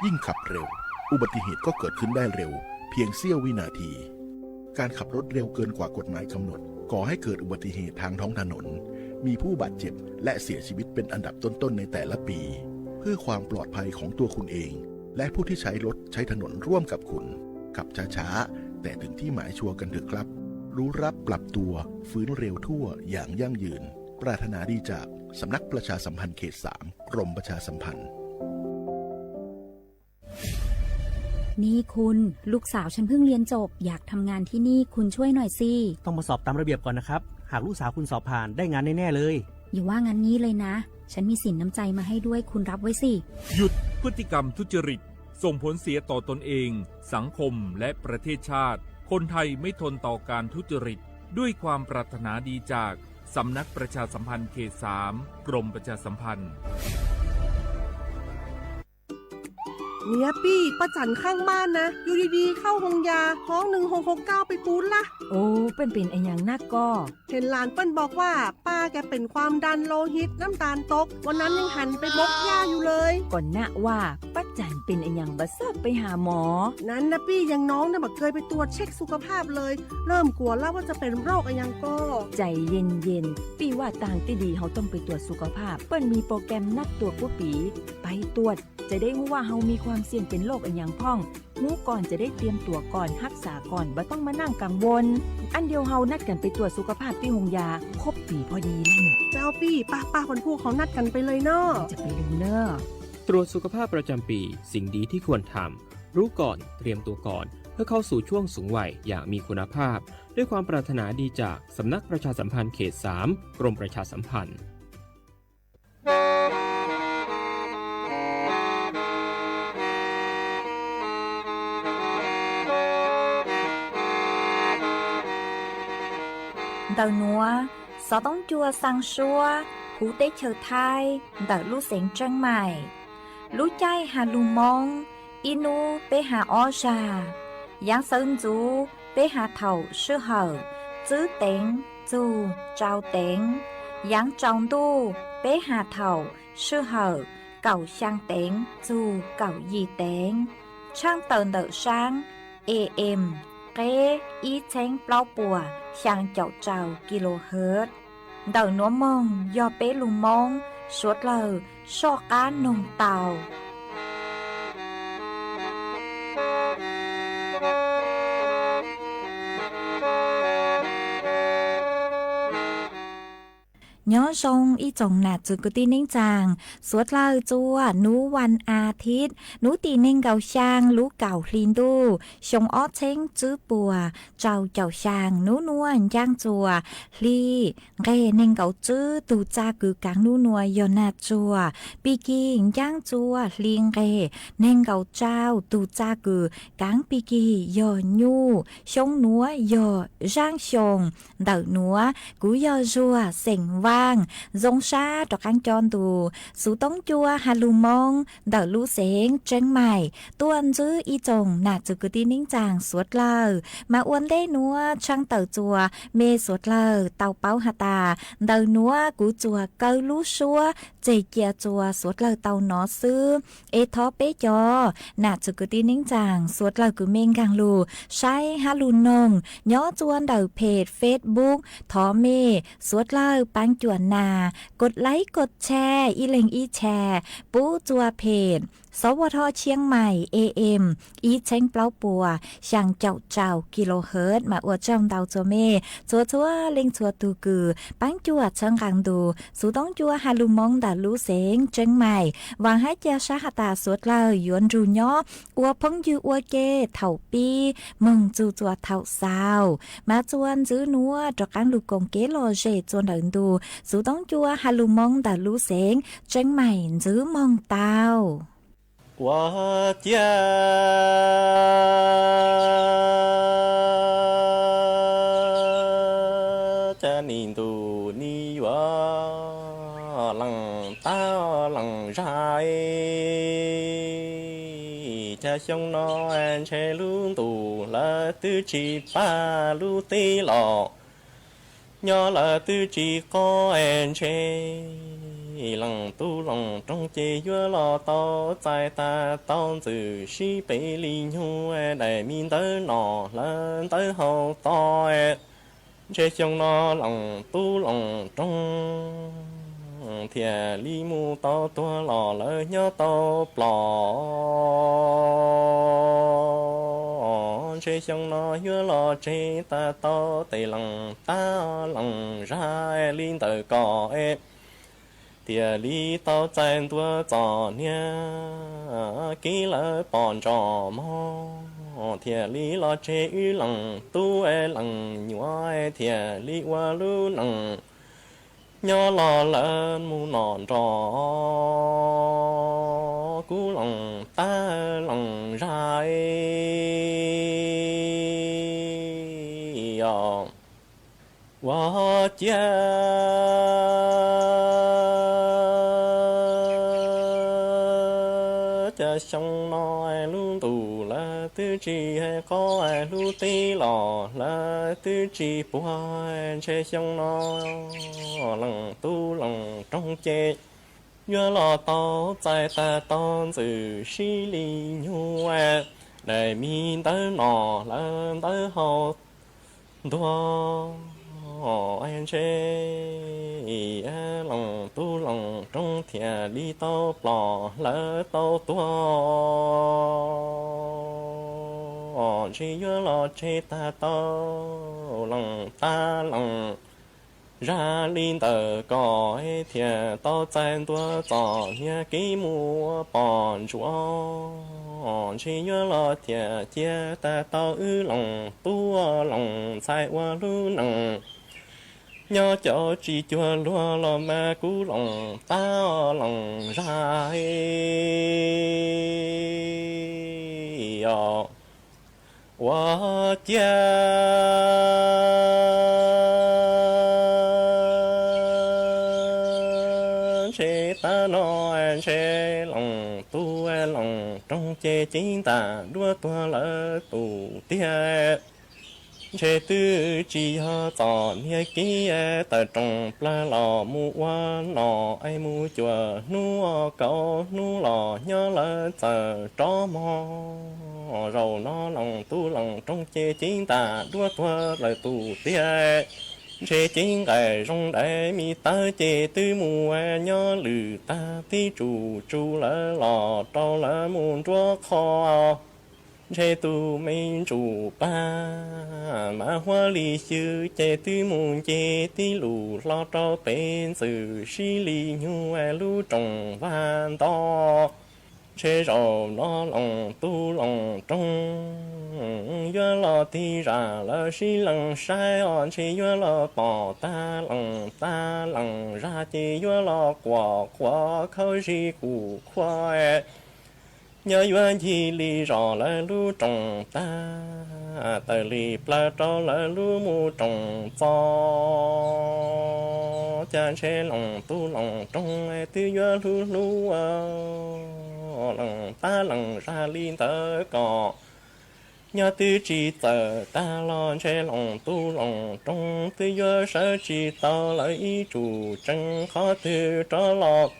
ยิ่งขับเร็ว อุบัติเหตุก็เกิดขึ้นได้เร็ว เพียงเสี้ยววินาที การขับรถเร็วเกินกว่ากฎหมายกำหนด ก่อให้เกิดอุบัติเหตุทางท้องถนน มีผู้บาดเจ็บ และเสียชีวิตเป็นอันดับต้นๆในแต่ละปี เพื่อความปลอดภัยของตัวคุณเอง และผู้ที่ใช้รถใช้ถนนร่วมกับคุณ ขับช้าๆ แต่ถึงที่หมายชัวร์กันเถอะครับ รู้รักปรับตัว ฟื้นเร็วทั่ว อย่างยั่งยืน ปรารถนาดีจาก สำนักประชาสัมพันธ์เขตสาม กรมประชาสัมพันธ์ นี่คุณ ลูกสาวฉันเพิ่งเรียนจบ อยากทำงานที่นี่ คุณช่วยหน่อยสิ ต้องมาสอบตามระเบียบก่อนนะครับ หากลูกสาวคุณสอบผ่าน ได้งานแน่ๆเลย อย่าว่างั้นงี้เลยนะ ฉันมีสินน้ำใจมาให้ด้วย คุณรับไว้สิ หยุดพฤติกรรมทุจริต ส่งผลเสียต่อตนเอง สังคม และประเทศชาติ คนไทยไม่ทนต่อการทุจริต ด้วยความปรารถนาดีจาก สำนักประชาสัมพันธ์เขตสาม กรมประชาสัมพันธ์ เนี่ยปี้ ป้าจั๋นข้างบ้านนะ อยู่ดีๆ เข้าโฮงยา ฮ้อง หนึ่งหกหกเก้า ไปปู๊ดละ โอ้ เปิ้นเป๋นอะหยังนักก่อ เห็นหลานเปิ้นบอกว่า ป้าแกเป็นความดันโลหิต น้ำตาลตก วันนั้นยังหันไปบกหญ้าอยู่เลย ก่อนนะว่า ป้าจั๋นเป๋นอะหยังบ่าเซิกไปหาหมอ นั้นนะปี้ ยังน้องเนี่ยบ่าเกยไปตรวจเช็คสุขภาพเลย เริ่มกลัวแล้วว่าจะเป็นโรคอะหยังก่อ ใจ๋เย็นๆ ปี้ว่าตางตี้ดีเฮาต้องไปตรวจสุขภาพ เปิ้นมีโปรแกรมนัดตรวจกู้ปี๋ ไปตรวจ จะได้ฮู้ว่าเฮามีความเสี่ยงเป็นโรคอะหยังพ่อง ฮู้ก่อนจะได้เตรียมตั๋วก่อน ฮักษาก่อน บ่ต้องมานั่งกังวล อันเดียวเฮานัดกั๋นไปตรวจสุขภาพตี้โฮงยา ครบปี๋พอดีแล้วเนี่ย เจ้าปี้ ป้าๆ วันพูกเฮานัดกั๋นไปเลยเนาะ จะไปเลยเนาะ ตรวจสุขภาพประจำปี สิ่งดีที่ควรทำ รู้ก่อน เตรียมตัวก่อน เพื่อเข้าสู่ช่วงสูงวัยอย่างมีคุณภาพ ด้วยความปรารถนาดีจาก สำนักประชาสัมพันธ์เขตสาม กรมประชาสัมพันธ์ Ntawm nuav, xov tooj cua xaa suab huv teb chaws Thaib ntawm lub xeev Tseeb Maim. Lub caij has lug Moob, ib nub peb has ob zag. Yaav xawv ntxuv peb has thaum sij hawm tswb teev txug tsau teev. Yaav tsaus ntuj peb has thaum sij hawm kaum xyaa teev txug kaum yim teev. Tshaaj tawm ntawm saab A M, qeb ib txheeb plaub puas xyaa caum rau kilohertz. Ntawm nuav moog yog peb lug Moob suav dlawg soj qaab noog tau. Nyob zoo ib tsoom nam txwv kwv tij neej tsaa, suav dlawg txua nub vas as thiv, nub tim neeg nkaum xyaa lub kaum hli ntuj xyoo ob txheeb tswb puas rau caum xyaa. Nub nuav ncaaj txua hli nqeg neeg nkaum tswb tug txaj kws kaav nub nuav yog nag tsuag. Pig kig ncaaj txua hli nqeg neeg nkaum rau tug txaj kws kaav pig kig yog nyuj. Xyoo nuav yog zaaj xyoo. Ntawm nuav kuv yog Zuag xeem Vaaj, zoo sab rov qaab coj ntu xuv toob cua has lug Moob ntawm lub xeev Tseeb Maim tuaj ntsib ib tsoom nam txwv kwv tij neej tsaa suav dlawg. Mas ua ntej nuav tshaaj tawm txua mej suav dlawg tau paub has tas ntawm nuav kuv txuas kaw lub suab tseg cia txua suav dlawg tau nov xwb. Es thov peb cov nam txwv kwv tij neej tsaa suav dlawg kws mej nkaag lug saib hab lug noog nyob txua ntawm phem Facebook, thov mej suav dlawg paab cuam nas kod laib kod tshare ib leeg ib tshare pub txua phem Xov Vaj Thoj Tshiab Mais A M ib txheeb plaub puas xyaa caum rau kilohertz. Mas ua tsaug ntau txua mej txhua txhua leej txhua tug kws paab cuam txhawb nqaa ntu xuv toob cua has lug Moob ntawm lub xeev Tseeb Mais. Vaam hab ca sab has tas suav dlawg yuav nrug nyob ua phooj ywg ua ke thaum pib moog txug txua thaum xaus. Mas txua ntsib nuav rov qaab lug koom kev lom zem txua ntawm ntu xuv toob cua has lug Moob ntawm lub xeev Tseeb Mais ntsib moog tau. Ua ciav ca nim ntus nim yuav leej tab leej zag, ca xyoo no ntshe lub ntuj lawv twb tsis pab lub teb los nyob lawv twb tsis qob ntshe Leej Tub Loos Roog ces yuav los tau txais tag tau ntxwm sib pem li nyuj daim me ntawv no lawm ntawv hauv to. Ntshe xyoo no Leej Tub Loos Roog thiaj li mus tau tuag los lawv nyob tau plom. Ntshe xyoo no yuav los tseg tag tau tes Leej Tab Leej Zag li ntawm ko, thiaj li tau txais ntua txom niag kev lawv pom ntsos mog, thiaj li los tseg wb leej tub leej nyuam thiaj li ua lub neej nyob los lawv mus nom nrog kuv Loos Tab Leej Zag os. Ua ciav cas xyoo no lub ntuj lawv twb tsis hais qhov, lub teb los lawv twb tsis puag. Ntshe xyoo no Leej Tub Loos Roog ces yuav los tau txais tag tau ntxwm sib li nyuj daim me ntawv no lawm ntawv hauv ntuag. Ntshe Leej Tub Loos Roog thiaj li tau plom lawv tau tuag. Ntshe yuav los tseg tag tau Leej Tab Leej Zag li ntawm ko, thiaj tau txais ntua txom niag kev mus ua pom ntsuam. Ntshe yuav los thiaj cia tag tau wb Loos Tub Loos Ntxhais ua lub neej nyob cov tsis cuag luag los mas kuv Loos Tab Leej Zag os. Ua ciav ntshe tag no ntshe Loos Tub Loos Roog ces ceeb ntam duab tuag lawv tus tiag. Ntshe twb tsis yog txom niag kev tawm roos plawg los mus ua nom es mus cuam hnub kaum hnub los nyob lawv txawm rov mog. Zaum no Loos Tub Loos Roog ces ceeb ntam duab tuag lawv tus tiag. Ntshe ceeb nqaim zoo dais me tawb ces twb mus nyob lwm tag tib tsuj tsuv lawv los rau lawv mus nruab qho. Ntshe tus me ntsuj pag Mas Huab Lis Xwm ces twb mus nce tib lus hlo rau pem ntxwm sib li nyuj lub roos vag nto. Ntshe zaum no Loos Tub Loos Roog yuav los tig zam lawv sib leej saib os, ntshe yuav los pom tag Loos Tab Leej Zag ces yuav los quam quav khaub zig kuj khuav. Nyob yuav ncig li zos lawv lub roos tag, tawm li plawv rau lawv lub mus roos txo. Cas ntshe Loos Tub Loos Roog twb yuav hlub hlub Loos Tab Leej Zag li ntawd kom nyob twb tsis txawm tag los ntshe Loos Tub Loos Roog twb yuav sawv tsis tau lawv ib tsuj tsees qhov twg rov los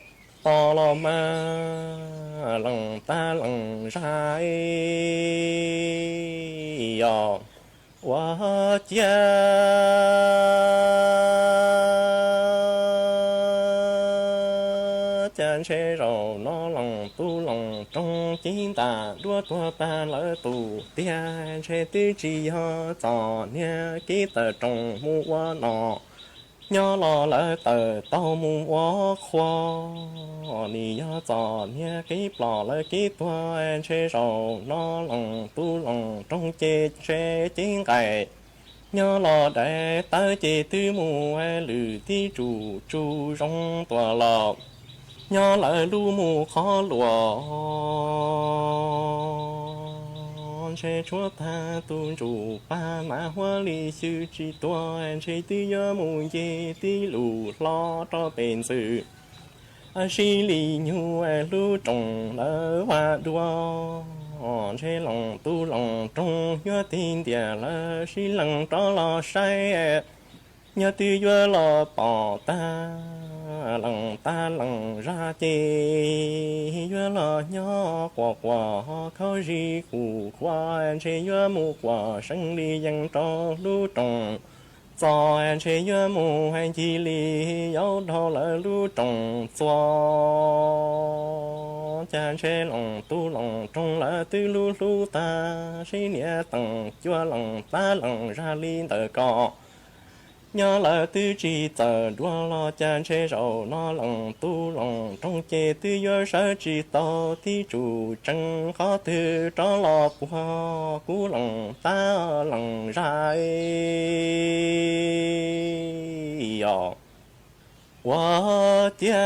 tos los mas Loos Tab Leej Zag os. Ua ciav cas ntshe zaum no Loos Tub Loos Roog ceeb ntam duab tuag tag lawv tus tiag. Ntshe twb tsis yog txom niag kev tawm roos mus ua nom nyob los lawv tawm taug mus ua qhua. Nim yog txom niag kev plom lawv kev tuag, ntshe zaum no Loos Tub Loos Roog ces ntshe ceeb nqaim nyob los dais tawb ces twb mus lwm tib tsuj tsuv zoo tuaj los nyob lawv lub mus qhov luas. Ntshe tshuav tag tus ntsuj pag Mas Huab Lis Xwm tsis tuag, ntshe twb yuav mus nce tib lus hlo rau pem ntxwm sib li nyuj lub roos lawv vag dua. Ntshe Loos Tub Loos Roog yuav tig ntiag lawv sib leej rov los saib, nyob twb yuav los pom tag Lees tab lees zaj ces yuav los nyob quas quas khob zig kuj khuav, ntshe yuav mus quas seeb li yees rau lub rooj txos, ntshe yuav mus ncig li yaus dhau lawv lub rooj txos. Cas ntshe Loos Tub Loos Roog lawv twb hlub hlub tag, sib niam teem cuag lees tab lees zaj li ntawm ko. Nyob lawv twb tsis txawm dua los cas ntshe zaum no Loos Tub Loos Roog ces twb yuav sawv tsis tau tib tsum tseeb qhov twg rov los puag Kub Loos tab lees zaj os. Ua ciav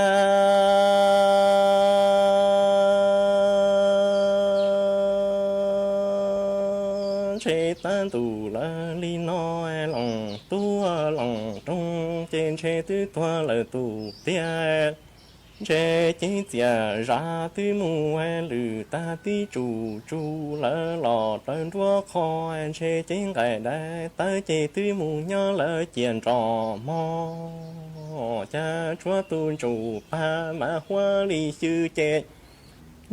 ntshe tab ntus lawm li no, Loos Tub Loos Roog ces ntshe twb tuag lawm tus tiag. Ntshe cev txias zaj twb mus lwm tag tib tsum tsu lawv los raws nruab qhov, ntshe cev nqaim dais tawv ces twb mus nyob lawv ciam nrom mog. Cas tshuav tus ntsuj plig mas huab li xyw ces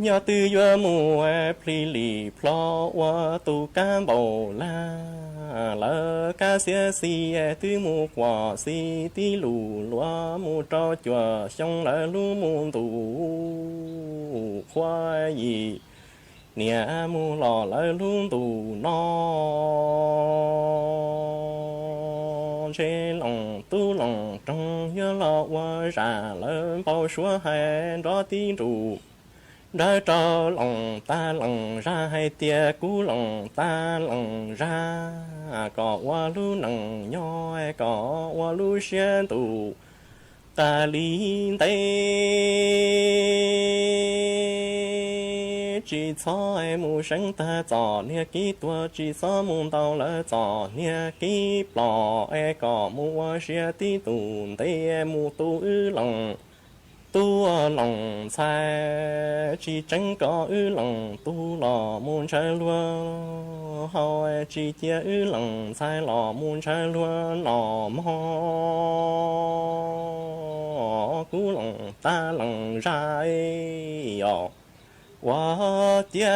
yog twb yuav mus plhis lim plho ua tus kab npaum lag, lawv kab xiab xis twb mus quas xis tib lus luag mus rau cuaj xyoo lawv lub mus ntu qhua yim niam mus los lawv lub ntu no. Ntshe Loos Tub Loos Roog yuav los ua zaj lawv npau suav hais nrov tib nrus nrawv rau Loos tab lees zaj hais tias Kub Loos tab lees zaj, kom ua lub neej nyob kom ua lub siab ntuj qas li ntev. Tsis txhob mus seev tag txom niag kib tuag, tsis txhob mus ntaus lawv txom niag kib plom, es kom mus ua siab tib tug ntev mus tu wb Loos Tub Loos Ntxhais. Tsis tseeb kom wb Loos Tub los mus ntshaw luag hau, tsis cia wb Loos Ntxhais los mus ntshaw luag noj mog. Kub Loos tab lees zaj os. Ua ciav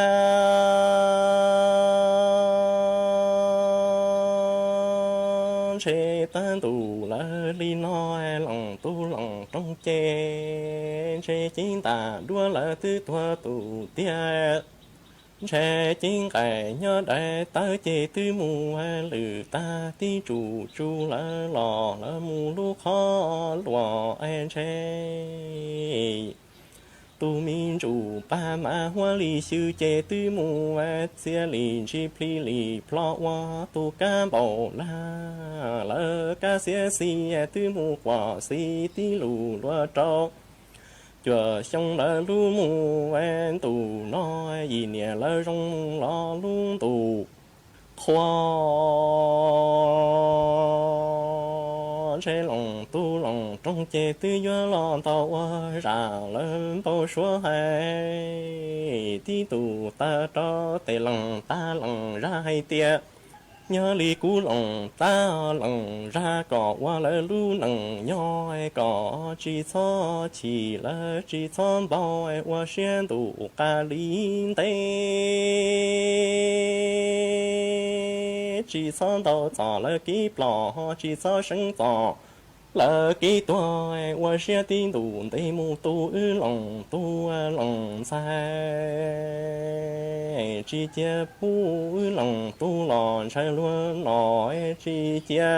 ntshe tab ntus lawm li no, Loos Tub Loos Roog ces ntshe cev ntam duab lawv twb tuag tus tiag. Ntshe cev nqaim nyob dais tawv ces twb mus lwm tag tib tsum tsu lawv los lawv mus lub qhov luag es ntshe tus me ntsuj plig mas huab li xyw ces twb mus txia li ntsis plhis li plho ua tus kab npaum lag, lawv kab xiab xis twb mus quas xis tib lus luag rau cuaj xyoo lawv lub mus ntu no, yim niam lawv zoo los lub ntu qhua. Ntshe Loos Tub Loos Roog ces twb yuav los ntaus ua zaj lawv npau suav hais tib tug tag rau tes lees tab lees zaj hais tias nyob li Kub Loos tab lees zaj kom ua lawv lub neej nyob kom tsis txhob chim lawv tsis txhob npau ua siab ntuj qas li ntev. Tsis txhob ntaus txom lawv kib plom, tsis txhob seev txom lawv kib tuag, ua siab tib ntus ntev mus tu wb Loos Tub Loos Ntxhais. Tsis cia pub wb Loos Tub los ntshaw luag noj, tsis cia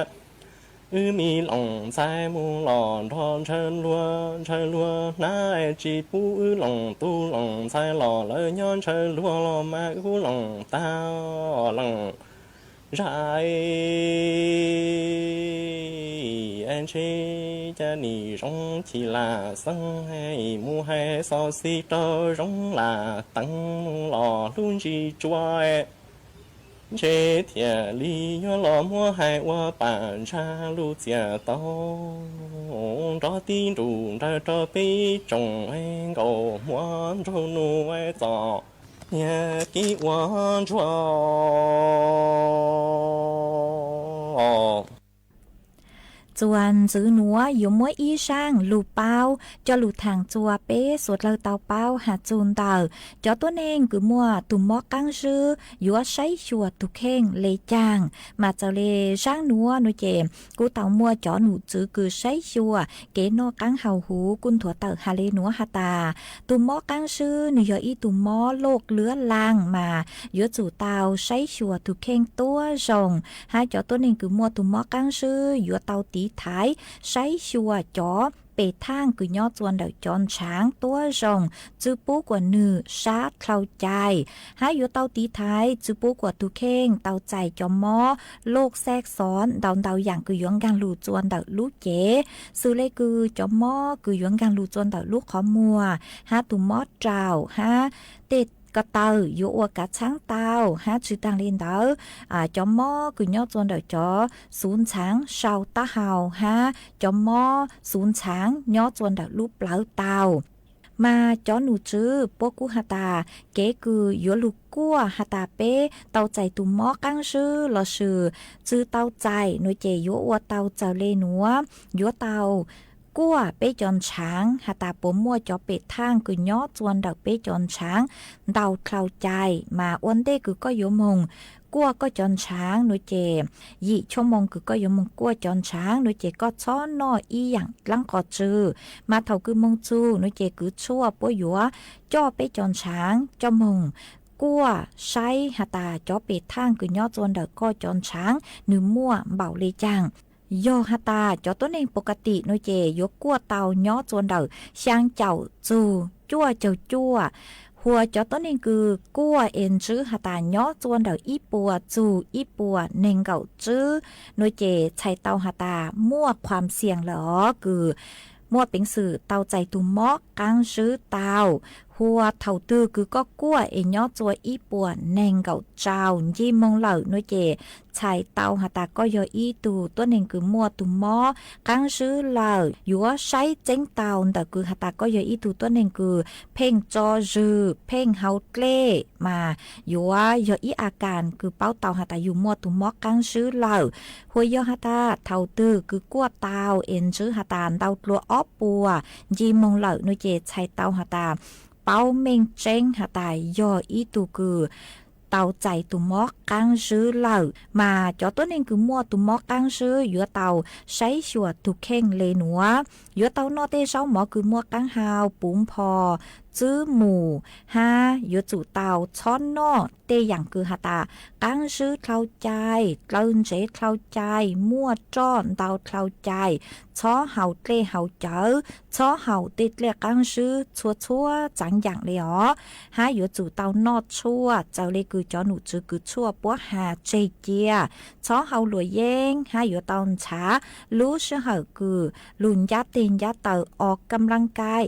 wb me Loos Ntxhais mus los nrog ntshaw luag, ntshaw luag hnab, tsis pub wb Loos Tub Loos Ntxhais los lawv nyob ntshaw luag los mas wb Loos tab lees zaj. Ntshe cas nim zoo chim lam xeeb mus hais xov xij rau zoo lam teev los hlub ntsis tsua. Ntshe thiaj li yuav los muab hais ua pam ntsa lus txias tau nrov tib nrus nrawm rau peb tsoom nkaus muab nraug nus txom niag kib ua ntsuag. Txuas ntxiv nuav yuav muab ib zaaj lug paub coj lug thaam txug peb suav dlawg tau paub has txug ntawm cov tuab neeg kws muaj tug mob qaab zib yuav saib xyuas tug kheej le caag. Mas txawm le zaab nuav nuav ces kuj tau muaj cov num tswv kws saib xyuas kev noj qaab haus huv kuj nthuav tawm has le nuav has tas, tug mob qaab zib nwg yog ib tug mob loj luab laag mas yuav tsum tau saib xyuas tug kheej tuab zoo, hab cov tuab neeg kws muaj tug mob qaab zib yuav tau tiv thaiv saib xyuas cov peg thaaj kws nyob txua ntawm cov ntshaav tuab zoo, tsi pub kuas nwg sab dlhau cai, hab yuav tau tiv thaiv tsi pub kuas tug kheej tau txais cov mob loj xaj xov ntau ntau yaam kws yuav nkaag lug txua ntawm lub cev, xws le kws cov mob kws yuav nkaag lug txua ntawm lub qhov muag, hab tug mob raum, hab tej ko taw yuav ua kav txhaab tau, hab tsi taag le ntawd cov mob kws nyob txua ntawm cov xuv ntxhaav sau taub hau, hab cov mob xuv ntxhaav nyob txua ntawm lub plawv tau. Mas cov num tswv puab kuj has tas kev kws yuav lug kuaj has tas peb tau txais tug mob qaab zib lossis tsi tau txais nuav ces yuav ua tau txawm le nuav, yuav tau kuaj peb cov ntshaav has tas puas muaj cov peg thaaj kws nyob txua ntawm peb cov ntshaav ntau dlhau cai. Mas ua ntej kws koj yuav moog kuaj koj cov ntshaav nuav ces yim choj moo kws koj yuav moog kuaj cov ntshaav nuav ces koj txhob noj ib yaam dlaab qos tsw. Mas thaum kws moog txug nuav ces kws tshuaj puab yuav coj peb cov ntshaav coj moog kuaj saib has tas cov peg thaaj kws nyob txua ntawm koj cov ntshaav nwg muaj npaum le caag. Yog has tas cov tuab neeg pov ka tim nuav ces yuav kuaj tau nyob txua ntawm xyaa caum txug cuaj caug cuaj, huas cov tuab neeg kws kuaj es ntswb has tas nyob txua ntawm ib puas txug ib puas neeg nkaum tswb nuav ces txhais tau has tas muaj qhuam xiam lawm os, kws muaj peev xwm tau txais tug mob qaab zib tau. Huas thaum twg kws koj kuaj es nyob txua ib puas neeg nkaum tsau nci moog lawm nuav ces txhais tau has tas koj yog ib tug tuab neeg kws muaj tug mob qaab zib lawm. Yuav saib txeeb tau ntawm kws has tas koj yog ib tug tuab neeg kws pheej tso zwg, pheej hau dlej mas yuav yog ib a kas kws paub tau has tas yug muaj tug mob qaab zib lawm. Huas yog has tas thaum twg kws kuaj tau es ntswb has tas ntau dlua ob puas nci moog lawm nuav ces txhais tau has tas paub meej tseeb has tas yog ib tug kws tau txais tug mob qaab zib lawm. Mas cov tuab neeg kws muaj tug mob qaab zib yuav tau saib xyuas tug kheej le nuav, yuav tau noj tej zaub mov kws muaj qaab hau, puv npho, tswb mus, hab yuav tsum tau txhob noj tej yaam kws has tas qaab zib dlhau cai, dlaw ntsev dlhau cai, muaj roj ntau dlhau cai, txhob haus dlej haus cawv, txhob haus tej dlej qaab zib txhua txhua txaav yaam le os. Hab yuav tsum tau noj tshuaj txawm le kws cov num tswv kws tshuaj puab has tseg cia, txhob haus luam yeeb, hab yuav tau ntshav lub sij hawm kws lug ncab teg ncab taw o kam laj kai.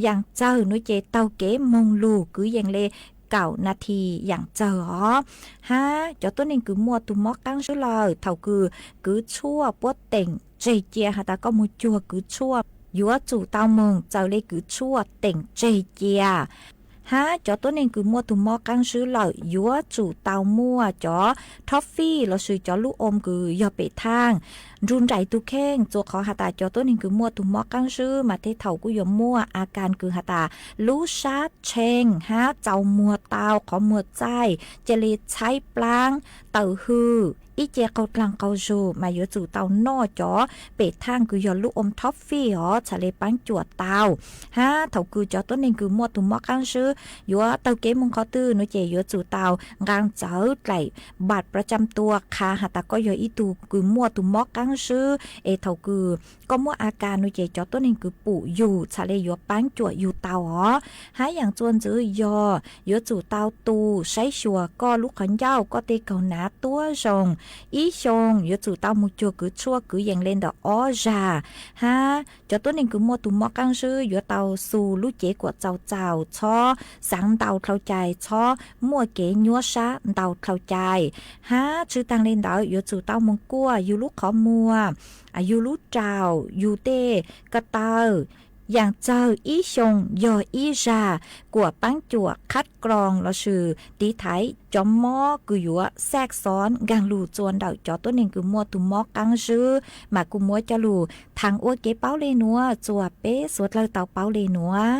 Yaam txawg nuav ces taug kev moog lug kwv yees le kaum nas this yaam txawg os. Hab cov tuab neeg kws muaj tug mob qaab zib lawm thaum kws kwv tshuaj puab teem tseg cia has tas koj moog cuag kwv tshuaj yuav tsum tau moog txawm le kwv tshuaj teem tseg cia. Hab cov tuab neeg kws muaj tug mob qaab zib lawm yuav tsum tau muaj cov thob fij lossis cov lub oo kws yog pem thaaj nrug nraim tug kheej, txua qhov has tas cov tuab neeg kws muaj tug mob qaab zib mas tej thaum kuj yuav muaj a kas kws has tas lub sab tsheej hab txaus muag tau qhov muag txaij, ca le tshaib plaab, tawm hwj, ib ce qaug dlaag qaug zug mas yuav tsum tau noj cov pem thaaj kws yog lub oo thob fij os txhad le paab cuam tau. Hab thaum kws cov tuab neeg kws muaj tug mob qaab zib yuav taug kev moog qhov twg nuav ces yuav tsum tau nqaa txawv dlaim npam pra tsam tua qha has tas koj yog ib tug kws muaj tug mob qaab zib es thaum kws koj muaj a kas nuav ces cov tuab neeg kws pum yug txhad le yuav paab cuam yug tau os. Hab yaam txuas ntxiv yog yuav tsum tau tu saib xyuas koj lub qhov ncauj koj tej kaug nav tuab zoo. Ib xyoo yuav tsum tau moog cuag kwv tshuaj kwv yees le ntawm ob zag. Hab cov tuab neeg kws muaj tug mob qaab zib yuav tau xu lub cev kuam txaus txaus, txhob xaav ntau dlhau cai, txhob muaj kev nyuab sab ntau dlhau cai. Hab tsi taag le ntawd yuav tsum tau moog kuaj yug lub qhov muag, yug lub raum, yug tej ko taw, Yaam txawg ib xyoos yog ib zag kuas paab cuam qhab kloos lossis tiv thaiv cov mob kws yuav xaj xov nkaag lug txua ntawm cov tuab neeg kws muaj tug mob qaab zwb, mas kuj muab coj lug thaam ua kev paub le nuav txuas peb suav dlawg tau paub le nuav.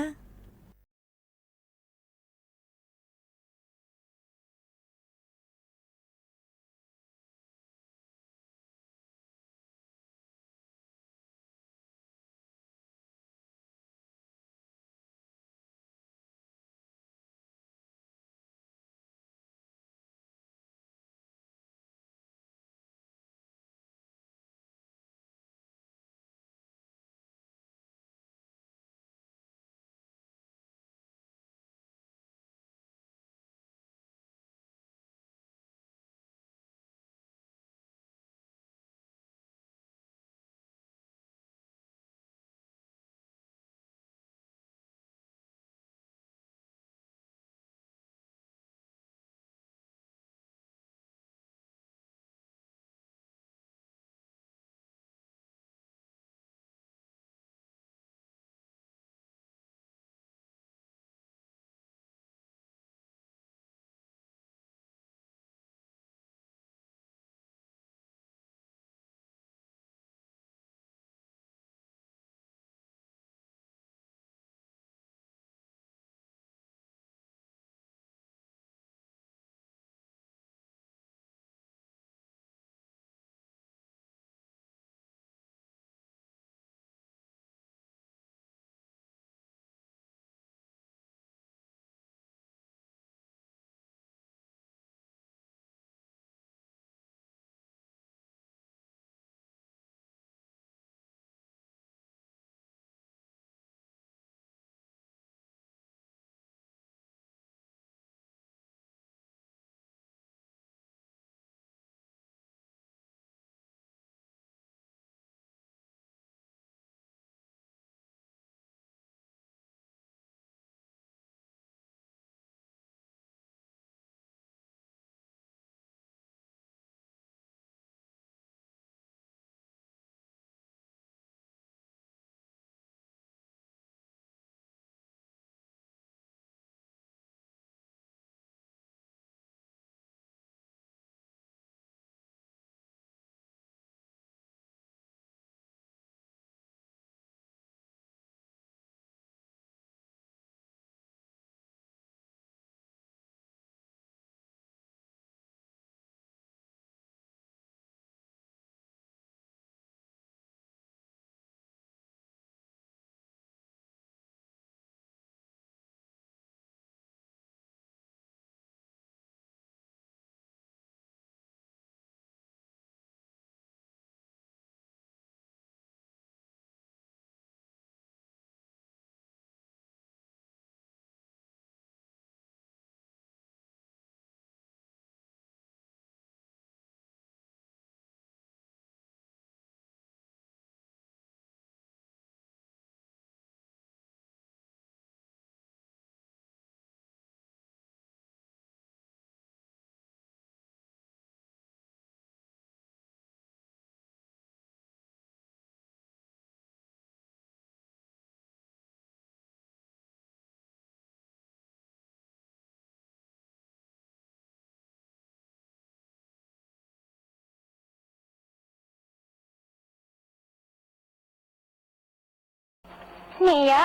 Niam yog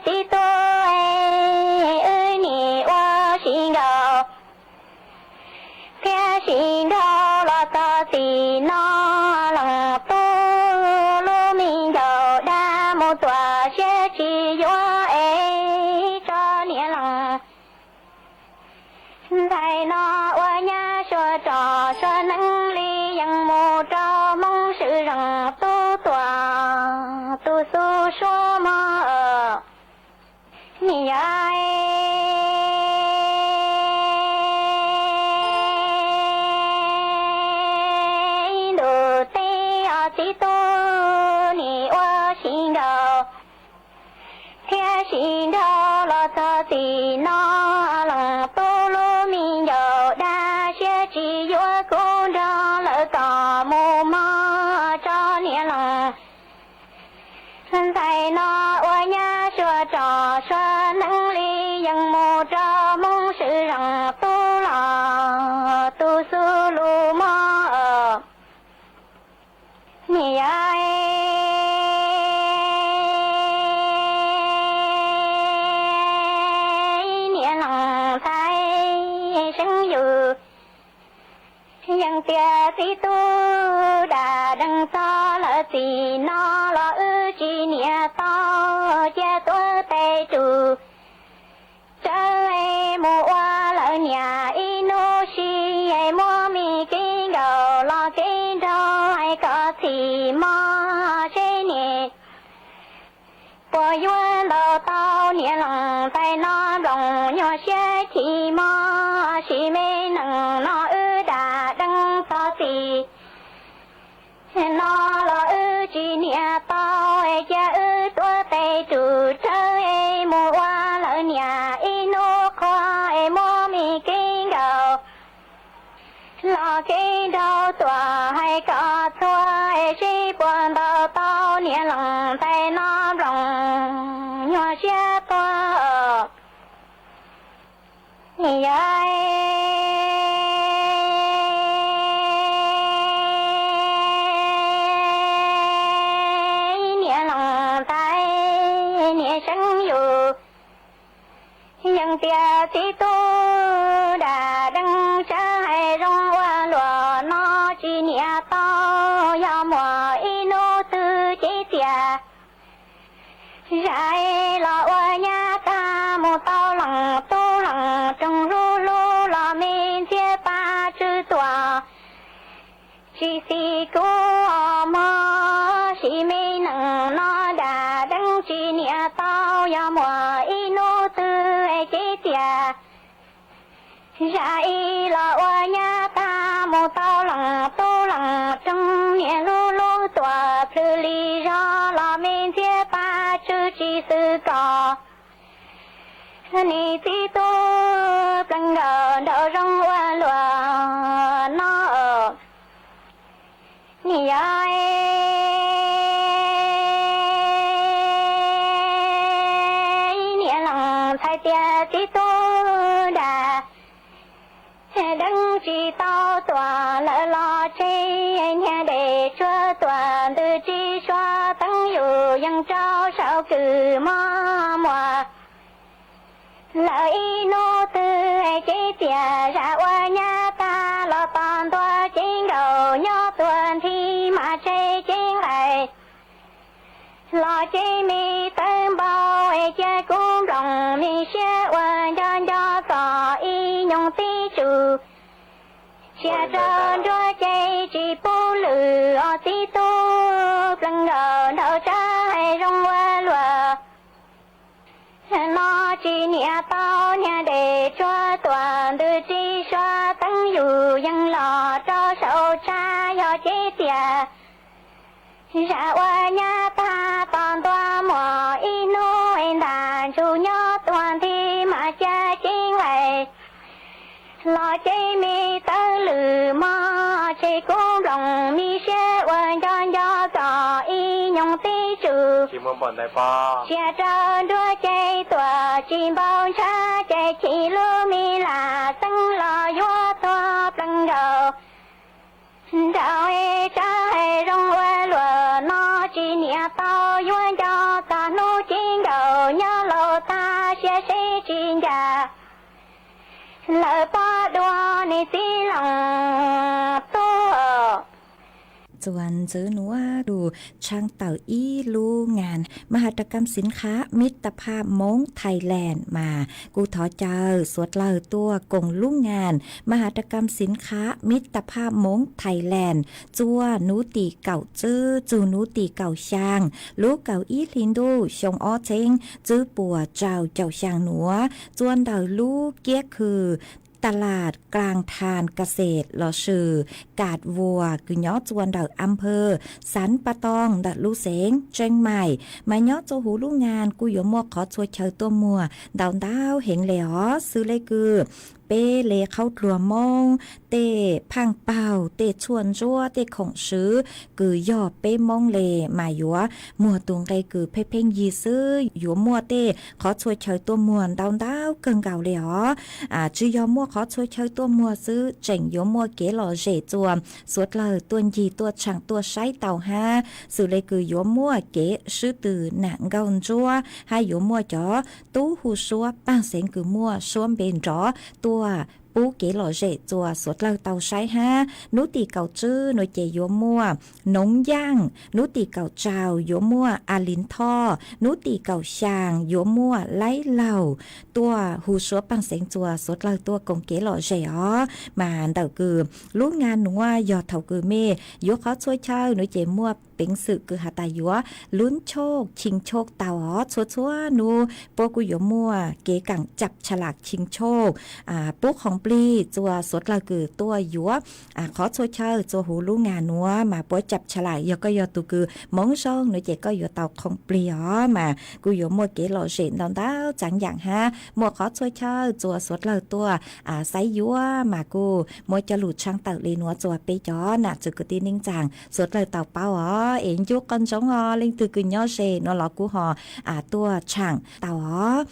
txiv tub, wb nim ua sib nraus thiab sib nraus los txog txij no, leej tub lub me ncaus dab mus tuaj siab tsis yuav es tso niam leej ntxhais no ua nyab suav roj suav neeb li yeej mus rau Hmoob swm zeej tub tuaj tus xub suab mog. Niam yog ntuj teb os txiv tub, nim ua sib nraus thiab sib nraus los txog txij no, leej tub lub me ncaus dab siab tsis yuav kuv nrog Ntxhais no ua nyab suav tsom suav neeb li, yeej mus rau Hmoob Sws Zoom tub los tus xub lus mob. Niam yog niam leej ntxhais seev yus, yeej tias txiv tub dam dees txog lawv txim no los wb tsis niam tau, cia tuav tes rus rawv mus ua lawv niam ib hnub, sim muab me kev nkaus los kev nraug, hais kom txhim mob seb niam puas yuav ntaus tau niam leej ntxhais no nploos, nyuaj siab chim mob sim me neej no wb dam dees txog txim no los wb tsis niam tau, cia wb tuav tes rus rawv mus ua lawv niam ib hnub, qhua muab me kev nkaus los kev nraug, tuam hais kom txhua seb puas ntaus tau niam leej ntxhais no nploos, nyuaj siab tuag. Yog niam leej ntxhais niam seev yus, yeej tias txiv tub dam dees, tsam hais zoo ua luaj no tsis niam tau, yog muaj ib hnub twg cev txias, zam los ua nyab tag mus tau leej tub leej roog, hlub hlub los me ntxhiab pab tswj tuam, tsis xis kub mog sim me neej no dam dees tsis niam tau, yog muaj ib hnub twg cev txias, zam los ua nyab tag mus tau leej tub leej roog, niam hlub hlub tuam plhws li zog los me ntxhiab pab tswj tsis xwm kom, niam txiv tub plees nkaus nraum zoov ua luaj no. Niam yog niam leej ntxhais tias txiv tub dam dees tsis tau, tuam lawv los tseg niag dej tsuag, tuam ntws tsis sua teeb, yus yeej rau saum kws mog muaj lawm ib hnub twg cev txias, zam ua nyab tag los tos ntua cev nkaus, nyob tuag nthi mas tseg cev nqaij, los cev me tawb npau, cia kub nploos me siab ua nco nco txog ib nyoog tib tsum, cia rau nruab cev tsis pub lwm os, txiv tub plees nkaus nraum tsam hais zoo ua luaj no tsis niam tau, niag dej tsuag tuam ntws tsis sua teeb, yus yeej los rau saum tshab, yog cev txias, zam ua nyab tag tos ntua muaj ib hnub, ntas ntsug nyob tuag nthi mas cia cev nqaij, los cev me tawb lwm mog, tseg kub nploos me siab ua nco nco txog ib nyoog tib tsum, cia rau nruab cev tuam tsis npau ntshav, ces chim lub me lam xeeb los yuav tuag plees nkaus nraum tsam hais zoo ua luaj no tsis niam tau, yuav nco txog hnub cev nkaus, nyob laus tag sia seb tsis ncaj lawv pob dua, niam txiv leej tub. Txuas ntxiv nuav kuv tshaj tawm ib lub ngan มหกรรมสินค้ามิตรภาพม้งไทยแลนด์ mas kuv thov caw suav dlawg tuaj koom lub ngan มหกรรมสินค้ามิตรภาพม้งไทยแลนด์ txuaj hnub tim kaum tsib txug hnub tim kaum xyaa lub kaum ib hli ntuj xyoo ob txheeb tsib puas rau caum xyaa nuav, txuaj ntawm lub kiab khw ตลาดกลางธารเกษตร lossis กาดวัว kws nyob txuas ntawm อำเภอสันป่าตอง ntawm lub xeev เชียงใหม่, mas nyob rua huv lub ngan kuj yuav muaj qhov txhua chaw tuaj muag ntau ntau heev le os, xws le kws peb le qhaub dluag Moob, tej phaaj paug, tej tshuaj ntsuab, tej khoom swv kws yog peb Moob le mas yuav muag tus nqe kws pheej pheej yig xwb, yuav muaj tej qhov txhua chaw tuaj muag ntau ntau kawg nkaus le os. Tsis yog muaj qhov txhua chaw tuaj muag xwb, tseem yuav muaj kev lom zem txuas suav dlawg tuaj ncig tuaj tshaam tuaj saib tau hab, xws le kws yuav muaj kev swb tw nam nkauj ntsuab hab yuav muaj cov tub hu suab paag xeev kws muaj suab npe nrov tuaj pub kev lom zem txuas suav dlawg tau saib hab. Nub tim kaum tswb nuav ces yuav muaj Noov Yaaj, nub tim kaum tsau yuav muaj A Lis Thoj, nub tim kaum xyaa yuav muaj Laib Laug tuaj hu suab paag xeev txuas suav dlawg tuaj koom kev lom zem os. Mas ntawm kws lub nga nuav yog thaum kws mej yuav qhov txhua chaw nuav ces muaj peev xwm kws has tas yuav lub choj chim choj tau os. Txhua txhua nub puab kuj yuav muaj kev kaam cab tsha lam chim choj pub khoom plig txuas suav dlawg kws tuaj yuav qhov txhua chaw txuas huv lub nga nuav mas puab cab tsha lam. Yog koj yog tus kws Moob Zoo nuav ces koj yuav tau khoom plig os. Mas kuj yuav muaj kev lom zem ntau ntau txav yaam hab muaj qhov txhua chaw txuas suav dlawg tuaj saib yuav mas kuj muaj cov lus tshaj tawm le nuav txuas peb cov nam txiv kwv tij neej tsaa suav dlawg tau paub os. Es ncu qhov ntsoov os, leej twg kws nyob ze nuav los kuj ho tuaj tshaam tau os.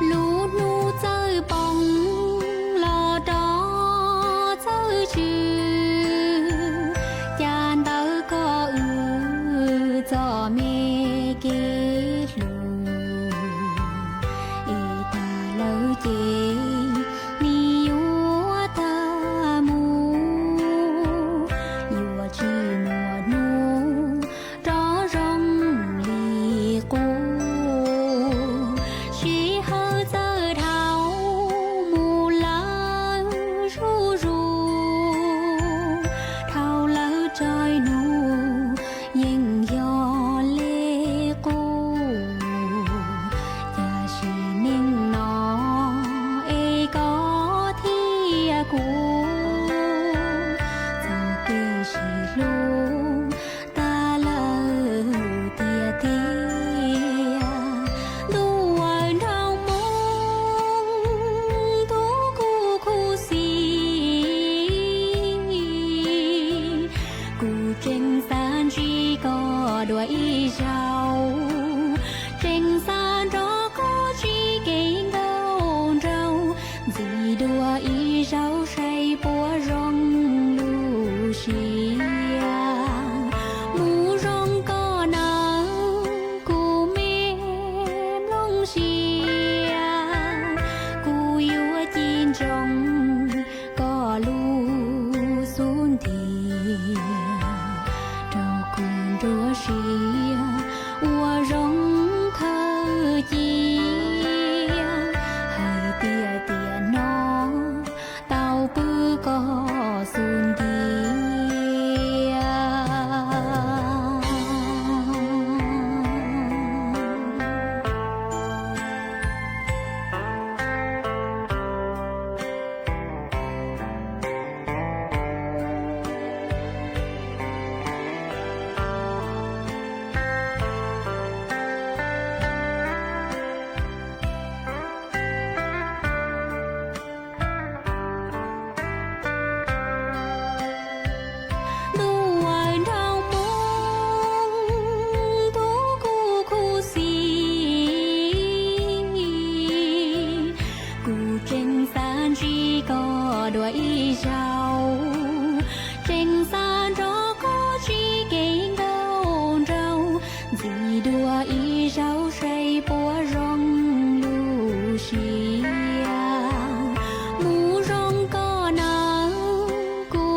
Lub hnub txawj poob los rov txawj tsw, cas ntawd koj wb txom me kev hlub, es tas lawm ces nws yuav tag mus, yuav tsis muaj hnub rov zoo li qub. Sij hawm txawj dhau mus lawm zuj zus, dhau lawm tsaib nus yeej yog li qub. Cas sim neej no es koj thiab kuv txoj kev sib hlub tag lawm tiag tiag. Ntuj aw nraug Moob, tus kuv khuv xim, kuv tseem xav ntsib koj dua ib zaug, tseem xav nrog koj siv kev nkauj nraug, ntxiv dua ib zaug saib puas zoo lub siab. Mus zoo koj nawb kuv me nplooj siab, kuv yuav ci ntsoov koj lub xub ntiag, rau kuv nruab siab ua zoo khaws cia, hais tias tiam no tau pw koj xub ntiag. Ntuj aw nraug Moob, tus kuv khuv xim, kuv tseem xav ntsib koj dua ib zaug, tseem xav nrog koj siv kev nkauj nraug, ntxiv dua ib zaug saib puas zoo lub siab. Mus zoo koj nawb kuv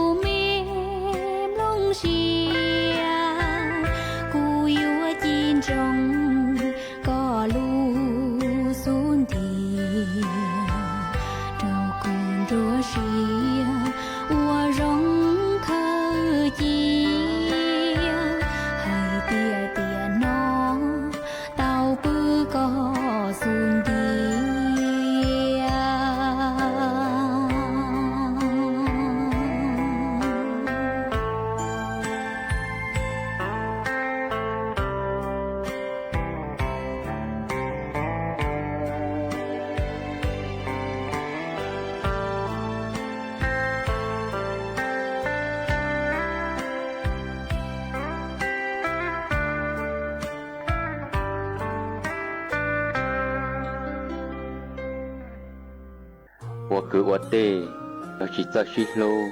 Ua kwv ua tij, yog tsis txawj sib hlub,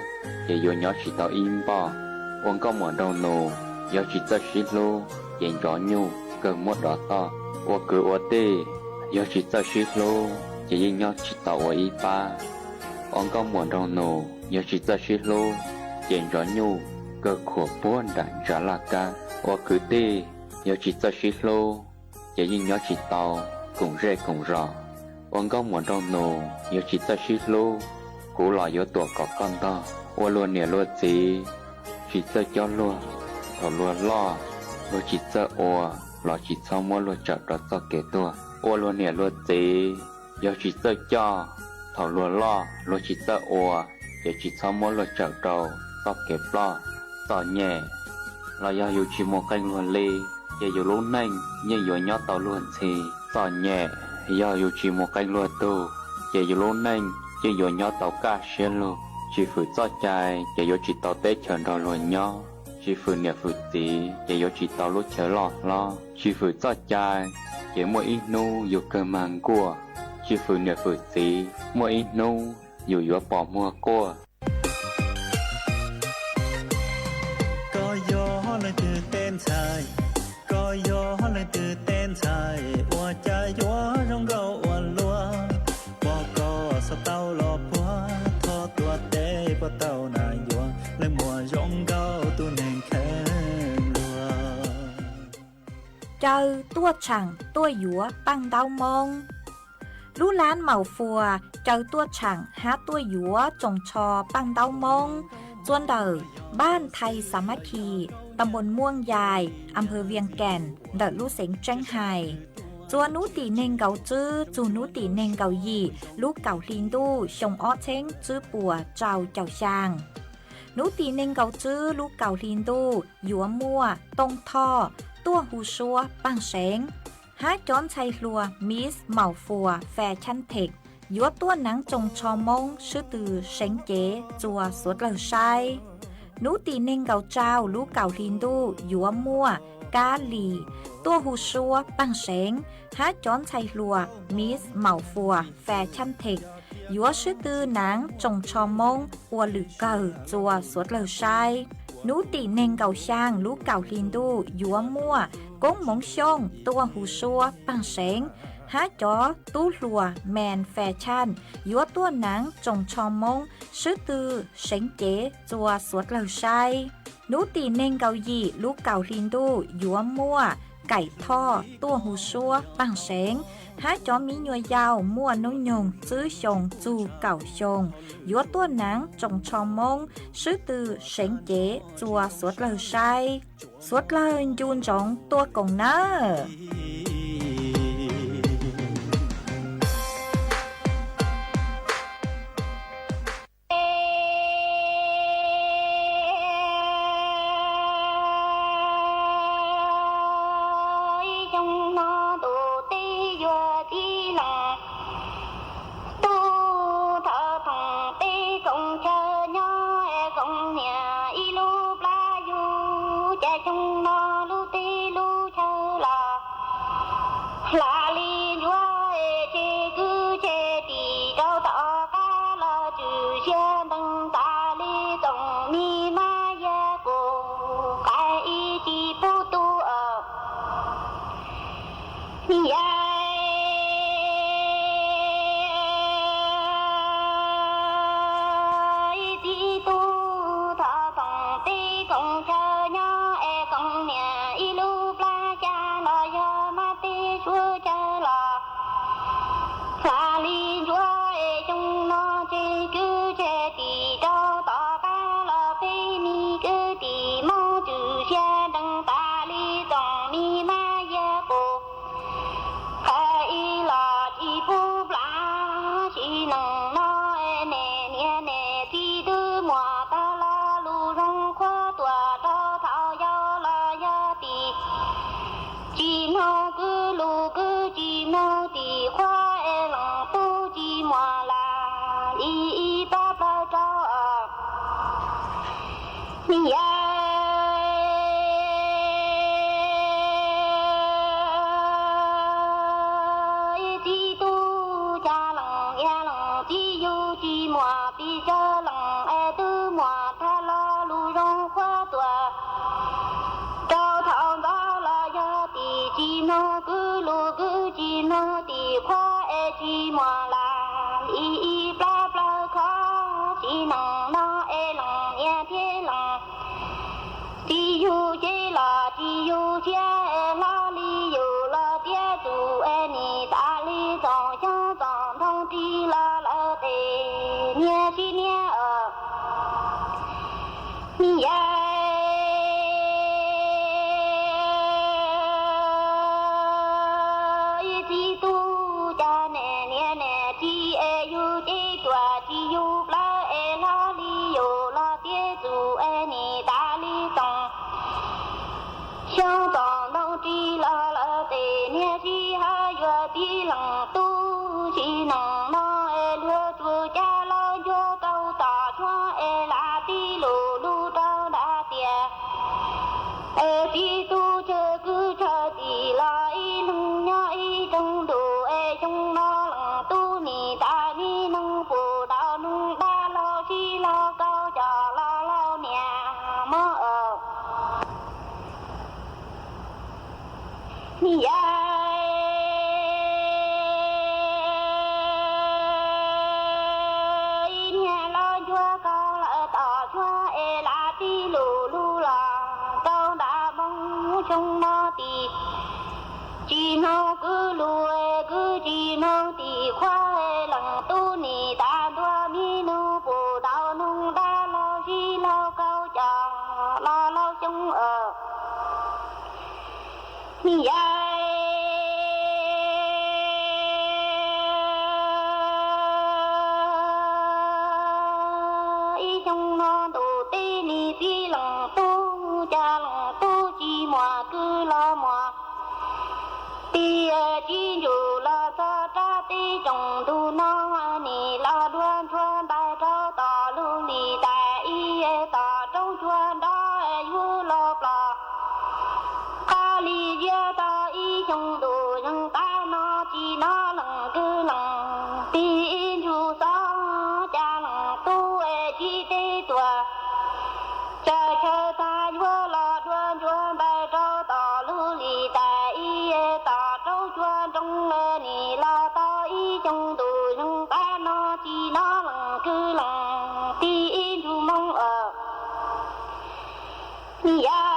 ces yuav nyob tsis tau ib npoj. Ua nkauj muam nraug nus, yog tsis txawj sib hlub, ces ntsov nyuj kawg muab dov toj. Ua kwv ua tij, yog tsis txawj sib hlub, ces yeej nyob tsis tau ua ib pab. Ua nkauj muam nraug nus, yog tsis txawj sib hlub, ces ntsov nyuj kawg khuam puag nram ntsa laj kab. Ua kwv tij, yog tsis txawj sib hlub, ces yeej nyob tsis tau koom zej koom zos. Ua nkauj muam nraug nus, yog tsis txawj sib hlub, kuv los yuav tuam kom koj ntog. Ua luag niam luag txiv, tsis txawj cob luag, thaum luag loj, luag tsis txawj ua, los tsis txhob muab luag tsawm rau txoj kev tuag. Ua luag niam luag txiv, yog tsis txawj coj, thaum luag loj luag tsis txawj ua, ces tsis txhob muab luag tsawm rau txoj kev ploj. Txom nyem, los yog yus tsis mus qee luag li, ces yus lub neej yeej yuav nyob tau luag ntxhi. Txom nyem, yog yus tsis mus qee luag tug, ces yus lub neej yeej yuav nyob tau kaj siab lug. Tsis fwm txoj cai, ces yuav tsis tau teb chaws nrog luag nyob. Tsis fwm niam fwm txiv, ces yuav tsis tau lub chaw loj hlob. Tsis fwm txoj cai, ces muaj ib hnub yus kawg mag nkuaj. Tsis fwm niam fwm txiv, muaj ib hnub yus yuav pos muag quaj. Koj yog leej twg tej ntxhais, koj yog leej twg tej ntxhais, ua cas yuav zoo nkauj ua luaj, pom koj xav tau los puag, thov tuav teb puas tau nas yuav, leej muam zoo nkauj tus neeg kheej luag. Caw tuaj tshaam tuaj yuav paaj ntaub moob. Lub lab Maum Fuas caw tuaj tshaam hab tuaj yuav tsoos tsho paaj ntaub moob txua ntawm npaj Thais Xav Mab Khis, ta npos Muaj Yais, a nphaw Vias Kees ntawm lub xeev Tseeb Hais. Txua nub tim neeg nkaum tswb txug nub tim neeg nkaum yim lub kaum hli ntuj xyoo ob txheeb tswb puas rau caum xyaa. Nub tim neeg nkaum tswb lub kaum hli ntuj yuav muaj Tooj Thoj tuaj hu suab paaj seev, hab cov ntxhais hluas Miss Maum Fuas Fas Chaj Theem yuav tuaj naav tsoos tsho moob swb tw seev cev txua suav dlawg saib. Nub tim neeg nkaum tsau lub kaum hli ntuj yuav muaj Kab Lis tuaj hu suab paaj seev, hab cov ntxhais hluas Miss Maum Fuas Fas Chaj Theem yuav swb tw naav tsoos tsho moob ua lwm kawg txua suav dlawg saib. Nub tim neeg nkaum xyaa lub kaum hli ntuj yuav muaj Koob Moov Xyooj tuaj hu suab paaj seev, hab cov tub hluas Mes Fas Chaj yuav tuaj naav tsoos tsho moob swb tw seev cev txua suav dlawg saib. Nub tim neeg nkaum yim lub kaum hli ntuj yuav muaj Kaim Thoj tuaj hu suab paaj seev, hab cov miv nyuas yau muaj nub nyoog tswb xyoo txug kaum xyoo yuav tuaj naav tsoos tsho moob swb tw seev cev txua suav dlawg saib. Suav dlawg ncu ntsoov tuaj koom nawb. Ib xyoo no ntuj teb yuav tib leeg, tub thov thoom teb koom chaw nyob es koom niam ib lub plab yug, cas xyoo no lub teb lub chaw los hla li ncuav es tseg kwv tseg tim rau tom qab los tswm sia ntees tas li tsoom mi mab yag qus qaib ib tsis pub tu os. Yais ib txiv tub thov thoom teb koom chaw nyob es koom niam ib lub plab xya los yog mab teb suav chaw los hla li ncuav es xyoo no tseg kwv tseg tim rau tom qab los peb mi kwv tim Moob tswm sia ntees tas li tsoom mi mab yag qus qaib ib los tsis pub plav sim neej no es niam niam txiv twb muaj tag los lus zoo qhuav tuaj rau thaum yau los yog tim tsis mloog kwv lus kwv Tim qhuav es tsis muaj lam li ib plab plaws khov, tsis neej no es leej niam thiab leej txiv yug ces los tsis yug thiab, hlob li yus los tiav tus es nim tas li txoom xyoob txoom ntoo ris los lawm tes niag sib niag os. Niag ib txiv tub cas niam niam txiv es yug ces tuag tsis yug plawv es hlob li yus los tiav tus es nim tas li txoom xyoob txoom ntoo ris los lawm tes niag sib hawb yuav tib leej tub, tsis neej no es luag tsuas cab los ncuav rau tom tshuab es lam tib lus lug rau nram tias es txiv tub chaw kwv chaw tij los ib leeg nyob ib rooj ntuj es xyoo no leej tub nim tas nim neeg pum daus neeg dab laug sib laug kaub coj los laug niam mob os. Niag ib niag los ncuav kaub lawm tom tshuab es lam tib lus lug los rau nram moog xyoo no tim tsis mloog kwv lug, kwv tsis mloog tim qhuav, leej tub nim tas ntua mi nug pum daus neeg dab laug sib laug kaub coj los laug xyoo os. Niag ib xyoo no ntuj teb nim txiv leej tub, cas leej tub tsis muaj kwv los muaj tij, tsis ntsug los txog rau teb tsoom ntug no, nim los dua ntsuag ntais rau tom lub lis tais ib, tom roob tsuag nrov yuav los plos qab li ziab tau ib xyoo ntuj zeeg qab no, tsis hnov leej kwv leej tij ib ntsug xov, cas leej tub tsis teb tuag. Tsaws chaw tag yuav los dua ntsuag ntais rau tom lub lis tais ib, tom roob tsuag nroo, nim los tau ib xyoo ntuj zeeg qab no, tsis hnov leej kwv leej tij ib ntsug moo os. Niag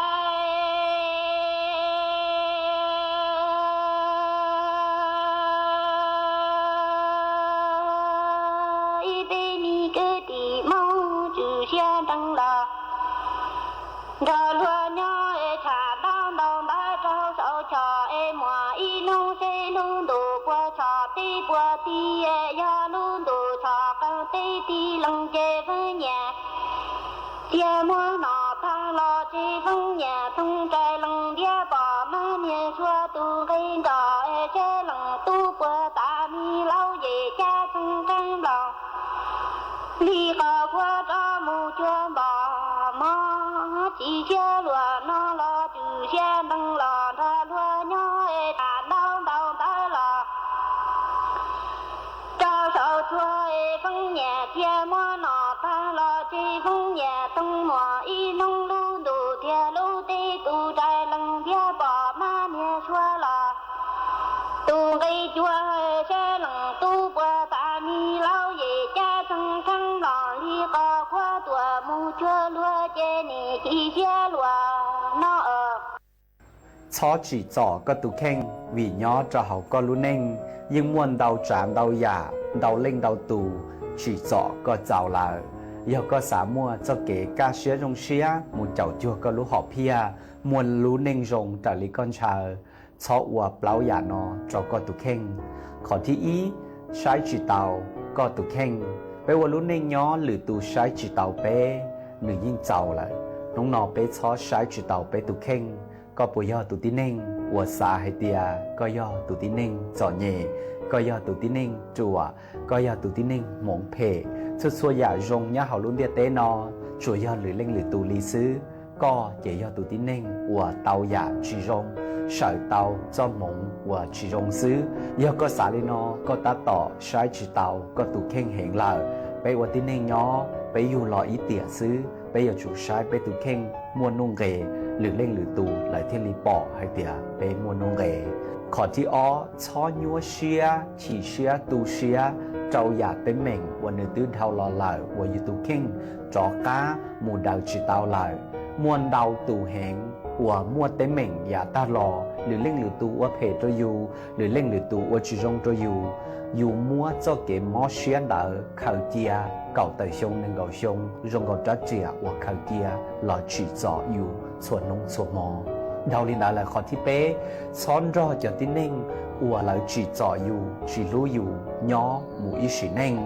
ib teb me kwv tij Hmoob tswm siab nreeg los nrog luag nyob es tsham ntaub ntau ntawv rau saum choj es muaj ib hnub seb lub ntuj puas tshom teb puas tiv, yog lub ntuj tshom qees teb tiv lees ces feeb nyiam txiag muab nom tag los tseg, feeb nyiam thooj rais lees ntiab pom mab niag sua tus nqe nrog es seb leej tub puas tas me laub yem cab txeeg qeeb nploos li qos khuab rov mus cuag npom mog. Tsis siab luag no los tswm siab nteeg los nrog luag nyob es tsham ntaub ntau ntawv los rau saum tshuaj es feeb nyiam txiag muab nom tag los tseg, feeb nyiam thooj muaj ib hnub lub ntuj thiab lub teb tu rais lees ntiab pom mab niag sua los tus nqe cuag seb leej tub puas tas me laub yem cab txeeg qeeb nploos li qos khuab tuam mus cuag luag ces nim tsis siab luag no os. Txhob tsim txom koj tus kheej, vim nyob rau hauv koj lub neej yeej muaj ntau tsav ntau yam, ntau leej ntau tus tsim txom koj txaus lawm. Yog koj xav muaj txoj kev kaj siab zoo siab mus caum cuag koj lub hom phiaj, muaj lub neej zoo raws li koj ntshaw, txhob ua plaub yam no rau koj tus kheej. Qhov thib ib, saib tsis taus koj tus kheej. Peb ua lub neej nyob lwm tus saib tsis taus peb, nws yeej txaus lawm. Hnub no peb txhob saib tsis taus peb tus kheej. Koj puas yog tus tib neeg uas xav hais tias koj yog tus tib neeg txom nyem, koj yog tus tib neeg ruam, koj yog tus tib neeg hmoov phem? Txhua txhua yam zoo nyob hauv lub ntiaj teb no tsuas yog lwm leej lwm tus li xwb. Koj ces yog tus tib neeg uas tau yam tsis zoo, sawv tau txoj hmoov uas tsis zoo xwb. Yog koj xav li no, koj tab tom saib tsis taus koj tus kheej heev lawm. Peb ua tib neeg nyob, peb yug los ib tiam xwb, peb yuav tsum saib peb tus kheej muaj nuj nqes, lwm leej lwm tus lawv thiaj li pom hais tias peb muaj nuj nqes. Qhov thib ob, txhob nyuaj siab, chim siab, tu siab rau yam teeb meem uas nws twb dhau los lawm uas yus tus kheej rov qab mus daws tsis tau lawm. Muaj ntau tus heev uas muaj teeb meem yav tag los, lwm leej lwm tus ua phem rau yus, lwm leej lwm tus ua tsis zoo rau yus, yus muab txoj kev mob siab ntawd khaws cia kaum tawm xyoo nees nkaum xyoo zoo nkaus rab riam uas khaws cia los tsim txom yus txhua hnub txhua hmo. Dhau li ntawd lawm, qhov thib peb, txhob nrog cov tib neeg uas lawv tsim txom yus, tsis hlub yus nyob mus ib sim neej.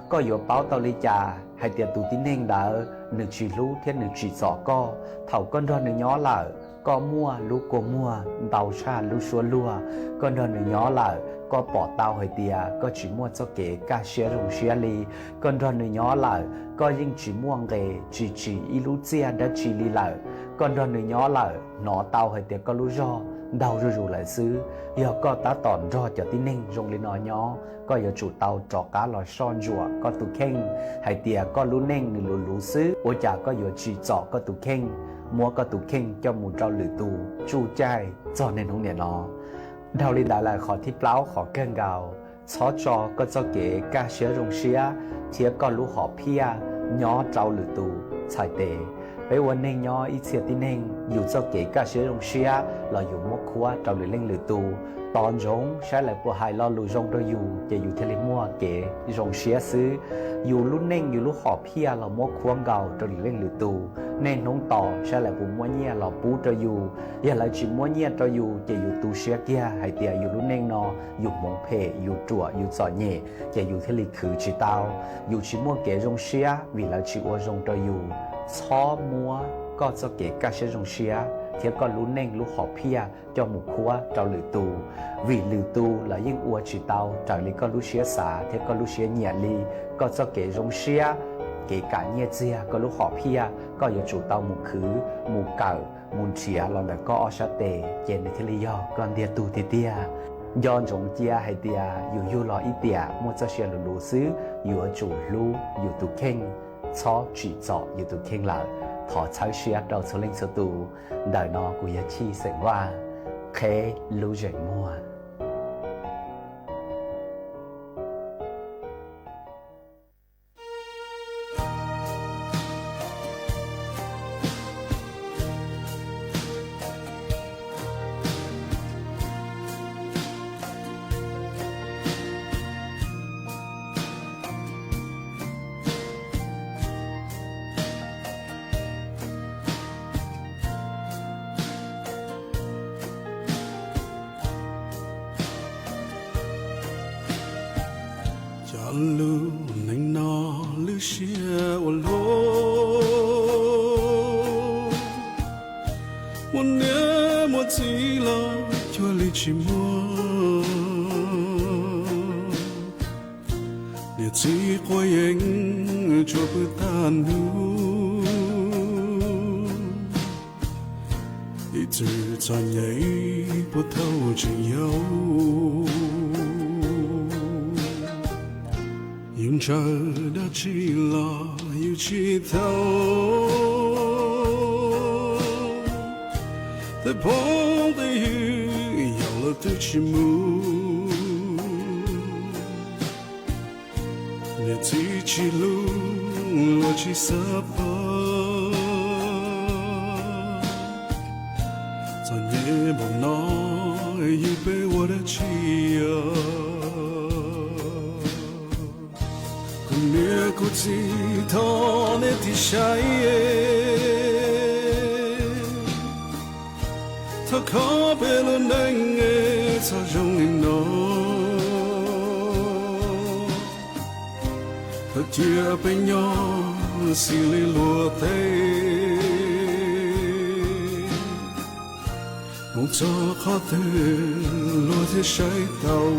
Koj yuav paub tau li cas hais tias tus tib neeg ntawd nws tsis hlub thiab nws tsim txom koj? Thaum koj nrog nws nyob lawm, koj muaj lub kua muag ntau tshaj lub suab luag. Koj nrog nws nyob lawm, koj pom tau hais tias koj tsis muaj txoj kev kaj siab zoo siab li. Koj nrog nws nyob lawm, koj yeej tsis muaj nqe tsis tsim ib lub txiaj dab tsi li lawm. Koj nrog nws nyob lawm, hnov tau hais tias koj lub zog ntaug zuj zus lawm xwb. Yog koj tab tom nrog cov tib neeg zoo li no nyob, koj yuav tsum tau rov qab los soj ntsuam koj tus kheej hais tias koj lub neej nws luv luv xwb, ua cas koj yuav tsim txom koj tus kheej, muab koj tus kheej coj mus rau lwm tus tsuj caij txog niaj hnub niam no. Dhau li ntawd lawm, qhov thib plaub, qhov kawg nkaus, txhob tso koj txoj kev kaj siab zoo siab thiab koj lub hom phiaj nyob rau lwm tus txhais tes. Peb ua neeg nyob ib txhia tib neeg, yus txoj kev kaj siab zoo siab los yus muab khuab rau lwm leej lwm tus, tos ntsoov saib lawv puas hais lo lus zoo rau yus ces yus thiaj li muaj kev zoo siab xwb. Yus lub neej yus lub hom phiaj los muab khuab nkaus rau lwm leej lwm tus, niaj hnub tos saib lawv puas muab nyiaj los pub rau yus. Yog lawv tsis muab nyiaj rau yus ces yus tu siab kiag hais tias yus lub neej no yus hmoov phem, yus ruam, yus txom nyem, ces yus thiaj li khwv tsis tau. Yus tsis muaj kev zoo siab vim lawv tsis ua zoo rau yus. Txhob muab koj txoj kev kaj siab zoo siab thiab koj lub neej lub hom phiaj coj mus khuab rau lwm tus, vim lwm tus lawv yeej ua tsis tau raws li koj lub siab xav thiab koj lub siab nyiam li. Koj txoj kev zoo siab, kev kam nyiaj txiag, koj lub hom phiaj, koj yuav tsum tau mus khwv, mus kawm, mus nrhiav los ntawm koj ob sab tes ces nws thiaj li yog koj ntiag tug tiag tiag. Nco ntsoov cia hais tias yus yug los ib tiam muaj txoj sia luv luv xwb, yuav tsum hlub yus tus kheej, txhob tsim txom yus tus kheej lawm. Thov txhawb siab rau txhua leej txhua tus. Ntawm no kuv yog Chij xeem Vaj, qheb lub zeem muag. Cov lus neej no lub siab ua luaj, muaj niam muaj txiv los cuag li tsis muaj. Niam txiv quav yeeb tsuas pw tag hnub, ib txwm txom nyem puas thaum tseem yau. Yus ntshaw dab tsi los yus tsis tau, tej phooj tej ywg yaus los twb tsis mus. Niam txiv tsis hlub luag tsis xav pab, txom nyem npaum no yus peb ua dab tsi os? Kuv niam kuv txiv thov nej tig saib, thov kho peb lub neej txhob zoo li no. Thov cia peb nyob xws li luag tej, mus txog qhov twg luag thiaj saib tau.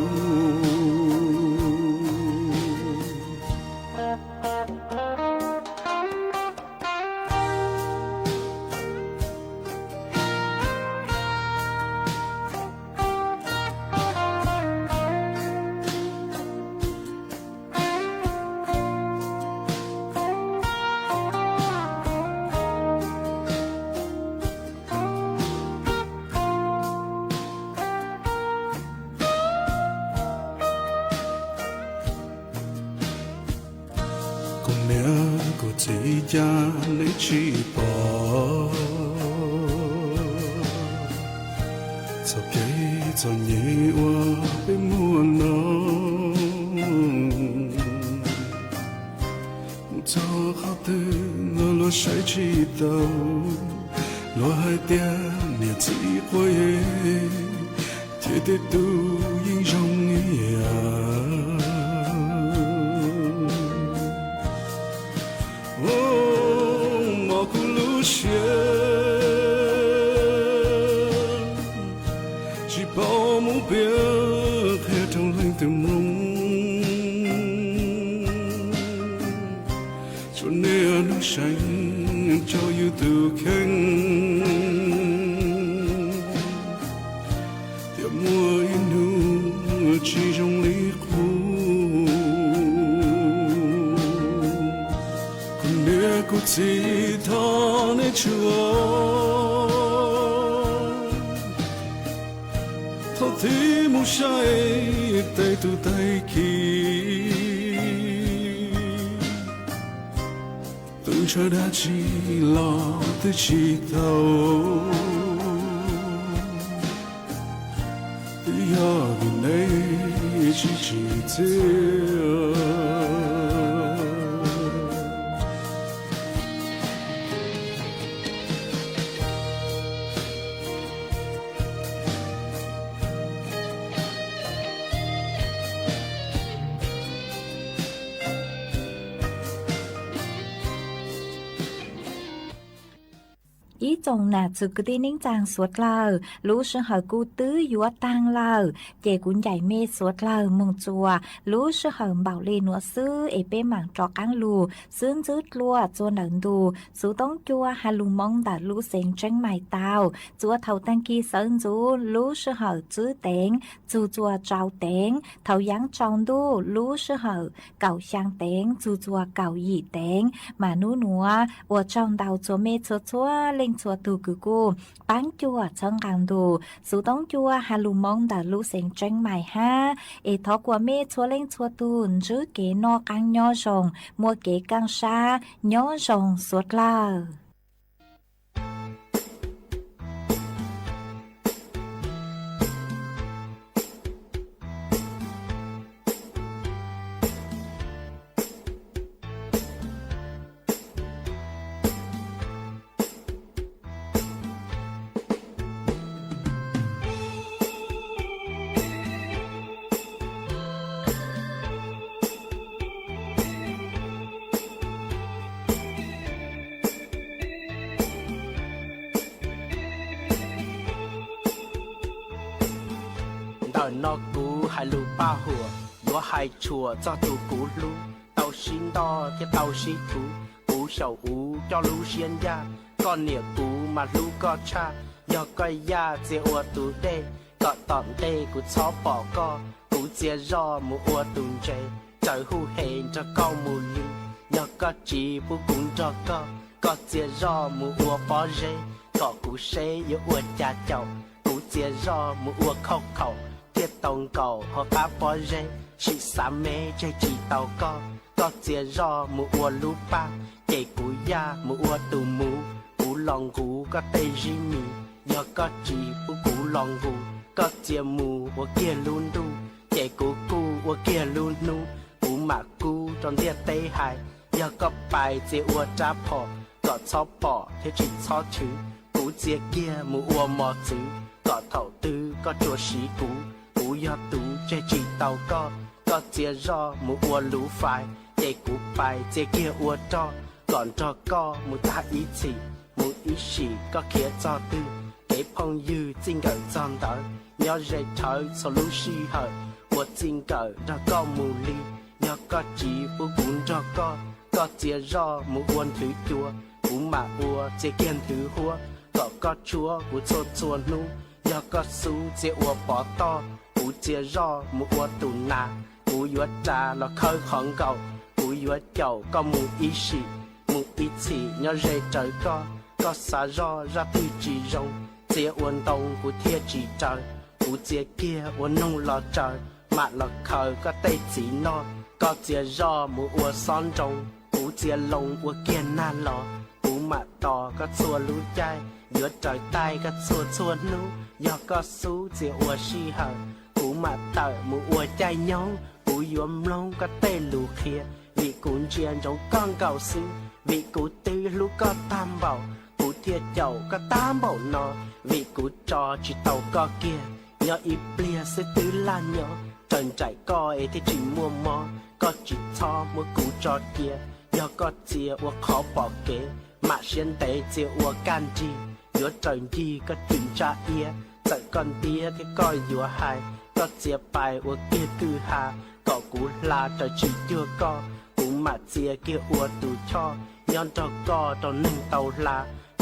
Txiv, cas neb tsis pom txoj kev txom nyem uas peb muaj no? Mus txog qhov twg los luag saib tsis taus, luag hais tias niam txiv quav yeeb, ces tej tug yeej zoo ib yam. Mos kuv lub siab, tsis paub mus piav qhia rau leej twg mloog. Tsuas niaj hnub seev rau yus tus kheej, thiaj muaj ib hnub tsis zoo li qub. Kuv niam kuv txiv, thov nej tsuas thaum twg mus saib tej tug tag kis, tus ntshaw dab tsi los twb tsis tau. Twb yog vim neb tsis tsim txiaj. Ib tsoom nam txiv kwv tij neej tsaa suav dlawg, lub sij hawm kuj twb yuav taag lawm, ces kuv ncaim mej suav dlawg moog txuas lub sij hawm npaum le nuav xwb es peb maam rov qaab lug xwb ntxwb dlua txua ntawm ntu xuv toob cua has lug moo ntawm lub xeev Tseeb Mais tau. Txua thaum taag kis sawv ntxuv lub sij hawm tsib teev txug txua rau teev, thaum yaav tsaus ntuj lub sij hawm kaum xyaa teev txug txua kaum yim teev. Mas nub nuav ua tsaug ntau txhua mej txhua txhua leej txhua tug kws kuj paab cuam txhawb nqaa ntu xuv toob cua has lug moo ntawm lub xeev Tseeb Mais hab. Es thov kuas mej txhua leej txhua tug ntsib kev noj qaab nyob zoo, muaj kev kaaj sab nyob zoo suav dlawg. Ntawm no kuv hais lus paj huam, yuav hais tshuam txog tus kuv hlub, tau sib ntoj thiab tau sib thuv, kuv xyaum uv coj lub siab ncaj, koj niam kuv mas hlub koj tshaj, yog koj yaj txia ua tus dej, kom tom ntej kuv txhob pom koj, kuv txia zoj mus ua tus ntses, tsaws huj hes nrog koj mus li, yog koj tsis pub kuv nrog koj, koj txia zoj mus ua pob zeb, kom kuv seb yuav ua cas caum, kuv txia zoj mus ua khauj khaum, thiaj tau nkaum hauv qab pob zeb, sim xav me tseg tsis tau koj, koj txia zoj mus ua lub paj, ces kuv yaj mus ua tus muv, kuv los nquv koj tej zib mis, yog koj tsis pub kuv los nquv, koj txia mus ua kiag lub ntuj, ces kuv kuj ua kiag lub hnub, kuv mam kub rau ntiaj teb hais, yog koj pais txia ua rab phom, kom txhob pom thiab tsis txhob chwv, kuv txia kiag mus ua mos txwv, kom thaum twg koj tsuas siv kuv, kuv yog tus tseg tsis tau koj, koj txia zoj mus ua luv fais, ces kuv pais txia kiag ua roj, kom nrog koj mus tag ib txhis, mus ib sim koj khiav txog twg, kev phooj ywg txij nkawm txog ntawd, nyob ze rhawv txhua lub sij hawm, ua txij nkawm nrog koj mus li, yog koj tsis pub kuv nrog koj, koj txia zoj mus ua nthwv cua, kuv mam ua txia kiag nthwv huab, kom koj tshuab kuv txhua txhua hnub, yog koj xub txia ua pov toj, kuv txia zoj mus ua tus nas, kuv yuav ras los khawb qhov nkaum, kuv yuav caum koj mus ib sim, mus ib txhis nyob ze raws koj, koj xav zoj zaj twg tsis zoo, txia ua ntoo kuv thiaj tsis raws, kuv txia kiag ua noog los tsaws, mam los khaws koj tej txiv noj, koj txia zoj mus ua xob nroo, kuv txiav loo ua kiag nag los, kuv mam tos koj txhua lub caij, yuav raws tais koj txhua txhua hnub. Yog koj xub txia ua sij hawm, kuv mam tawm mus ua caij nyoog. Kuv yuav mloog koj tej lus qhia, vim kuv ntsia ntsoov koj nkaus xwb. Vim kuv twb hlub koj tag npaum, kuv thiaj caum koj tag npaum no. Vim kuv tso tsis tau koj kiag, nyob ib pliag xwb twb laj nyob. Raws nraim koj es thiaj tsis muaj mob, koj tsis txhob muab kuv tso cia. Yog koj txia ua qhov pom kev, mam siab ntev txia ua kaj nrig. Yuav raws ncig koj cwm ntsa iab, txawm koj ntiab thiab koj yuav hais. Koj txia pais ua kiag kwj ha, kom kuv hla raws tsim cuag koj. Kuv mam txia kiag ua tus choj, nyob nrog koj rau neeg tau hla.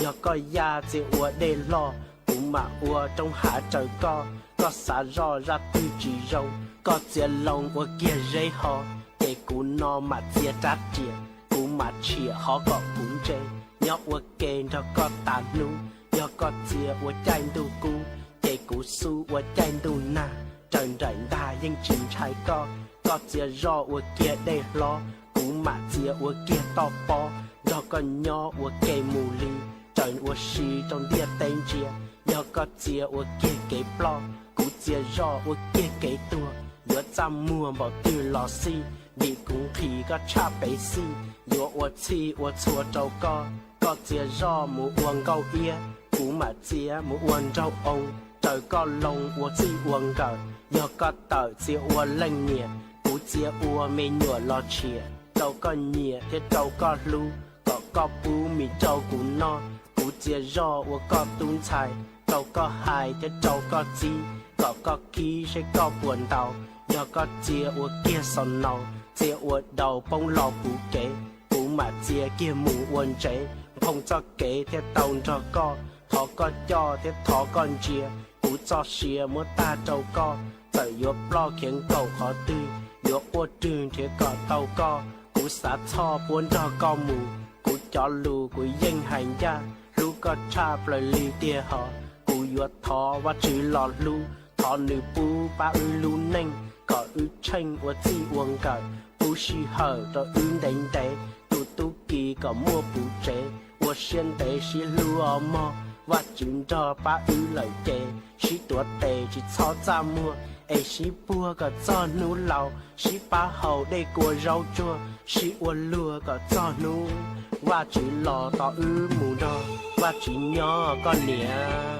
Yog koj yaj txia ua dej loj, kuv mam ua roob hav raws koj. Koj xav zoj zaj twg tsis zoo, koj txia loo ua kiag zeb ho, ces kuv no mam txia rab riam. Kuv mam tshiam hov kom kuv ntse, nyob ua ke nrog koj tas hnub. Yog koj txia ua caij ntuj kub, ces kuv xub ua caij ntuj nag. Raws nraim ntag yeej tsis ntshai koj. Koj txia zoj ua kiag dej hlob, kuv mam txia ua kiag toj pob. Nrog koj nyob ua ke mus li, raws ua si rau ntiaj teb ntsia. Yog koj txia ua kiag kev ploj, kuv txia zoj ua kiag kev tuag. Yuav txaj muag npaum twg los xij, vim kuv nqhis koj tshaj pev xij. Yuav ua txhij ua txhua rau koj, koj txia zoj mus ua nkauj iab, kuv mam txia mus ua nraug oo. Raws koj loo ua txij ua nkawm, yog koj tawm txia ua leej niam, kuv txia ua me nyuam los tshiam. Rau koj nyiam thiab rau koj hlub, kom koj pub mis rau kuv noj. Kuv txia zoj ua koj tub ntxhais, rau koj hais thiab rau koj txib, kom koj khib seb koj puas ntaus. Yog koj txia ua kiag xaus naus, txia ua daus poob los puv kev, kuv mam txia kiag mus ua ntsev. Nphoo txoj kev thiaj tau nrog koj, thov koj coj thiab thov koj ntsia. Kuv txoj sia muab tag rau koj, txawm yuav ploj khiav nkaum qhov twg, yuav quaj rwg nrhiav kom tau koj. Kuv xav txhoj puab nrog koj mus, kuv cov lus kuv yeej hais ncaj. Hlub koj tshaj plaws li tiag hos, kuv yuav thov Vajtswv los hlub, thov nws pub pab wb lub neej, kom wb tsheej ua txij ua nkawm, pub sij hawm rau wb ntev ntev. Tus tub ki kom muaj puv tsev, ua siab ntev sib hlub os mog. Vajtswv nrog pab wb lawm ces, sib tuav tes tsis txhob txaj muag, es sib puag kom txog hnub laus, sib pab haus dej kua zaub tsuag, sib ua luag kom txog hnub Vajtswv los tos wb mus nrog Vajtswv nyob koj niam.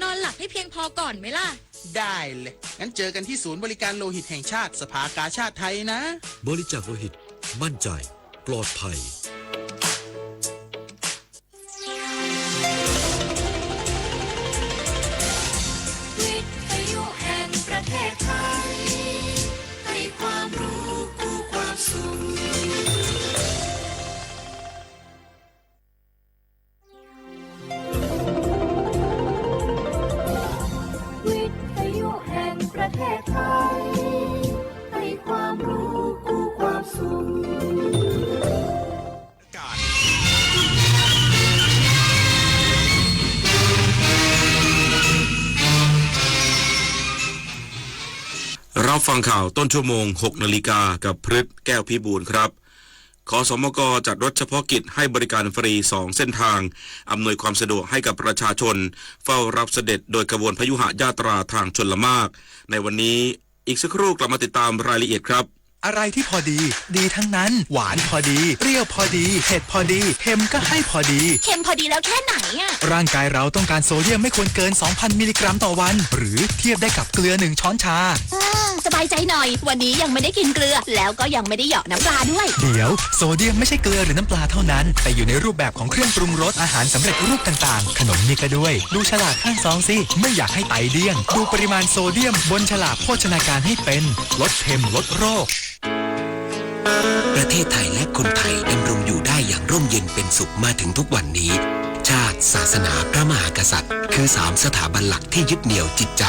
นอนหลับให้เพียงพอก่อนไหมล่ะ ได้เลย งั้นเจอกันที่ศูนย์บริการโลหิตแห่งชาติ สภากาชาดไทยนะ บริจาคโลหิต มั่นใจ ปลอดภัย วิทยุแห่งประเทศไทย ให้ความรู้คู่ความสุข วิทยุแห่งประเทศไทย ให้ความรู้คู่ความสุข รับฟังข่าวต้นชั่วโมง หกนาฬิกา กับพฤษ แก้วพิบูลครับ ขสมก จัดรถเฉพาะกิจให้บริการฟรี สอง เส้นทาง อำนวยความสะดวกให้กับประชาชน เฝ้ารับเสด็จโดยขบวนพยุหยาตราทางชลมาก ในวันนี้ อีกสักครู่กลับมาติดตามรายละเอียดครับ อะไรที่พอดี ดีทั้งนั้น หวานพอดี เปรี้ยวพอดี เผ็ดพอดี เค็มก็ให้พอดี เค็มพอดีแล้วแค่ไหนอะ ร่างกายเราต้องการโซเดียมไม่ควรเกิน สองพัน มิลลิกรัมต่อวัน หรือเทียบได้กับเกลือ หนึ่ง ช้อนชา อืม สบายใจหน่อย วันนี้ยังไม่ได้กินเกลือ แล้วก็ยังไม่ได้เหยาะน้ำปลาด้วย เดี๋ยว โซเดียมไม่ใช่เกลือหรือน้ำปลาเท่านั้น แต่อยู่ในรูปแบบของเครื่องปรุงรส อาหารสำเร็จรูปต่างๆ ขนมนี่ก็ด้วย ดูฉลากข้างซองสิ ไม่อยากให้ไตเดี้ยง ดูปริมาณโซเดียมบนฉลากโภชนาการให้เป็น ลดเค็มลดโรค ประเทศไทยและคนไทยดำรงอยู่ได้อย่างร่มเย็นเป็นสุขมาถึงทุกวันนี้ ชาติ ศาสนา พระมหากษัตริย์ คือสามสถาบันหลักที่ยึดเหนี่ยวจิตใจ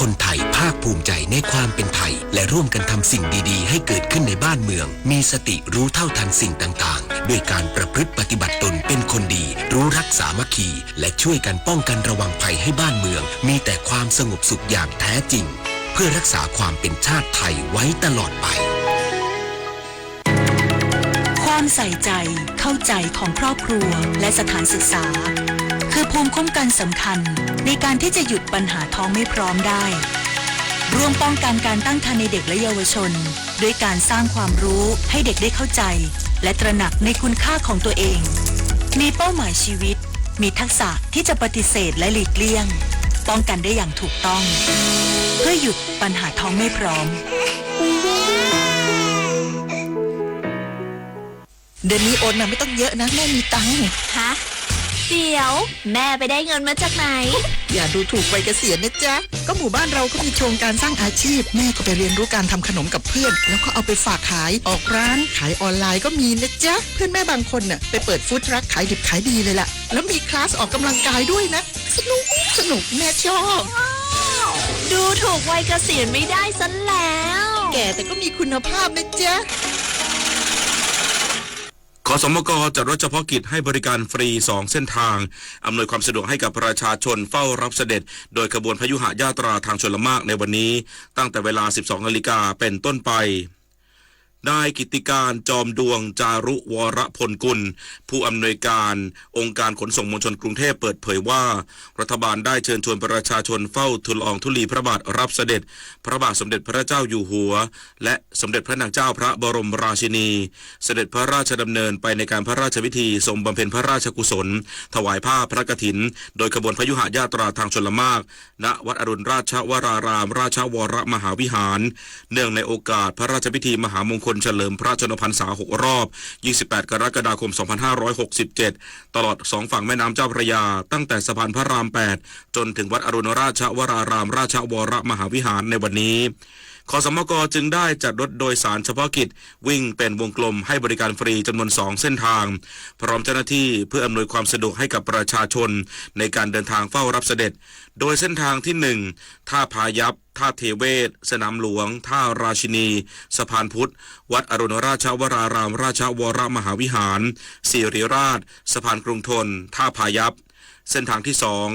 คนไทยภาคภูมิใจในความเป็นไทย และร่วมกันทำสิ่งดีๆ ให้เกิดขึ้นในบ้านเมือง มีสติรู้เท่าทันสิ่งต่างๆ ด้วยการประพฤติปฏิบัติตนเป็นคนดี รู้รักสามัคคี และช่วยกันป้องกันระวังภัยให้บ้านเมือง มีแต่ความสงบสุขอย่างแท้จริง เพื่อรักษาความเป็นชาติไทยไว้ตลอดไป ความใส่ใจ เข้าใจของครอบครัว และสถานศึกษา คือภูมิคุ้มกันสำคัญในการที่จะหยุดปัญหาท้องไม่พร้อมได้ ร่วมป้องกันการตั้งครรภ์ในเด็กและเยาวชน ด้วยการสร้างความรู้ให้เด็กได้เข้าใจ และตระหนักในคุณค่าของตัวเอง มีเป้าหมายชีวิต มีทักษะที่จะปฏิเสธและหลีกเลี่ยง ป้องกันได้อย่างถูกต้อง เพื่อหยุดปัญหาท้องไม่พร้อม เดือนนี้โอนมาไม่ต้องเยอะนะ แม่มีตังค์ ฮะ เดี๋ยว แม่ไปได้เงินมาจากไหน อย่าดูถูกวัยเกษียณนะจ๊ะ ก็หมู่บ้านเราก็มีโครงการสร้างอาชีพ แม่ก็ไปเรียนรู้การทำขนมกับเพื่อน แล้วก็เอาไปฝากขาย ออกร้านขายออนไลน์ก็มีนะจ๊ะ เพื่อนแม่บางคนน่ะไปเปิดฟู้ดทรัคขายดิบขายดีเลยล่ะ แล้วมีคลาสออกกำลังกายด้วยนะ สนุก สนุก แม่ชอบ ดูถูกวัยเกษียณไม่ได้ซะแล้ว แก่แต่ก็มีคุณภาพนะจ๊ะ ขสมก จัดรถเฉพาะกิจให้บริการฟรี สอง เส้นทาง อำนวยความสะดวกให้กับประชาชนเฝ้ารับเสด็จ โดยขบวนพยุหยาตราทางชลมากในวันนี้ ตั้งแต่เวลา สิบสอง นาฬิกาเป็นต้นไป นายกิตติการ จอมดวง จารุวรพลกุล ผู้อำนวยการองค์การขนส่งมวลชนกรุงเทพฯ เปิดเผยว่า รัฐบาลได้เชิญชวนประชาชนเฝ้าทูลละอองธุลีพระบาทรับเสด็จ พระบาทสมเด็จพระเจ้าอยู่หัว และสมเด็จพระนางเจ้าพระบรมราชินี เสด็จพระราชดำเนินไปในการพระราชพิธีทรงบำเพ็ญพระราชกุศล ถวายผ้าพระกฐิน โดยขบวนพยุหยาตราทางชลมาก ณ วัดอรุณราชวรารามราชวรมหาวิหาร เนื่องในโอกาสพระราชพิธีมหามงคลเฉลิมพระชนมพรรษา หก รอบ ยี่สิบแปด กรกฎาคม สองพันห้าร้อยหกสิบเจ็ด ตลอดสองฝั่งแม่น้ำเจ้าพระยา ตั้งแต่สะพานพระราม แปด จนถึงวัดอรุณราชวรารามราชวรมหาวิหารในวันนี้ ขสมก จึงได้จัดรถโดยสารเฉพาะกิจวิ่งเป็นวงกลมให้บริการฟรีจำนวน สอง เส้นทาง พร้อมเจ้าหน้าที่เพื่ออำนวยความสะดวกให้กับประชาชนในการเดินทางเฝ้ารับเสด็จ โดยเส้นทางที่ หนึ่ง ท่าพายัพ ท่าเทเวศ สนามหลวง ท่าราชินี สะพานพุทธ วัดอรุณราชวรารามราชวรมหาวิหาร ศิริราช สะพานกรุงทน ท่าพายัพ เส้นทางที่ สอง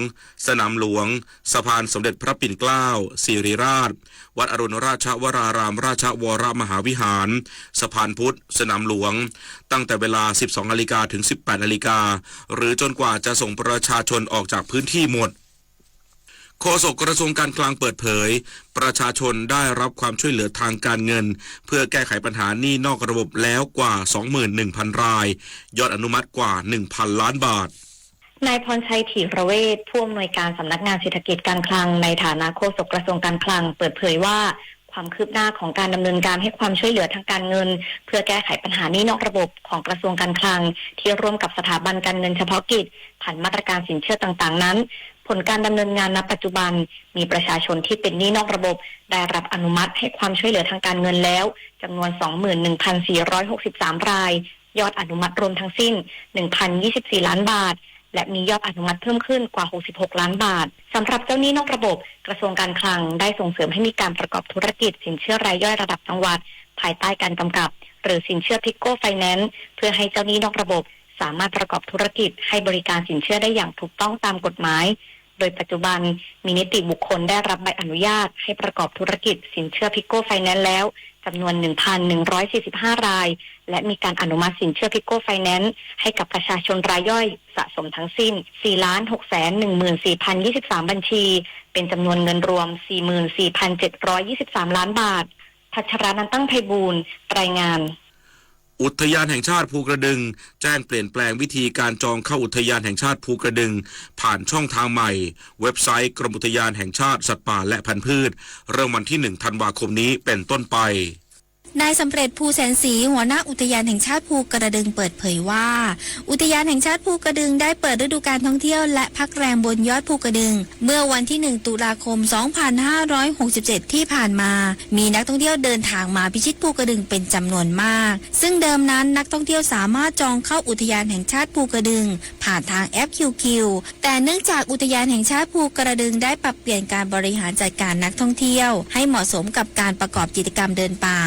สนามหลวง สะพานสมเด็จพระปิ่นเกล้า ศิริราช วัดอรุณราชวรารามราชวรมหาวิหาร สะพานพุทธ สนามหลวง ตั้งแต่เวลา สิบสอง นาฬิกา ถึง สิบแปด นาฬิกา หรือจนกว่าจะส่งประชาชนออกจากพื้นที่หมด โฆษกกระทรวงการคลังเปิดเผย ประชาชนได้รับความช่วยเหลือทางการเงิน เพื่อแก้ไขปัญหาหนี้นอกระบบแล้วกว่า สองหมื่นหนึ่งพัน ราย ยอดอนุมัติกว่า หนึ่งพัน ล้านบาท นายพรชัย ถีระเวช ผู้อำนวยการสำนักงานเศรษฐกิจการคลัง ในฐานะโฆษกกระทรวงการคลัง เปิดเผยว่า ความคืบหน้าของการดำเนินการให้ความช่วยเหลือทางการเงิน เพื่อแก้ไขปัญหาหนี้นอกระบบของกระทรวงการคลัง ที่ร่วมกับสถาบันการเงินเฉพาะกิจ ผ่านมาตรการสินเชื่อต่างๆ นั้น ผลการดำเนินงานณปัจจุบัน มีประชาชนที่เป็นหนี้นอกระบบ ได้รับอนุมัติให้ความช่วยเหลือทางการเงินแล้ว จำนวน สองหมื่นหนึ่งพันสี่ร้อยหกสิบสาม ราย ยอดอนุมัติรวมทั้งสิ้น หนึ่งพันยี่สิบสี่ ล้านบาท และมียอดอนุมัติเพิ่มขึ้นกว่า หกสิบหก ล้านบาท สำหรับเจ้าหนี้นอกระบบ กระทรวงการคลังได้ส่งเสริมให้มีการประกอบธุรกิจสินเชื่อรายย่อยระดับจังหวัด ภายใต้การกำกับ หรือสินเชื่อ Piggo Finance เพื่อให้เจ้าหนี้นอกระบบ สามารถประกอบธุรกิจให้บริการสินเชื่อได้อย่างถูกต้องตามกฎหมาย โดยปัจจุบันมีนิติบุคคลได้รับใบอนุญาตให้ประกอบธุรกิจสินเชื่อ Piggo Finance แล้ว จำนวน หนึ่งพันหนึ่งร้อยสี่สิบห้า ราย และมีการอนุมัติสินเชื่อ Piggo Finance ให้กับประชาชนรายย่อยสะสมทั้งสิ้น สี่ล้านหกแสนหนึ่งหมื่นสี่พันยี่สิบสาม บัญชี เป็นจำนวนเงินรวม สี่หมื่นสี่พันเจ็ดร้อยยี่สิบสาม ล้านบาท พัชรานันท์ ตั้งไพบูลย์ รายงาน อุทยานแห่งชาติภูกระดึง แจ้งเปลี่ยนแปลงวิธีการจองเข้าอุทยานแห่งชาติภูกระดึง ผ่านช่องทางใหม่ เว็บไซต์กรมอุทยานแห่งชาติสัตว์ป่าและพันธุ์พืช เริ่มวันที่ หนึ่ง ธันวาคมนี้เป็นต้นไป นายสำเร็จ ภูแสนศรี หัวหน้าอุทยานแห่งชาติภูกระดึง เปิดเผยว่า อุทยานแห่งชาติภูกระดึงได้เปิดฤดูกาลท่องเที่ยวและพักแรมบนยอดภูกระดึง เมื่อวันที่ หนึ่ง ตุลาคม สองพันห้าร้อยหกสิบเจ็ด ที่ผ่านมา มีนักท่องเที่ยวเดินทางมาพิชิตภูกระดึงเป็นจำนวนมาก ซึ่งเดิมนั้นนักท่องเที่ยวสามารถจองเข้าอุทยานแห่งชาติภูกระดึง ผ่านทางแอป คิว คิว แต่เนื่องจากอุทยานแห่งชาติภูกระดึงได้ปรับเปลี่ยนการบริหารจัดการนักท่องเที่ยวให้เหมาะสมกับการประกอบกิจกรรมเดินป่า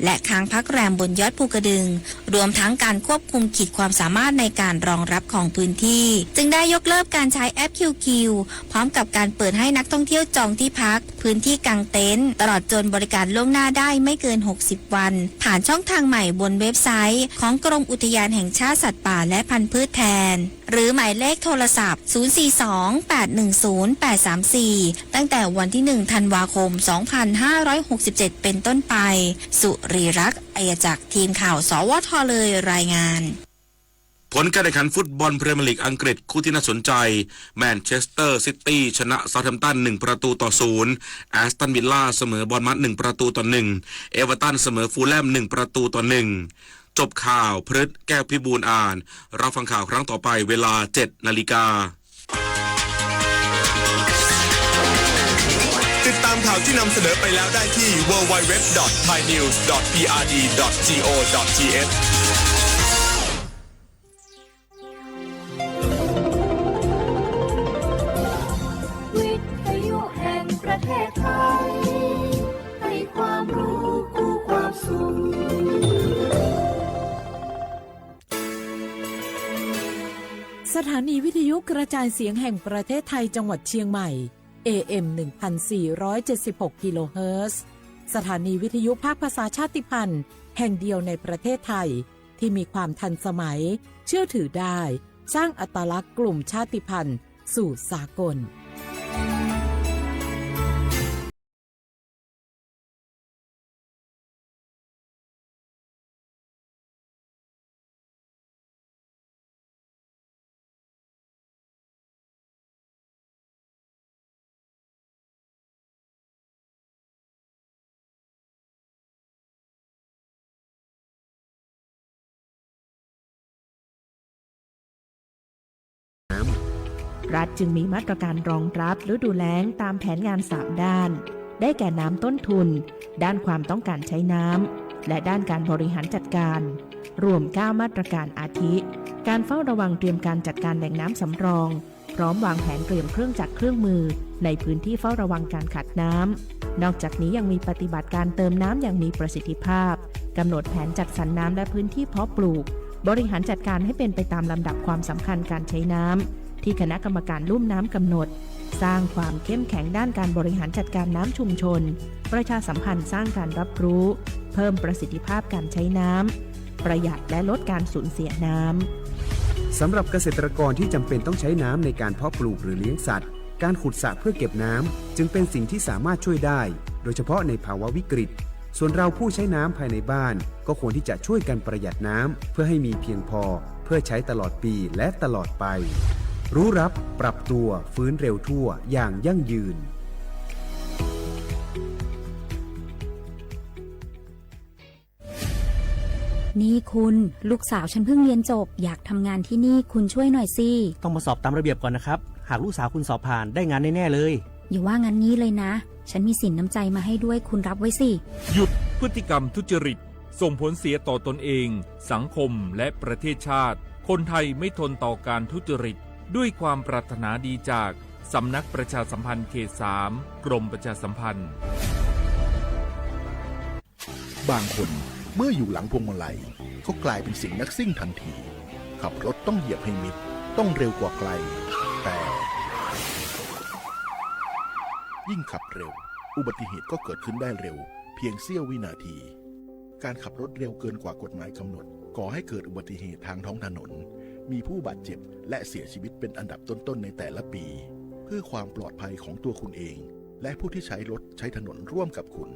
และค้างพักแรมบนยอดภูกระดึง รวมทั้งการควบคุมขีดความสามารถในการรองรับของพื้นที่ จึงได้ยกเลิกการใช้แอป คิว คิว พร้อมกับการเปิดให้นักท่องเที่ยวจองที่พัก พื้นที่กางเต็นท์ ตลอดจนบริการล่วงหน้าได้ไม่เกิน หกสิบ วัน ผ่านช่องทางใหม่บนเว็บไซต์ของกรมอุทยานแห่งชาติสัตว์ป่าและพันธุ์พืชแทน หรือหมายเลขโทรศัพท์ ศูนย์สี่สอง แปดหนึ่งศูนย์ แปดสามสี่ ตั้งแต่วันที่ หนึ่ง ธันวาคม สองพันห้าร้อยหกสิบเจ็ด เป็นต้นไป สุรีรักษ์ อัยจักร ทีมข่าว สวท เลย รายงาน ผลการแข่งขันฟุตบอลพรีเมียร์ลีกอังกฤษ คู่ที่น่าสนใจ แมนเชสเตอร์ซิตี้ชนะเซาแธมป์ตัน หนึ่ง ประตูต่อ ศูนย์ แอสตันวิลล่าเสมอบอร์นมัธ หนึ่ง ประตูต่อ หนึ่ง เอเวอร์ตันเสมอฟูลแลม หนึ่ง ประตูต่อ หนึ่ง จบข่าว พฤษ แก้วพิบูลอ่าน รับฟังข่าวครั้งต่อไปเวลา เจ็ด นาฬิกา ติดตามข่าวที่นำเสนอไปแล้วได้ที่ ดับเบิลยู ดับเบิลยู ดับเบิลยู ดอท ไทย นิวส์ ดอท พี อาร์ ดี ดอท จี โอ ดอท ที เอช วิทยุแห่งประเทศไทย ให้ความรู้คู่ความสุข สถานีวิทยุกระจายเสียงแห่งประเทศไทยจังหวัดเชียงใหม่ เอ เอ็ม หนึ่งพันสี่ร้อยเจ็ดสิบหก กิโลเฮิรตซ์ สถานีวิทยุภาคภาษาชาติพันธุ์แห่งเดียวในประเทศไทย ที่มีความทันสมัย เชื่อถือได้ สร้างอัตลักษณ์กลุ่มชาติพันธุ์สู่สากล รัฐจึงมีมาตรการรองรับฤดูแล้งตามแผนงานสามด้าน ได้แก่น้ำต้นทุน ด้านความต้องการใช้น้ำ และด้านการบริหารจัดการ รวมเก้ามาตรการอาทิ การเฝ้าระวังเตรียมการจัดการแหล่งน้ำสำรอง พร้อมวางแผนเตรียมเครื่องจักรเครื่องมือ ในพื้นที่เฝ้าระวังการขาดน้ำ นอกจากนี้ยังมีปฏิบัติการเติมน้ำอย่างมีประสิทธิภาพ กำหนดแผนจัดสรรน้ำและพื้นที่เพาะปลูก บริหารจัดการให้เป็นไปตามลำดับความสำคัญการใช้น้ำ ที่คณะกรรมการลุ่มน้ำกำหนด สร้างความเข้มแข็งด้านการบริหารจัดการน้ำชุมชน ประชาสัมพันธ์สร้างการรับรู้ เพิ่มประสิทธิภาพการใช้น้ำ ประหยัดและลดการสูญเสียน้ำ สำหรับเกษตรกรที่จำเป็นต้องใช้น้ำในการเพาะปลูกหรือเลี้ยงสัตว์ การขุดสระเพื่อเก็บน้ำจึงเป็นสิ่งที่สามารถช่วยได้ โดยเฉพาะในภาวะวิกฤต ส่วนเราผู้ใช้น้ำภายในบ้านก็ควรที่จะช่วยกันประหยัดน้ำเพื่อให้มีเพียงพอ เพื่อใช้ตลอดปีและตลอดไป รู้รับ ปรับตัว ฟื้นเร็วทั่ว อย่างยั่งยืน นี่คุณ ลูกสาวฉันเพิ่งเรียนจบ อยากทำงานที่นี่ คุณช่วยหน่อยสิ ต้องมาสอบตามระเบียบก่อนนะครับ หากลูกสาวคุณสอบผ่าน ได้งานแน่ๆเลย อย่าว่างั้นงี้เลยนะ ฉันมีสินน้ำใจมาให้ด้วย คุณรับไว้สิ หยุดพฤติกรรมทุจริต ส่งผลเสียต่อตนเอง สังคม และประเทศชาติ คนไทยไม่ทนต่อการทุจริต ด้วยความปรารถนาดีจาก สำนักประชาสัมพันธ์เขตสาม กรมประชาสัมพันธ์ บางคนเมื่ออยู่หลังพวงมาลัย ก็กลายเป็นเสียงนักซิ่งทันที ขับรถต้องเหยียบให้มิด ต้องเร็วกว่าใคร แต่ ยิ่งขับเร็ว อุบัติเหตุก็เกิดขึ้นได้เร็ว เพียงเสี้ยววินาที การขับรถเร็วเกินกว่ากฎหมายกำหนด ก่อให้เกิดอุบัติเหตุทางท้องถนน มีผู้บาดเจ็บ และเสียชีวิตเป็นอันดับต้นๆในแต่ละปี เพื่อความปลอดภัยของตัวคุณเอง และผู้ที่ใช้รถใช้ถนนร่วมกับคุณ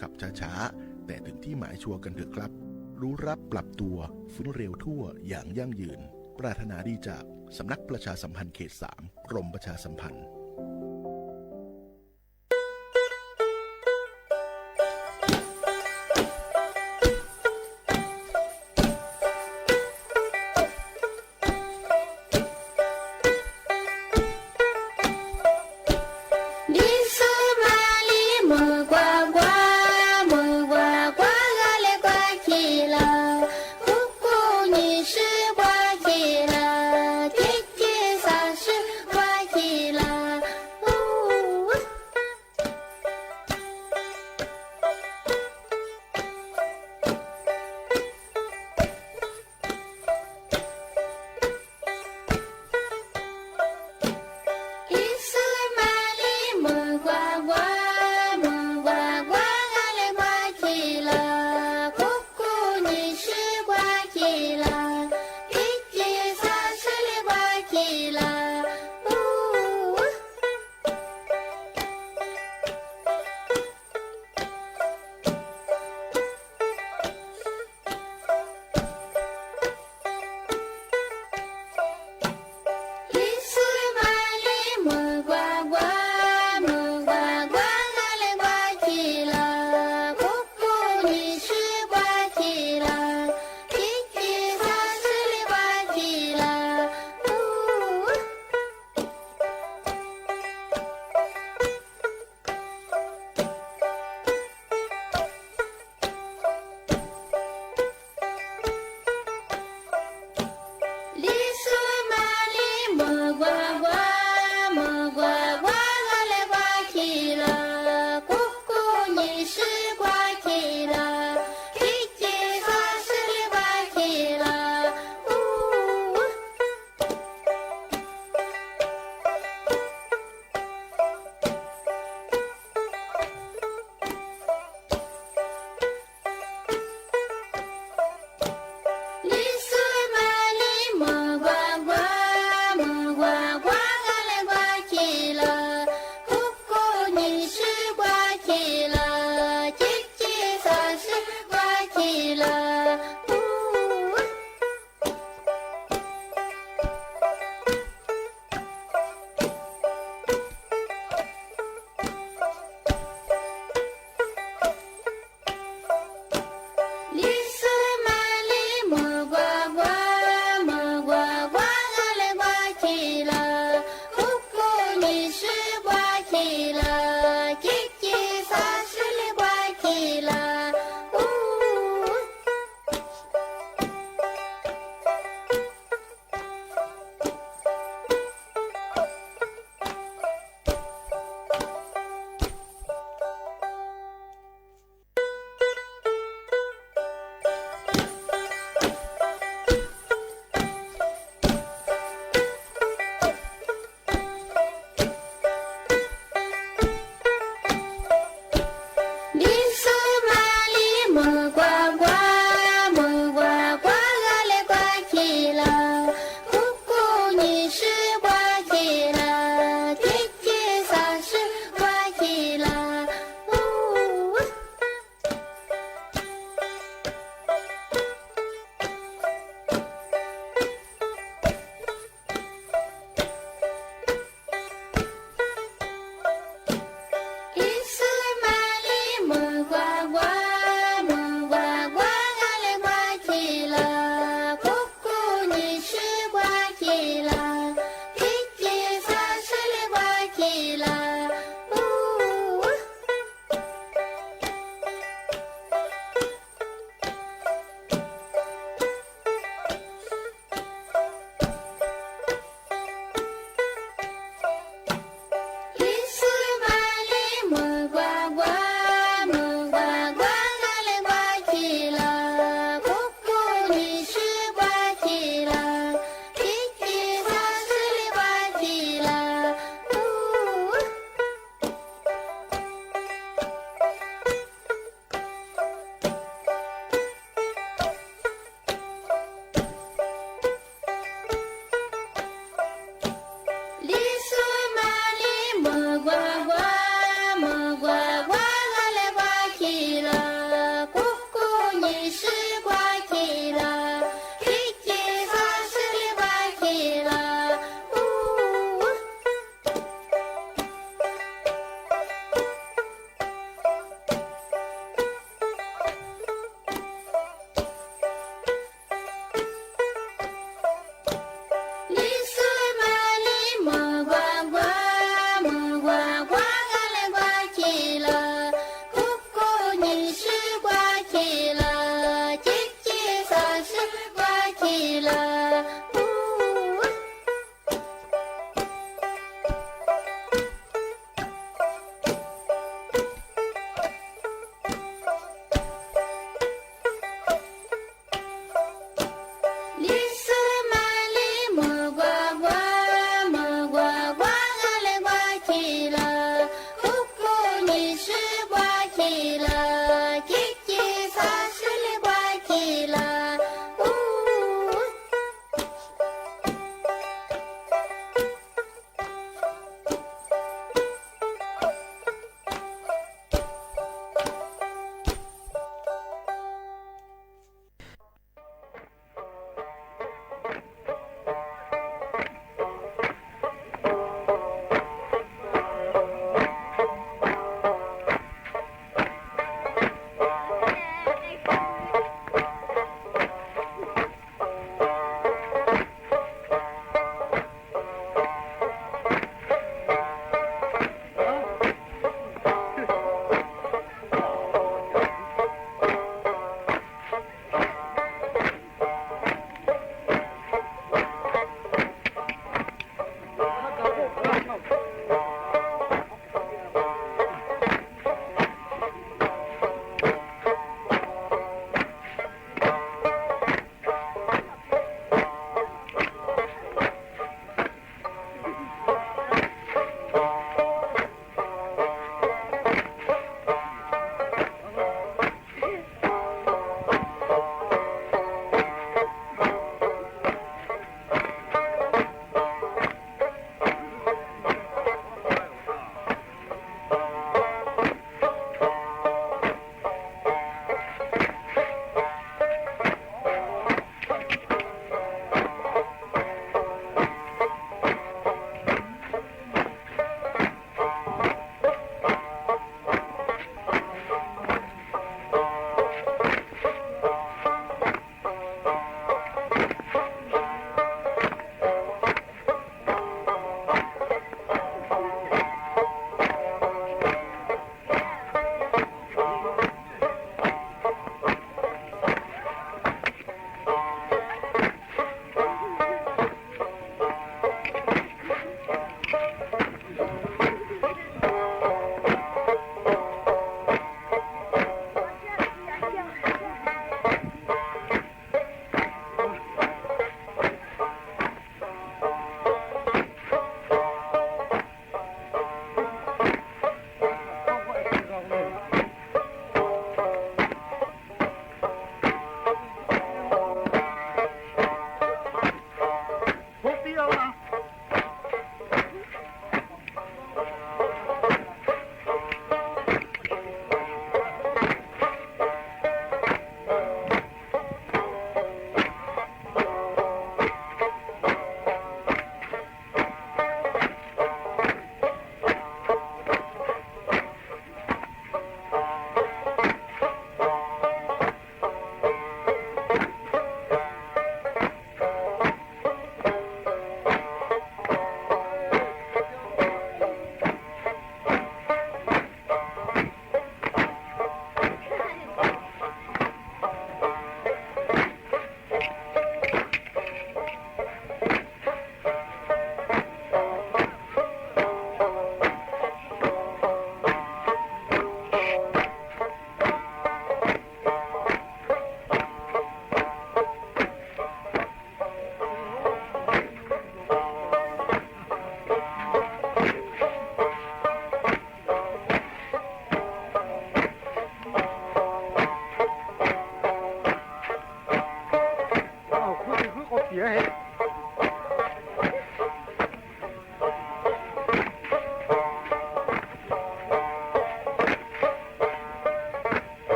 ขับช้าๆ แต่ถึงที่หมายชัวร์กันเถอะครับ รู้รับปรับตัว ฟื้นเร็วทั่ว อย่างยั่งยืน ปรารถนาดีจาก สำนักประชาสัมพันธ์เขตสาม กรมประชาสัมพันธ์ เ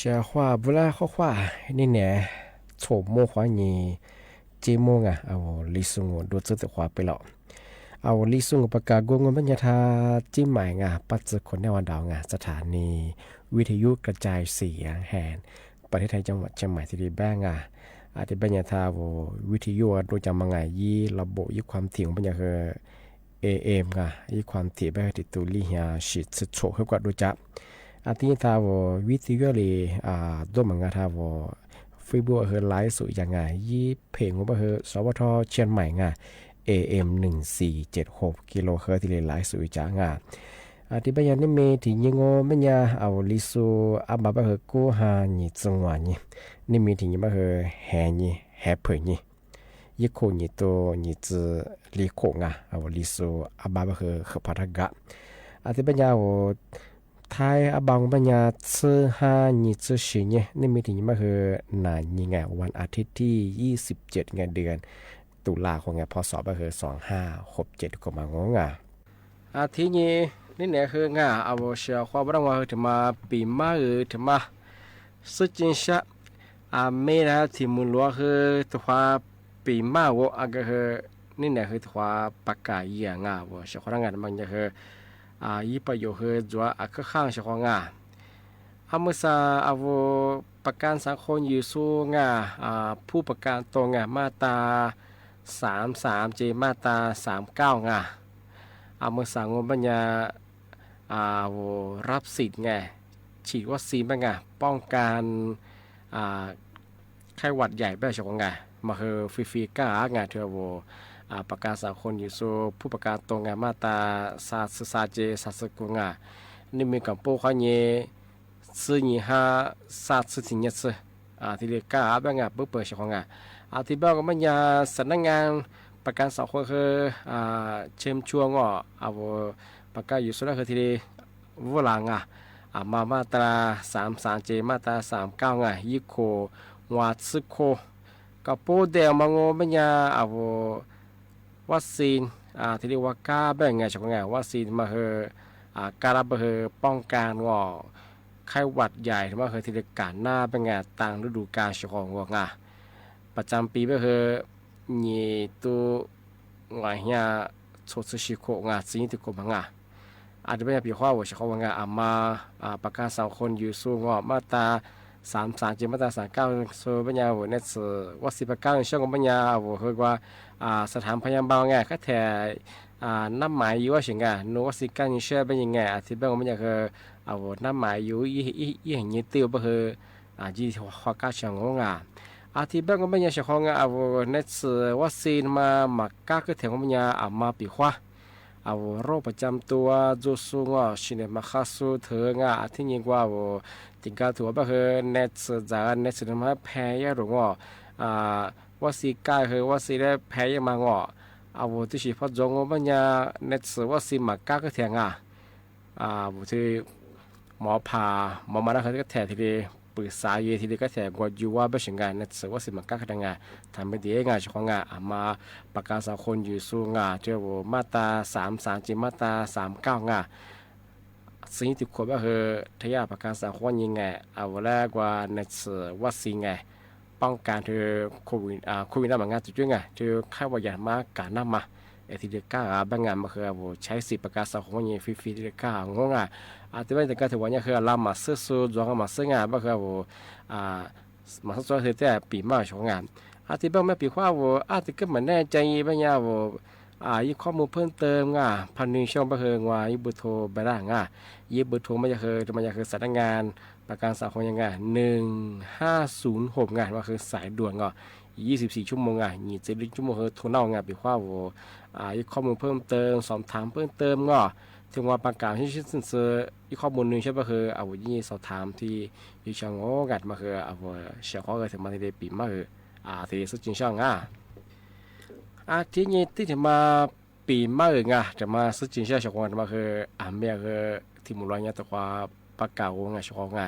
Sawv huaj vwm laj qhuaj huaj, nej niam txhom muaj qhuav nyi, ceb muaj nga, a vos li xu ngu dua txwb tawm qhuav pem los. A vos li xu ngu pas kas gua ngu pab nyaj tha ceb maim nga, pab txwv khuam nej ua dau nga, tha thas ni vij thas yuj ka cai xi yang han, pas thib thai cov mam tseem maim ti li pab nga. A ti pab nyaj tha vos vij thas yuj dua cov mas nga yib los npaum yib khuam thim ngu pab nyaj he am nga, yib khuam thim pab he tim tus li hiam sim txhwm txhom hwb kuam dua cov. A ti nyaj tha vos vij thas yuj li dua mas nga tha vos Facebook he laiv xum ya nga yib phem ngu pab he sov vaj thoj tshia maim nga, am neeg xis cem hom kis los he ti li laiv xum ya cov nga. A ti pab nyaj nej me thim nyi ngu pab nyaj a vos li xu ab npab pab he kub ha nyi txwv nua nyi, nej me thim nyi pab he hev nyi, hev phem nyi, yib khum nyi tu nyi txwv li khum nga, a vos li xu ab npab pab he hawm pha thaj nkam. A ti pab nyaj a vos thaib ab npab ngu pab nyaj txhwb ha nyi txwv si nyi, nej me thim nyi pab he nas nyi nga,วันอาทิตย์ที่ยี่สิบเจ็ด ngàyเดือนตุลาคม nga, phov xov pab he xov ha hom cem tus kaum mas ngu nga. A thib nyi, nej niam he nga, a vos sawv huaj pab dab ngu he thim mas pim mab he thim mas xwb ceeb sab. A me na thim mus luav he tus huav pim mab vos a nkawd he, nej niam he tus huav pas kas yam nga, a vos sawv huaj dab nga mas nyaj he yib pab yuav he ntxuav a khab khaj sawv huaj nga. A mws xas a vos pas kas xav khoo yws xu nga, phub pas kas tau nga maj tas xav xav ces maj tas xav kauj nga. A mws xas ngu pab nyaj a vos rab xim nga, chim vaj xim pab nga, poob kas khaib vaj yaim pab sawv huaj nga, mas he fi fi kaj av nga, rau vos pas kas xav khoo yws xu, phub pas kas tau nga maj tas xav xwm xav ces xav xwm kuv nga. Nej me kam pub qhov nyi xwb nyi ha xav xwm txim nyaj xwb, thiaj li kaj av pab nga pub pawg sawv huaj nga. A ti pab ngu pab nyaj xav nab nga pas kas xav khoo he tshem tshua ngo, a vos pas kas yws xu dab he thiaj li vuj las nga, a mas maj tas xav xav ces maj tas xav kauj nga, yib khum nua txwb khum. Kom pub tes mas ngu pab nyaj a vos vaj xim thiaj li ua kab pab nga sawv huaj nga, vaj xim mas he kaj dab pab he poob kas ngo, khaib vaj yaim mas he thiaj li kam nab pab nga tas lub dub kas sawv huaj nga. Pas cas pib pab he nyi tu nua hia txhua txwv si khum nga, txwv nyi tu khum mas nga. A ti pab nyaj pim huaj vos sawv huaj nga, a mas pas kas xav khoo yws xu ngo maj tas xav xav ces maj tas xav kauj xu pab nyaj vos nej txhim vaj xim pas kas sab ngu pab nyaj vos he ua xav tham phaj nyaj npau nga, kab them nab mas yus vaj sim nga, nug vaj xim kaj nyi sab pab nyi nga, a ti pab ngu pab nyaj he a vos nab mas yus ib heev nyi twj pab he ci huaj kab sawv ngu nga. A ti pab ngu pab nyaj sawv huaj nga, a vos nej txhim vaj xim mas mam kab kab them ngu pab nyaj a mas pim huaj. A vos roj pas cas tua ntxuaj xu ngo, sim neej mas qha xu thwv nga, a thib nyi nqua vos tim kas thuam pab he nej txhim ntxav nej txhim neej mas phem yaj rum ngo, vaj xim kaj he vaj xim dab phem yaj mas ngo. A vos tib si phoj ntxuav ngu pab nyaj nej txhim vaj xim mam kab kab them nga. Vos thiaj mov pham mov mas dab he kab them thiaj li pw xav ye thiaj li kab them nqua yus vaj pab sim nga, nej txhim vaj xim mam kab kab them nga. Tham pab tim nga sawv huaj nga, a mas pas kas xav khoo yws xu nga, rau vos maj tas xav xav ces maj tas xav kauj nga. Txwv nyi tu khum pab he thaj yaj pas kas xav khoo nyi nga, a vos lab ua nej txhim vaj xim nga, poob kas rau covid na mas nga tus cuab nga, rau khaib vaj yaim mas kam nab mas, es thiaj li kaj av pab nga mas he a vos tshaib xim pas kas xav khoo nyi fi fi thiaj li kaj av ngu nga. A ti pab nyaj tim kas thuam nyaj he la mas xwb xu ntxuav mas xwb nga pab he a vos mas xub txuav thiaj pim maj sawv huaj nga. A ti pab ngu pab nyaj pim huaj vos a ti kab mam nej ca yi pab nyaj vos yib khob mus phwb tawm nga, phaj nws xyoo pab he nqua yib pw thu pab dab nga, yib pw thu mas yog he mas yog he xav dab nga, pas kas xav khoo nyi nga, nws hab xus hom nga mas he xaiv duas ngo, yib xib xis tshub moo nga, nyiam txiv li tshub moo he thu nau nga pim huaj vos yib khob mus phwb tawm xov tham phwb tawm ngo, thiaj nqua pas kas sib sib txwm txwm yib khob mus nws xyoo pab he a vos yeej xov tham thiaj yib xyoo ngo nga mas he a vos sawv huaj he thiaj mas thiaj li pim maj he thiaj li xub ceev sab nga. A thib nyi tib thiaj mas pim maj he nga, thiaj mas xub ceev sab sawv huaj mas he a me he thim mus luav nyaj tau qhuav pas kas ua nga sawv huaj nga.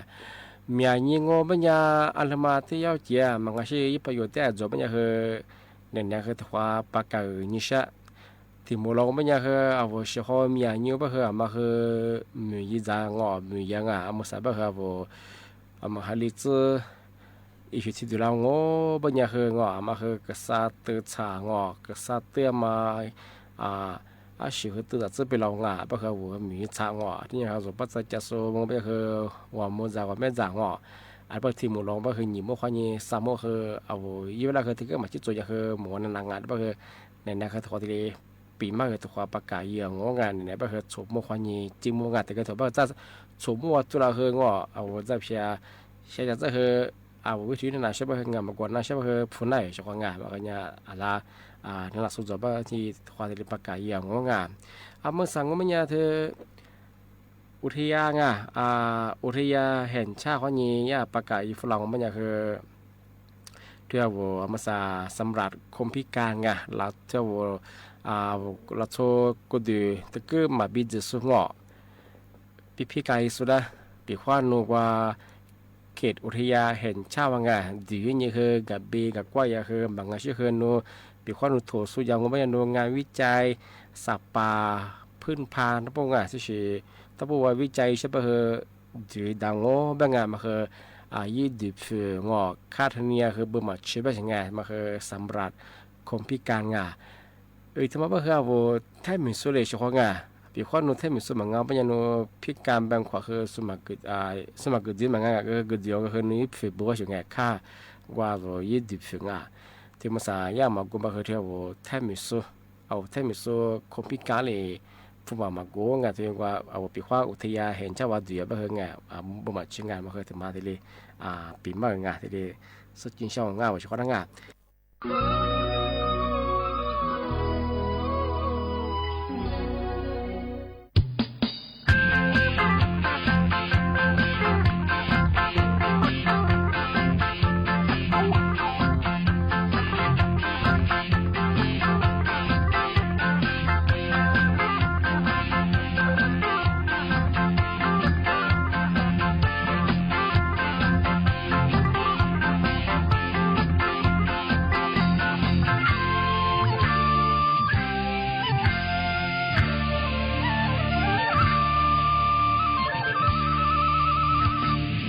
Miam nyi ngu pab nyaj a le mas tib yauj ciav mas nga sib yib pab yuav tib ntxuav pab nyaj he, niam niam he tau qhuav pas kas nyi sab. Thim mus luav pab nyaj he a vos sawv huaj miam nyi pab he a mas he mus yim ntxav ngo mus yim nga a mus xav pab he a vos mas hais li txwb ib xyuv txhij twg los ngu npaj nyaj hwj ngos mas hwj kws xav tw txham ngos kws xav tiaj mas ab sim hwj tw txawm txwb pem los nga pab hwj vus mim txham ngos tib nyag hwj zuj pab txawj ca xu mus pab hwj uas mus zam uas meb zam ngos. Pab thiaj mus los pab hwj nyim muaj qhov nyi xa muab hwj vus ib laj hwj tias koj mam sib txuas nyaj hwj mus ua na na nga pab hwj na na hwj tau qhov tias li pim maj hwj tau qhov pas kam yam ngu nga na pab hwj txhum muaj qhov nyi ci muaj nga tias koj thaum pab hwj txhum muaj ua txuj laj hwj ngos vus txaj phiab xya cas txawj hwj vus vib tug na na sab pab hwj nga mas kuas na sab pab hwj phu na sab qhov nga mas qhov nyaj a la na lam xu ntxuas pab thiaj qhov tias li pas kam yam ngu nga. Mej xav ngu mej nyaj thwb uthia nga, uthia hem tshaj qhov nyi yaj pas kam yam fu los ngu mej nyaj hwj thwb vus mej xav xam ram khoom phib kas nga los thwb vus los txhua kuv twm tw kwb mam pib ntxim xu ngos pib phib kas ib xu dab pim huab nus ua khet uthia hem tshaj ua nga ntxim yog nyi hwj nkam pib nkam kuaj yam hwj mam nga sib hwj nus pim huab nus thaum xu yam ngu mej nyaj nus nga vib cai xa pas phwj pha nab poj nga tib si tau pub ua vib cai sab pab hwj ntxim da ngu pab nga mas hwj yib twm phwm ngos khab thaj nias hwj pw mam tshwm pab si nga mas hwj xam ram khoom phib kas nga. Thwb mas pab hwj vus thaij mem xu li sab qhov nga pim huab nus thaij mem xu mam nga pab nyaj nus phib kas npa khuam hwj xu mam kws ntxiv mas nga kws ntxiv hwj nws ib phwm pw ua si nga khab ua vus yib twm phwm nga. Thwb mas xav yaj mas kuv pab hwj thwb vus thaij mem xu, thaij mem xu khoom phib kas li phum vam mas kuv nga thwb ua vus pim huab uthia hem tshaj ua ntxim pab hwj nga pw mam tshwm nga mas hwj thwb mas thiaj li pim maj nga thiaj li xub ci xyoo nga vus sab qhov dab nga.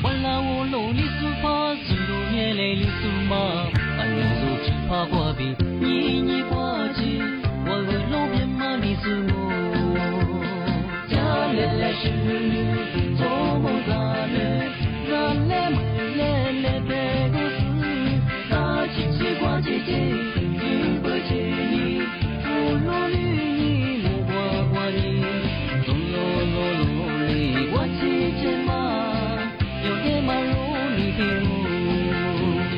Ua la ua lus li xwb pab xwm lus nyiaj le li xwb mas, a nyuj zus tsis pab kuaj pim nyiaj nyiaj kuaj tsis ua lus lub ntiaj maj li xwb mus. Cas le le sib lwm lwm txhob mus zam le, zam le mus le le pem kuv xwb, zam tsis tsis kuaj tsis tsis tsis pw tsis li, ua lub lwm li mus kuaj kuaj li, tus lo lo lo li kuaj tsis tsis mas. Yog kev mas lub ntiaj teb mus,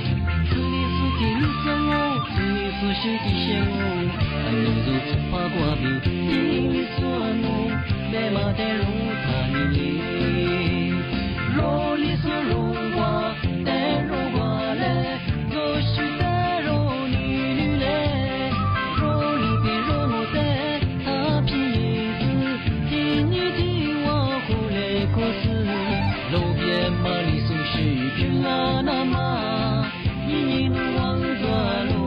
xws li xub tim li xub mus, xws li xub siab tim siab mus, a nyuj zus tsis pab kuaj pim tib li xub mus, peb mas tej lub tham li li, lub li xub lub kuaj tej lub kuaj le, lub siab tej lub li li le, lub li pem lub mus tej thab phim xwb, tib nyiaj tib ua kuv le kuv xwb, lub ntiaj maj li xwb sim pib la na mas, nyiaj nyiaj nus ua ntxuaj lus.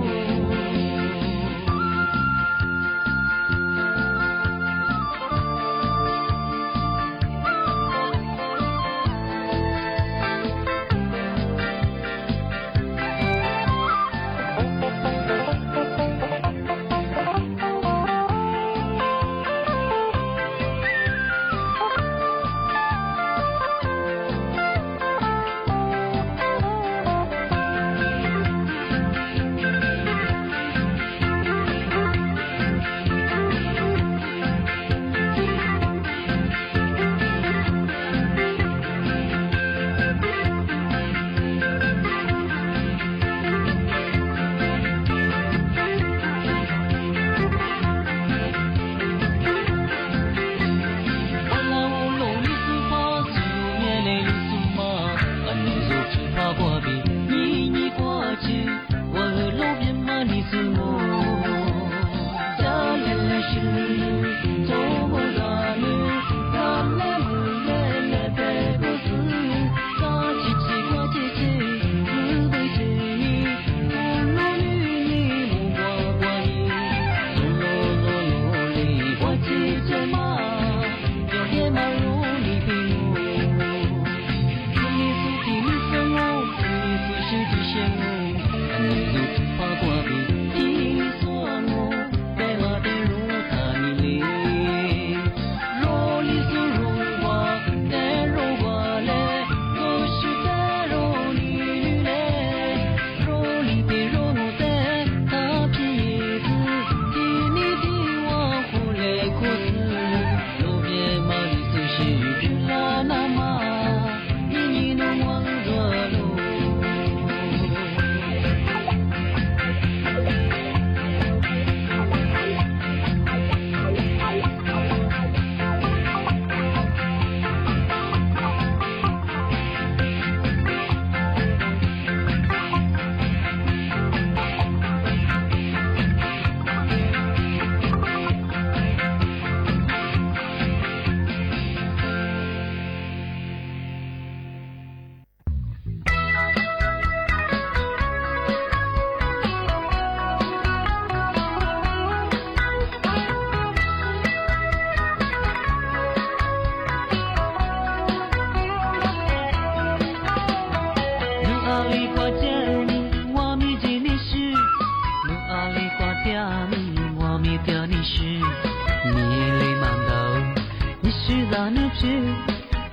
Zag nub psi,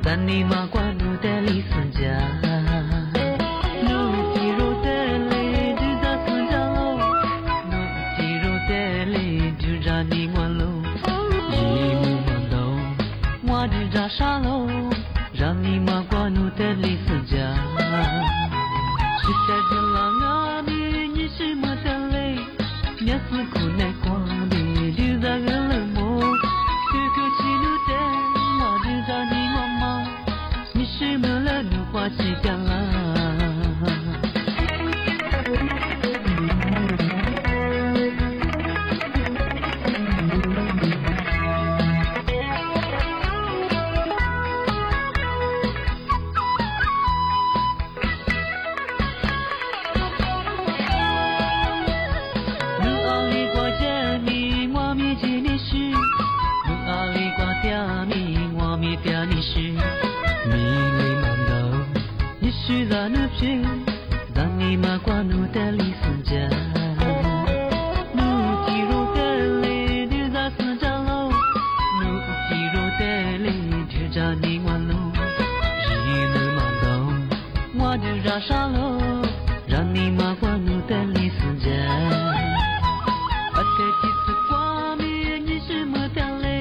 zag ni mas kuaj nug tej li xwm ncas. Nub ti rau tej li dwb zag xwm ncas lauj, nub ti rau tej li dwb zag ni mas lauj. Yim mus mas ntau, mas dwb zag sab lauj, zag ni mas kuaj nug tej li xwm ncas. Tsis tas zag los ngab mi nyiam sib muag tag li, nyiam xwb kuv neej kuaj nti dwb zag wb lawm mus. Twb kub tsis nub teb, mas dwb zag ni mas mas, nyiam sib muag lawm nug kuaj tsis tas lawm. Nub a li kuaj tias mi muaj mi tsis nyiam sib, nub a li kuaj tias mi muaj mi tias nyiam sib, mi li mas ntau, nyiam sib zag nub psi, zag ni mas kuaj nug tej li xwm ncas. Nub ti rau tej li dwb zag xwm ncas lauj, nub ti rau tej li dwb zag ni mas lauj. Yim nub mas ntau, mas dwb zag sab lauj, zag ni mas kuaj nug tej li xwm ncas. Ab teg tsis xwm kuaj mi nyiam sib muag tag li,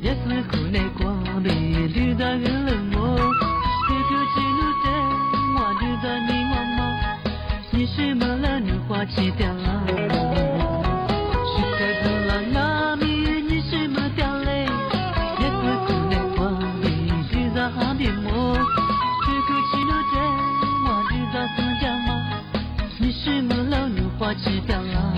nyiam xwb kuv neej kuaj nti dwb zag wb lawm mus. Twb kub tsis nub teb, mas dwb zag ni mas mas, nyiam sib muag lawm nug kuaj tsis tas lawm. Tsis tas zag los ngab mi nyiam sib muag tag li, nyiam xwb kuv neej kuaj nti dwb zag hab nti mus. Twb kub tsis nub teb, mas dwb zag xwm ncas mas, nyiam sib muag lawm nug kuaj tsis tas lawm.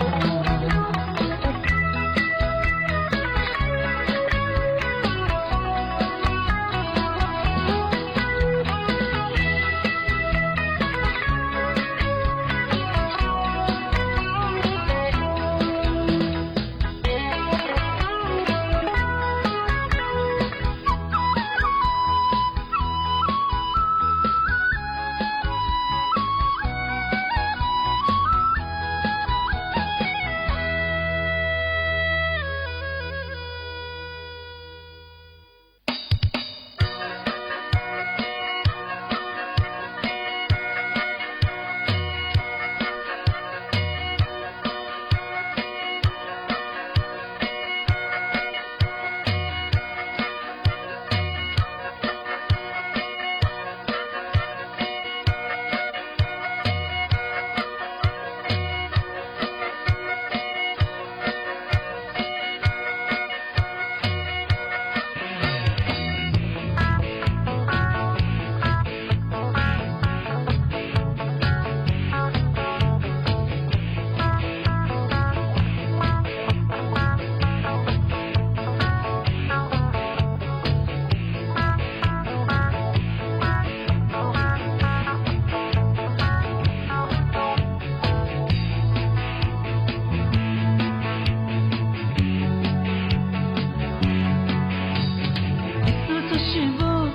Yexus txoj sia npuj,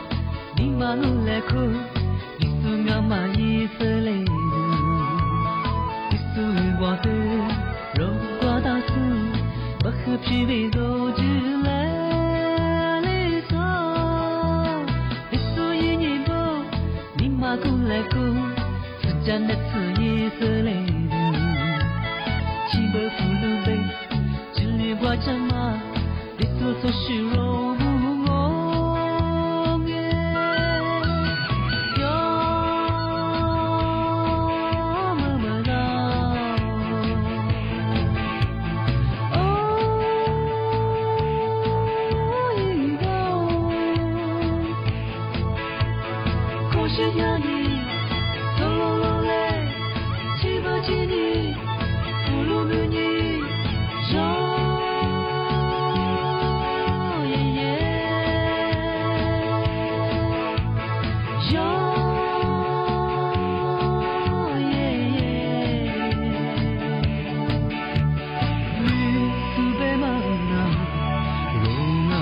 ni mas lub lej khub, Yexus nkag mas yim xws li lus. Yexus hwj nquag twg, zoo nquag tag xwb, npaj hwj phim vim ntuj tswv lej li xwb. Yexus yim nyiam npuj, ni mas kuj lej khub, txhua tsav neeg txhua yim xws li lus. Tsis npawg Fub lub npe, tsis li nquag tsa mas, Yexus txoj sia zoo npuj ngoo. Yog mas mas tau, o, yim npuj. Koj siab nyiam ni, tau loj loj le, tsis npawg tsis ni, kuv lub ntuj nyim, yog, ye ye, yog, ye ye. Yexus peb mas na, zoo na.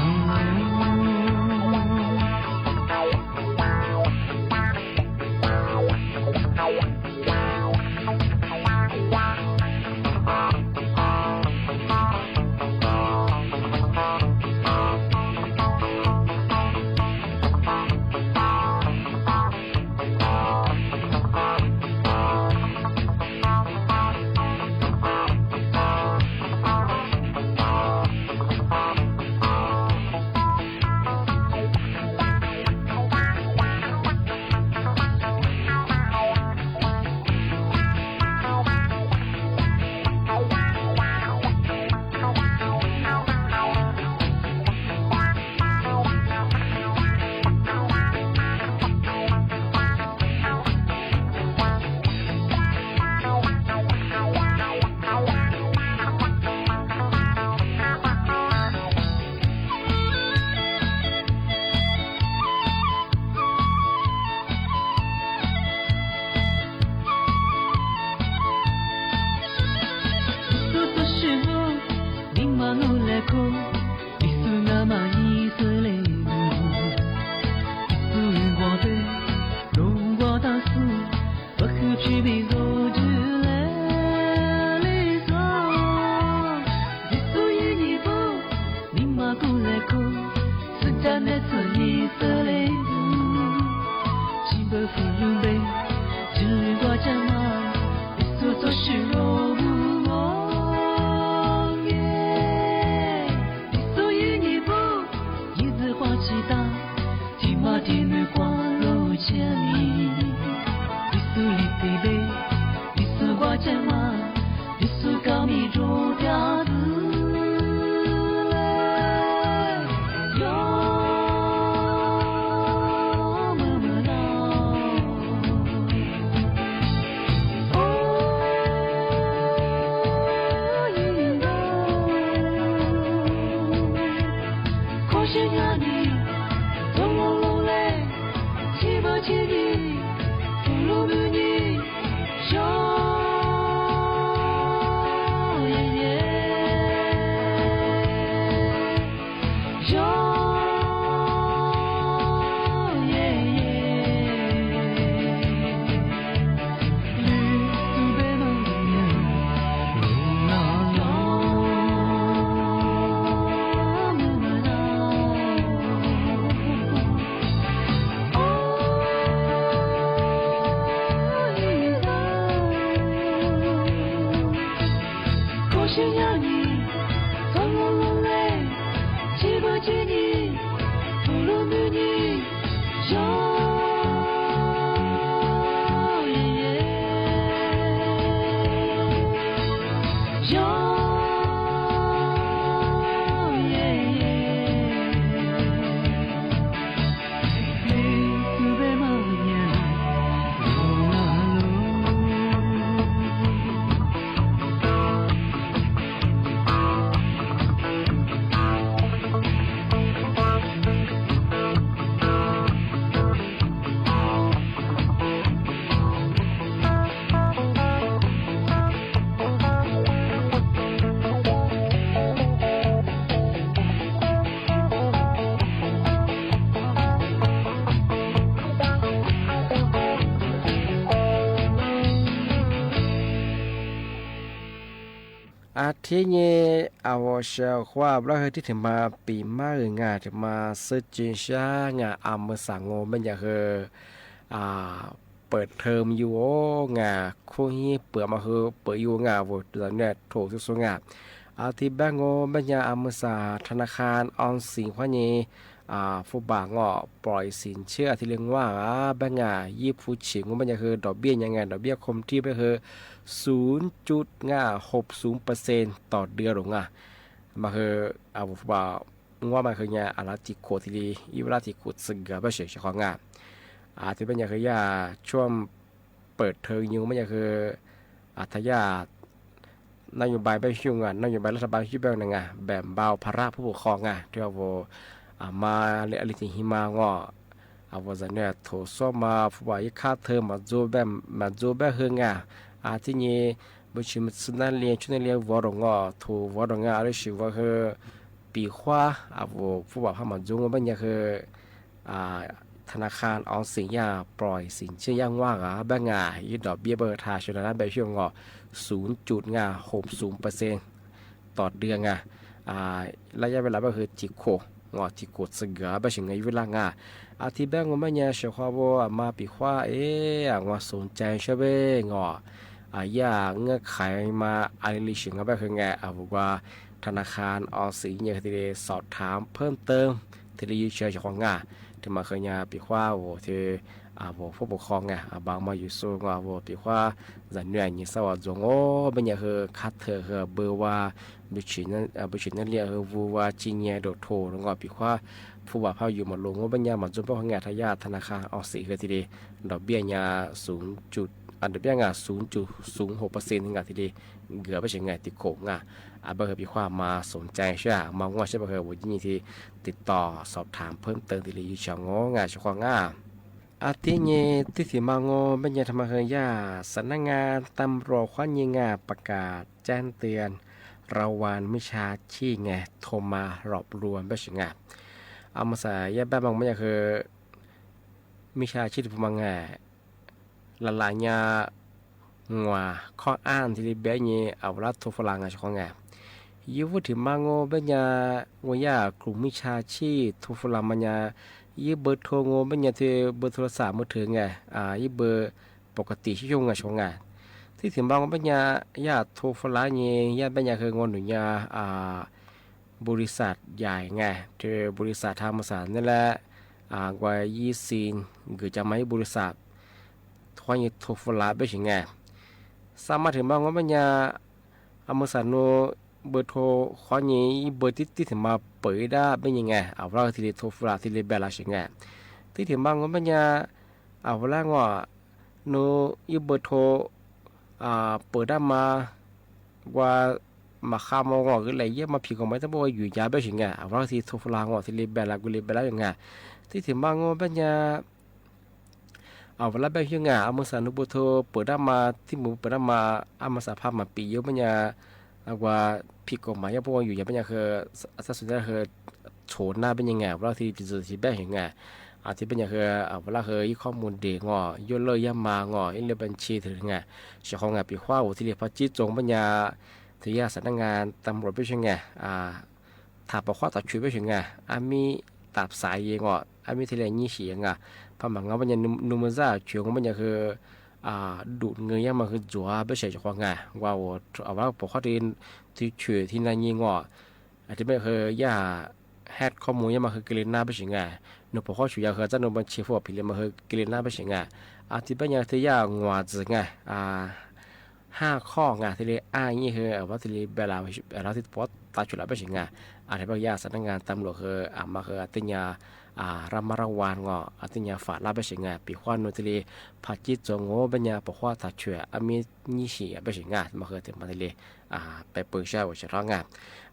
Cov neeg txom nyem xws li yus, tsis npawg Fwm lub npe, Tswv Nquag Tsaj Mas, Yexus txoj sia rau yus os. Yexus yog nyiaj pub, yim ntxwv quaj tsis tag, tig mas tig nws quaj lub tshiab ni. Yexus yim tis dej, Yexus Nquag Tsaj Mas, Yexus kab mis rau tiag xwb. Yog, maj mam los. Kho siab hnyav ni, txhob loj loj le, tsis npawg tsis yig, tus lub npwg ni, yog, yog, yog. Kho siab hnyav ni, txhob loj loj le, tsis npawg tsis yig, tus lub npwg ni, yog, yog, yog. Ab, thiab nyeb a, ua si huab lab hwj tib thim mas pim mab hwj nga thim mas xwb tsis sab nga a, mws xam ngu me nyuam hwj pawm thawm yus nga, khub hib pawm mas hwj pawm yus nga, vus zam niaj thum xub xub nga. A, thib peb ngu me nyuam a, mws xam thas nas khas o xim huab nyeb, phub pam ngo plois xim ntshiab thiaj li nguaj a, peb nga yib phuv chim ngu me nyuam hwj dom biaj nyam nga, dom biaj khom rhij peb hwj xub cum nga hauv xub percent tom dwm lawm nga. Mas hwj a, vus phub pam nguaj mas hwj nyam a, lab tim khum thiaj li ib lab tim khum txwv nkawd peb seem sib qhov nga. A, thib peb nyuam hwj yaj tshuaj pawm thawm yus me nyuam hwj, a, thaj yaj nab yus npais peb xyum nga, nab yus npais lab thaj npais xyum peb na nga, npam npau pha rab phub pum qho nga, thiab vus mas li a li tim hib mas ngo, a, vus zam niaj thum xub mas phub pam ib khab thawm mas ntxub peb hwj nga. A, thib nyeb npawg tsis txwv nab lias tshuaj nab lias vov rau ngo, thum vov rau nga, lub sim vov hwj pim huab, a, vus phub pam phaj mas ntxub ngu peb nyuam hwj thas nas khas o xim yaj plois xim ntshiab yaj nguaj a, peb nga yib dom biaj peb hwj thaj sawv daws nab npam xyum ngo xub cum nga hauv xub percent tom dwm nga. Lab yaj peb lab peb hwj tim khum, ngo tim khum txwv nkawd peb seem nga yib lab nga. A, thib peb ngu me nyuam sawv qhov vus mas pim huab es ngo xoom cai sab peb ngo, a, yaj nqaj khais mas a li li sim no peb hwj nga, a, vus ua thas nas khas o xim nyam thiaj li xov tham phab tawg thiaj li yus tsis sawv qhov nga. Thiab mas hwj nyam pim huab vus thiab, a, vus phub pum qho nga, a, npam mas yus xub ngo vus pim huab zam niaj nyem xab vas ntxuav ngu me nyuam hwj khab thawm hwj npawg ua npawg tsis nab lias hwj vus ua tsis nyiam dam thum rau ngo pim huab phub pam phaj yus mas lus ngu me nyuam mas ntxub peb hwj nga thaj yaj thas nas khas o xim hwj thiaj li dom biaj nyam xub cum, a, dom biaj nga xub cum xub hauv percent nga thiaj li nkawd peb seem nga tim khum nga. A, peb hwj pim huab mas xoom cai sab mas nguaj sab peb hwj vus nyiam thiaj tim tom xov tham phab tawg thiaj li yus tsis sawv ngo nga sawv qhov nga. A, thib nyeb tib thim mas ngu me nyuam thas mas hwj yaj xa nab nga tam ruas huab nyeb nga pas kas cab tias ra vas mib sab chij nga thom mas lom plua peb seem nga. A, mas xa yaj pab mas me nyuam hwj mib sab chij li pum mas nga la la nyam nguas khob ab thiaj li peb nyem a, vus lab thum faj las nga sawv qhov nga. Yus vub thim mas ngu peb nyas ua yaj krum mib tshaj tshij thu fu las mas nyas, yub npawg thu ngu peb nyas thiaj npawg thu las xam mus thwm nga, yub npawg pom ka tim sib xyuas nga sov nga. Tib thim mas ngu peb nyas yaj thu fu las nyi yaj peb nyas hu ngu nws nyas npu li xas yais nga, npu li xas tha mus xas ne la, nqua yib xi nkws cas mas yub npu li xas, qhov nyi thu fu las peb sim nga. Xa mas thim mas ngu peb nyas mus xas nus npawg thu, qhov nyi yub npawg tib tib thim mas pawm ib dab peb nyi nga, a ua lab thiaj li thu fu las thiaj li npe las sim nga. Tib thim mas ngu peb nyas a ua lab ngu nus yub npawg thu pawm dab mas nqua mas qha mus ngu kws lem yab mas phim kom mas tab pub ua yus yav peb sim nga, a ua lab thiaj thu fu las ngu thiaj li npe las kuj li npe las nga. Tib thim mas ngu peb nyas a ua lab peb xyuas nga, a mus xas nus npawg thu pawm dab mas tib mus pawm dab mas a mus xas phaj mas pim yub peb nyas nqua phim kom mas yab pub ua yus yav peb nyas hu, txhab xu hu tshuav nab peb nyi nga, a ua lab thiaj li pib txwv thiab peb sim nga. A thiab peb nyas hu a ua lab hu ib khob mus des ngu, yuav lawj yab mas ngu ib lawj paj nchi thwm nga, sim qhov nga pim huab ua thiaj li phaj cib txoos peb nyas, thiab yaj xam nab nga tam luam peb sim nga tham pom huab tam tshuam peb sim nga, a mi tam xav ye ngu, a mi thiaj li nyib sim nga. Phaj mas ngu peb nyas nus mus zaj tshuam ngu peb nyas hu dum nqws yab mas hu ntxuav peb sim qhov nga, nqua ua a ua lab pom huab thiaj tshuam thiab nab nyi ngu. A thiab peb hu yaj hab khob mus yab mas hu kiv li nab peb sim nga, nws pom huab tshuam yaj hu txhab nus paj nchi huaj phim li mas hu kiv li nab peb sim nga. A thiab peb nyas thiaj yaj nguas txwv nga, haj khob nga thiaj li a nyib hu a ua lab thiaj li npe las, a ua lab thiaj pov tas tshuam las peb sim nga. A thiab peb yaj xam nab nga tam luam hu a mas hu a tej nyas rab mab rab ua ngu, a tej nyas fam lab peb sim nga, pim huab nus thiaj li phaj cib txoos ngu peb nyas pom huab tam tshuam a mi nyib sim peb sim nga mas hu thiaj mas thiaj li peb pw sab ua sawv rov nga.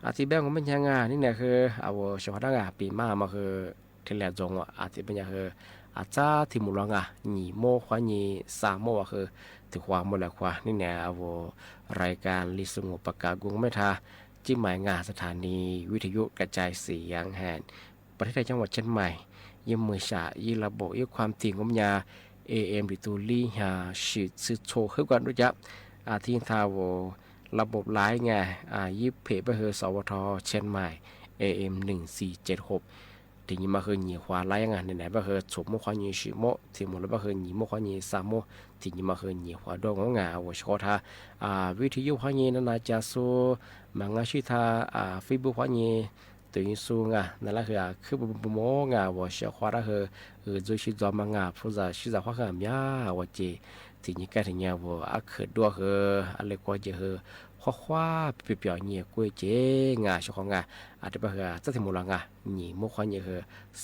A thiab peb ngu peb nyas nga nib niam hu a ua sawv huam dab nga pim mab mas hu thiaj li zoo a thiab peb nyas hu a txhab thiaj mus los nga, nyim muab huab nyi xa muab ua hu, thiaj huam muab lawm khuav nib niam ua rai kas li xu ngu pas kas gu mej tha cib mais nga xa tha ni vib thas yub ka cai xi yas ha ประเทศไทย จังหวัดเชียงใหม่ yeej muaj sam yeej laj npaum ib khuam tim ngu nyas AM lwm tus li nyas sim txhwm txhua hwb koj nruab cab. A thiab tha ua laj npaum laiv nga, yib phem pab hu sov ua rho Chiang Mai AM nees xi ces hauv, tim nyim mas hu nyim huav laiv nga, nim niam pab hu txhua muab qhov nyi sim muab, tim mus los pab hu nyim muab qhov nyi xa muab, tim nyim mas hu nyim huav dua ngu nga ua sawv huam dab. Vib thas yub qhov nyi na na cas xu, mas nga sib tha Facebook qhov nyi, tus yeej xu nga na laj hu khwb pu pu mus nga ua sawv huam dab hu, ntxuav sib ntxov mas nga phu zam sib zam huab hu miab ua ces tim nyim kaj tim nyam ua ab khawm dua hu, ab le kua ces hu huab huab piam piam nyias kuj ces nga sawv huam nga, a thiab pab hu txhab thiaj mus los nga, nyim muab qhov nyi hu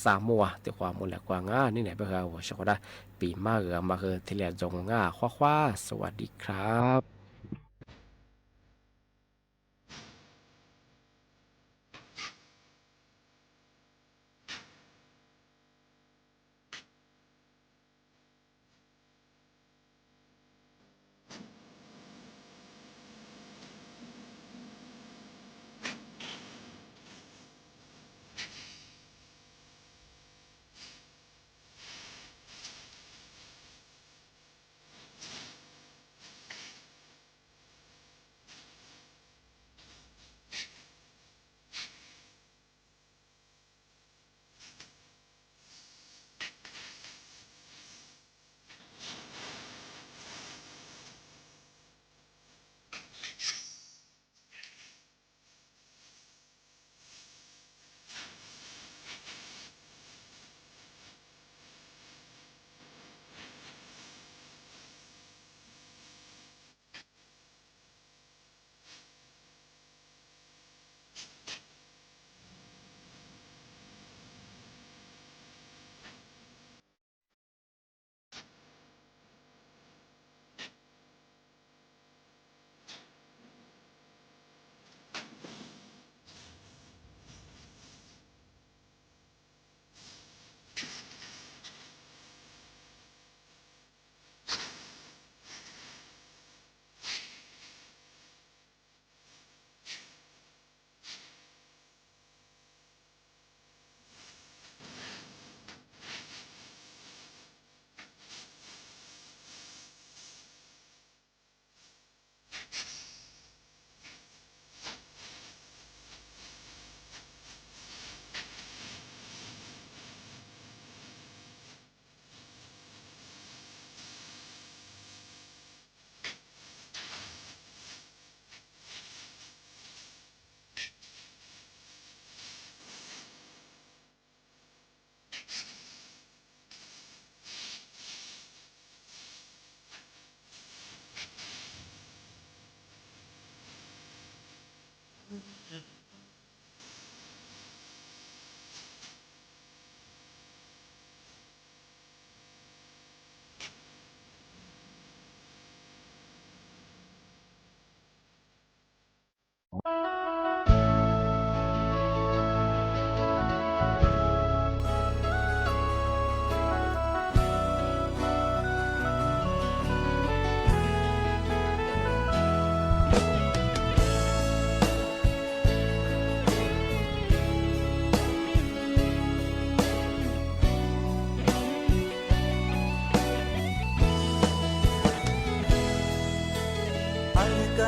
xa muab ua tim huav muab lawm kua nga nib niam pab hu ua sawv huam dab pim mab hu mas hu thiaj li zoo nga huab huab สวัสดีครับ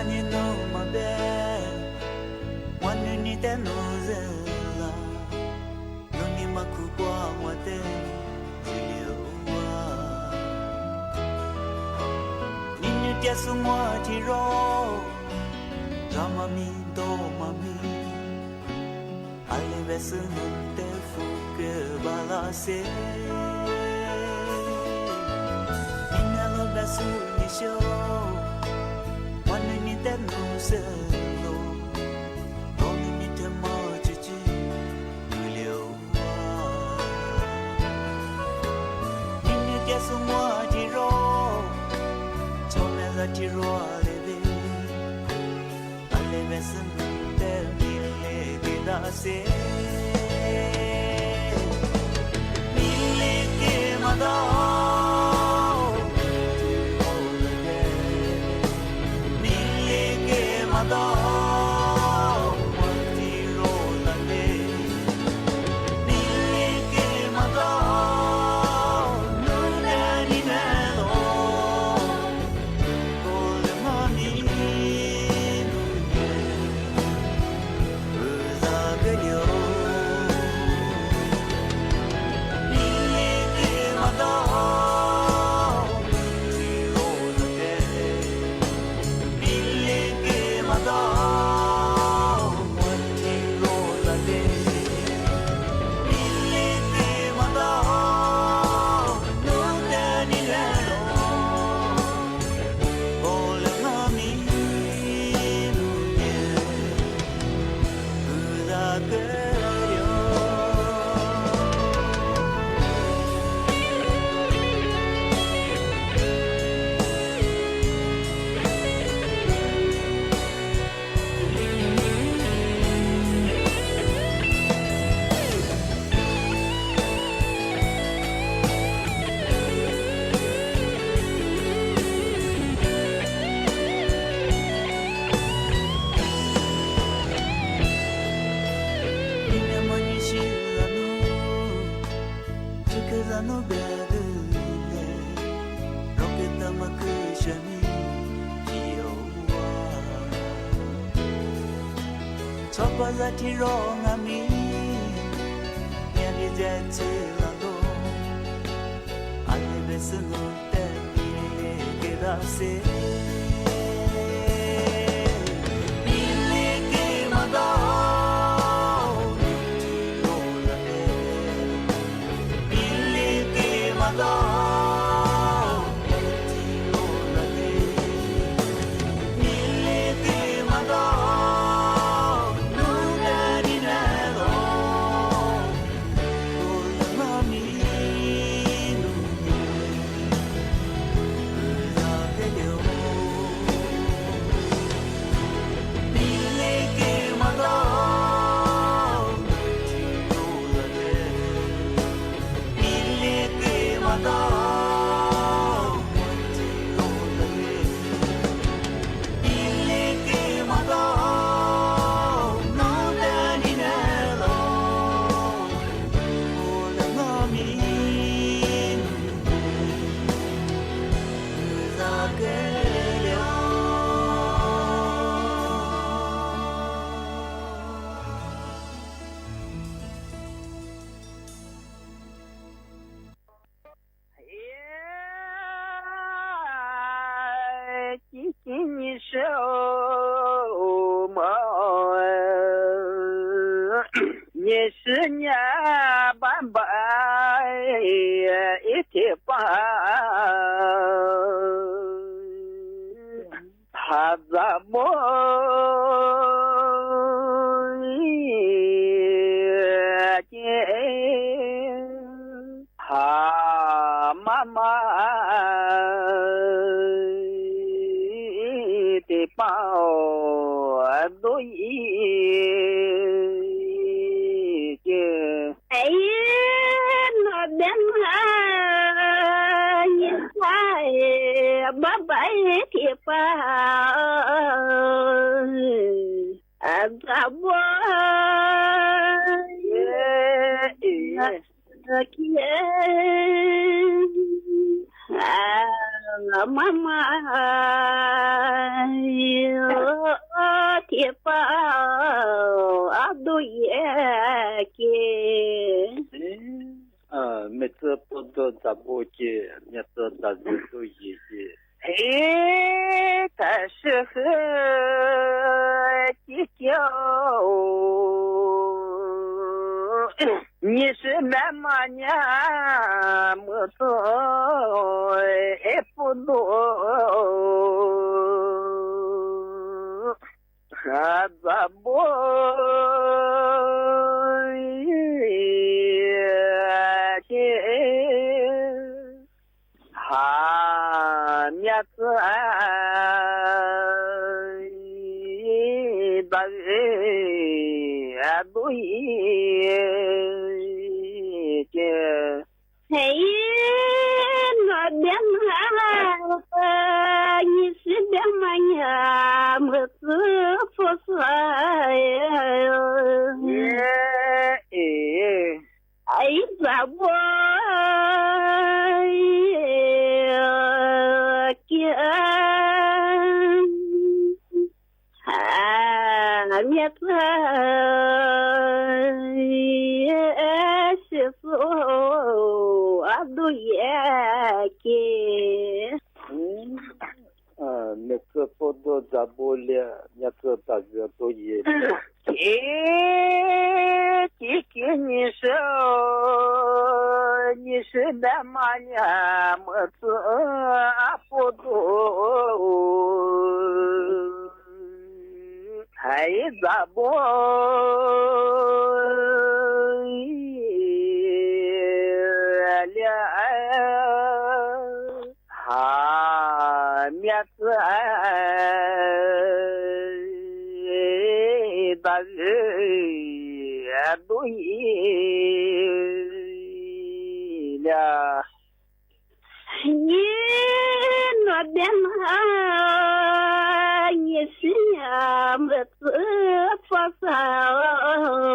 Niaj hnub mas peb ua nws niaj tej nus ze los, nws niaj mas khwv kuaj ua tej ntxim li ua. Niaj hnub tias xub muaj thib rau, zog mas me ntau mas me, a li ve xwb nws tej fub kawg npaj los xwb. Niaj hnub los peb xub niaj xyoo, ua nws niaj tej nus ze los, tau nws niaj tej mos tsis tsis kwv li ua. Niaj hnub tias xub muaj thib rau, txhob me zaj thib rau li li, a li ve xwb nws tej me li kev dab xev. Me li kev mas tau, me li kev mas tau, ua thib rau los li. Me li kev mas tau, nws tej niaj hnub los, ua lawm mas me nus niam, wb zaj kawg li. Me li kev mas tau, me li kev mas tau, me li kev mas tau, ua thib rau los li. Me li kev mas tau, nws tej niaj hnub los, ua lawm mas me nus niam, wb zaj kawg li. Niaj hnub mas nyob sib zog hnub, tsis khwv zaj hnub peb twb le, rau kev tawm mas khwv sawv me, tsis yog ua. Txhob pab zaj thib rau nrog me, niaj li zaj txwv los lauj, a li ve xwb nws tej me li kev dab xev. Me li kev mas tau, me li kev mas tau, me li kev mas tau, nws tej niaj hnub los, ua lawm mas me nus niam, wb zaj kawg li. Me li kev mas tau, me li kev mas tau, me li kev mas tau, nws tej niaj hnub los, ua lawm mas me nus niam, wb zaj kawg li. Ci ci nyiam sib, nyiam sib nyiam npaj npaj ib thim paj, tham txaj muag ces tham maj maj tim paj ntuj ib ces no deb mas nyiam tham npaj npaj ib thim paj, tham txaj muag kiag. Mas mas thiaj pab ob tug yias ces. Mej txwv puab tuaj ntxas npua ces nyias txwv tas ntxwv tuaj yig ces, es tam sim hwv ci kiag, nyias sib npab mas nyias mus txog es puab tuaj ntxas npua ces, ha, nyias txwv tas ntxwv tuaj yig ces, es nyias npab mas, nyias sib npab mas nyias mus txog puag saum, es ntxas npua kiag, nyias txwv sis xub ob tug yias ces. Nyias txwv puab tuaj ntxas npua lias, nyias txwv tas ntxwv tuaj yig ces, ci kiag nyias sib, nyias sib npab mas nyias mus txog puag saum, es ntxas npua lias, ha, nyias txwv tas ntxwv tuaj yig lias, nyias npab mas, nyias sib nyias mus txog puag saum,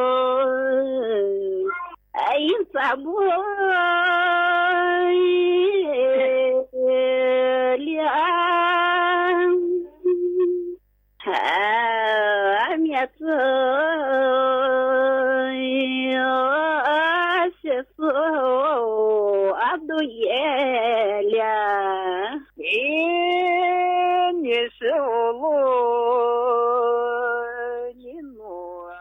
es ntxas npua lias, ha, nyias txwv sis xub ob tug yias lias, es nyias sib ua luaj nyias nua.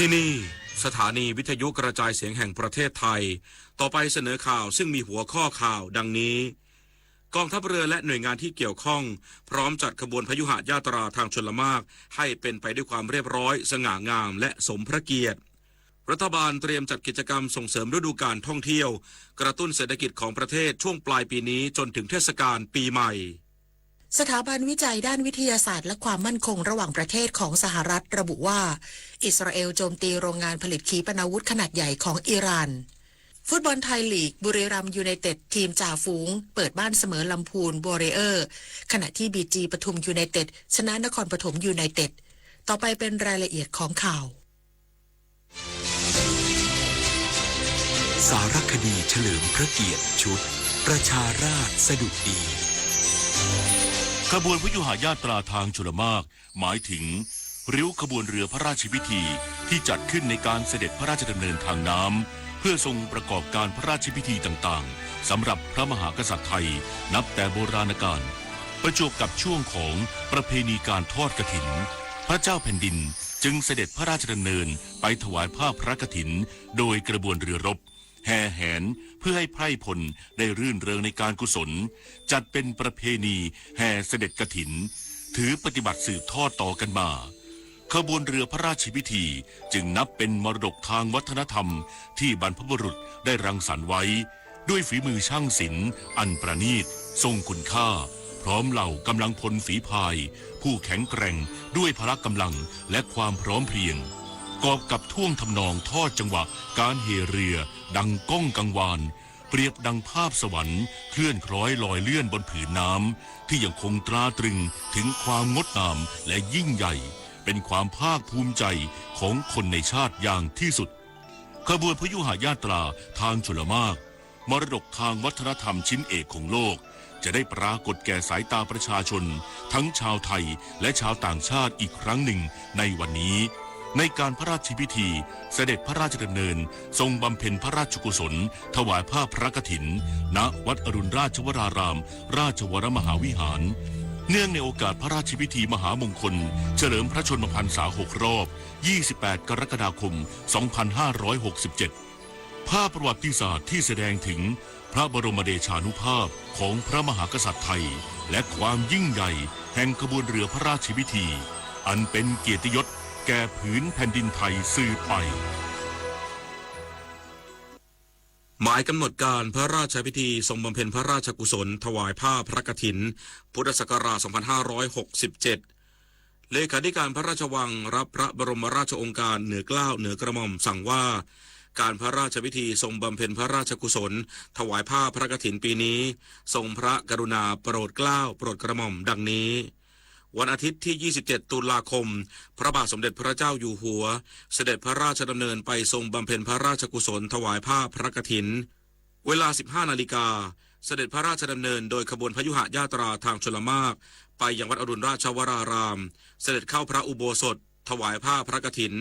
ที่นี่ สถานีวิทยุกระจายเสียงแห่งประเทศไทย ต่อไปเสนอข่าวซึ่งมีหัวข้อข่าวดังนี้ กองทัพเรือและหน่วยงานที่เกี่ยวข้องพร้อมจัดขบวนพยุหยาตราทางชลมากให้เป็นไปด้วยความเรียบร้อย สง่างาม และสมพระเกียรติ รัฐบาลเตรียมจัดกิจกรรมส่งเสริมฤดูกาลท่องเที่ยว กระตุ้นเศรษฐกิจของประเทศช่วงปลายปีนี้จนถึงเทศกาลปีใหม่ สถาบันวิจัยด้านวิทยาศาสตร์และความมั่นคงระหว่างประเทศของสหรัฐระบุว่า อิสราเอลโจมตีโรงงานผลิตขีปนาวุธขนาดใหญ่ของอิหร่าน ฟุตบอลไทยลีก บุรีรัมย์ยูไนเต็ด ทีมจ่าฝูง เปิดบ้านเสมอลำพูนวอริเออร์ ขณะที่ บีจี ปทุมยูไนเต็ด ชนะนครปฐมยูไนเต็ด ต่อไปเป็นรายละเอียดของข่าว สารคดีเฉลิมพระเกียรติชุดประชาราษฎร์สดุดี ขบวนพยุหยาตราทางชลมาก หมายถึงริ้วขบวนเรือพระราชพิธีที่จัดขึ้นในการเสด็จพระราชดำเนินทางน้ำ เพื่อทรงประกอบการพระราชพิธีต่างๆ สำหรับพระมหากษัตริย์ไทย นับแต่โบราณกาล ประจวบกับช่วงของประเพณีการทอดกฐิน พระเจ้าแผ่นดินจึงเสด็จพระราชดำเนินไปถวายผ้าพระกฐิน โดยกระบวนเรือรบ แห่แหนเพื่อให้ไพร่พลได้รื่นเริงในการกุศล จัดเป็นประเพณีแห่เสด็จกฐิน ถือปฏิบัติสืบทอดต่อกันมา ขบวนเรือพระราชพิธีจึงนับเป็นมรดกทางวัฒนธรรมที่บรรพบุรุษได้รังสรรค์ไว้ด้วยฝีมือช่างศิลป์อันประณีต ทรงคุณค่า พร้อมเหล่ากำลังพลฝีพายผู้แข็งแกร่งด้วยพละกำลังและความพร้อมเพรียง กอบกับท่วงทำนองทอดจังหวะการเหเรือดังก้องกังวาน เปรียบดังภาพสวรรค์เคลื่อนคล้อยลอยเลื่อนบนผืนน้ำที่ยังคงตราตรึงถึงความงดงามและยิ่งใหญ่ เป็นความภาคภูมิใจของคนในชาติอย่างที่สุด ขบวนพยุหญาตราทางชลมารค มรดกทางวัฒนธรรมชิ้นเอกของโลก จะได้ปรากฏแก่สายตาประชาชนทั้งชาวไทยและชาวต่างชาติอีกครั้งหนึ่งในวันนี้ ในการพระราชพิธีเสด็จพระราชดำเนินทรงบำเพ็ญพระราชกุศลถวายผ้าพระกฐิน ณ วัดอรุณราชวราราม ราชวรมหาวิหาร เนื่องในโอกาสพระราชพิธีมหามงคลเฉลิมพระชนมพรรษาหกรอบ ยี่สิบแปด กรกฎาคม สองพันห้าร้อยหกสิบเจ็ด ภาพประวัติศาสตร์ที่แสดงถึงพระบรมเดชานุภาพของพระมหากษัตริย์ไทย และความยิ่งใหญ่แห่งขบวนเรือพระราชพิธี อันเป็นเกียรติยศแก่ผืนแผ่นดินไทยสืบไป หมายกำหนดการพระราชพิธีทรงบำเพ็ญพระราชกุศลถวายผ้าพระกฐิน พุทธศักราช สองพันห้าร้อยหกสิบเจ็ด เลขาธิการพระราชวังรับพระบรมราชโองการเหนือเกล้าเหนือกระหม่อมสั่งว่า การพระราชพิธีทรงบำเพ็ญพระราชกุศลถวายผ้าพระกฐินปีนี้ ทรงพระกรุณาโปรดเกล้าโปรดกระหม่อมดังนี้ วันอาทิตย์ที่ ยี่สิบเจ็ด ตุลาคม พระบาทสมเด็จพระเจ้าอยู่หัว เสด็จพระราชดำเนินไปทรงบำเพ็ญพระราชกุศลถวายผ้าพระกฐิน เวลา สิบห้า นาฬิกา เสด็จพระราชดำเนินโดยขบวนพยุหญาตราทางชลมารคไปยังวัดอรุณราชวราราม เสด็จเข้าพระอุโบสถถวายผ้าพระกฐิน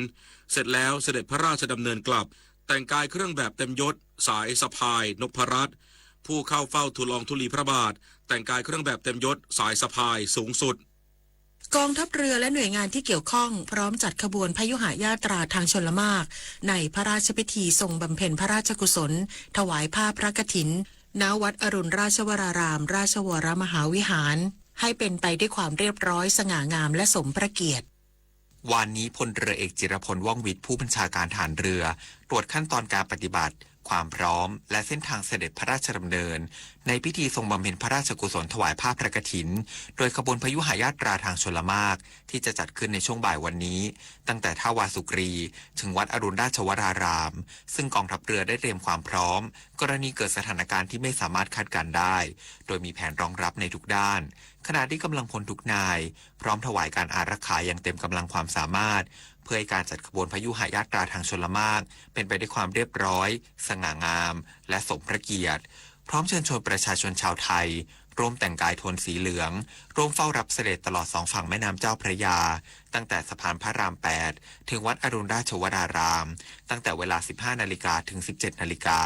เสร็จแล้วเสด็จพระราชดำเนินกลับ แต่งกายเครื่องแบบเต็มยศ สายสะพายนพรัตน์ ผู้เข้าเฝ้าทูลองธุลีพระบาท แต่งกายเครื่องแบบเต็มยศ สายสะพายสูงสุด กองทัพเรือและหน่วยงานที่เกี่ยวข้องพร้อมจัดขบวนพยุหญาตราทางชลมารคในพระราชพิธีทรงบำเพ็ญพระราชกุศลถวายผ้าพระกฐิน ณ วัดอรุณราชวราราม ราชวรมหาวิหาร ให้เป็นไปด้วยความเรียบร้อยสง่างามและสมพระเกียรติ วานนี้พลเรือเอกจิรพล ว่องวิทย์ ผู้บัญชาการทหารเรือ ตรวจขั้นตอนการปฏิบัติ ความพร้อม และเส้นทางเสด็จพระราชดำเนิน ในพิธีทรงบำเพ็ญพระราชกุศลถวายผ้าพระกฐิน โดยขบวนพยุหญาตราทางชลมารค ที่จะจัดขึ้นในช่วงบ่ายวันนี้ ตั้งแต่ท่าวาสุกรี ถึงวัดอรุณราชวราราม ซึ่งกองทัพเรือได้เตรียมความพร้อม กรณีเกิดสถานการณ์ที่ไม่สามารถคาดการณ์ได้ โดยมีแผนรองรับในทุกด้าน ขณะที่กำลังพลทุกนาย พร้อมถวายการอารักขาอย่างเต็มกำลังความสามารถ เพื่อให้การจัดขบวนพยุหญาตราทางชลมารค เป็นไปด้วยความเรียบร้อย สง่างาม และสมพระเกียรติ พร้อมเชิญชวนประชาชนชาวไทย ร่วมแต่งกายโทนสีเหลือง ร่วมเฝ้ารับเสด็จตลอดสองฝั่งแม่น้ำเจ้าพระยา ตั้งแต่สะพานพระราม แปด ถึงวัดอรุณราชวราราม ตั้งแต่เวลา สิบห้า นาฬิกา ถึง สิบเจ็ด นาฬิกา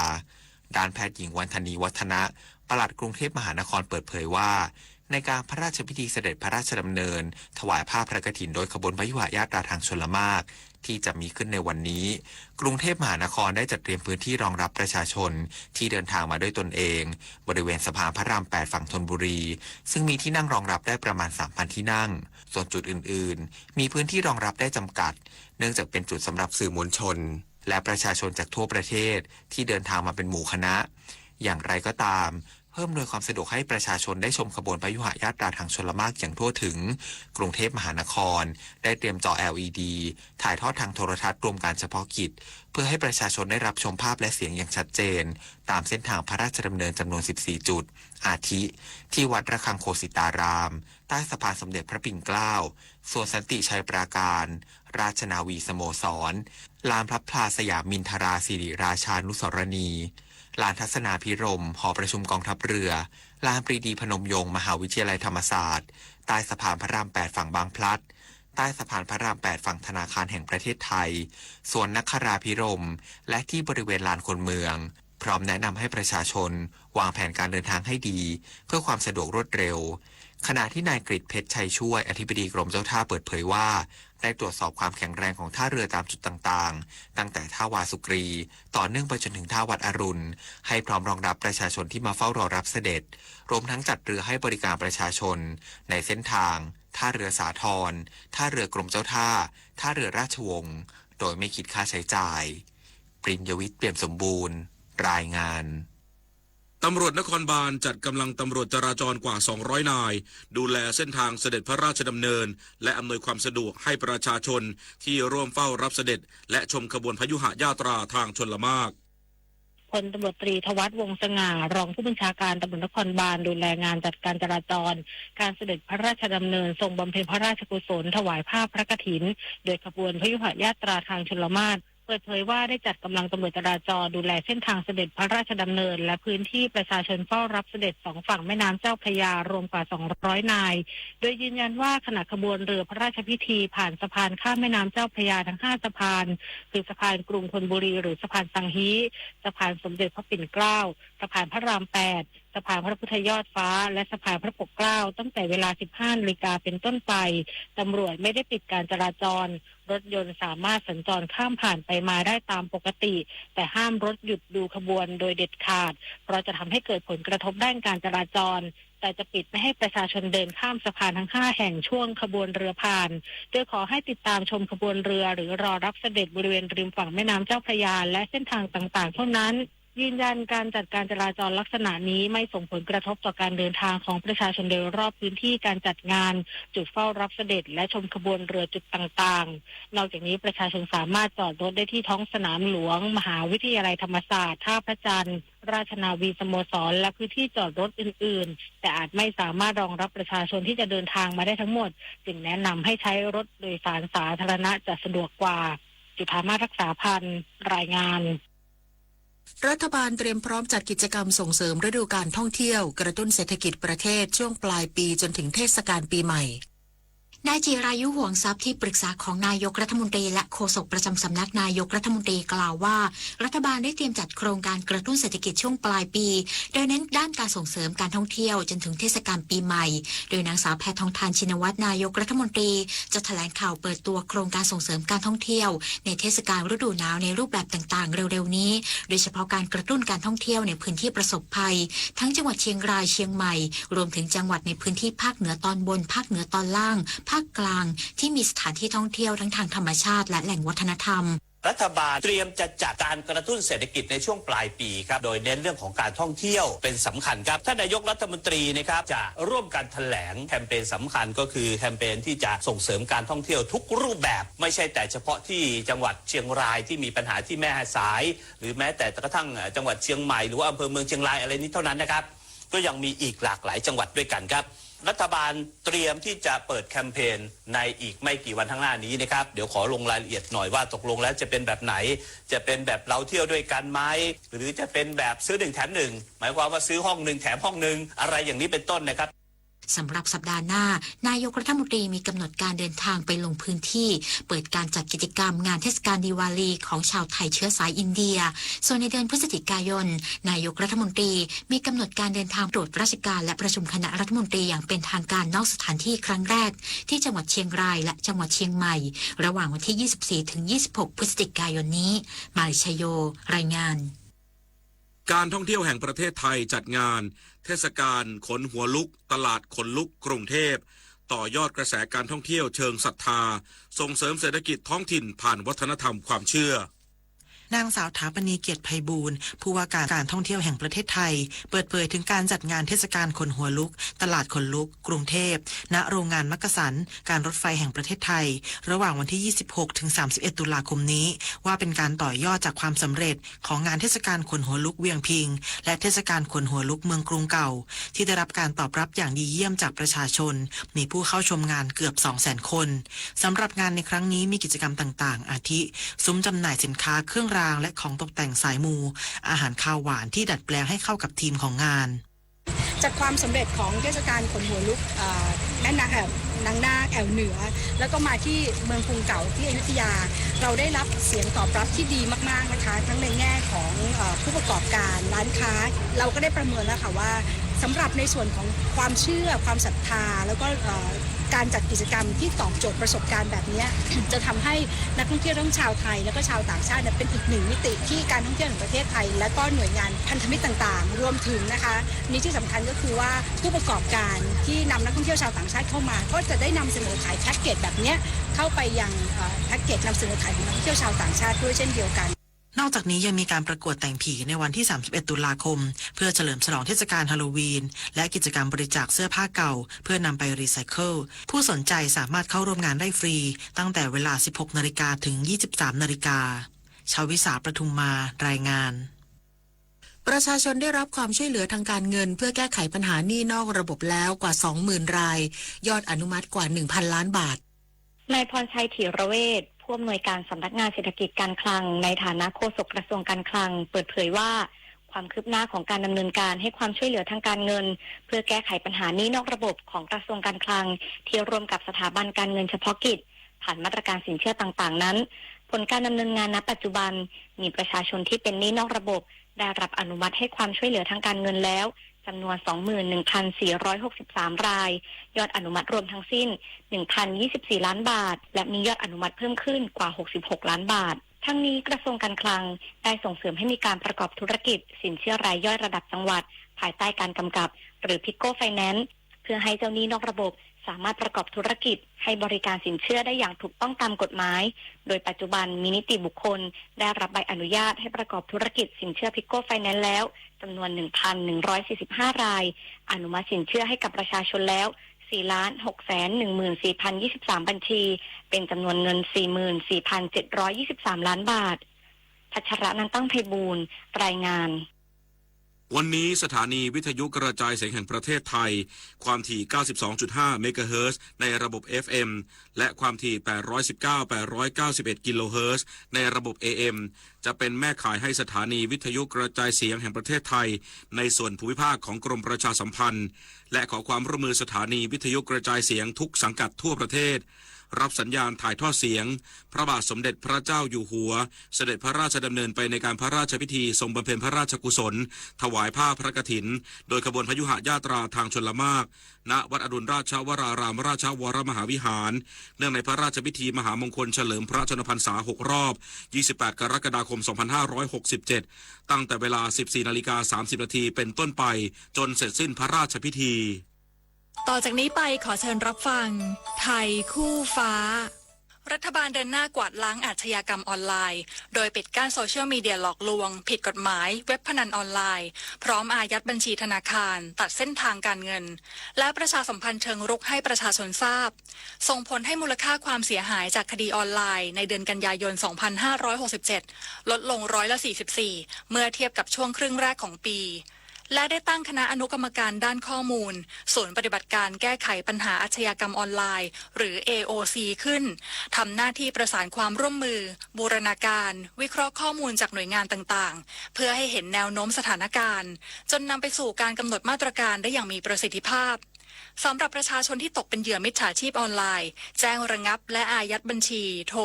ด้านแพทย์หญิง วันธนี วัฒนะ ปลัดกรุงเทพมหานครเปิดเผยว่า ในการพระราชพิธีเสด็จพระราชดำเนิน ถวายผ้าพระกฐินโดยขบวนพยุหญาตราทางชลมารค ที่จะมีขึ้นในวันนี้ กรุงเทพมหานครได้จัดเตรียมพื้นที่รองรับประชาชนที่เดินทางมาด้วยตนเอง บริเวณสะพานพระราม แปด ฝั่งธนบุรี ซึ่งมีที่นั่งรองรับได้ประมาณ สามพัน ที่นั่ง ส่วนจุดอื่นๆ มีพื้นที่รองรับได้จำกัด เนื่องจากเป็นจุดสำหรับสื่อมวลชน และประชาชนจากทั่วประเทศที่เดินทางมาเป็นหมู่คณะ อย่างไรก็ตาม เพื่ออำนวยความสะดวกให้ประชาชนได้ชมขบวนพยุหญาตราทางชลมารคอย่างทั่วถึง กรุงเทพมหานคร ได้เตรียมจอ แอลอีดี ถ่ายทอดทางโทรทัศน์รวมการเฉพาะกิจ เพื่อให้ประชาชนได้รับชมภาพและเสียงอย่างชัดเจน ตามเส้นทางพระราชดำเนินจำนวน สิบสี่ จุด อาทิ ที่วัดระฆังโคสิตาราม ใต้สะพานสมเด็จพระปิ่นเกล้า สวนสันติชัยปราการ ราชนาวีสโมสร ลานพลับพลาสยามมินทราสิริราชานุสรณี ลานทัศนาภิรมย์ หอประชุมกองทัพเรือ ลานปรีดีพนมยงค์ มหาวิทยาลัยธรรมศาสตร์ ใต้สะพานพระราม แปด ฝั่งบางพลัด ใต้สะพานพระราม แปด ฝั่งธนาคารแห่งประเทศไทย สวนนคราภิรมย์ และที่บริเวณลานคนเมือง พร้อมแนะนำให้ประชาชนวางแผนการเดินทางให้ดี เพื่อความสะดวกรวดเร็ว ขณะที่นายกฤษเพชรชัยช่วย อธิบดีกรมเจ้าท่าเปิดเผยว่า ได้ตรวจสอบความแข็งแรงของท่าเรือตามจุดต่างๆ ตั้งแต่ท่าวาสุกรี ต่อเนื่องไปจนถึงท่าวัดอรุณ ให้พร้อมรองรับประชาชนที่มาเฝ้ารอรับเสด็จ รวมทั้งจัดเรือให้บริการประชาชนในเส้นทาง ท่าเรือสาทร ท่าเรือกรมเจ้าท่า ท่าเรือราชวงศ์ โดยไม่คิดค่าใช้จ่าย ปริญญวิทย์ เปี่ยมสมบูรณ์ รายงาน ตำรวจนครบาลจัดกำลังตำรวจจราจรกว่า สองร้อย นาย ดูแลเส้นทางเสด็จพระราชดำเนิน และอำนวยความสะดวกให้ประชาชนที่ร่วมเฝ้ารับเสด็จ และชมขบวนพยุหญาตราทางชลมาก พลตำรวจตรีธวัฒน์ วงศ์สง่า รองผู้บัญชาการตำรวจนครบาล ดูแลงานจัดการจราจร การเสด็จพระราชดำเนินทรงบำเพ็ญพระราชกุศลถวายผ้าพระกฐิน โดยขบวนพยุหญาตราทางชลมาก เปิดเผยว่าได้จัดกำลังตำรวจจราจรดูแลเส้นทางเสด็จพระราชดำเนิน และพื้นที่ประชาชนเฝ้ารับเสด็จสองฝั่งแม่น้ำเจ้าพระยารวมกว่า สองร้อย นาย โดยยืนยันว่าขณะขบวนเรือพระราชพิธีผ่านสะพานข้ามแม่น้ำเจ้าพระยาทั้งห้าสะพาน คือสะพานกรุงธนบุรีหรือสะพานสังฮี สะพานสมเด็จพระปิ่นเกล้า สะพานพระรามแปด สะพานพระพุทธยอดฟ้า และสะพานพระปกเกล้า ตั้งแต่เวลา สิบห้า นาฬิกาเป็นต้นไป ตำรวจไม่ได้ปิดการจราจร รถยนต์สามารถสัญจรข้ามผ่านไปมาได้ตามปกติ แต่ห้ามรถหยุดดูขบวนโดยเด็ดขาด เพราะจะทำให้เกิดผลกระทบด้านการจราจร แต่จะปิดไม่ให้ประชาชนเดินข้ามสะพานทั้งห้าแห่งช่วงขบวนเรือผ่าน โดยขอให้ติดตามชมขบวนเรือหรือรอรับเสด็จบริเวณริมฝั่งแม่น้ำเจ้าพระยาและเส้นทางต่างๆ เท่านั้น ยืนยันการจัดการจราจรลักษณะนี้ไม่ส่งผลกระทบต่อการเดินทางของประชาชนโดยรอบพื้นที่การจัดงาน จุดเฝ้ารับเสด็จ และชมขบวนเรือจุดต่างๆ นอกจากนี้ประชาชนสามารถจอดรถได้ที่ท้องสนามหลวง มหาวิทยาลัยธรรมศาสตร์ ท่าพระจันทร์ ราชนาวีสโมสร และพื้นที่จอดรถอื่นๆ แต่อาจไม่สามารถรองรับประชาชนที่จะเดินทางมาได้ทั้งหมด จึงแนะนำให้ใช้รถโดยสารสาธารณะจะสะดวกกว่า จุฑามาศ รักษาพันธ์ รายงาน รัฐบาลเตรียมพร้อมจัดกิจกรรมส่งเสริมฤดูการท่องเที่ยวกระตุ้นเศรษฐกิจประเทศช่วงปลายปีจนถึงเทศกาลปีใหม่ นายจิรายุ ห่วงทรัพย์ ที่ปรึกษาของนายกรัฐมนตรีและโฆษกประจำสำนักนายกรัฐมนตรีกล่าวว่า รัฐบาลได้เตรียมจัดโครงการกระตุ้นเศรษฐกิจช่วงปลายปี โดยเน้นด้านการส่งเสริมการท่องเที่ยวจนถึงเทศกาลปีใหม่ โดยนางสาวแพทองธาร ชินวัตร นายกรัฐมนตรี จะแถลงข่าวเปิดตัวโครงการส่งเสริมการท่องเที่ยวในเทศกาลฤดูหนาวในรูปแบบต่างๆ เร็วๆ นี้ โดยเฉพาะการกระตุ้นการท่องเที่ยวในพื้นที่ประสบภัย ทั้งจังหวัดเชียงราย เชียงใหม่ รวมถึงจังหวัดในพื้นที่ภาคเหนือตอนบน ภาคเหนือตอนล่าง ภาคกลาง ที่มีสถานที่ท่องเที่ยวทั้งทางธรรมชาติและแหล่งวัฒนธรรม รัฐบาลเตรียมจะจัดการกระตุ้นเศรษฐกิจในช่วงปลายปีครับ โดยเน้นเรื่องของการท่องเที่ยวเป็นสำคัญครับ ท่านนายกรัฐมนตรีนะครับ จะร่วมกันแถลงแคมเปญสำคัญก็คือแคมเปญที่จะส่งเสริมการท่องเที่ยวทุกรูปแบบ ไม่ใช่แต่เฉพาะที่จังหวัดเชียงรายที่มีปัญหาที่แม่สาย หรือแม้แต่กระทั่งจังหวัดเชียงใหม่ หรือว่าอำเภอเมืองเชียงรายอะไรนี้เท่านั้นนะครับ ก็ยังมีอีกหลากหลายจังหวัดด้วยกันครับ รัฐบาลเตรียมที่จะเปิดแคมเปญในอีกไม่กี่วันข้างหน้านี้นะครับ เดี๋ยวขอลงรายละเอียดหน่อยว่าตกลงแล้วจะเป็นแบบไหน จะเป็นแบบเราเที่ยวด้วยกันไหม หรือจะเป็นแบบซื้อหนึ่งแถมหนึ่ง หมายความว่าซื้อห้องหนึ่งแถมห้องหนึ่ง อะไรอย่างนี้เป็นต้นนะครับ สำหรับสัปดาห์หน้า นายกรัฐมนตรีมีกำหนดการเดินทางไปลงพื้นที่ เปิดการจัดกิจกรรมงานเทศกาลดีวาลีของชาวไทยเชื้อสายอินเดีย ส่วนในเดือนพฤศจิกายน นายกรัฐมนตรีมีกำหนดการเดินทางตรวจราชการและประชุมคณะรัฐมนตรีอย่างเป็นทางการนอกสถานที่ครั้งแรก ที่จังหวัดเชียงรายและจังหวัดเชียงใหม่ ระหว่างวันที่ ยี่สิบสี่ ถึง ยี่สิบหก พฤศจิกายนนี้ มาลิชโย รายงาน การท่องเที่ยวแห่งประเทศไทยจัดงาน เทศกาลขนหัวลุก ตลาดขนลุกกรุงเทพ ต่อยอดกระแสการท่องเที่ยวเชิงศรัทธา ส่งเสริมเศรษฐกิจท้องถิ่นผ่านวัฒนธรรมความเชื่อ นางสาวถาปณี เกียรติไพบูลย์ ผู้ว่าการการท่องเที่ยวแห่งประเทศไทย เปิดเผยถึงการจัดงานเทศกาลขนหัวลุก ตลาดขนลุก กรุงเทพ ณ โรงงานมักกะสัน การรถไฟแห่งประเทศไทย ระหว่างวันที่ ยี่สิบหก ถึง สามสิบเอ็ด ตุลาคมนี้ ว่าเป็นการต่อยอดจากความสำเร็จของงานเทศกาลขนหัวลุกเวียงพิง และเทศกาลขนหัวลุกเมืองกรุงเก่า ที่ได้รับการตอบรับอย่างดีเยี่ยมจากประชาชน มีผู้เข้าชมงานเกือบ สองแสน คน สำหรับงานในครั้งนี้มีกิจกรรมต่างๆ อาทิ ซุ้มจำหน่ายสินค้าเครื่องรางและของตกแต่งสายมู อาหารคาวหวานที่ดัดแปลงให้เข้ากับธีมของงาน จากความสำเร็จของเทศกาลขนหัวลุก เอ่อ แม่นาง เอ่อ นางนาคแอ่วเหนือ แล้วก็มาที่เมืองกรุงเก่าที่อยุธยา เราได้รับเสียงตอบรับที่ดีมากๆนะคะ ทั้งในแง่ของ เอ่อ ผู้ประกอบการร้านค้า เราก็ได้ประเมินแล้วค่ะว่า สำหรับในส่วนของความเชื่อความศรัทธา แล้วก็ เอ่อ การจัดกิจกรรมที่ตอบโจทย์ประสบการณ์แบบนี้จะทำให้นักท่องเที่ยวทั้งชาวไทยและก็ชาวต่างชาติเนี่ยเป็นอีกหนึ่งมิติที่การท่องเที่ยวแห่งประเทศไทยและก็หน่วยงานพันธมิตรต่างๆรวมถึงนะคะนี่ที่สำคัญก็คือว่าผู้ประกอบการที่นำนักท่องเที่ยวชาวต่างชาติเข้ามาก็จะได้นำเสนอขายแพ็กเกจแบบเนี้ยเข้าไปยังเอ่อแพ็กเกจนำเสนอขายของนักท่องเที่ยวชาวต่างชาติด้วยเช่นเดียวกัน นอกจากนี้ยังมีการประกวดแต่งผีในวันที่ สามสิบเอ็ด ตุลาคม เพื่อเฉลิมฉลองเทศกาลฮาโลวีน และกิจกรรมบริจาคเสื้อผ้าเก่า เพื่อนำไปรีไซเคิล ผู้สนใจสามารถเข้าร่วมงานได้ฟรี ตั้งแต่เวลา สิบหก นาฬิกา ถึง ยี่สิบสาม นาฬิกา ชวิสา ประทุมมา รายงาน ประชาชนได้รับความช่วยเหลือทางการเงินเพื่อแก้ไขปัญหาหนี้นอกระบบแล้วกว่า สองหมื่น ราย ยอดอนุมัติกว่า หนึ่งพัน ล้านบาท นายพรชัย ถีระเวช ผู้อำนวยการสำนักงานเศรษฐกิจการคลัง ในฐานะโฆษกกระทรวงการคลัง เปิดเผยว่า ความคืบหน้าของการดำเนินการให้ความช่วยเหลือทางการเงิน เพื่อแก้ไขปัญหาหนี้นอกระบบของกระทรวงการคลัง ที่ร่วมกับสถาบันการเงินเฉพาะกิจ ผ่านมาตรการสินเชื่อต่างๆ นั้น ผลการดำเนินงานณปัจจุบัน มีประชาชนที่เป็นหนี้นอกระบบ ได้รับอนุมัติให้ความช่วยเหลือทางการเงินแล้ว จำนวน สองหมื่นหนึ่งพันสี่ร้อยหกสิบสาม ราย ยอดอนุมัติรวมทั้งสิ้น หนึ่งพันยี่สิบสี่ ล้านบาท และมียอดอนุมัติเพิ่มขึ้นกว่า หกสิบหก ล้านบาท ทั้งนี้กระทรวงการคลังได้ส่งเสริมให้มีการประกอบธุรกิจสินเชื่อรายย่อยระดับจังหวัด ภายใต้การกำกับ หรือ Pico Finance เพื่อให้เจ้าหนี้นอกระบบสามารถประกอบธุรกิจให้บริการสินเชื่อได้อย่างถูกต้องตามกฎหมาย โดยปัจจุบันมีนิติบุคคลได้รับใบอนุญาตให้ประกอบธุรกิจสินเชื่อ Pico Finance แล้ว จำนวน หนึ่งพันหนึ่งร้อยสี่สิบห้า ราย อนุมัติสินเชื่อให้กับประชาชนแล้ว สี่ล้านหกแสนหนึ่งหมื่นสี่พันยี่สิบสาม บัญชี เป็นจำนวนเงิน สี่หมื่นสี่พันเจ็ดร้อยยี่สิบสาม ล้านบาท พัชรนันท์ ตั้งไพบูลย์ รายงาน วันนี้สถานีวิทยุกระจายเสียงแห่งประเทศไทย ความถี่ เก้าสิบสองจุดห้า เมกะเฮิรตซ์ ในระบบ เอฟเอ็ม และความถี่ แปดร้อยสิบเก้า แปดร้อยเก้าสิบเอ็ด กิโลเฮิรตซ์ ในระบบ เอเอ็ม จะเป็นแม่ข่ายให้สถานีวิทยุกระจายเสียงแห่งประเทศไทย ในส่วนภูมิภาคของกรมประชาสัมพันธ์ และขอความร่วมมือสถานีวิทยุกระจายเสียงทุกสังกัดทั่วประเทศ รับสัญญาณถ่ายทอดเสียง พระบาทสมเด็จพระเจ้าอยู่หัว เสด็จพระราชดำเนินไปในการพระราชพิธีทรงบำเพ็ญพระราชกุศล ถวายผ้าพระกฐิน โดยขบวนพยุหญาตราทางชลมาก ณ วัดอรุณราชวรารามราชวรมหาวิหาร เนื่องในพระราชพิธีมหามงคลเฉลิมพระชนมพรรษา หก รอบ ยี่สิบแปด กรกฎาคม สองพันห้าร้อยหกสิบเจ็ด ตั้งแต่เวลา สิบสี่ นาฬิกา สามสิบ นาที เป็นต้นไป จนเสร็จสิ้นพระราชพิธี ต่อจากนี้ไปขอเชิญรับฟัง ไทยคู่ฟ้า รัฐบาลเดินหน้ากวาดล้างอาชญากรรมออนไลน์ โดยปิดกั้นโซเชียลมีเดียหลอกลวง ผิดกฎหมาย เว็บพนันออนไลน์ พร้อมอายัดบัญชีธนาคาร ตัดเส้นทางการเงิน และประชาสัมพันธ์เชิงรุกให้ประชาชนทราบ ส่งผลให้มูลค่าความเสียหายจากคดีออนไลน์ในเดือนกันยายน สองพันห้าร้อยหกสิบเจ็ด ลดลงร้อยละ สี่สิบสี่ เมื่อเทียบกับช่วงครึ่งแรกของปี และได้ตั้งคณะอนุกรรมการด้านข้อมูล ศูนย์ปฏิบัติการแก้ไขปัญหาอาชญากรรมออนไลน์ หรือ เอโอซี ขึ้น ทำหน้าที่ประสานความร่วมมือ บูรณาการ วิเคราะห์ข้อมูลจากหน่วยงานต่างๆ เพื่อให้เห็นแนวโน้มสถานการณ์ จนนำไปสู่การกำหนดมาตรการได้อย่างมีประสิทธิภาพ สำหรับประชาชนที่ตกเป็นเหยื่อมิจฉาชีพออนไลน์ แจ้งระงับและอายัดบัญชี โทร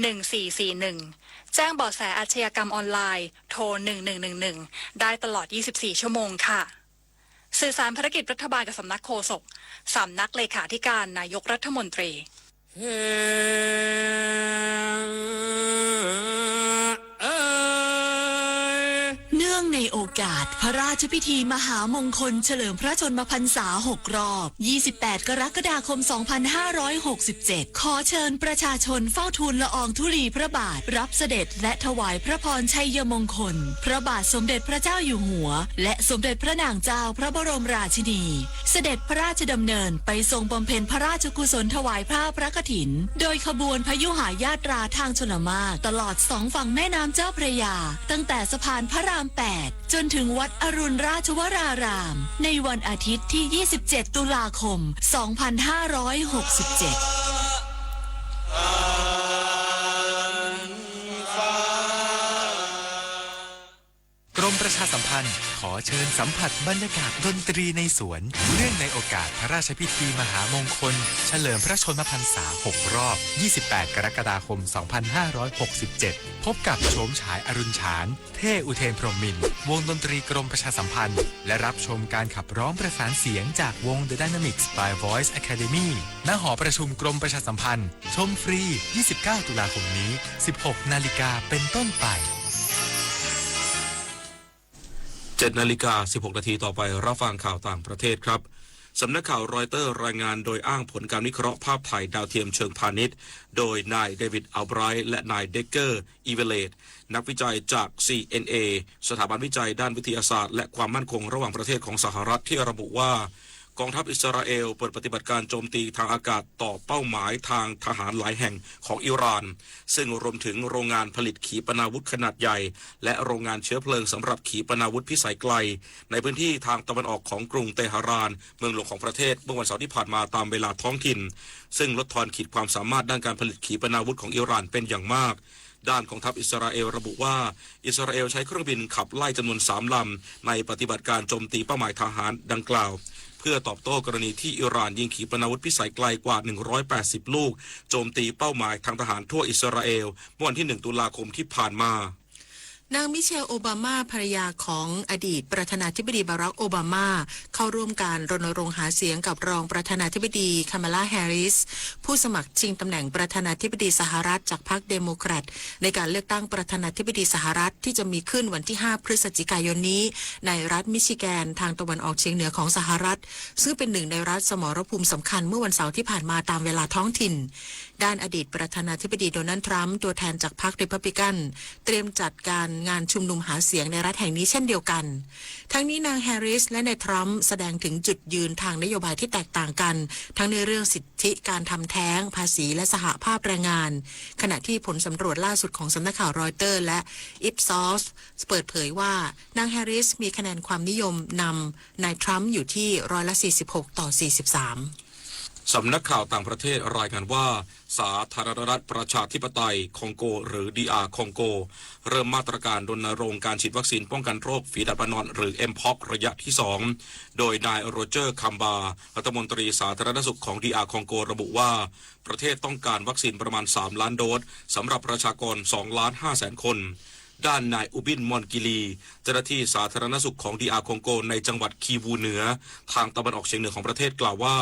หนึ่งสี่สี่หนึ่ง แจ้งเบาะแสอาชญากรรมออนไลน์ โทร หนึ่งหนึ่งหนึ่งหนึ่ง ได้ตลอด ยี่สิบสี่ ชั่วโมงค่ะ สื่อสารภารกิจรัฐบาลกับสำนักโฆษก สำนักเลขาธิการนายกรัฐมนตรี เนื่องในโอกาสพระราชพิธีมหามงคลเฉลิมพระชนมพรรษา หก รอบ ยี่สิบแปด กรกฎาคม สองพันห้าร้อยหกสิบเจ็ด ขอเชิญประชาชนเฝ้าทูลละอองธุลีพระบาทรับเสด็จและถวายพระพรชัยมงคล พระบาทสมเด็จพระเจ้าอยู่หัว และสมเด็จพระนางเจ้าพระบรมราชินี เสด็จพระราชดำเนินไปทรงบำเพ็ญพระราชกุศลถวายผ้าพระกฐิน โดยขบวนพยุหญาตราทางชลมาก ตลอดสองฝั่งแม่น้ำเจ้าพระยา ตั้งแต่สะพานพระราม แปด จนถึงวัดอรุณราชวราราม ในวันอาทิตย์ที่ ยี่สิบเจ็ด ตุลาคม สองพันห้าร้อยหกสิบเจ็ด กรมประ ประชาสัมพันธ์ ขอเชิญสัมผัสบรรยากาศดนตรีในสวน เนื่องในโอกาสพระราชพิธีมหามงคล เฉลิมพระชนมพรรษา หก รอบ ยี่สิบแปด กรกฎาคม สองพันห้าร้อยหกสิบเจ็ด พบกับโฉมฉายอรุณฉาน เท่อุเทนพรหมมินทร์ วงดนตรีกรมประชาสัมพันธ์ และรับชมการขับร้องประสานเสียงจากวง The Dynamics by Voice Academy ณ หอประชุมกรมประชาสัมพันธ์ ชมฟรี ยี่สิบเก้า ตุลาคมนี้ สิบหก นาฬิกาเป็นต้นไป เจ็ดนาฬิกาสิบหกนาที ต่อไปรับฟังข่าวต่างประเทศครับ สำนักข่าวรอยเตอร์รายงานโดยอ้างผลการวิเคราะห์ภาพถ่ายดาวเทียมเชิงพาณิชย์ โดยนายเดวิด อัลไบรท์ และนายเดกเกอร์ อีเวเลต นักวิจัยจาก ซี เอ็น เอ สถาบันวิจัยด้านวิทยาศาสตร์และความมั่นคงระหว่างประเทศของสหรัฐ ที่ระบุว่า กองทัพอิสราเอลเปิดปฏิบัติการโจมตีทางอากาศต่อเป้าหมายทางทหารหลายแห่งของอิหร่าน ซึ่งรวมถึงโรงงานผลิตขีปนาวุธขนาดใหญ่ และโรงงานเชื้อเพลิงสำหรับขีปนาวุธพิสัยไกล ในพื้นที่ทางตะวันออกของกรุงเตหะราน เมืองหลวงของประเทศ เมื่อวันเสาร์ที่ผ่านมาตามเวลาท้องถิ่น ซึ่งลดทอนขีดความสามารถด้านการผลิตขีปนาวุธของอิหร่านเป็นอย่างมาก ด้านกองทัพอิสราเอลระบุว่า อิสราเอลใช้เครื่องบินขับไล่จำนวนสามลำ ในปฏิบัติการโจมตีเป้าหมายทหารดังกล่าว เพื่อตอบโต้กรณีที่อิหร่านยิงขีปนาวุธพิสัยไกลกว่า หนึ่งร้อยแปดสิบ ลูก โจมตีเป้าหมายทางทหารทั่วอิสราเอล เมื่อวันที่ หนึ่ง ตุลาคมที่ผ่านมา นางมิเชล โอบามา ภรรยาของอดีตประธานาธิบดีบารัก โอบามา เข้าร่วมการรณรงค์หาเสียงกับรองประธานาธิบดีคามาลา แฮร์ริส ผู้สมัครชิงตำแหน่งประธานาธิบดีสหรัฐจากพรรคเดโมแครต ในการเลือกตั้งประธานาธิบดีสหรัฐที่จะมีขึ้นวันที่ ห้า พฤศจิกายนนี้ ในรัฐมิชิแกนทางตะวันออกเฉียงเหนือของสหรัฐ ซึ่งเป็นหนึ่งในรัฐสมรภูมิสำคัญเมื่อวันเสาร์ที่ผ่านมาตามเวลาท้องถิ่น ด้านอดีตประธานาธิบดีโดนัลด์ทรัมป์ตัวแทนจากพรรครีพับลิกัน เตรียมจัดการงานชุมนุมหาเสียงในรัฐแห่งนี้เช่นเดียวกัน ทั้งนี้นางแฮร์ริสและนายทรัมป์แสดงถึงจุดยืนทางนโยบายที่แตกต่างกัน ทั้งในเรื่องสิทธิการทำแท้ง ภาษี และสหภาพแรงงาน ขณะที่ผลสำรวจล่าสุดของสำนักข่าวรอยเตอร์และ Ipsos เปิดเผยว่านางแฮร์ริสมีคะแนนความนิยมนำนายทรัมป์อยู่ที่ร้อยละ สี่สิบหก ต่อ สี่สิบสาม สำนักข่าวต่างประเทศรายงานว่า สาธารณรัฐประชาธิปไตยคองโก หรือ ดีอาร์ คองโก เริ่มมาตรการรณรงค์การฉีดวัคซีนป้องกันโรคฝีดาดวานอน หรือ เอ็มพ็อก ระยะที่ สอง โดยนายโรเจอร์ คัมบา รัฐมนตรีสาธารณสุขของ ดีอาร์ คองโก ระบุว่า ประเทศต้องการวัคซีนประมาณ สาม ล้านโดส สำหรับประชากร สอง ล้าน ห้า แสน คน ด้านนายอูบิน มอนกิลี เจ้าหน้าที่สาธารณสุขของ ดีอาร์ คองโก ในจังหวัดคีบูเหนือ ทางตะวันออกเฉียงเหนือของประเทศกล่าวว่า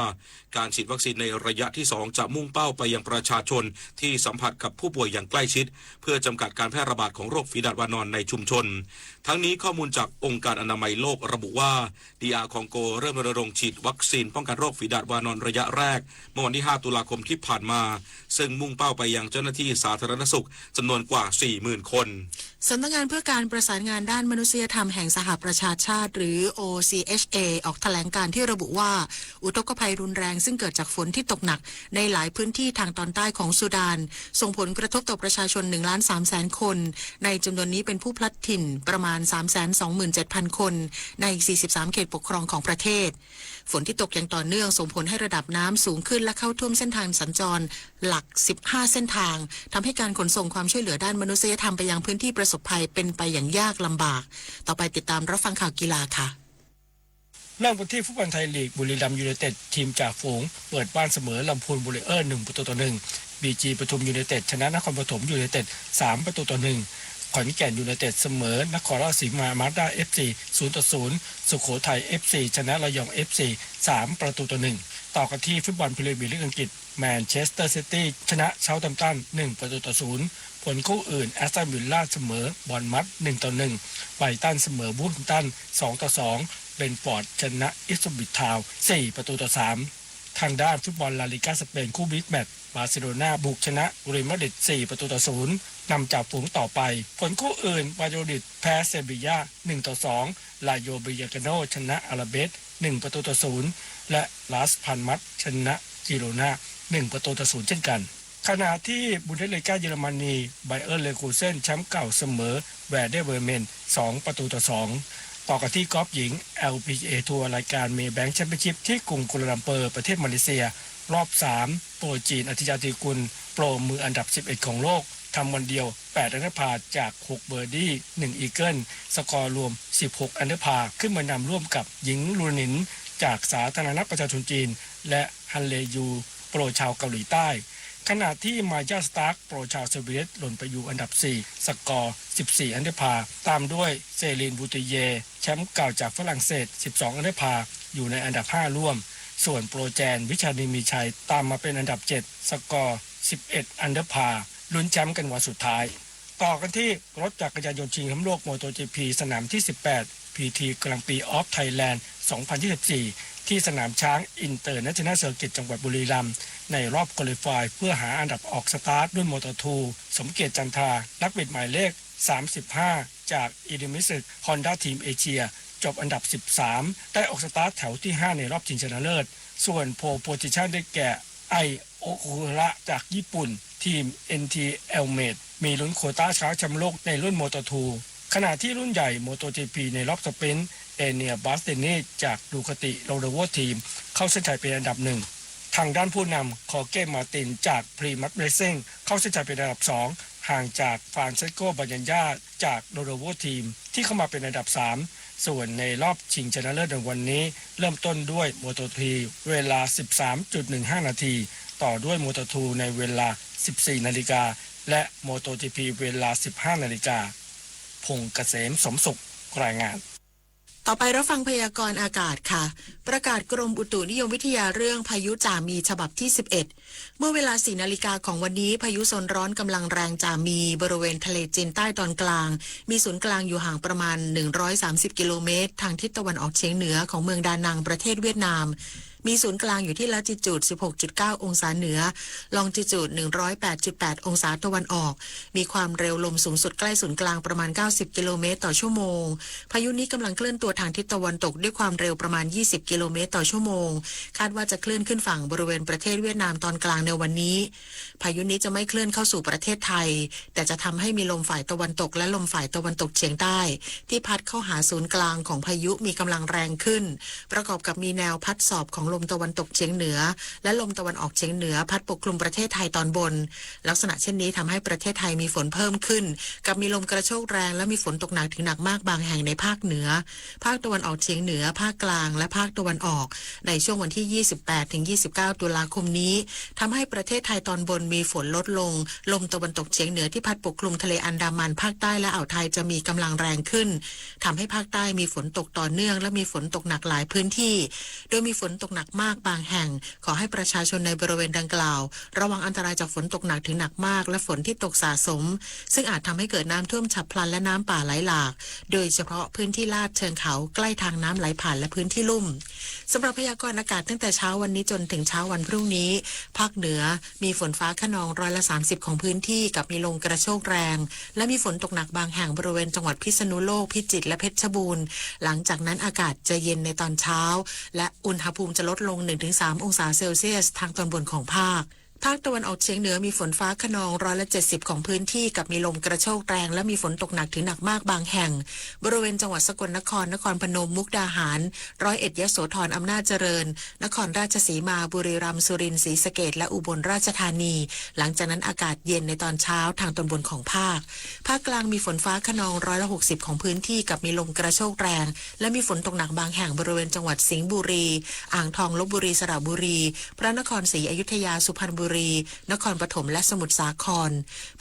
การฉีดวัคซีนในระยะที่ สอง จะมุ่งเป้าไปยังประชาชนที่สัมผัสกับผู้ป่วยอย่างใกล้ชิด เพื่อจำกัดการแพร่ระบาดของโรคฝีดาดวานอนในชุมชน ทั้งนี้ข้อมูลจากองค์การอนามัยโลกระบุว่า ดีอาร์ คองโก เริ่มรณรงค์ฉีดวัคซีนป้องกันโรคฝีดาดวานอนระยะแรก เมื่อวันที่ ห้า ตุลาคมที่ผ่านมา ซึ่งมุ่งเป้าไปยังเจ้าหน้าที่สาธารณสุขจำนวนกว่า สี่หมื่น คน สำนักงานเพื่อการประสานงานด้านมนุษยธรรมแห่งสหประชาชาติ หรือ โอ ซี เอช เอ ออกแถลงการณ์ที่ระบุว่า อุทกภัยรุนแรงซึ่งเกิดจากฝนที่ตกหนักในหลายพื้นที่ทางตอนใต้ของซูดาน ส่งผลกระทบต่อประชาชน หนึ่งล้านสามแสน คน ในจำนวนนี้เป็นผู้พลัดถิ่นประมาณ สามแสนสองหมื่นเจ็ดพัน คน ใน สี่สิบสาม เขตปกครองของประเทศ ฝนที่ตกอย่างต่อเนื่องส่งผลให้ระดับน้ำสูงขึ้นและเข้าท่วมเส้นทางสัญจรหลัก สิบห้า เส้นทาง ทำให้การขนส่งความช่วยเหลือด้านมนุษยธรรมไปยังพื้นที่ประสบภัยเป็นไปอย่างยากลำบาก ต่อไปติดตามรับฟังข่าวกีฬาค่ะ เริ่มกันที่ฟุตบอลไทยลีก บุรีรัมย์ยูไนเต็ด ทีมจ่าฝูง เปิดบ้านเสมอลำพูนวอริเออร์ หนึ่งประตูต่อหนึ่ง บีจี ปทุมยูไนเต็ด ชนะนครปฐมยูไนเต็ด สามประตูต่อหนึ่ง ขอนแก่นยูไนเต็ด เสมอนครราชสีมามาสด้า เอฟซี ศูนย์ต่อศูนย์ สุโขทัย เอฟซี ชนะระยอง เอฟซี สามประตูต่อหนึ่ง ต่อกันที่ฟุตบอลพรีเมียร์ลีกอังกฤษ แมนเชสเตอร์ซิตี้ ชนะเซาท์แฮมป์ตัน หนึ่งประตูต่อศูนย์ ผลคู่อื่น แอสตันวิลล่า เสมอบอร์นมัธ หนึ่งต่อหนึ่ง ไบรตัน เสมอบูธแฮมป์ตัน สองต่อสอง เบรนท์ฟอร์ด ชนะอิปสวิชทาวน์ สี่ประตูต่อสาม ทางด้านฟุตบอลลาลิก้าสเปน คู่บิ๊กแมตช์ บาร์เซโลนาบุกชนะเรอัลมาดริด สี่ประตูต่อศูนย์ นำจ่าฝูงต่อไป ผลคู่อื่น วาโดริด แพ้เซบีย่า หนึ่งต่อสอง ลาโย เบยาเกโน ชนะอาราเบส หนึ่งประตูต่อศูนย์ และลาสพาลมัส ชนะจิโรนา หนึ่งประตูต่อศูนย์เช่นกัน ขณะที่บุนเดสลีกาเยอรมนี ไบเออร์เลเวอร์คูเซน แชมป์เก่าเสมอ แวร์เดอร์เบรเมน สองประตูต่อสอง ต่อกันที่กอล์ฟหญิง แอลพีจีเอ ทัวร์ รายการเมย์แบงค์แชมเปี้ยนชิพที่กรุงกัวลาลัมเปอร์ ประเทศมาเลเซีย รอบสาม โปรจีน อธิชาติกุล โปรมืออันดับ สิบเอ็ด ของโลก ทำวันเดียว แปด อันเดอร์พาร์ จาก หก เบิร์ดี้ หนึ่ง อีเกิล สกอร์รวม สิบหก อันเดอร์พาร์ ขึ้นมานำร่วมกับหญิงลูนิน จากสาธารณรัฐประชาชนจีน และฮันเลยู โปรชาวเกาหลีใต้ ขณะที่มายา สตาร์ก โปรชาวสวีเดน หล่นไปอยู่อันดับ สี่ สกอร์ สิบสี่ อันเดอร์พาร์ ตามด้วยเซลีน บูติเย แชมป์เก่าจากฝรั่งเศส สิบสอง อันเดอร์พาร์ อยู่ในอันดับ ห้า ร่วม ส่วนโปรแจน วิชานีมีชัย ตามมาเป็นอันดับ เจ็ด สกอร์ สิบเอ็ด อันเดอร์พาร์ ลุ้นแชมป์กันวันสุดท้าย ต่อกันที่รถจักรยานยนต์ชิงแชมป์โลก โมโตจีพี สนามที่ สิบแปด พีที Grand Prix of Thailand สองพันยี่สิบสี่ ที่สนามช้าง International Circuit จังหวัดบุรีรัมย์ ในรอบ qualify เพื่อหาอันดับออกสตาร์ทด้วย โมโตทู สมเกียรติ จันทรา นักบิดหมายเลข สามสิบห้า จาก Idemitsubishi Honda Team Asia จบอันดับ สิบสาม ได้ออกสตาร์ทแถวที่ ห้า ในรอบชิงชนะเลิศ ส่วน pole position ได้แก่ ไอ โอคุฮาระ จากญี่ปุ่น ทีม เอ็นที Elmate มีลุ้นโควต้าชนะแชมป์โลกในรุ่น โมโตทู ขณะที่รุ่นใหญ่ โมโตจีพี ในรอบสปรินต์ เอเนีย บาสตินี จาก ดูคาติ โรเดโว ทีม เข้าเส้นชัยเป็นอันดับ หนึ่ง ทางด้านผู้นำ คอร์เก้ มาร์ติน จาก Pramac Racing เข้าเส้นชัยเป็นอันดับ สอง ห่างจาก ฟรานเซสโก บาญญา จาก โรเดโว ทีม ที่เข้ามาเป็นอันดับ สาม ส่วนในรอบชิงชนะเลิศในวันนี้ เริ่มต้นด้วย โมโตพี เวลา สิบสามจุดหนึ่งห้า นาที ต่อด้วย โมโตทู ในเวลา สิบสี่ นาฬิกา และ โมโตจีพี เวลา สิบห้า นาฬิกา พงษ์เกษม สมสุข รายงาน ต่อไปรับฟังพยากรณ์อากาศค่ะ ประกาศกรมอุตุนิยมวิทยาเรื่องพายุจ่ามีฉบับที่ สิบเอ็ด เมื่อเวลา สี่ นาฬิกาของวันนี้ พายุโซนร้อนกำลังแรงจ่ามี บริเวณทะเลจีนใต้ตอนกลาง มีศูนย์กลางอยู่ห่างประมาณ หนึ่งร้อยสามสิบ กิโลเมตร ทางทิศตะวันออกเฉียงเหนือของเมืองดานัง ประเทศเวียดนาม มีศูนย์กลางอยู่ที่ latitude สิบหกจุดเก้า องศาเหนือ longitude หนึ่งร้อยแปดจุดแปด องศาตะวันออก มีความเร็วลมสูงสุดใกล้ศูนย์กลางประมาณ เก้าสิบ กิโลเมตรต่อชั่วโมง พายุนี้กำลังเคลื่อนตัวทางทิศตะวันตกด้วยความเร็วประมาณ ยี่สิบ กิโลเมตรต่อชั่วโมง คาดว่าจะเคลื่อนขึ้นฝั่งบริเวณประเทศเวียดนามตอนกลางในวันนี้ พายุนี้จะไม่เคลื่อนเข้าสู่ประเทศไทย แต่จะทำให้มีลมฝ่ายตะวันตกและลมฝ่ายตะวันตกเฉียงใต้ ที่พัดเข้าหาศูนย์กลางของพายุมีกำลังแรงขึ้น ประกอบกับมีแนวพัดสอบของลมตะวันตกเฉียงเหนือ และลมตะวันออกเฉียงเหนือพัดปกคลุมประเทศไทยตอนบน ลักษณะเช่นนี้ทำให้ประเทศไทยมีฝนเพิ่มขึ้น กับมีลมกระโชกแรงและมีฝนตกหนักถึงหนักมากบางแห่งในภาคเหนือ ภาคตะวันออกเฉียงเหนือ ภาคกลาง และภาคตะวันออก ในช่วงวันที่ ยี่สิบแปดถึงยี่สิบเก้า ตุลาคมนี้ ทำให้ประเทศไทยตอนบนมีฝนลดลง ลมตะวันตกเฉียงเหนือที่พัดปกคลุมทะเลอันดามัน ภาคใต้และอ่าวไทยจะมีกำลังแรงขึ้น ทำให้ภาคใต้มีฝนตกต่อเนื่อง และมีฝนตกหนักหลายพื้นที่ โดยมีฝนตกหนักมากบางแห่ง ขอให้ประชาชนในบริเวณดังกล่าว ระวังอันตรายจากฝนตกหนักถึงหนักมาก และฝนที่ตกสะสม ซึ่งอาจทำให้เกิดน้ำท่วมฉับพลันและน้ำป่าไหลหลาก โดยเฉพาะพื้นที่ลาดเชิงเขาใกล้ทางน้ำไหลผ่านและพื้นที่ลุ่ม สำหรับพยากรณ์อากาศตั้งแต่เช้าวันนี้จนถึงเช้าวันพรุ่งนี้ ภาคเหนือ มีฝนฟ้าคะนองร้อยละ สามสิบ ของพื้นที่ กับมีลมกระโชกแรง และมีฝนตกหนักบางแห่งบริเวณจังหวัดพิษณุโลก พิจิตร และเพชรบูรณ์ หลังจากนั้นอากาศจะเย็นในตอนเช้า และอุณหภูมิจะลดลง หนึ่งถึงสาม องศาเซลเซียส ทางตอนบนของภาค ภาคตะวันออกเฉียงเหนือมีฝนฟ้าคะนองร้อยละ เจ็ดสิบ ของพื้นที่ กับมีลมกระโชกแรง และมีฝนตกหนักถึงหนักมากบางแห่ง บริเวณจังหวัดสกลนคร นครพนม มุกดาหาร ร้อยเอ็ด ยโสธร อำนาจเจริญ นครราชสีมา บุรีรัมย์ สุรินทร์ ศรีสะเกษ และอุบลราชธานี หลังจากนั้นอากาศเย็นในตอนเช้าทางตอนบนของภาค ภาคกลางมีฝนฟ้าคะนองร้อยละ หกสิบ ของพื้นที่ กับมีลมกระโชกแรง และมีฝนตกหนักบางแห่งบริเวณจังหวัดสิงห์บุรี อ่างทอง ลพบุรี สระบุรี พระนครศรีอยุธยา สุพรรณบุรี นครปฐม และสมุทรสาคร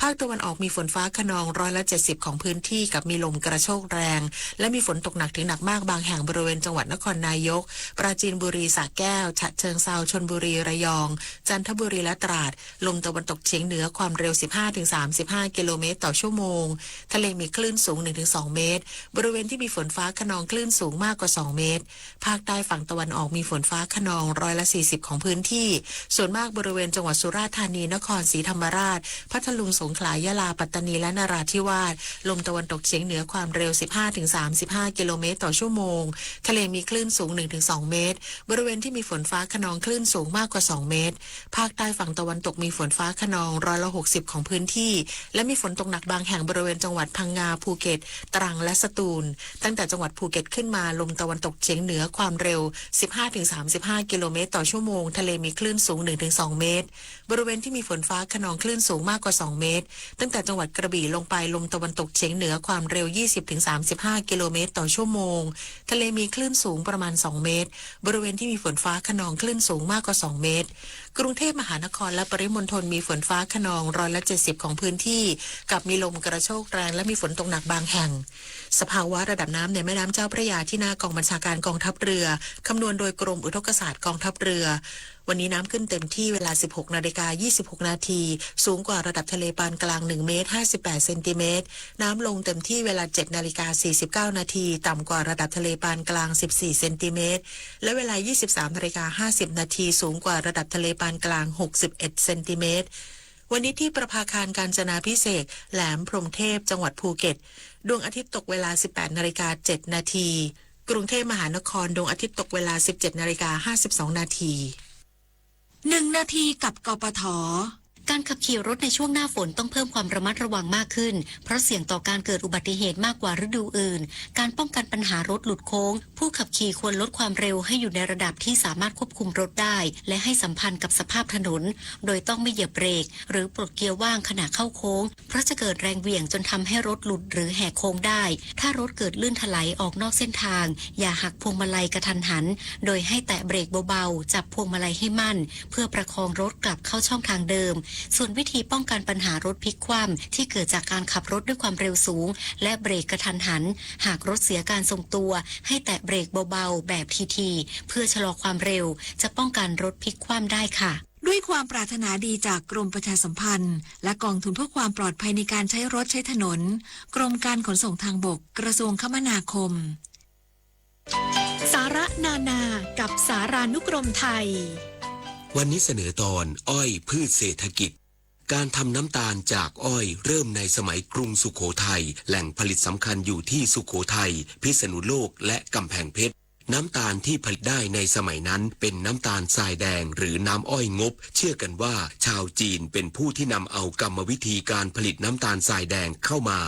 ภาคตะวันออกมีฝนฟ้าคะนองร้อยละ เจ็ดสิบ ของพื้นที่ กับมีลมกระโชกแรง และมีฝนตกหนักถึงหนักมากบางแห่งบริเวณจังหวัดนครนายก ปราจีนบุรี สระแก้ว ฉะเชิงเทรา ชลบุรี ระยอง จันทบุรี และตราด ลมตะวันตกเฉียงเหนือความเร็ว สิบห้าถึงสามสิบห้า กิโลเมตรต่อชั่วโมง ทะเลมีคลื่นสูง หนึ่งถึงสอง เมตร บริเวณที่มีฝนฟ้าคะนองคลื่นสูงมากกว่า สอง เมตร ภาคใต้ฝั่งตะวันออกมีฝนฟ้าคะนองร้อยละ สี่สิบ ของพื้นที่ ส่วนมากบริเวณจังหวัดสุราษฎร์ธานี นครศรีธรรมราช พัทลุง สงขลา ยะลา ปัตตานี และนราธิวาส ลมตะวันตกเฉียงเหนือความเร็ว สิบห้าถึงสามสิบห้า กิโลเมตรต่อชั่วโมง ทะเลมีคลื่นสูง หนึ่งถึงสอง เมตร บริเวณที่มีฝนฟ้าคะนองคลื่นสูงมากกว่า สอง เมตร ภาคใต้ฝั่งตะวันตกมีฝนฟ้าคะนองร้อยละ หกสิบ ของพื้นที่ และมีฝนตกหนักบางแห่งบริเวณจังหวัดพังงา ภูเก็ต ตรัง และสตูล ตั้งแต่จังหวัดภูเก็ตขึ้นมา ลมตะวันตกเฉียงเหนือความเร็ว สิบห้าถึงสามสิบห้า กิโลเมตรต่อชั่วโมง ทะเลมีคลื่นสูง หนึ่งถึงสอง เมตร บริเวณที่มีฝนฟ้าคะนองคลื่นสูงมากกว่า สอง เมตร ตั้งแต่จังหวัดกระบี่ลงไป ลมตะวันตกเฉียงเหนือความเร็ว ยี่สิบถึงสามสิบห้า กิโลเมตรต่อชั่วโมง ทะเลมีคลื่นสูงประมาณ สอง เมตร บริเวณที่มีฝนฟ้าคะนองคลื่นสูงมากกว่า สอง เมตร กรุงเทพมหานครและปริมณฑลมีฝนฟ้าคะนองร้อยละเจ็ดสิบของพื้นที่ กับมีลมกระโชกแรงและมีฝนตกหนักบางแห่ง สภาวะระดับน้ำในแม่น้ำเจ้าพระยาที่หน้ากองบัญชาการกองทัพเรือ คำนวณโดยกรมอุทกศาสตร์กองทัพเรือ วันนี้น้ำขึ้นเต็มที่เวลา สิบหกนาฬิกา ยี่สิบหกนาที สูงกว่าระดับทะเลปานกลาง หนึ่ง เมตร ห้าสิบแปด เซนติเมตร น้ำลงเต็มที่เวลา เจ็ดนาฬิกา สี่สิบเก้านาที ต่ำกว่าระดับทะเลปานกลาง สิบสี่ เซนติเมตร และเวลา ยี่สิบสามนาฬิกา ห้าสิบนาที สูงกว่าระดับทะเลปานกลาง หกสิบเอ็ด เซนติเมตร วันนี้ที่ประภาคารกาญจนาภิเษก แหลมพรหมเทพ จังหวัดภูเก็ต ดวงอาทิตย์ตกเวลา สิบแปดนาฬิกา เจ็ดนาที กรุงเทพมหานคร ดวงอาทิตย์ตกเวลา สิบเจ็ดนาฬิกา ห้าสิบสองนาที หนึ่งนาทีกับ กปท การขับขี่รถในช่วงหน้าฝนต้องเพิ่มความระมัดระวังมากขึ้น เพราะเสี่ยงต่อการเกิดอุบัติเหตุมากกว่าฤดูอื่น การป้องกันปัญหารถหลุดโค้ง ผู้ขับขี่ควรลดความเร็วให้อยู่ในระดับที่สามารถควบคุมรถได้ และให้สัมพันธ์กับสภาพถนน โดยต้องไม่เหยียบเบรก หรือปลดเกียร์ว่างขณะเข้าโค้ง เพราะจะเกิดแรงเหวี่ยงจนทำให้รถหลุดหรือแหกโค้งได้ ถ้ารถเกิดลื่นถลายออกนอกเส้นทาง อย่าหักพวงมาลัยกะทันหัน โดยให้แตะเบรกเบาๆ จับพวงมาลัยให้มั่น เพื่อประคองรถกลับเข้าช่องทางเดิม ส่วนวิธีป้องกันปัญหารถพลิกคว่ำที่เกิดจากการขับรถด้วยความเร็วสูง และเบรกกะทันหัน หากรถเสียการทรงตัว ให้แตะเบรกเบาๆ แบบทีๆ เพื่อชะลอความเร็ว จะป้องกันรถพลิกคว่ำได้ค่ะ ด้วยความปรารถนาดีจากกรมประชาสัมพันธ์ และกองทุนเพื่อความปลอดภัยในการใช้รถใช้ถนน กรมการขนส่งทางบก กระทรวงคมนาคม สาระนานากับสารานุกรมไทย วันนี้เสนอตอนอ้อยพืชเศรษฐกิจ การทำน้ำตาลจากอ้อยเริ่มในสมัยกรุงสุโขทัย แหล่งผลิตสำคัญอยู่ที่สุโขทัย พิษณุโลก และกำแพงเพชร น้ำตาลที่ผลิตได้ในสมัยนั้นเป็นน้ำตาลทรายแดงหรือน้ำอ้อยงบ เชื่อกันว่าชาวจีนเป็นผู้ที่นำเอากรรมวิธีการผลิตน้ำตาลทรายแดงเข้ามา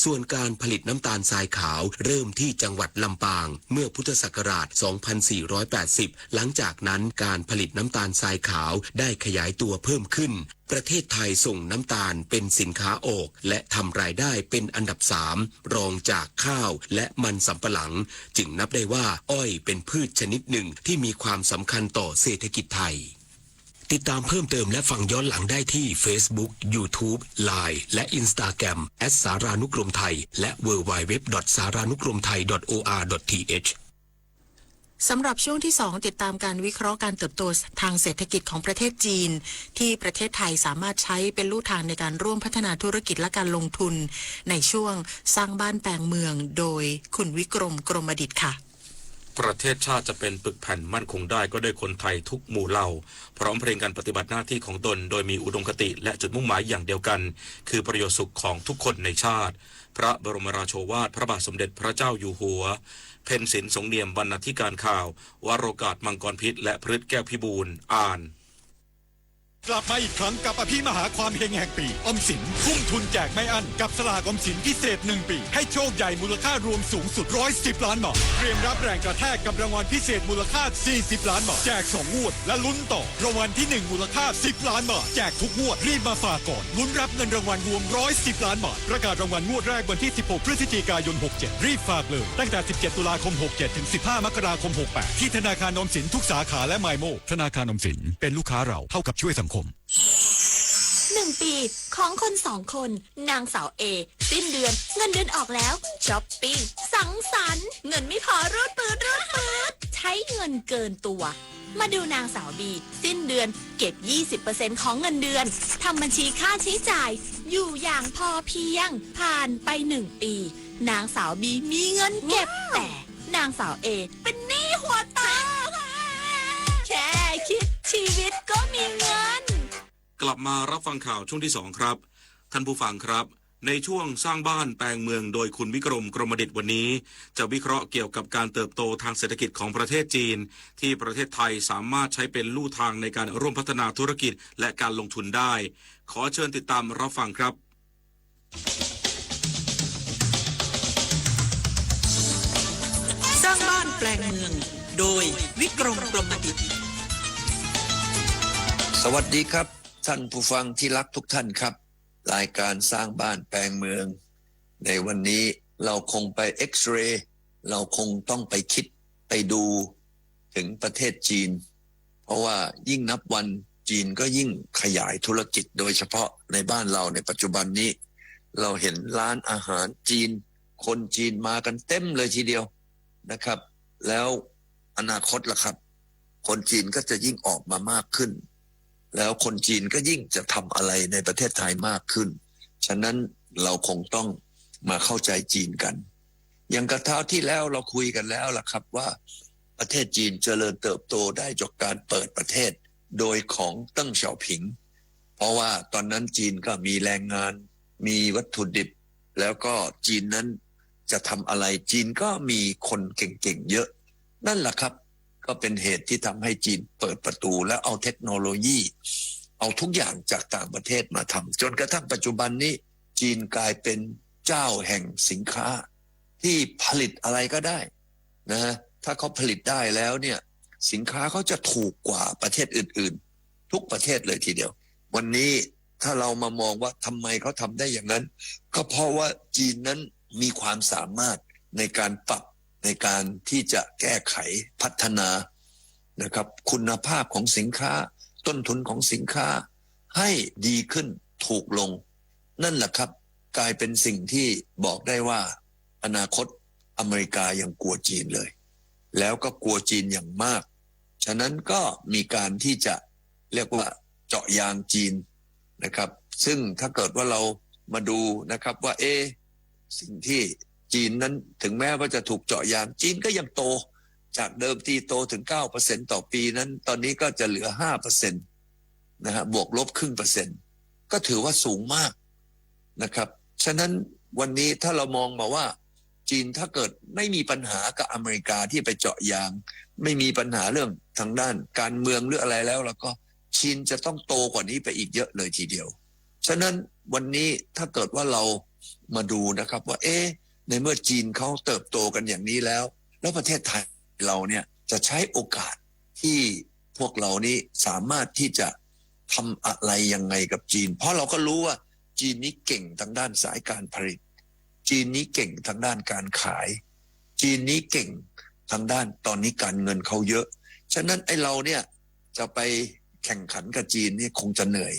ส่วนการผลิตน้ำตาลทรายขาวเริ่มที่จังหวัดลำปาง เมื่อพุทธศักราช สองพันสี่ร้อยแปดสิบ หลังจากนั้นการผลิตน้ำตาลทรายขาวได้ขยายตัวเพิ่มขึ้น ประเทศไทยส่งน้ำตาลเป็นสินค้าออก และทำรายได้เป็นอันดับสาม รองจากข้าวและมันสำปะหลัง จึงนับได้ว่าอ้อยเป็นพืชชนิดหนึ่งที่มีความสำคัญต่อเศรษฐกิจไทย ติดตามเพิ่มเติมและฟังย้อนหลังได้ที่ Facebook YouTube Line และ Instagram แอทสารานุกรมไทย และ ดับเบิลยู ดับเบิลยู ดับเบิลยู ดอท สารานุกรมไทย ดอท โอ อาร์ ดอท ที เอช สำหรับช่วงที่สอง ติดตามการวิเคราะห์การเติบโตทางเศรษฐกิจของประเทศจีน ที่ประเทศไทยสามารถใช้เป็นลู่ทางในการร่วมพัฒนาธุรกิจและการลงทุน ในช่วงสร้างบ้านแปลงเมือง โดยคุณวิกรม กรมดิตค่ะ ประเทศชาติจะเป็นปึกแผ่นมั่นคงได้ก็ด้วยคนไทยทุกหมู่เหล่า พร้อมเพรียงกันปฏิบัติหน้าที่ของตนโดยมีอุดมคติและจุดมุ่งหมายอย่างเดียวกัน คือประโยชน์สุขของทุกคนในชาติ พระบรมราโชวาทพระบาทสมเด็จพระเจ้าอยู่หัว เพ็ญศิลป์สงเนียมบรรณาธิการข่าว วโรกาสมังกรพิษ และพฤษแก้วพิบูล อ่าน กลับมาอีกครั้งกับอภิมหาความเฮงแห่งปี ออมสินทุ่มทุนแจกไม่อั้น กับสลากออมสินพิเศษ หนึ่ง ปี ให้โชคใหญ่มูลค่ารวมสูงสุด ร้อยสิบ ล้านบาท เตรียมรับแรงกระแทกกับรางวัลพิเศษมูลค่า สี่สิบ ล้านบาท แจก สอง งวด และลุ้นต่อรางวัลที่ หนึ่ง มูลค่า สิบ ล้านบาท แจกทุกงวด รีบมาฝากก่อน ลุ้นรับเงินรางวัลรวม ร้อยสิบ ล้านบาท ประกาศรางวัลงวดแรกวันที่ สิบหก พฤศจิกายน หกเจ็ด รีบฝากเลย ตั้งแต่ สิบเจ็ด ตุลาคม หกเจ็ด ถึง สิบห้า มกราคม หกแปด ที่ธนาคารออมสินทุกสาขาและ มายโม ธนาคารออมสิน เป็นลูกค้าเราเท่ากับช่วยสังคม หนึ่งปีของคนสองคน นางสาวเอ สิ้นเดือน เงินเดือนออกแล้ว ช้อปปิ้ง สังสรรค์ เงินไม่พอรูดปืดรูดปืด ใช้เงินเกินตัว มาดูนางสาวบี สิ้นเดือน เก็บ ยี่สิบเปอร์เซ็นต์ ของเงินเดือน ทำบัญชีค่าใช้จ่าย อยู่อย่างพอเพียง ผ่านไปหนึ่งปี นางสาวบีมีเงินเก็บ แต่นางสาวเอเป็นหนี้หัวโต แค่คิดชีวิตก็มีเงิน กลับมารับฟังข่าวช่วงที่สองครับ ท่านผู้ฟังครับ ในช่วงสร้างบ้านแปลงเมืองโดยคุณวิกรม กรมดิต วันนี้ จะวิเคราะห์เกี่ยวกับการเติบโตทางเศรษฐกิจของประเทศจีน ที่ประเทศไทยสามารถใช้เป็นลู่ทางในการร่วมพัฒนาธุรกิจ และการลงทุนได้ ขอเชิญติดตามรับฟังครับ สร้างบ้านแปลงเมือง โดย วิกรม กรมดิต สวัสดีครับ ท่านผู้ฟังที่รักทุกท่านครับ รายการสร้างบ้านแปลงเมือง ในวันนี้เราคงไปเอ็กซเรย์ เราคงต้องไปคิดไปดูถึงประเทศจีน เพราะว่ายิ่งนับวันจีนก็ยิ่งขยายธุรกิจ โดยเฉพาะในบ้านเราในปัจจุบันนี้ เราเห็นร้านอาหารจีน คนจีนมากันเต็มเลยทีเดียวนะครับ แล้วอนาคตล่ะครับ คนจีนก็จะยิ่งออกมามากขึ้น แล้วคนจีนก็ยิ่งจะทำอะไรในประเทศไทยมากขึ้น ฉะนั้นเราคงต้องมาเข้าใจจีนกัน อย่างกระเท้าที่แล้วเราคุยกันแล้วล่ะครับว่าประเทศจีนเจริญเติบโตได้จากการเปิดประเทศโดยของเติ้งเฉาผิง เพราะว่าตอนนั้นจีนก็มีแรงงาน มีวัตถุดิบ แล้วก็จีนนั้นจะทำอะไร จีนก็มีคนเก่งๆเยอะ นั่นแหละครับ ก็เป็นเหตุที่ทำให้จีนเปิดประตูแล้วเอาเทคโนโลยี เอาทุกอย่างจากต่างประเทศมาทำ จนกระทั่งปัจจุบันนี้ จีนกลายเป็นเจ้าแห่งสินค้า ที่ผลิตอะไรก็ได้นะฮะ ถ้าเขาผลิตได้แล้วเนี่ย สินค้าเขาจะถูกกว่าประเทศอื่นๆ ทุกประเทศเลยทีเดียว วันนี้ถ้าเรามามองว่าทำไมเขาทำได้อย่างนั้น ก็เพราะว่าจีนนั้นมีความสามารถในการปรับในการที่จะแก้ไขพัฒนานะครับคุณภาพของสินค้า ต้นทุนของสินค้า ให้ดีขึ้นถูกลง นั่นแหละครับ กลายเป็นสิ่งที่บอกได้ว่าอนาคตอเมริกายังกลัวจีนเลย แล้วก็กลัวจีนอย่างมาก ฉะนั้นก็มีการที่จะเรียกว่าเจาะยางจีนนะครับ ซึ่งถ้าเกิดว่าเรามาดูนะครับว่าเอ๊ะสิ่งที่จีนนั้นถึงแม้ว่าจะถูกเจาะยาง จีนก็ยังโต จากเดิมทีโตถึงเก้าเปอร์เซ็นต์ต่อปีนั้น ตอนนี้ก็จะเหลือห้าเปอร์เซ็นต์นะฮะ บวกลบครึ่งเปอร์เซ็นต์ ก็ถือว่าสูงมากนะครับ ฉะนั้นวันนี้ถ้าเรามองมาว่าจีนถ้าเกิดไม่มีปัญหากับอเมริกาที่ไปเจาะยาง ไม่มีปัญหาเรื่องทางด้านการเมืองหรืออะไรแล้ว แล้วก็จีนจะต้องโตกว่านี้ไปอีกเยอะเลยทีเดียว ฉะนั้นวันนี้ถ้าเกิดว่าเรามาดูนะครับว่าเอ๊ะในเมื่อจีนเขาเติบโตกันอย่างนี้แล้ว แล้วประเทศไทยเราเนี่ยจะใช้โอกาสที่พวกเรานี้สามารถที่จะทำอะไรยังไงกับจีน เพราะเราก็รู้ว่าจีนนี้เก่งทางด้านสายการผลิต จีนนี้เก่งทางด้านการขาย จีนนี้เก่งทางด้านตอนนี้การเงินเขาเยอะ ฉะนั้นไอ้เราเนี่ยจะไปแข่งขันกับจีนเนี่ยคงจะเหนื่อย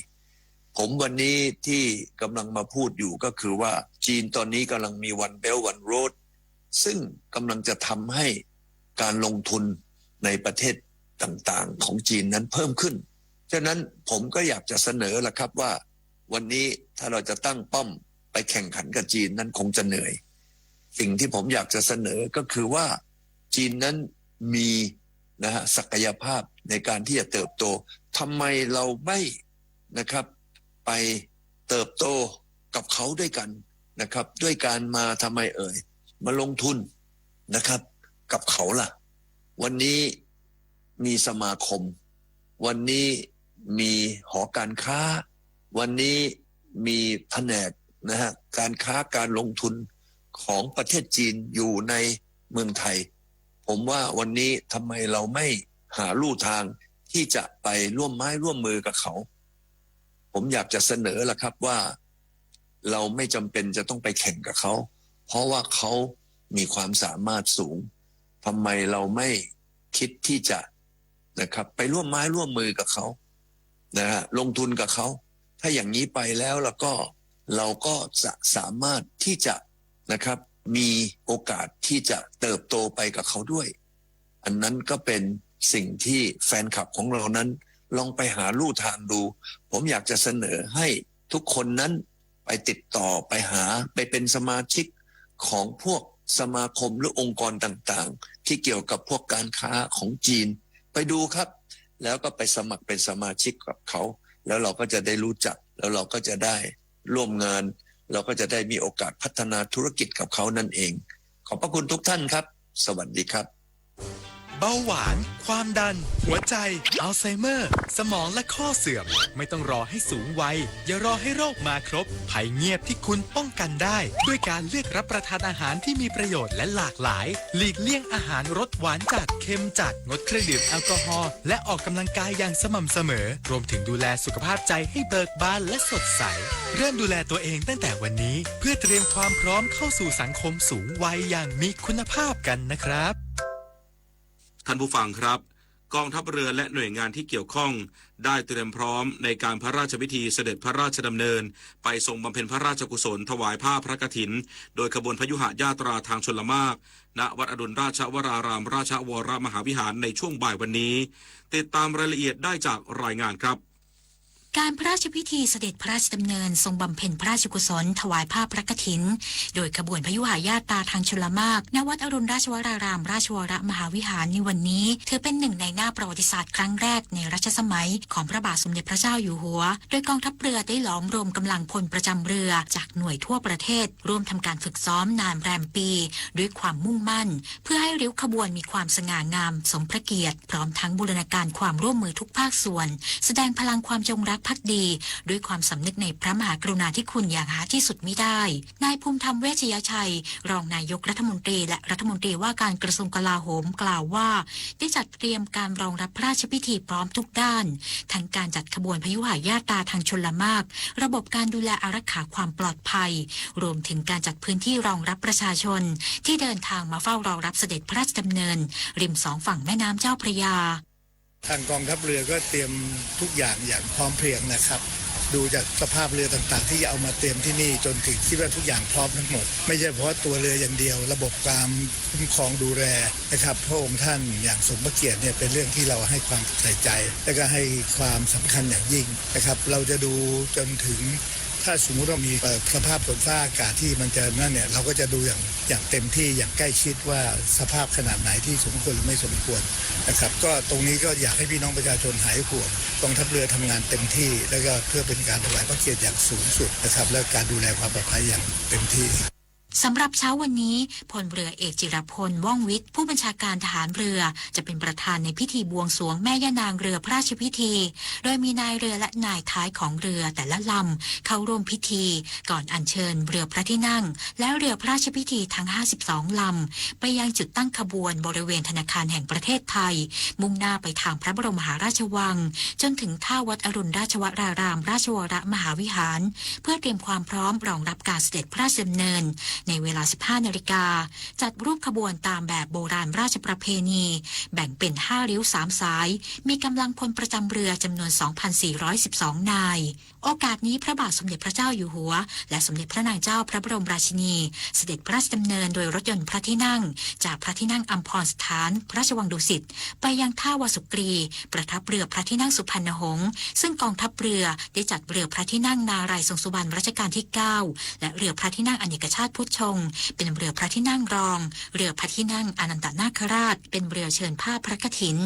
ผมวันนี้ที่กำลังมาพูดอยู่ก็คือว่าจีนตอนนี้กำลังมี One Belt One Road ซึ่งกำลังจะทำให้การลงทุนในประเทศต่างๆของจีนนั้นเพิ่มขึ้น ฉะนั้นผมก็อยากจะเสนอละครับว่าวันนี้ถ้าเราจะตั้งป้อมไปแข่งขันกับจีนนั้นคงจะเหนื่อย สิ่งที่ผมอยากจะเสนอก็คือว่าจีนนั้นมีนะฮะศักยภาพในการที่จะเติบโต ทำไมเราไม่นะครับไปเติบโตกับเขาด้วยกันนะครับ ด้วยการมาทำไมเอ่ย มาลงทุนนะครับกับเขาล่ะ วันนี้มีสมาคม วันนี้มีหอการค้า วันนี้มีแผนกนะฮะการค้าการลงทุนของประเทศจีนอยู่ในเมืองไทย ผมว่าวันนี้ทำไมเราไม่หาลู่ทางที่จะไปร่วมไม้ร่วมมือกับเขา ผมอยากจะเสนอละครับว่า เราไม่จำเป็นจะต้องไปแข่งกับเขา เพราะว่าเขามีความสามารถสูง ทำไมเราไม่คิดที่จะนะครับไปร่วมไม้ร่วมมือกับเขานะฮะลงทุนกับเขา ถ้าอย่างนี้ไปแล้วแล้วก็เราก็จะสามารถที่จะนะครับมีโอกาสที่จะเติบโตไปกับเขาด้วย อันนั้นก็เป็นสิ่งที่แฟนคลับของเรานั้นลองไปหาลู่ทางดู ผมอยากจะเสนอให้ทุกคนนั้นไปติดต่อไปหาไปเป็นสมาชิกของพวกสมาคมหรือองค์กรต่างๆ ที่เกี่ยวกับพวกการค้าของจีน ไปดูครับ แล้วก็ไปสมัครเป็นสมาชิกกับเขา แล้วเราก็จะได้รู้จัก แล้วเราก็จะได้ร่วมงาน เราก็จะได้มีโอกาสพัฒนาธุรกิจกับเขานั่นเอง ขอบพระคุณทุกท่านครับ สวัสดีครับ เบาหวาน ความดัน หัวใจ อัลไซเมอร์ สมองและข้อเสื่อม ไม่ต้องรอให้สูงวัย อย่ารอให้โรคมาครบ ภัยเงียบที่คุณป้องกันได้ ด้วยการเลือกรับประทานอาหารที่มีประโยชน์และหลากหลาย หลีกเลี่ยงอาหารรสหวานจัด เค็มจัด งดเครื่องดื่มแอลกอฮอล์ และออกกำลังกายอย่างสม่ำเสมอ รวมถึงดูแลสุขภาพใจให้เบิกบานและสดใส เริ่มดูแลตัวเองตั้งแต่วันนี้ เพื่อเตรียมความพร้อมเข้าสู่สังคมสูงวัยอย่างมีคุณภาพกันนะครับ ท่านผู้ฟังครับ กองทัพเรือและหน่วยงานที่เกี่ยวข้อง ได้เตรียมพร้อมในการพระราชพิธีเสด็จพระราชดำเนิน ไปทรงบำเพ็ญพระราชกุศลถวายผ้าพระกฐิน โดยขบวนพยุหญาตราทางชลมาก ณ วัดอรุณราชวรารามราชวรมหาวิหารในช่วงบ่ายวันนี้ ติดตามรายละเอียดได้จากรายงานครับ การพระราชพิธีเสด็จพระราชดำเนินทรงบำเพ็ญพระราชกุศลถวายผ้าพระกฐิน โดยขบวนพยุหญาตราทางชลมาก ณ วัดอรุณราชวรารามราชวรมหาวิหารในวันนี้ ถือเป็นหนึ่งในหน้าประวัติศาสตร์ครั้งแรกในรัชสมัยของพระบาทสมเด็จพระเจ้าอยู่หัว โดยกองทัพเรือได้หลอมรวมกำลังพลประจำเรือจากหน่วยทั่วประเทศ ร่วมทำการฝึกซ้อมนานแรมปี ด้วยความมุ่งมั่น เพื่อให้ริ้วขบวนมีความสง่างามสมพระเกียรติ พร้อมทั้งบูรณาการความร่วมมือทุกภาคส่วน แสดงพลังความจงรักภักดี ด้วยความสำนึกในพระมหากรุณาธิคุณอย่างหาที่สุดมิได้ นายภูมิธรรม เวชยชัย รองนายกรัฐมนตรี และรัฐมนตรีว่าการกระทรวงกลาโหม กล่าวว่า ได้จัดเตรียมการรองรับพระราชพิธีพร้อมทุกด้าน ทั้งการจัดขบวนพยุหญาตราทางชลมาก ระบบการดูแลอารักขาความปลอดภัย รวมถึงการจัดพื้นที่รองรับประชาชน ที่เดินทางมาเฝ้ารอรับเสด็จพระราชดำเนิน ริมสองฝั่งแม่น้ำเจ้าพระยา ทางกองทัพเรือก็เตรียมทุกอย่างอย่างพร้อมเพรียงนะครับ ดูจากสภาพเรือต่างๆที่จะเอามาเตรียมที่นี่จนถึงคิดว่าทุกอย่างพร้อมทั้งหมด ไม่ใช่เฉพาะตัวเรืออย่างเดียว ระบบการคุ้มครองดูแลนะครับ พระองค์ท่านอย่างสมพระเกียรติเนี่ยเป็นเรื่องที่เราให้ความใส่ใจ และก็ให้ความสำคัญอย่างยิ่งนะครับ เราจะดูจนถึง ถ้าสมมุติว่ามีเอ่อสภาพฝนฟ้าอากาศที่มันจะนั่นเนี่ย เราก็จะดูอย่างอย่างเต็มที่อย่างใกล้ชิดว่าสภาพขนาดไหนที่สมควรหรือไม่สมควรนะครับ ก็ตรงนี้ก็อยากให้พี่น้องประชาชนหายห่วง กองทัพเรือทำงานเต็มที่ แล้วก็เพื่อเป็นการถวายพระเกียรติอย่างสูงสุดนะครับ และการดูแลความปลอดภัยอย่างเต็มที่ สำหรับเช้าวันนี้ พลเรือเอกจิรพล ว่องวิทย์ ผู้บัญชาการทหารเรือ จะเป็นประธานในพิธีบวงสรวงแม่ย่านางเรือพระราชพิธี โดยมีนายเรือและนายท้ายของเรือแต่ละลำเข้าร่วมพิธี ก่อนอัญเชิญเรือพระที่นั่ง และเรือพระราชพิธีทั้ง ห้าสิบสอง ลำ ไปยังจุดตั้งขบวนบริเวณธนาคารแห่งประเทศไทย มุ่งหน้าไปทางพระบรมมหาราชวัง จนถึงท่าวัดอรุณราชวรารามราชวรมหาวิหาร เพื่อเตรียมความพร้อมรองรับการเสด็จพระราชดำเนิน ในเวลา สิบห้า นาฬิกา จัดรูปขบวนตามแบบโบราณราชประเพณี แบ่งเป็น ห้า ริ้ว สาม สาย มีกำลังพลประจำเรือจำนวน สองพันสี่ร้อยสิบสอง นาย โอกาสนี้พระบาทสมเด็จพระเจ้าอยู่หัว และสมเด็จพระนางเจ้าพระบรมราชินี เสด็จพระราชดำเนินโดยรถยนต์พระที่นั่ง จากพระที่นั่งอัมพรสถานพระราชวังดุสิต ไปยังท่าวาสุกรี ประทับเรือพระที่นั่งสุพรรณหงษ์ ซึ่งกองทัพเรือได้จัดเรือพระที่นั่งนารายณ์ทรงสุบรรณรัชกาลที่ เก้า และเรือพระที่นั่งอเนกชาติพุทธชง เป็นเรือพระที่นั่งรอง เรือพระที่นั่งอนันตนาคราช เป็นเรือเชิญผ้าพระกฐิน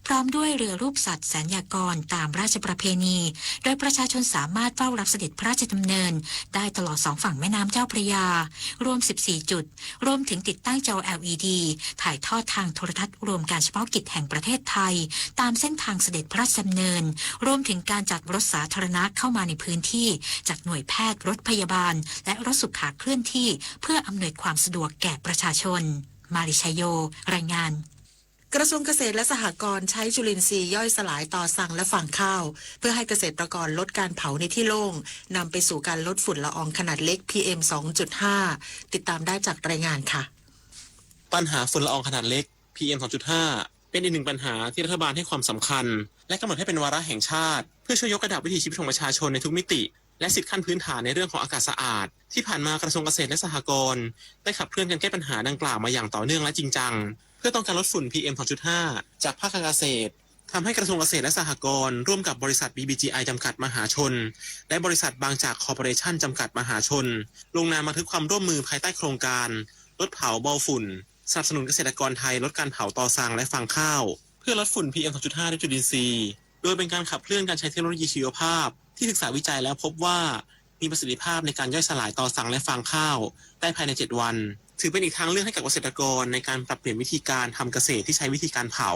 พร้อมด้วยเรือรูปสัตว์แสนยากรตามราชประเพณี โดยประชาชนสามารถเฝ้ารับเสด็จพระราชดำเนินได้ตลอดสองฝั่งแม่น้ำเจ้าพระยา รวม สิบสี่ จุด รวมถึงติดตั้งจอ แอลอีดี ถ่ายทอดทางโทรทัศน์รวมการเฉพาะกิจแห่งประเทศไทย ตามเส้นทางเสด็จพระราชดำเนิน รวมถึงการจัดรถสาธารณะเข้ามาในพื้นที่ จากหน่วยแพทย์ รถพยาบาล และรถสุขาเคลื่อนที่ เพื่ออำนวยความสะดวกแก่ประชาชน มาริชาโย รายงาน กระทรวงเกษตรและสหกรณ์ใช้จุลินทรีย์ย่อยสลายตอซังและฟางข้าว เพื่อให้เกษตรกรลดการเผาในที่โล่ง นำไปสู่การลดฝุ่นละอองขนาดเล็ก พีเอ็ม สองจุดห้า ติดตามได้จากรายงานค่ะ ปัญหาฝุ่นละอองขนาดเล็ก พีเอ็ม สองจุดห้า เป็นอีกหนึ่งปัญหาที่รัฐบาลให้ความสำคัญ และกำหนดให้เป็นวาระแห่งชาติ เพื่อช่วยยกระดับวิถีชีวิตของประชาชนในทุกมิติ และสิทธิขั้นพื้นฐานในเรื่องของอากาศสะอาด ที่ผ่านมากระทรวงเกษตรและสหกรณ์ได้ขับเคลื่อนการแก้ปัญหาดังกล่าวมาอย่างต่อเนื่องและจริงจัง เพื่อต้องการลดฝุ่น พีเอ็ม สองจุดห้า จากภาคการเกษตร ทำให้กระทรวงเกษตรและสหกรณ์ร่วมกับบริษัท บีบีจีไอ จำกัดมหาชน และบริษัทบางจากคอร์ปอเรชั่นจำกัดมหาชน ลงนามบันทึกความร่วมมือภายใต้โครงการ ลดเผาเบาฝุ่น สนับสนุนเกษตรกรไทยลดการเผาตอซังและฟางข้าว เพื่อลดฝุ่น พีเอ็ม สองจุดห้า ด้วยจุลินทรีย์ โดยเป็นการขับเคลื่อนการใช้เทคโนโลยีชีวภาพ ที่ศึกษาวิจัยแล้วพบว่า มีประสิทธิภาพในการย่อยสลายตอสังและฟางข้าวได้ภายในเจ็ดวัน ถือเป็นอีกทางเลือกให้กับเกษตรกรในการปรับเปลี่ยนวิธีการทำเกษตรที่ใช้วิธีการเผา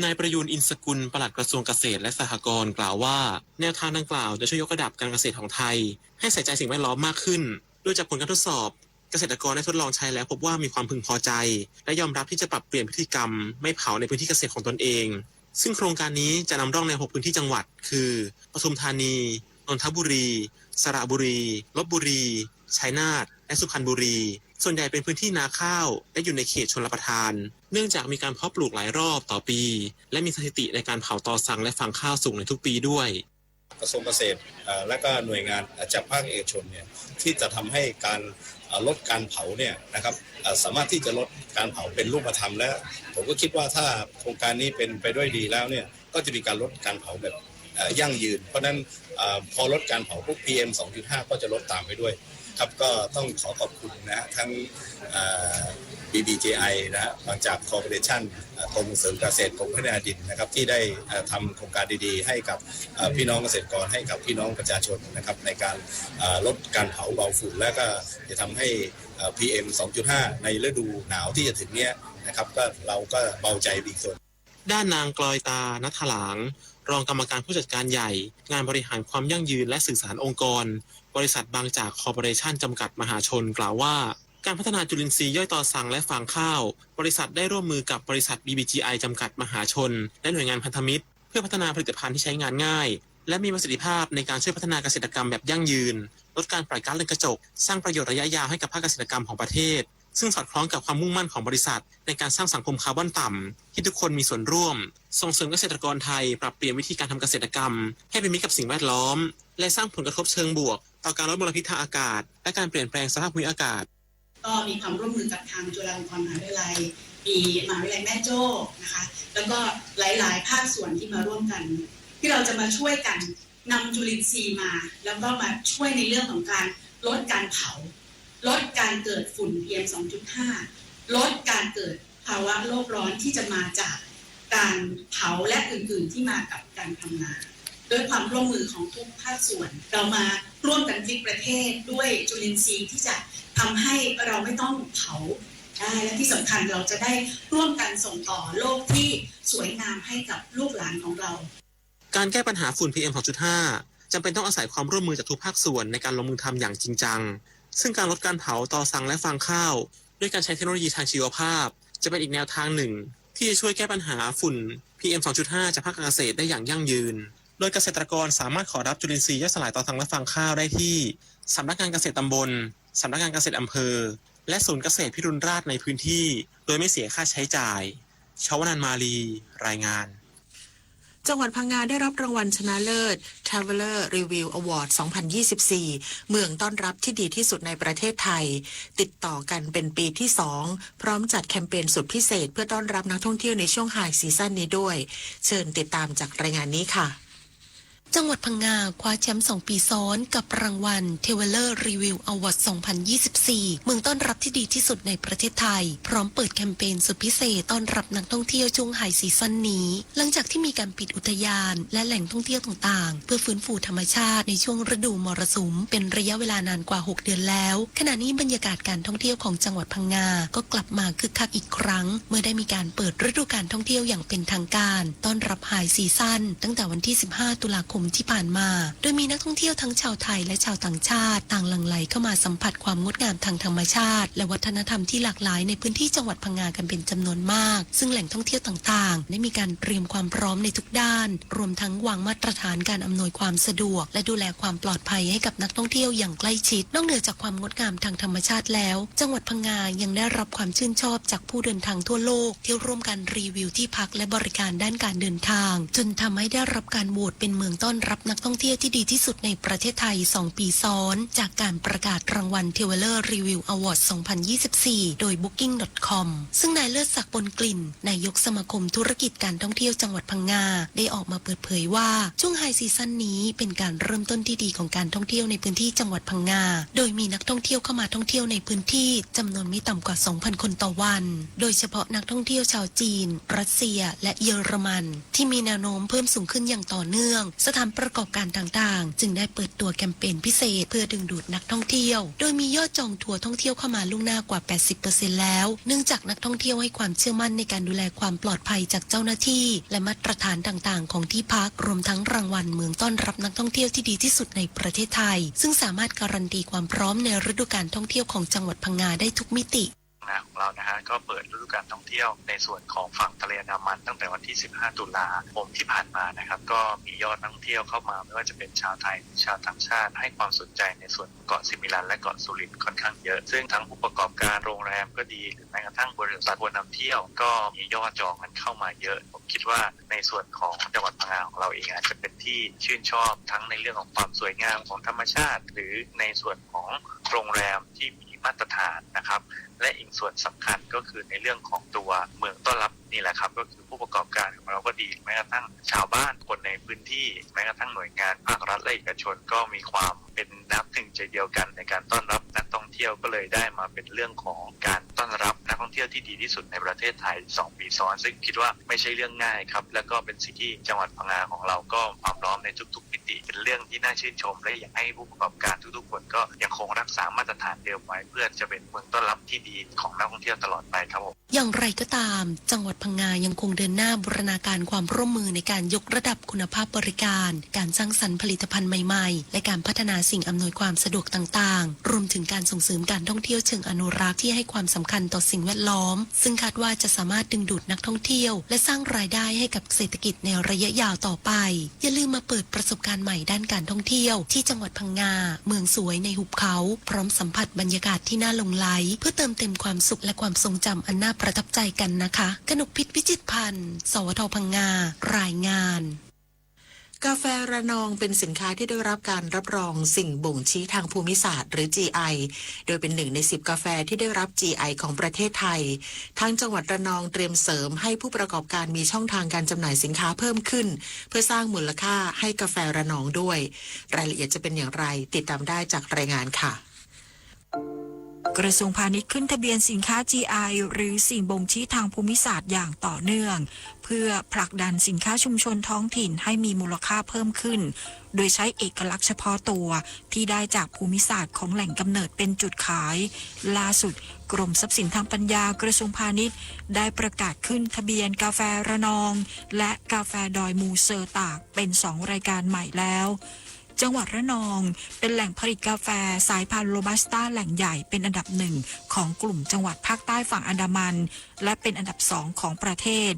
นายประยูร อินทร์สกุล ปลัดกระทรวงเกษตรและสหกรณ์กล่าวว่า แนวทางดังกล่าวจะช่วยยกระดับการเกษตรของไทย ให้ใส่ใจสิ่งแวดล้อมมากขึ้น โดยจากผลการทดสอบ เกษตรกรได้ทดลองใช้แล้วพบว่ามีความพึงพอใจ และยอมรับที่จะปรับเปลี่ยนพฤติกรรมไม่เผาในพื้นที่เกษตรของตนเอง ซึ่งโครงการนี้จะนำร่องในหกพื้นที่จังหวัด คือ ปทุมธานี นนทบุรี สระบุรี ลพบุรี ชัยนาท และสุพรรณบุรี ส่วนใหญ่เป็นพื้นที่นาข้าว และอยู่ในเขตชลประทาน เนื่องจากมีการเพาะปลูกหลายรอบต่อปี และมีสถิติในการเผาตอสังและฟางข้าวสูงในทุกปีด้วย กระทรวงเกษตรเอ่อและก็หน่วยงานจากภาคเอกชนเนี่ยที่จะทำให้การเอ่อลดการเผาเนี่ยนะครับเอ่อสามารถที่จะลดการเผาเป็นรูปธรรมและผมก็คิดว่าถ้าโครงการนี้เป็นไปด้วยดีแล้วเนี่ยก็จะมีการลดการเผาแบบเอ่อยั่งยืน เพราะฉะนั้นเอ่อพอลดการเผาปุ๊บ พีเอ็ม สองจุดห้า ก็จะลดตามไปด้วยครับ ก็ต้องขอขอบคุณนะฮะทั้งเอ่อ บีบีจีไอ นะฮะมาจาก Corporation เอ่อกรมส่งเสริมการเกษตรกรมพัฒนาดินนะครับที่ได้เอ่อทำโครงการดีๆให้กับเอ่อพี่น้องเกษตรกรให้กับพี่น้องประชาชนนะครับในการเอ่อลดการเผาเบาฝุ่นและก็จะทำให้เอ่อ พีเอ็ม สองจุดห้า ในฤดูหนาวที่จะถึงเนี้ยนะครับก็เราก็เบาใจไปอีกส่วน ด้านนางกลอยตา นัทถลาง รองกรรมการผู้จัดการใหญ่ งานบริหารความยั่งยืนและสื่อสารองค์กร บริษัทบางจากคอร์ปอเรชั่นจำกัดมหาชนกล่าวว่า การพัฒนาจุลินทรีย์ย่อยตอสังและฟางข้าว บริษัทได้ร่วมมือกับบริษัท บีบีจีไอ จำกัดมหาชน และหน่วยงานพันธมิตร เพื่อพัฒนาผลิตภัณฑ์ที่ใช้งานง่าย และมีประสิทธิภาพในการช่วยพัฒนาเกษตรกรรมแบบยั่งยืน ลดการปล่อยก๊าซเรือนกระจก สร้างประโยชน์ระยะยาวให้กับภาคเกษตรกรรมของประเทศ ซึ่งสอดคล้องกับความมุ่งมั่นของบริษัทในการสร้างสังคมคาร์บอนต่ำที่ทุกคนมีส่วนร่วม ส่งเสริมเกษตรกรไทยปรับเปลี่ยนวิธีการทำเกษตรกรรมให้เป็นมิตรกับสิ่งแวดล้อม และสร้างผลกระทบเชิงบวกต่อการลดมลพิษทางอากาศ และการเปลี่ยนแปลงสภาพภูมิอากาศ ก็มีความร่วมมือกับทางจุฬาลงกรณ์มหาวิทยาลัย มีมหาวิทยาลัยแม่โจ้นะคะ แล้วก็หลายๆภาคส่วนที่มาร่วมกัน ที่เราจะมาช่วยกันนำจุลินทรีย์มา แล้วก็มาช่วยในเรื่องของการลดการเผา ลดการเกิดฝุ่น พีเอ็ม สองจุดห้า ลดการเกิดภาวะโลกร้อนที่จะมาจากการเผาและอื่นๆที่มากับการทำนา ด้วยความร่วมมือของทุกภาคส่วน เรามาร่วมกันพลิกประเทศด้วยจุลินทรีย์ที่จะทำให้เราไม่ต้องเผาได้ และที่สำคัญเราจะได้ร่วมกันส่งต่อโลกที่สวยงามให้กับลูกหลานของเรา การแก้ปัญหาฝุ่น พีเอ็ม สองจุดห้า จำเป็นต้องอาศัยความร่วมมือจากทุกภาคส่วนในการลงมือทำอย่างจริงจัง ซึ่งการลดการเผาตอสังและฟางข้าว ด้วยการใช้เทคโนโลยีทางชีวภาพ จะเป็นอีกแนวทางหนึ่ง ที่จะช่วยแก้ปัญหาฝุ่น พีเอ็ม สองจุดห้า จากภาคการเกษตรได้อย่างยั่งยืน โดยเกษตรกรสามารถขอรับจุลินทรีย์ย่อยสลายตอสังและฟางข้าวได้ที่สำนักงานเกษตรตำบล สำนักงานเกษตรอำเภอ และศูนย์เกษตรพิรุณราษฎร์ในพื้นที่ โดยไม่เสียค่าใช้จ่าย ชวนันท์ มาลี รายงาน จังหวัดพังงาได้รับรางวัลชนะเลิศ Traveler Review Award สองพันยี่สิบสี่ เมืองต้อนรับที่ดีที่สุดในประเทศไทย ติดต่อกันเป็นปีที่สอง พร้อมจัดแคมเปญสุดพิเศษเพื่อต้อนรับนักท่องเที่ยวในช่วง High Season นี้ด้วย เชิญติดตามจากรายงานนี้ค่ะ จังหวัดพังงาคว้าแชมป์สองปีซ้อนกับรางวัล Traveler Review Award สองพันยี่สิบสี่ เมืองต้อนรับที่ดีที่สุดในประเทศไทย พร้อมเปิดแคมเปญสุดพิเศษต้อนรับนักท่องเที่ยวช่วง High Season นี้ หลังจากที่มีการปิดอุทยานและแหล่งท่องเที่ยวต่างๆ เพื่อฟื้นฟูธรรมชาติในช่วงฤดูมรสุมเป็นระยะเวลานานกว่าหกเดือนแล้ว ขณะนี้บรรยากาศการท่องเที่ยวของจังหวัดพังงาก็กลับมาคึกคักอีกครั้ง เมื่อได้มีการเปิดฤดูการท่องเที่ยวอย่างเป็นทางการ ต้อนรับ High Season ตั้งแต่วันที่ สิบห้า ตุลาคมที่ผ่านมา โดยมีนักท่องเที่ยวทั้งชาวไทยและชาวต่างชาติ ต่างหลั่งไหลเข้ามาสัมผัสความงดงามทางธรรมชาติ และวัฒนธรรมที่หลากหลายในพื้นที่จังหวัดพังงากันเป็นจำนวนมาก ซึ่งแหล่งท่องเที่ยวต่างๆ ได้มีการเตรียมความพร้อมในทุกด้าน รวมทั้งวางมาตรฐานการอำนวยความสะดวก และดูแลความปลอดภัยให้กับนักท่องเที่ยวอย่างใกล้ชิด นอกเหนือจากความงดงามทางธรรมชาติแล้ว จังหวัดพังงายังได้รับความชื่นชอบจากผู้เดินทางทั่วโลก ที่ร่วมกันรีวิวที่พักและบริการด้านการเดินทาง จนทำให้ได้รับการโหวตเป็นเมืองต้อนรับนักท่องเที่ยวที่ดีที่สุดในประเทศไทย สอง ปีซ้อน จากการประกาศรางวัล Traveler Review Award สองพันยี่สิบสี่ โดย Booking.com ซึ่งนายเลิศศักดิ์ ปนกลิ่น นายกสมาคมธุรกิจการท่องเที่ยวจังหวัดพังงา ได้ออกมาเปิดเผยว่า ช่วง High Season นี้เป็นการเริ่มต้นที่ดีของการท่องเที่ยวในพื้นที่จังหวัดพังงา โดยมีนักท่องเที่ยวเข้ามาท่องเที่ยวในพื้นที่จำนวนไม่ต่ำกว่า สองพัน คนต่อวัน โดยเฉพาะนักท่องเที่ยวชาวจีน รัสเซีย และเยอรมัน ที่มีแนวโน้มเพิ่มสูงขึ้นอย่างต่อเนื่อง สะ สถานประกอบการต่างๆ จึงได้เปิดตัวแคมเปญพิเศษเพื่อดึงดูดนักท่องเที่ยว โดยมียอดจองทัวร์ท่องเที่ยวเข้ามาล่วงหน้ากว่า แปดสิบเปอร์เซ็นต์ แล้ว เนื่องจากนักท่องเที่ยวให้ความเชื่อมั่นในการดูแลความปลอดภัยจากเจ้าหน้าที่ และมาตรฐานต่างๆ ของที่พัก รวมทั้งรางวัลเมืองต้อนรับนักท่องเที่ยวที่ดีที่สุดในประเทศไทย ซึ่งสามารถการันตีความพร้อมในฤดูกาลท่องเที่ยวของจังหวัดพังงาได้ทุกมิติ งานของเรานะฮะ ก็เปิดฤดูกาลท่องเที่ยวในส่วนของฝั่งทะเลอันดามันตั้งแต่วันที่ สิบห้า ตุลาคมที่ผ่านมานะครับ ก็มียอดนักท่องเที่ยวเข้ามาไม่ว่าจะเป็นชาวไทยหรือชาวต่างชาติ ให้ความสนใจในส่วนของเกาะซิมิลันและเกาะสุรินทร์ค่อนข้างเยอะ ซึ่งทั้งผู้ประกอบการโรงแรมก็ดี หรือแม้กระทั่งบริษัททัวร์นำเที่ยว ก็มียอดจองกันเข้ามาเยอะ ผมคิดว่าในส่วนของจังหวัดพังงาของเราเองอาจจะเป็นที่ชื่นชอบทั้งในเรื่องของความสวยงามของธรรมชาติ หรือในส่วนของโรงแรมที่มีมาตรฐานนะครับ และอีกส่วนสำคัญก็คือในเรื่องของตัวเมืองต้อนรับนี่แหละครับ ก็คือผู้ประกอบการของเราก็ดี แม้กระทั่งชาวบ้านคนในพื้นที่ แม้กระทั่งหน่วยงานภาครัฐและเอกชน ก็มีความเป็นน้ำหนึ่งใจเดียวกันในการต้อนรับนักท่องเที่ยว ก็เลยได้มาเป็นเรื่องของการต้อนรับนักท่องเที่ยวที่ดีที่สุดในประเทศไทย สอง ปีซ้อน ซึ่งคิดว่าไม่ใช่เรื่องง่ายครับ แล้วก็เป็นสิ่งที่จังหวัดพังงาของเราก็ความพร้อมในทุกๆมิติ เป็นเรื่องที่น่าชื่นชม และอยากให้ผู้ประกอบการทุกๆคนก็ยังคงรักษามาตรฐานเดิมไว้ เพื่อจะเป็นเมืองต้อนรับที่ดีของนักท่องเที่ยวตลอดไปครับผม อย่างไรก็ตาม จังหวัดพังงายังคงเดินหน้าบูรณาการความร่วมมือในการยกระดับคุณภาพบริการ การสร้างสรรค์ผลิตภัณฑ์ใหม่ๆ และการพัฒนาสิ่งอำนวยความสะดวกต่างๆ รวมถึงการส่งเสริมการท่องเที่ยวเชิงอนุรักษ์ที่ให้ความสำคัญต่อสิ่งแวดล้อม ซึ่งคาดว่าจะสามารถดึงดูดนักท่องเที่ยว และสร้างรายได้ให้กับเศรษฐกิจในระยะยาวต่อไป อย่าลืมมาเปิดประสบการณ์ใหม่ด้านการท่องเที่ยวที่จังหวัดพังงา เมืองสวยในหุบเขา พร้อมสัมผัสบรรยากาศที่น่าหลงใหล เพื่อเติมเต็มความสุขและความทรงจำอันน่าประทับใจกันนะคะ กนกพิษ วิจิตรพันธ์ สวท พังงา รายงาน กาแฟระนองเป็นสินค้าที่ได้รับการรับรองสิ่งบ่งชี้ทางภูมิศาสตร์หรือ จี ไอ โดยเป็นหนึ่งในสิบกาแฟที่ได้รับ จี ไอ ของประเทศไทย ทางจังหวัดระนองเตรียมเสริมให้ผู้ประกอบการมีช่องทางการจำหน่ายสินค้าเพิ่มขึ้น เพื่อสร้างมูลค่าให้กาแฟระนองด้วย รายละเอียดจะเป็นอย่างไร ติดตามได้จากรายงานค่ะ กระทรวงพาณิชย์ขึ้นทะเบียนสินค้า จี ไอ หรือสิ่งบ่งชี้ทางภูมิศาสตร์อย่างต่อเนื่อง เพื่อผลักดันสินค้าชุมชนท้องถิ่นให้มีมูลค่าเพิ่มขึ้น โดยใช้เอกลักษณ์เฉพาะตัวที่ได้จากภูมิศาสตร์ของแหล่งกำเนิดเป็นจุดขาย ล่าสุด กรมทรัพย์สินทางปัญญา กระทรวงพาณิชย์ ได้ประกาศขึ้นทะเบียนกาแฟระนอง และกาแฟดอยมูเซอร์ตากเป็นสองรายการใหม่แล้ว จังหวัดระนองเป็นแหล่งผลิตกาแฟสายพันธุ์โรบัสต้าแหล่งใหญ่เป็นอันดับหนึ่งของกลุ่มจังหวัดภาคใต้ฝั่งอันดามัน และเป็นอันดับสองของประเทศ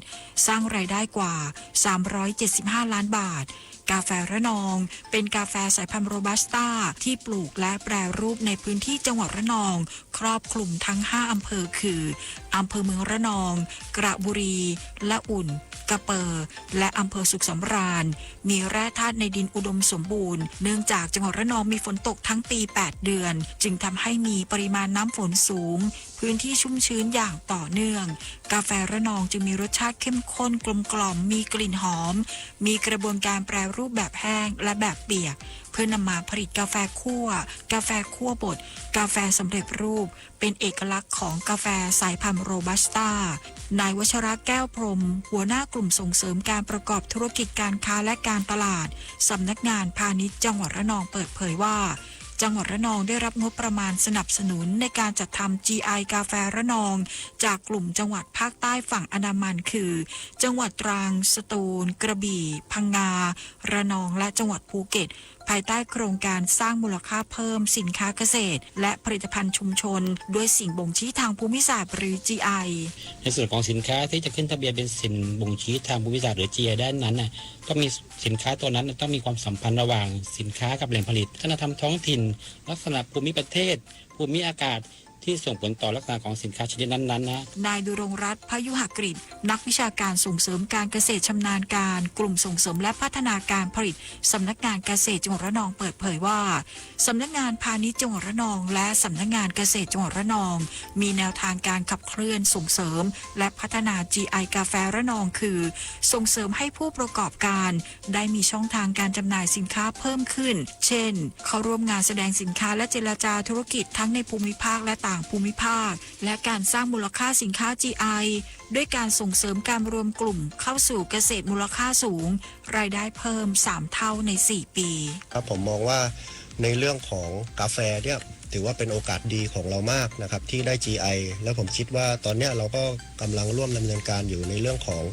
สร้างรายได้กว่า สามร้อยเจ็ดสิบห้าล้านบาท กาแฟระนองเป็นกาแฟสายพันธุ์โรบัสต้าที่ปลูกและแปรรูปในพื้นที่จังหวัดระนอง ครอบคลุมทั้งห้าอำเภอคือ อำเภอเมืองระนอง กระบุรี ละอุ่น กะเปอ และอำเภอสุขสำราญ มีแร่ธาตุในดินอุดมสมบูรณ์ เนื่องจากจังหวัดระนองมีฝนตกทั้งปีแปดเดือน จึงทำให้มีปริมาณน้ำฝนสูง พื้นที่ชุ่มชื้นอย่างต่อเนื่อง กาแฟระนองจึงมีรสชาติเข้มข้นกลมกล่อม มีกลิ่นหอม มีกระบวนการแปรรูปแบบแห้งและแบบเปียก เพื่อนำมาผลิตกาแฟคั่ว กาแฟคั่วบด กาแฟสำเร็จรูป เป็นเอกลักษณ์ของกาแฟสายพันธุ์โรบัสต้า นายวัชระแก้วพรหม หัวหน้ากลุ่มส่งเสริมการประกอบธุรกิจการค้าและการตลาด สำนักงานพาณิชย์จังหวัดระนองเปิดเผยว่า จังหวัดระนองได้รับงบประมาณสนับสนุนในการจัดทำ จี ไอ กาแฟระนอง จากกลุ่มจังหวัดภาคใต้ฝั่งอันดามันคือ จังหวัดตรัง สตูล กระบี่ พังงา ระนอง และจังหวัดภูเก็ต ภายใต้โครงการสร้างมูลค่าเพิ่มสินค้าเกษตร และผลิตภัณฑ์ชุมชน ด้วยสิ่งบ่งชี้ทางภูมิศาสตร์หรือ จี ไอ ในส่วนของสินค้าที่จะขึ้นทะเบียนเป็นสิ่งบ่งชี้ทางภูมิศาสตร์หรือ จี ไอ ด้านนั้นน่ะต้องมีสินค้าตัวนั้นน่ะต้องมีความสัมพันธ์ระหว่างสินค้ากับแหล่งผลิต วัฒนธรรมท้องถิ่น ลักษณะภูมิประเทศ ภูมิอากาศ ที่ส่งผลต่อลักษณะของสินค้าชนิดนั้นๆนะ นายดุรงรัตน์ พยุหกฤต นักวิชาการส่งเสริมการเกษตรชำนาญการ กลุ่มส่งเสริมและพัฒนาการผลิต สำนักงานเกษตรจังหวัดระนองเปิดเผยว่า สำนักงานพาณิชย์จังหวัดระนอง และสำนักงานเกษตรจังหวัดระนอง มีแนวทางการขับเคลื่อนส่งเสริม และพัฒนา จี ไอ กาแฟระนอง คือ ส่งเสริมให้ผู้ประกอบการ ได้มีช่องทางการจำหน่ายสินค้าเพิ่มขึ้น เช่น เข้าร่วมงานแสดงสินค้าและเจรจาธุรกิจทั้งในภูมิภาคและต่างภูมิภาค และการสร้างมูลค่าสินค้า จี ไอ ด้วยการส่งเสริมการรวมกลุ่มเข้าสู่เกษตรมูลค่าสูง รายได้เพิ่ม สาม เท่าใน สี่ ปี ครับ ผมมองว่าในเรื่องของกาแฟเนี่ยถือว่าเป็นโอกาสดีของเรามากนะครับที่ได้ จี ไอ แล้วผมคิดว่าตอนเนี้ยเราก็กำลังร่วมดำเนินการอยู่ในเรื่องของ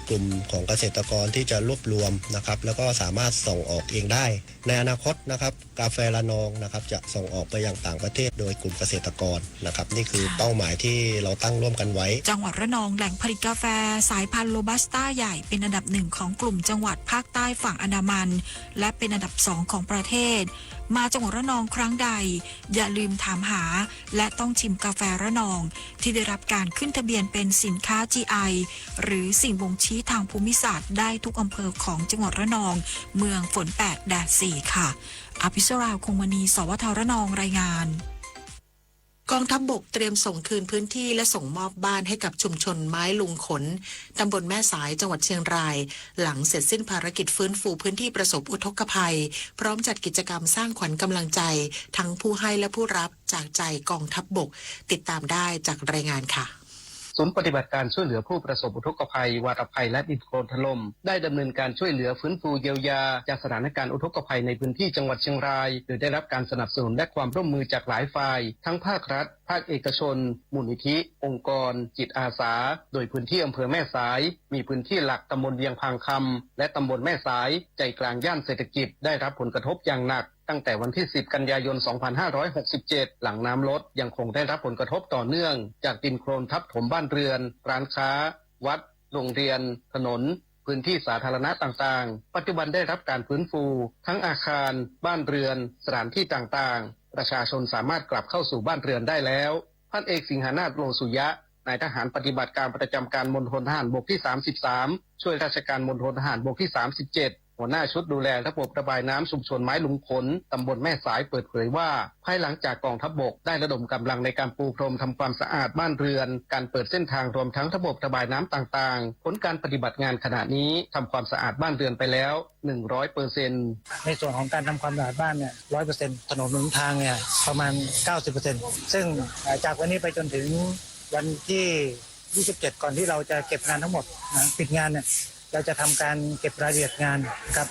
กลุ่มของเกษตรกรที่จะรวบรวมนะครับแล้วก็สามารถส่งออกเองได้ในอนาคตนะครับ กาแฟระนองนะครับจะส่งออกไปยังต่างประเทศโดยกลุ่มเกษตรกรนะครับนี่คือเป้าหมายที่เราตั้งร่วมกันไว้ จังหวัดระนองแหล่งผลิตกาแฟสายพันธุ์โรบัสต้าใหญ่เป็นอันดับหนึ่งของกลุ่มจังหวัดภาคใต้ฝั่งอันดามัน และเป็นอันดับสองของประเทศ มาจังหวัดระนองครั้งใด อย่าลืมถามหา และต้องชิมกาแฟระนอง ที่ได้รับการขึ้นทะเบียนเป็นสินค้า จี ไอ หรือสิ่งบ่งชี้ทางภูมิศาสตร์ได้ทุกอำเภอของจังหวัดระนอง เมืองฝนแปดแดดสี่ค่ะ อภิชรา คงมณี สวท ระนอง รายงาน กองทัพบกเตรียมส่งคืนพื้นที่และส่งมอบบ้านให้กับชุมชนไม้ลุงขน ตำบลแม่สาย จังหวัดเชียงราย หลังเสร็จสิ้นภารกิจฟื้นฟูพื้นที่ประสบอุทกภัย พร้อมจัดกิจกรรมสร้างขวัญกำลังใจ ทั้งผู้ให้และผู้รับจากใจกองทัพบก ติดตามได้จากรายงานค่ะ ศูนย์ปฏิบัติการช่วยเหลือผู้ประสบอุทกภัยวาตภัยและดินโคลนถล่มได้ดำเนินการช่วยเหลือฟื้นฟูเยียวยาจากสถานการณ์อุทกภัยในพื้นที่จังหวัดเชียงราย โดยได้รับการสนับสนุนและความร่วมมือจากหลายฝ่าย ทั้งภาครัฐ ภาคเอกชน มูลนิธิ องค์กร จิตอาสา โดยพื้นที่อำเภอแม่สาย มีพื้นที่หลักตำบลเวียงพางคำ และตำบลแม่สาย ใจกลางย่านเศรษฐกิจ ได้รับผลกระทบอย่างหนัก ตั้งแต่วันที่ สิบ กันยายน สองพันห้าร้อยหกสิบเจ็ด หลังน้ำลด ยังคงได้รับผลกระทบต่อเนื่อง จากดินโคลนทับถมบ้านเรือน ร้านค้า วัด โรงเรียน ถนน พื้นที่สาธารณะต่างๆ ปัจจุบันได้รับการฟื้นฟู ทั้งอาคาร บ้านเรือน สถานที่ต่างๆ ประชาชนสามารถกลับเข้าสู่บ้านเรือนได้แล้ว พันเอกสิงหานาถ โลสุยะ นายทหารปฏิบัติการประจำการมณฑลทหารบกที่ สามสิบสาม ช่วยราชการมณฑลทหารบกที่ สามสิบเจ็ด หัวหน้าชุดดูแลระบบระบายน้ำชุมชนไม้ลุงขน ตำบลแม่สาย เปิดเผยว่า ภายหลังจากกองทัพบกได้ระดมกำลังในการปูพรมทำความสะอาดบ้านเรือน การเปิดเส้นทางรวมทั้งระบบระบายน้ำต่างๆ ผลการปฏิบัติงานขณะนี้ทำความสะอาดบ้านเรือนไปแล้ว หนึ่งร้อยเปอร์เซ็นต์ ในส่วนของการทำความสะอาดบ้านเนี่ย ร้อยเปอร์เซ็นต์ ถนนหนทางเนี่ย ประมาณ เก้าสิบเปอร์เซ็นต์ ซึ่งเอ่อจากวันนี้ไปจนถึงวันที่ ยี่สิบเจ็ด ก่อนที่เราจะเก็บงานทั้งหมดนะ ปิดงานเนี่ย เราจะทำการเก็บรายละเอียดงานนะครับ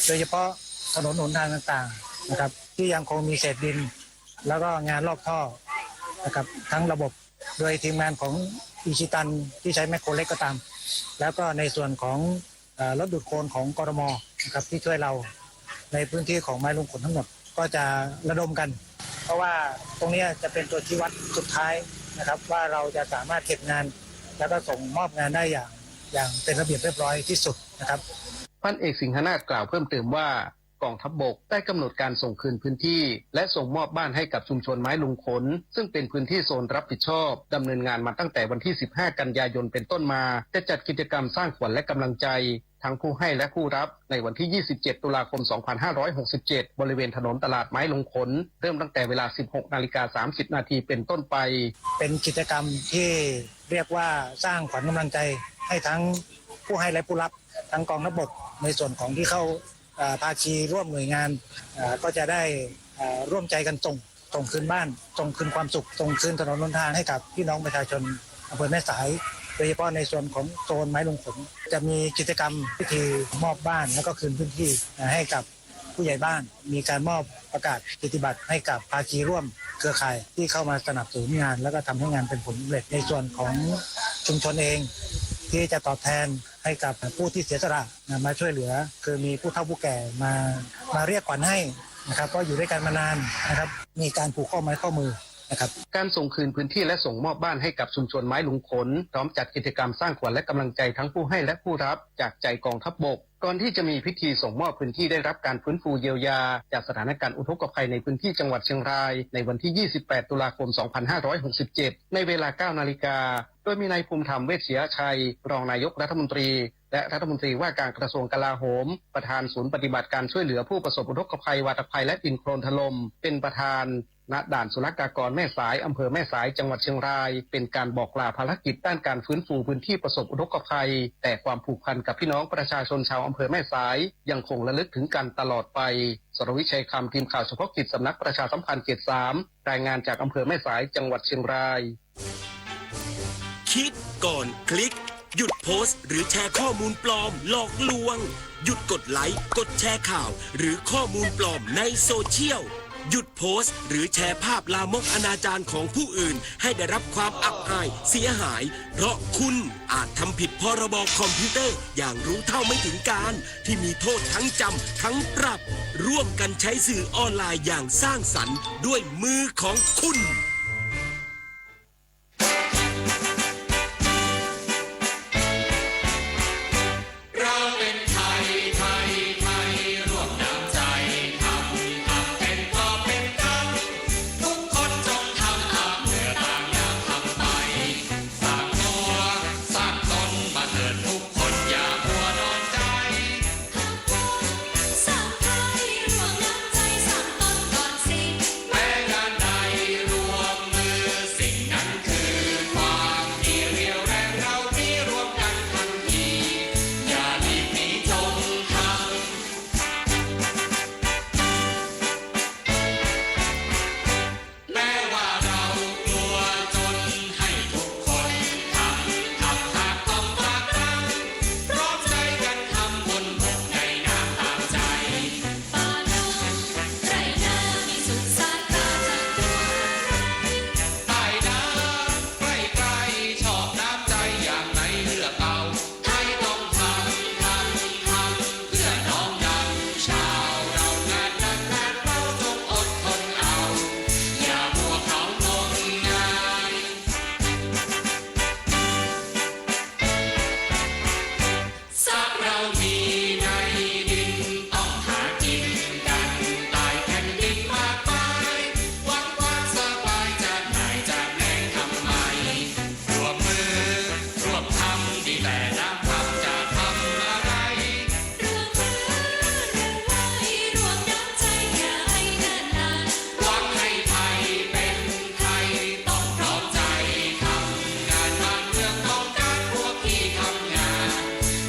โดยเฉพาะถนนหนทางต่างๆนะครับ ที่ยังคงมีเศษดิน แล้วก็งานลอกท่อนะครับ ทั้งระบบ โดยทีมงานของอิชิตันที่ใช้แมคโครเล็กก็ตาม แล้วก็ในส่วนของเอ่อรถดูดโคลนของ กทม นะครับ ที่ช่วยเราในพื้นที่ของไม้ลุงขนทั้งหมด ก็จะระดมกัน เพราะว่าตรงเนี้ยจะเป็นตัวชี้วัดสุดท้ายนะครับ ว่าเราจะสามารถเก็บงาน แล้วก็ส่งมอบงานได้อย่างอย่างเป็นระเบียบเรียบร้อยที่สุดนะครับ พันเอกสิงหนาถกล่าวเพิ่มเติมว่า กองทัพบกได้กำหนดการส่งคืนพื้นที่ และส่งมอบบ้านให้กับชุมชนไม้ลุงขน ซึ่งเป็นพื้นที่โซนรับผิดชอบ ดำเนินงานมาตั้งแต่วันที่ สิบห้า กันยายน เป็นต้นมา จะจัดกิจกรรมสร้างขวัญและกำลังใจ ทั้งผู้ให้และผู้รับ ในวันที่ ยี่สิบเจ็ด ตุลาคม สองพันห้าร้อยหกสิบเจ็ด บริเวณถนนตลาดไม้ลุงขน เริ่มตั้งแต่เวลา สิบหก นาฬิกา สามสิบ นาที เป็นต้นไป เป็นกิจกรรมที่เรียกว่าสร้างขวัญกำลังใจให้ทั้งผู้ให้และผู้รับ ทั้งกองทัพบก ในส่วนของที่เข้าเอ่อภาคีร่วมหน่วยงานเอ่อก็จะได้เอ่อร่วมใจกันส่งส่งคืนบ้าน ส่งคืนความสุข ส่งคืนถนนหนทางให้กับพี่น้องประชาชนอำเภอแม่สาย โดยเฉพาะในส่วนของโซนไม้ลุงขน จะมีกิจกรรมพิธีมอบบ้านแล้วก็คืนพื้นที่ให้กับผู้ใหญ่บ้าน มีการมอบประกาศกิตติบัตรให้กับภาคีร่วมเครือข่ายที่เข้ามาสนับสนุนงาน แล้วก็ทำให้งานเป็นผลสำเร็จ ในส่วนของชุมชนเอง ที่จะตอบแทนให้กับผู้ที่เสียสละนะมาช่วยเหลือ คือมีผู้เฒ่าผู้แก่มามาเรียกขวัญให้นะครับ เพราะอยู่ด้วยกันมานานนะครับ มีการผูกข้อไม้ข้อมือนะครับ การส่งคืนพื้นที่และส่งมอบบ้านให้กับชุมชนไม้ลุงขน พร้อมจัดกิจกรรมสร้างขวัญและกำลังใจทั้งผู้ให้และผู้รับจากใจกองทัพบก ก่อนที่จะมีพิธีส่งมอบพื้นที่ได้รับการฟื้นฟูเยียวยาจากสถานการณ์อุทกภัยในพื้นที่จังหวัดเชียงราย ในวันที่ ยี่สิบแปด ตุลาคม สองพันห้าร้อยหกสิบเจ็ด ในเวลา เก้า นาฬิกา โดยมีนายภูมิธรรม เวชยชัย รองนายกรัฐมนตรี และรัฐมนตรีว่าการกระทรวงกลาโหม ประธานศูนย์ปฏิบัติการช่วยเหลือผู้ประสบอุทกภัยวาตภัยและดินโคลนถล่ม เป็นประธาน ณ ด่านศุลกากรแม่สาย อำเภอแม่สาย จังหวัดเชียงราย เป็นการบอกลาภารกิจด้านการฟื้นฟูพื้นที่ประสบอุทกภัย แต่ความผูกพันกับพี่น้องประชาชนชาวอำเภอแม่สาย ยังคงระลึกถึงกันตลอดไป สรวิชัยคำ ทีมข่าวเฉพาะกิจสำนักประชาสัมพันธ์เขต สาม รายงานจากอำเภอแม่สาย จังหวัดเชียงราย คิดก่อนคลิก หยุดโพสต์หรือแชร์ข้อมูลปลอมหลอกลวง หยุดกดไลค์ กดแชร์ข่าว หรือข้อมูลปลอมในโซเชียล หยุดโพสต์หรือแชร์ภาพลามกอนาจารของผู้อื่นให้ได้รับความอับอายเสียหาย เพราะคุณอาจทำผิดพรบคอมพิวเตอร์อย่างรู้เท่าไม่ถึงการ ที่มีโทษทั้งจำทั้งปรับ ร่วมกันใช้สื่อออนไลน์อย่างสร้างสรรค์ด้วยมือของคุณ เราเป็นไทย ไทย ไทย ร่วมน้ำใจทำ ทำเป็นกอบเป็นกำ ทุกคนจงทำ ทำเพื่อต่างน้ำทำไป สร้างตัว สร้างตนมาเถิดทุกคนอย่ามัวนอนใจ สร้างคน สร้างไทย ร่วมน้ำใจสร้างตนก่อนสิ แม้งานใดร่วมมือ สิ่งนั้นคือความดี เรี่ยวแรงเรามีร่วมกันทันที อย่าหลีกหนีจงทำ แม้ว่าเรากลัวจนให้ทุกคนทำ ทำหากต้องตรากตรำ พร้อมใจกันทำบนบกในน้ำตามใจ ป่าดงไรนามีสุดสายตาจะกลัวอะไร ใต้น้ำใกล้ๆ ชอบน้ำใจอย่างไหนเลือกเอา ไทยต้องทำ ทำ ทำ เพื่อน้อมนำชาวเรา งานหนักงานเบาจงอดทนเอา อย่ามัวเขางมงาย ทรัพย์เรามีในดิน ต้องหากินกัน ตายแผ่นดินมากมาย หวังความสบายจะหน่ายจะแหนงทำไม ร่วมมือร่วมทำ ดีแต่น้ำพักจะทำอะไร ร่วมมือร่วมไว้ร่วมน้ำใจ อย่าให้เนิ่นนาน หวังให้ไทยเป็นไทย ต้องพร้อมใจทำงาน บ้านเมืองต้องการพวกที่ทำงาน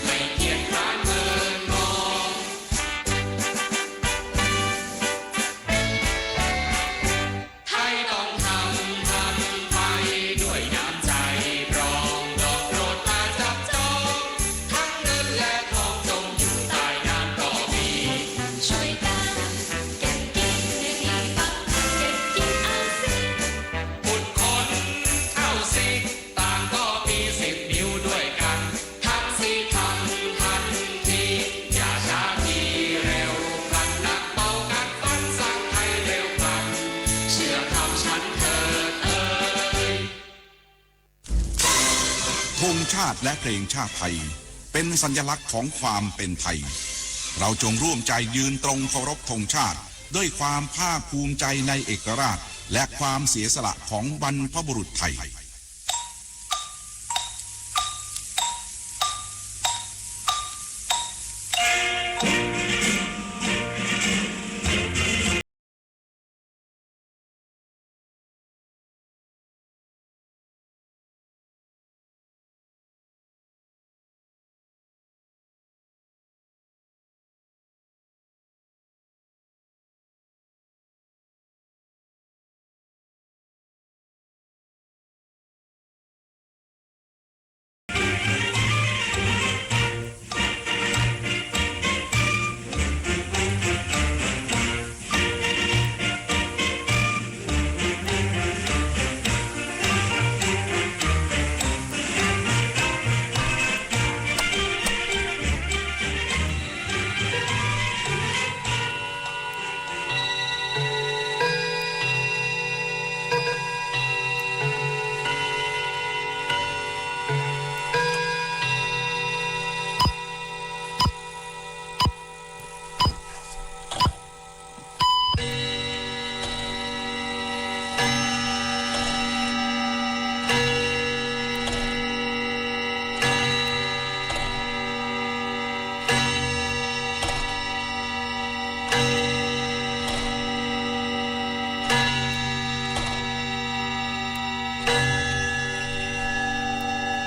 ไม่เกียจคร้านเมินมอง ไทยต้องทำ ทำไปด้วยน้ำใจ ปรองดองโปรดมาจับจอง ทั้งเงินและทองจงอยู่ใต้น้ำก็มี ช่วยกันเก็บกิน ไม่มีปักเก็บกินเอาสิ ขุดค้นเข้าสิ ต่างก็มีสิบนิ้วด้วยกัน ทำสิทำทันที อย่าช้าทีเร็วพลัน หนักเบากัดฟันสร้างไทยเร็วพลัน เชื่อคำฉันเถิดเอ่ย ธงชาติและเพลงชาติไทย เป็นสัญลักษณ์ของความเป็นไทย เราจงร่วมใจยืนตรงเคารพธงชาติ ด้วยความภาคภูมิใจในเอกราช และความเสียสละของบรรพบุรุษไทย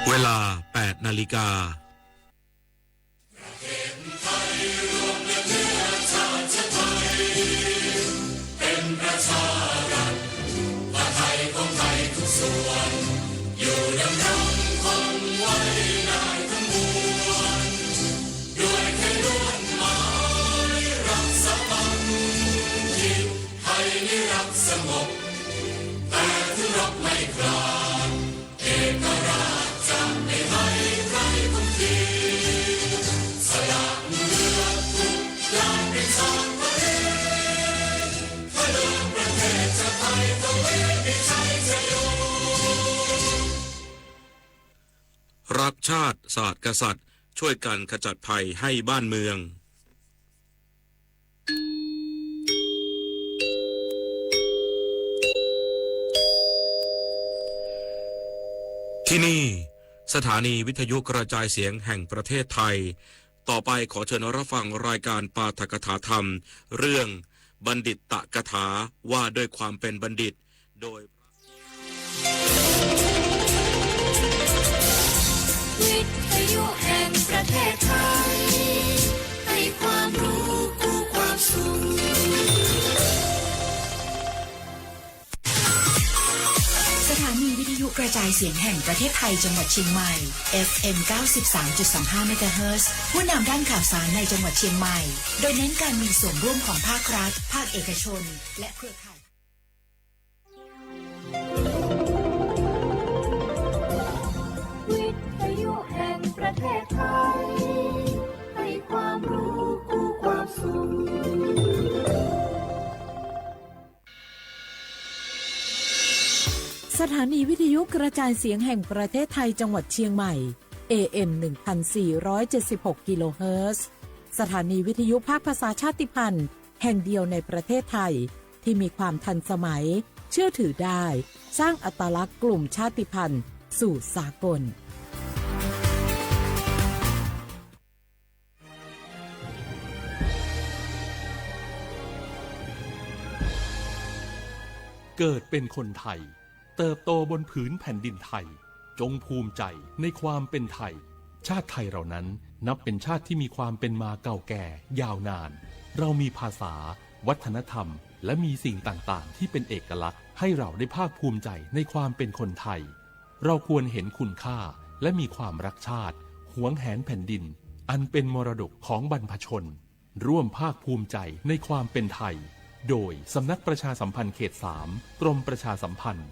เวลา แปดนาฬิกา เป็นประชารัฐ ว่าไทยของไทยทุกส่วน อยู่ดำรง ชาติ ศาสตร์ กษัตริย์ ช่วยกันขจัดภัยให้บ้านเมือง ที่นี่ สถานีวิทยุกระจายเสียงแห่งประเทศไทย ต่อไปขอเชิญรับฟังรายการปาฐกถาธรรม เรื่องบัณฑิตตกถา ว่าด้วยความเป็นบัณฑิต โดย วิทยุแห่งประเทศไทย ให้ความรู้คู่ความสุข สถานีวิทยุกระจายเสียงแห่งประเทศไทยจังหวัดเชียงใหม่ เอฟเอ็ม เก้าสิบสามจุดสองห้า เมกะเฮิรตซ์ ผู้นำด้านข่าวสารในจังหวัดเชียงใหม่ โดยเน้นการมีส่วนร่วมของภาครัฐ ภาคเอกชน และเครือข่าย วิทยุแห่งประเทศไทย ให้ความรู้คู่ความสุข สถานีวิทยุกระจายเสียงแห่งประเทศไทยจังหวัดเชียงใหม่ เอเอ็ม หนึ่งพันสี่ร้อยเจ็ดสิบหก กิโลเฮิรตซ์ สถานีวิทยุภาคภาษาชาติพันธุ์แห่งเดียวในประเทศไทย ที่มีความทันสมัย เชื่อถือได้ สร้างอัตลักษณ์กลุ่มชาติพันธุ์สู่สากล เกิดเป็นคนไทย เติบโตบนผืนแผ่นดินไทย จงภูมิใจในความเป็นไทย ชาติไทยเรานั้นนับเป็นชาติที่มีความเป็นมาเก่าแก่ยาวนาน เรามีภาษา วัฒนธรรม และมีสิ่งต่างๆ ที่เป็นเอกลักษณ์ให้เราได้ภาคภูมิใจในความเป็นคนไทย เราควรเห็นคุณค่าและมีความรักชาติ หวงแหนแผ่นดิน อันเป็นมรดกของบรรพชน ร่วมภาคภูมิใจในความเป็นไทย โดยสำนักประชาสัมพันธ์เขตสาม กรมประชาสัมพันธ์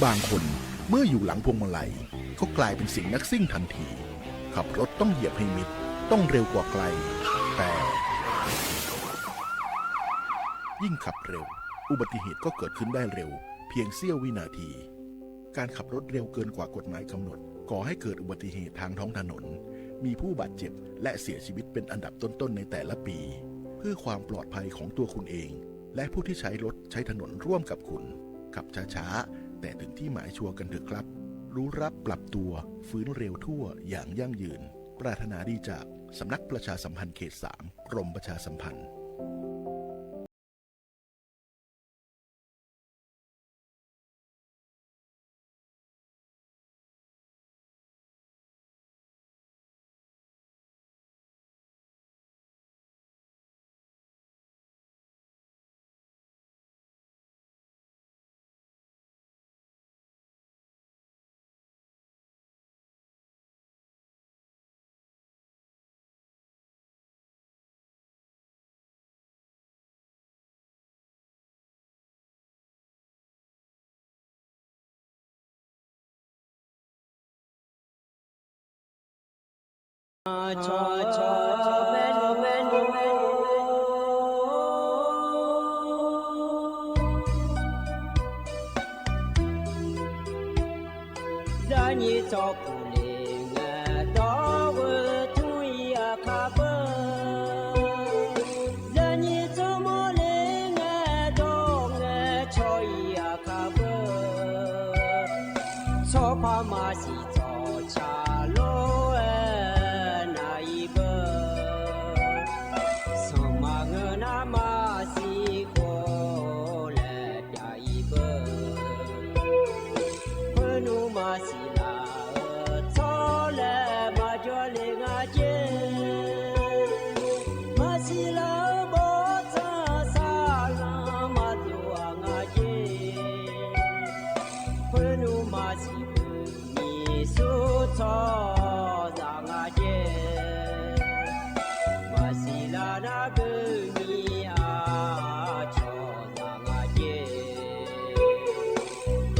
บางคนเมื่ออยู่หลังพวงมาลัยก็กลายเป็นเสียงนักซิ่งทันที ขับรถต้องเหยียบให้มิด ต้องเร็วกว่าใคร แต่ ยิ่งขับเร็ว อุบัติเหตุก็เกิดขึ้นได้เร็ว เพียงเสี้ยววินาที การขับรถเร็วเกินกว่ากฎหมายกำหนด ก่อให้เกิดอุบัติเหตุทางท้องถนน มีผู้บาดเจ็บ และเสียชีวิตเป็นอันดับต้นๆ ในแต่ละปี เพื่อความปลอดภัยของตัวคุณเอง และผู้ที่ใช้รถใช้ถนนร่วมกับคุณ ขับช้าๆ แต่ถึงที่หมายชัวร์กันเถอะครับ รู้รักปรับตัว ฟื้นเร็วทั่ว อย่างยั่งยืน ปรารถนาดีจากสำนักประชาสัมพันธ์เขตสาม กรมประชาสัมพันธ์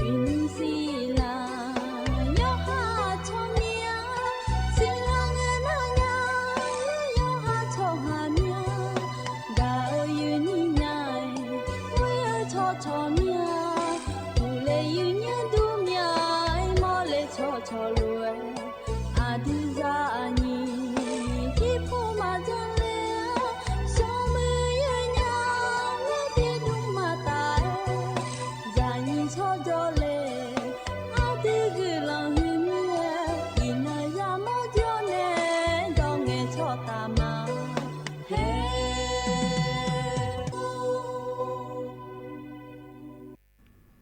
Xws li nyob haj txhoj niam, xws li nyob haj txhoj haj niam.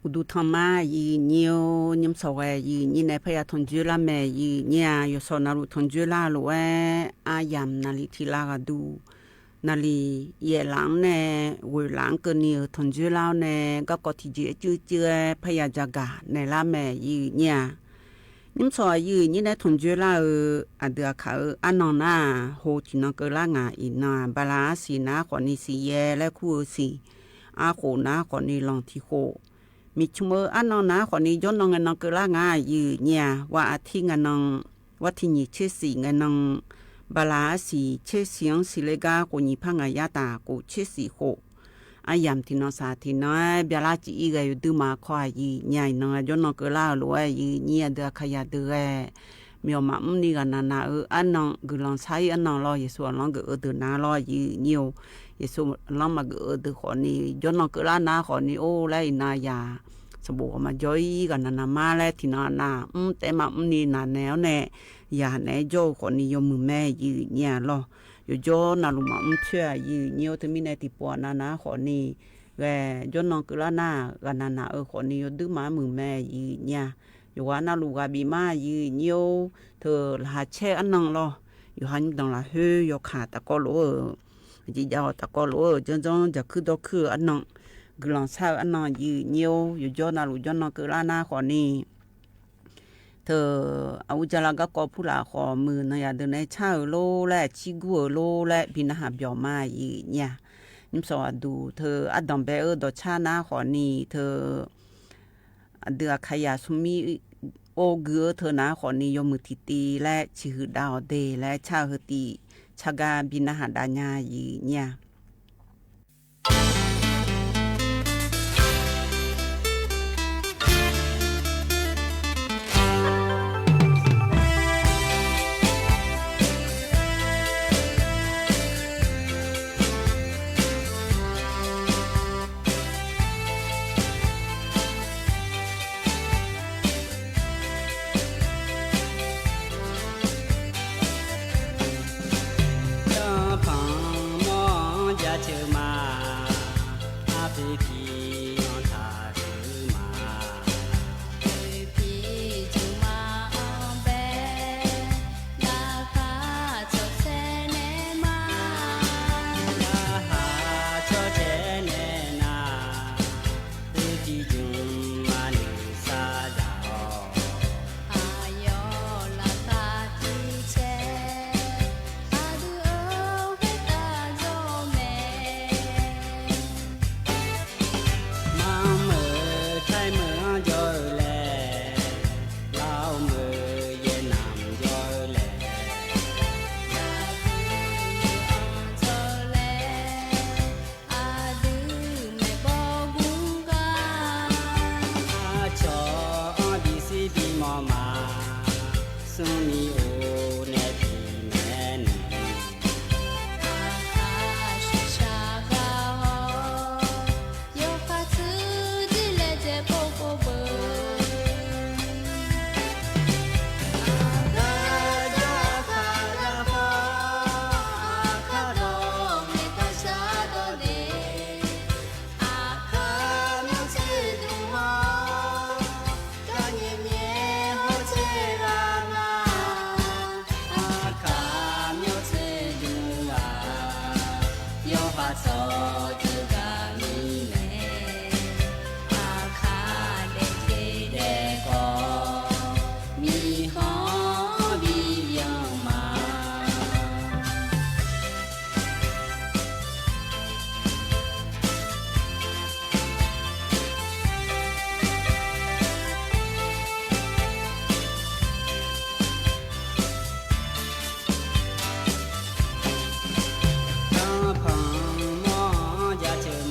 Kuv tus thaj mab yws nyiab, nyob txog yws nyiab ne Phaj Yaj Thoo Ntsuab Laj me yws nyiab, yuav sau na lus Thoo Ntsuab Laj lus ua Ab Yam Na Lis Thi Laj Ga Du, Na Lis Yam Lav ne, Wu Lav Kaw Ni Thoo Ntsuab Laj ne, Kab Kos Thi Ntsis Cwj Cwj Phaj Yaj Tsa Kam ne Laj me yws nyiab. Nyob txog yws nyiab ne Thoo Ntsuab Laj, a dwm a khav ab noog na, hu thim no kaw lab nga i na, Npa La Ab Xis na qhov ni xis ye lab khuj xis, ab qhum na qhov ni loos thim qhum. Mis chum ab noog na qhov ni cob noog nga noog kaw lab nga yws nyiab, ua a thib nga noog, ua thib nyim tsheb xis nga noog, Npa La Ab Xis tsheb xis xis le kab qus nyim phab nga yab tas qus tsheb xis qhum. Ab yam thim no xav thim no, Npa La Ab Xis ib ga yuav twb mas kho yws nyiab no cob noog kaw lab lus yws nyiab dwm a khav yam dwm, me nyuam mam mub ni ga na na ab noog, kws loos txhab ib ab noog los Yexus loos kws ua twg na los yws nyiab, Yexus loos mas kws ua twg qhov ni cob noog kaw lab na qhov ni ua lab i na yam, xav npaum mas cob ib ga na na mab lab thim no na, mub teb mas mub ni na ne ne, yam ne cob qhov ni yuav mws me yws nyiab los, yuav cob na lus mas mub thiab yws nyiab, twb me ne tim puas na na qhov ni, cob noog kaw lab na, ga na na qhov ni yuav twb mas mws me yws nyiab, yuav ua na lus ga bi mab yws nyiab, thaum lam has tsheb ab noog los, yuav has nyob toom lam hwb yuav qham tas koj lus, ces yav tas koj lus, cob ntsoov cas khwb dab khwb ab noog, kws loos txhab ab noog yws nyiab, yuav cob na lus cob noog kaw lab na qhov ni. Thaum ua cas los kab kos phub lam qhov mws no yam ntawd ne tshaj lub lab, tsis kuj lub lab, bi na has npias mas yws nyiab. Nyob txog a tus thaum ab doos npe ab doos tshab na qhov ni, thaum a dwm a khav yam xu mib ua kws ab thaum na qhov ni yuav mws thim ti lab, tsis hwm dab os deg lab, tshaj hwm tim tshaj kab bi na has dab nyab yws nyiab. Cov phooj ywg mog, cav tshwm mas, ab pwg kis nthav tshwm mas, pwg kis tshwm mas ob npe, nqa qab txog txheb ne mas, nqa qab txog txheb ne na, pwg kis tshwm mas nws xav zam os, yog lam qab tib tsheb, qab twb ua peb tag zog me. Maj mam thaij maj mam nco le, laus maj mam ye nam nco le, laus maj mam nco le, ab twb me pog kuv nqa, ab tso ob di xib di mos mas, xub ni ua ne tim me nws, ab qab sib sab qab hau, yog qab txwv txij le tsev pog kuv pw, ab qab zaj qab zaj qab, ab qab tau me qab sab tau tes, ab qab nyob txwj tus hau, kab nyiam nyiam hauv txheb laj na, ab qab nyob txwj tus a, yog qab txog txwj kab mi me, ab qab deb txhij deb qos, mi hov vi yees mas. Cov phooj ywg mog, cav tshwm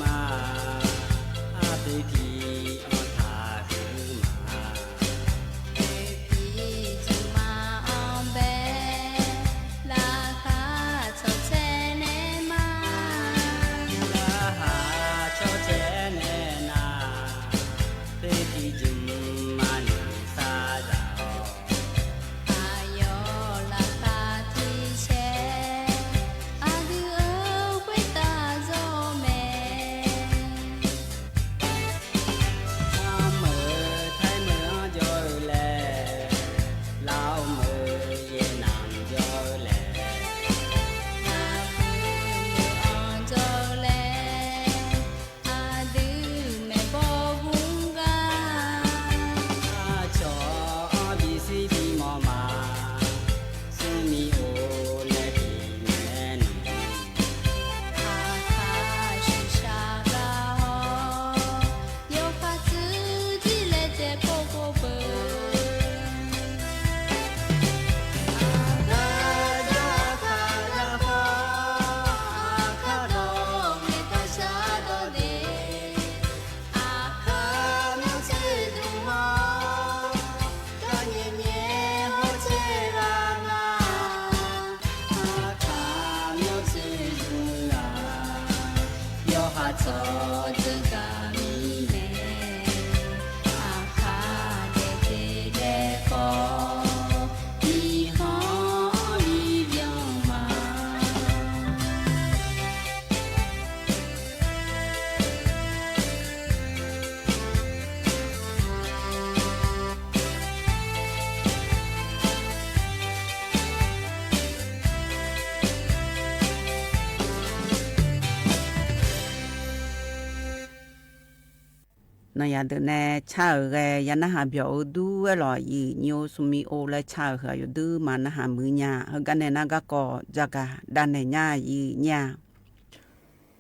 No yam ntawm ne tshaj awm gais yam nab has npiam ua dub los yim nyiu xu mi o le tshaj awm hwm yuav dub mas nab has mwv nyas hawm kab ne nab kab koj zaj kag dab ne nyab yim nyias.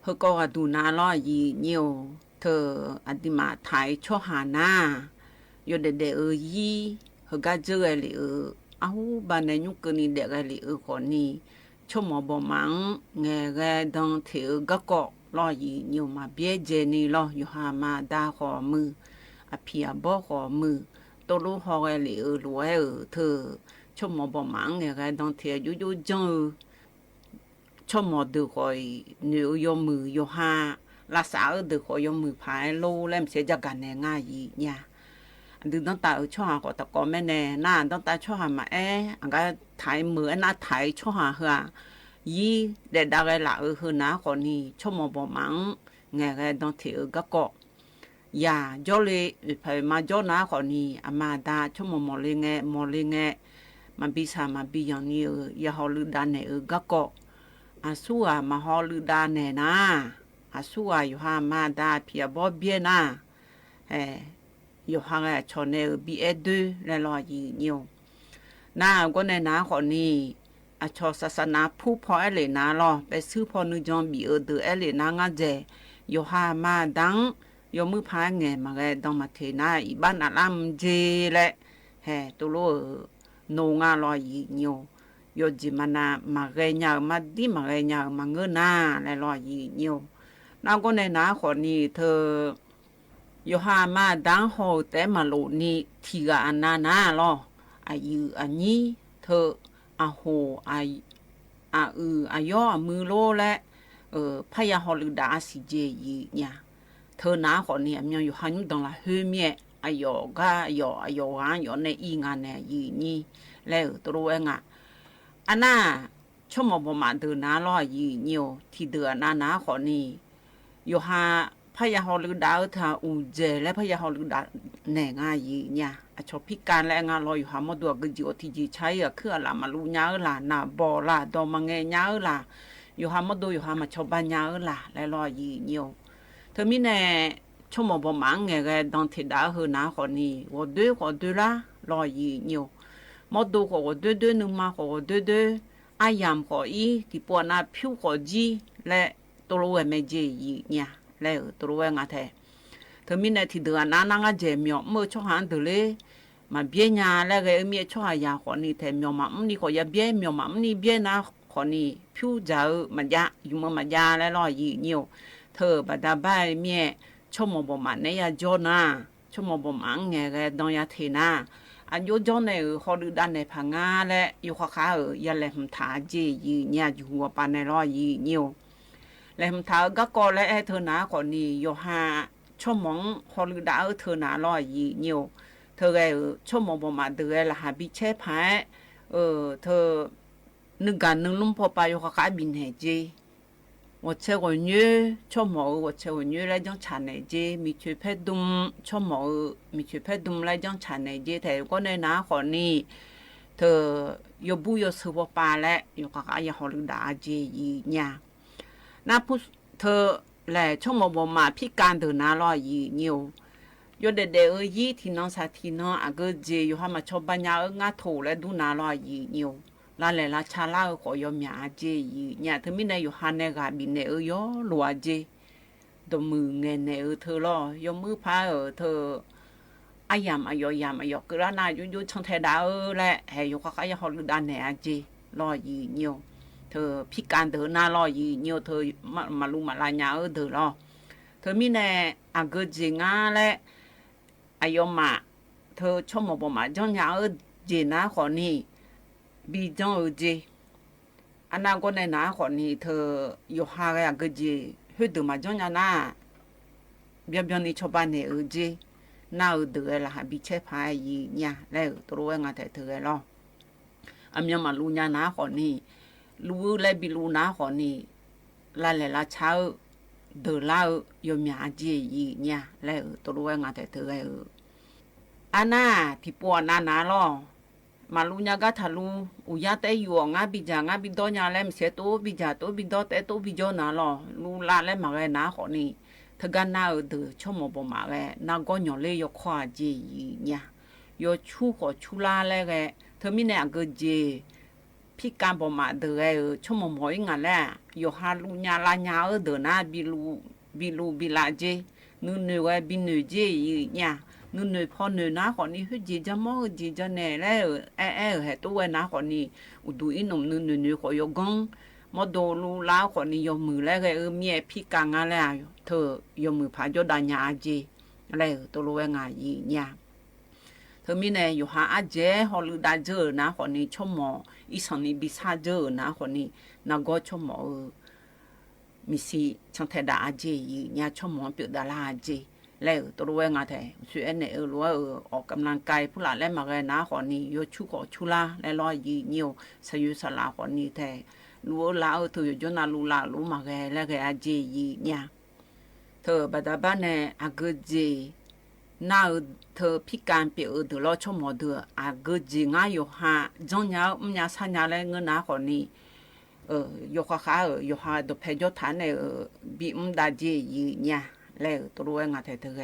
Hawm koj has tus nav los yim nyiu, thawm a ti mas thaiv tshuab has na, yuav daim daim yib hawm kab zeb gais li, ab hub npaj ne nyuj kaw ni daim gais li qhov ni, tshuaj mos npom mam nqes gais doo them kab koj los yim nyiu mas piab ze ni los yus has mas dag qhov mws, a phim a bob qhov mws, tau lub ho gais li luav thawm tshuaj mos npom mam nqes gais doo them yuj yuj zeej tshuaj mos dawm qhov nws yuav mws yus has, la xav dawm qhov yuav mws phav lub le mas xia zaj kag ne nyab yim nyias. Ntws ntaab tas tshuaj has qhov tas kov me ne na, ntaab tas tshuaj has mas eb a nqab thaiv mws eb nab thaiv tshuaj has hwm yib daim dav gais lam hwm na qhov ni tshuaj mos npom mam nqes gais doo them kab koj. Yam ncob li, pham mas ncob na qhov ni a mas dag tshuaj mos mos li nqes mos li nqes, mas npis xas mas npis yog ni, yog ho lwm dav ne kab koj. A xub as mas ho lwm dav ne na, a xub as yus has mas dag phim a bob piab na, yus has tshos ne bi eb dub le los yim nyiu. Na koj ne na qhov ni, a tshos xav xav na phub pho eb li na los peb xwb pho nws zoo bim dwm eb li na nyab zes, yus has mas dav, yus mws phav nqes mas gais doo mas them na ib pab na laj mus ntse le, tus lub nus nyab los yim nyiu, yus tsis mas na mas gais nyam mas dib mas gais nyam mas nkawd na le los yim nyiu. Na koj ne na qhov ni thawm yus has mas dav ho teb mas lus ni thim gam a na na los, a yim a nyib thawm, a hum, a wm a yob a mws lub le, phaj ya ho lwm dav a xim ces yim nyias. Thawm na qhov ni a me yus has nyub doog lam hwm miam a yom kab yom a yom gaav yom ne ib nqa ne yim nyib le tus lub eb nqa. A na, tshuaj mos npom mam ntws na los yim nyiu thim ntws a na na qhov ni, yus has phaj ya ho lwm dav tham u zes le phaj ya ho lwm dav ne nqa yim nyias. A tshos phij kas le nqa los yus has muaj dua kwv yim ua thim yim tshaib a khwb a lam mas lus nyab wb lam nas npom lam do mas nqes nyab wb lam, yus has muaj dua yus has mas tshos npaj nyab wb lam le los yim nyiu. Thawm mi ne, tshuaj mos npom mam nqes gais doo them dav hwm na qhov ni ua dub qhov dub lab los yim nyiu. Muaj dua qhov ua dub dub nws mas qhov ua dub dub, ab yam qhov ib tim pua na phiub qhov yib le tus lub me ces yim nyias le tus lub nqa the. Thawm mi ne thim ntws a na na nyab zes me nyuam mws tshuaj has ntws le, mas piab nyas le gais wb miam tshuaj has yam qhov ni the me nyuam mam mub ni qhov ya piab me nyuam mam mub ni piab na qhov ni phiub zawv mas ya yus mws mas ya le los yim nyiu. Thawm npam da npaj miam, tshuaj mos npom mam neb ya ncob na, tshuaj mos npom mam nqes gais doo ya them na, a ncuab ncob ne ho lwm dav ne pham nqa le yus qhov qab ya le hum tham ces yim nyias yus ua pas ne los yim nyiu. Le hum tham kab koj le thawm na qhov ni yus has tshuaj mos ho lwm dav thawm na los yim nyiu. Thawm gais tshuaj mos npom mam ntws gais lam has pib tsheb phab, thawm nws kas nws lub pho pas yus qhov qab pib ne ces ua tsheb ua nywb tshuaj mos ua tsheb ua nywb le joob tshav ne ces me chwv pheb dum tshuaj mos me chwv pheb dum le joob tshav ne ces them koj ne na qhov ni, thawm yus npuj yus xwm pho pas le yus qhov qab ya ho lwm dav ces yim nyias. Na thawm le tshuaj mos npom mam phij kas ntws na los yim nyiu. Yus daim daim yib thim no xav thim no a kwv ces yus has mas tshos npaj nyab wb nyab thum le dub na los yim nyiu. Laj le laj tshaj laj qhov yus miam a ces yim nyias thawm mi ne yus has ne gam pib ne wb yuav luag ces tus mws nqes ne wb thawm los yus mws phab thawm ab yam a yom yam a yom kwv lab na yus yus tshee the dav le es yus qhov qab ya ho lwm dav ne a ces los yim nyiu. Thawm phij kas ntws na los yim nyiu thawm mam lus mam la nyab wb ntws los. Thawm mi ne a kwv ces nyab le a yus mam thawm tshuaj mos npom mam joob nyab wb ces na qhov ni pib joob wb ces. A na koj ne na qhov ni thawm yus has a kwv ces hwj dwm mas tsob nyab na, biab biab ni tsho paj ne ws jeb, nab ws dwm lam has bi tsheb phav yim nyaj le, tau lub ua nga thaiv thwv los. A miav mam lus nyaj nav qhov ni, lub le bi lus nav qhov ni, la lem la tshab, dawm lab yog miav a jeb yim nyaj le, tau lub ua nga thaiv thwv. A nab thim pua na nav los, mam lus nyaj kab tham lus ua yaj teb yuam, ngab bi nyaj ngab bi dob nyaj le, mus xiav tub bi nyaj tub bi dob teb tub bi dob nav los, lub la le mam ga nav qhov ni, thawj kab nab ws dwm tshuaj mos npaum mam ga, nab nkob nyom le yog qhov a jeb yim nyaj, yog tshub qhov tshub lab le ga, thawj mi ne a kawg jeb, phij kas npaum mam dwm ga, tshuaj mos mos ib nga le, yog has lus nyaj la nyaj dwm nav, bi lus bi la jeb, nws nws ga bi nws jeb yim nyaj, nws nws pho nws nav qhov ni, hwj jeb zaj mob hwj jeb zaj ne le, e e has tub ua nav qhov ni, ua dub ib num nws nws nws qhov yog goob, mob do lub lab qhov ni yog mws le ga, miav phij kas nga le, thawj yog mws phav coj da nyaj a jeb le, tau lub ua nga yim nyaj. Thawj mi ne yog has ab jeb ho lwm dab zeb nav qhov ni, tshuaj mos ib xam ni bi xaj zeb nav qhov ni, nab nkob tshuaj mos, mis xis tshaj thaiv dam a jeb yim nyaj, tshuaj mos pwm dam laj a jeb le, tau lub ua nga thaiv xwm ne lub ua kam las kais pub lam le mam ga nav qhov ni, yog tshub qhov tshub lab le los yim nyaj, xa yuv xa las qhov ni thaiv, lub ua la thawj yog cov nav lus la lub mam ga le ga a jeb yim nyaj. Thawj pab dab pab ne a kawg jeb, nab thawj phij kas pem ws dwm los tshuaj mos dwm a kawg jeb, ngab yog has tsob nyaj mub nyaj xaj nyaj le ngab nav qhov ni, yog qhov qab yog has dog phe coj thav ne, bi mub da jeb yim nyaj le, tau lub ua nga thaiv thwv.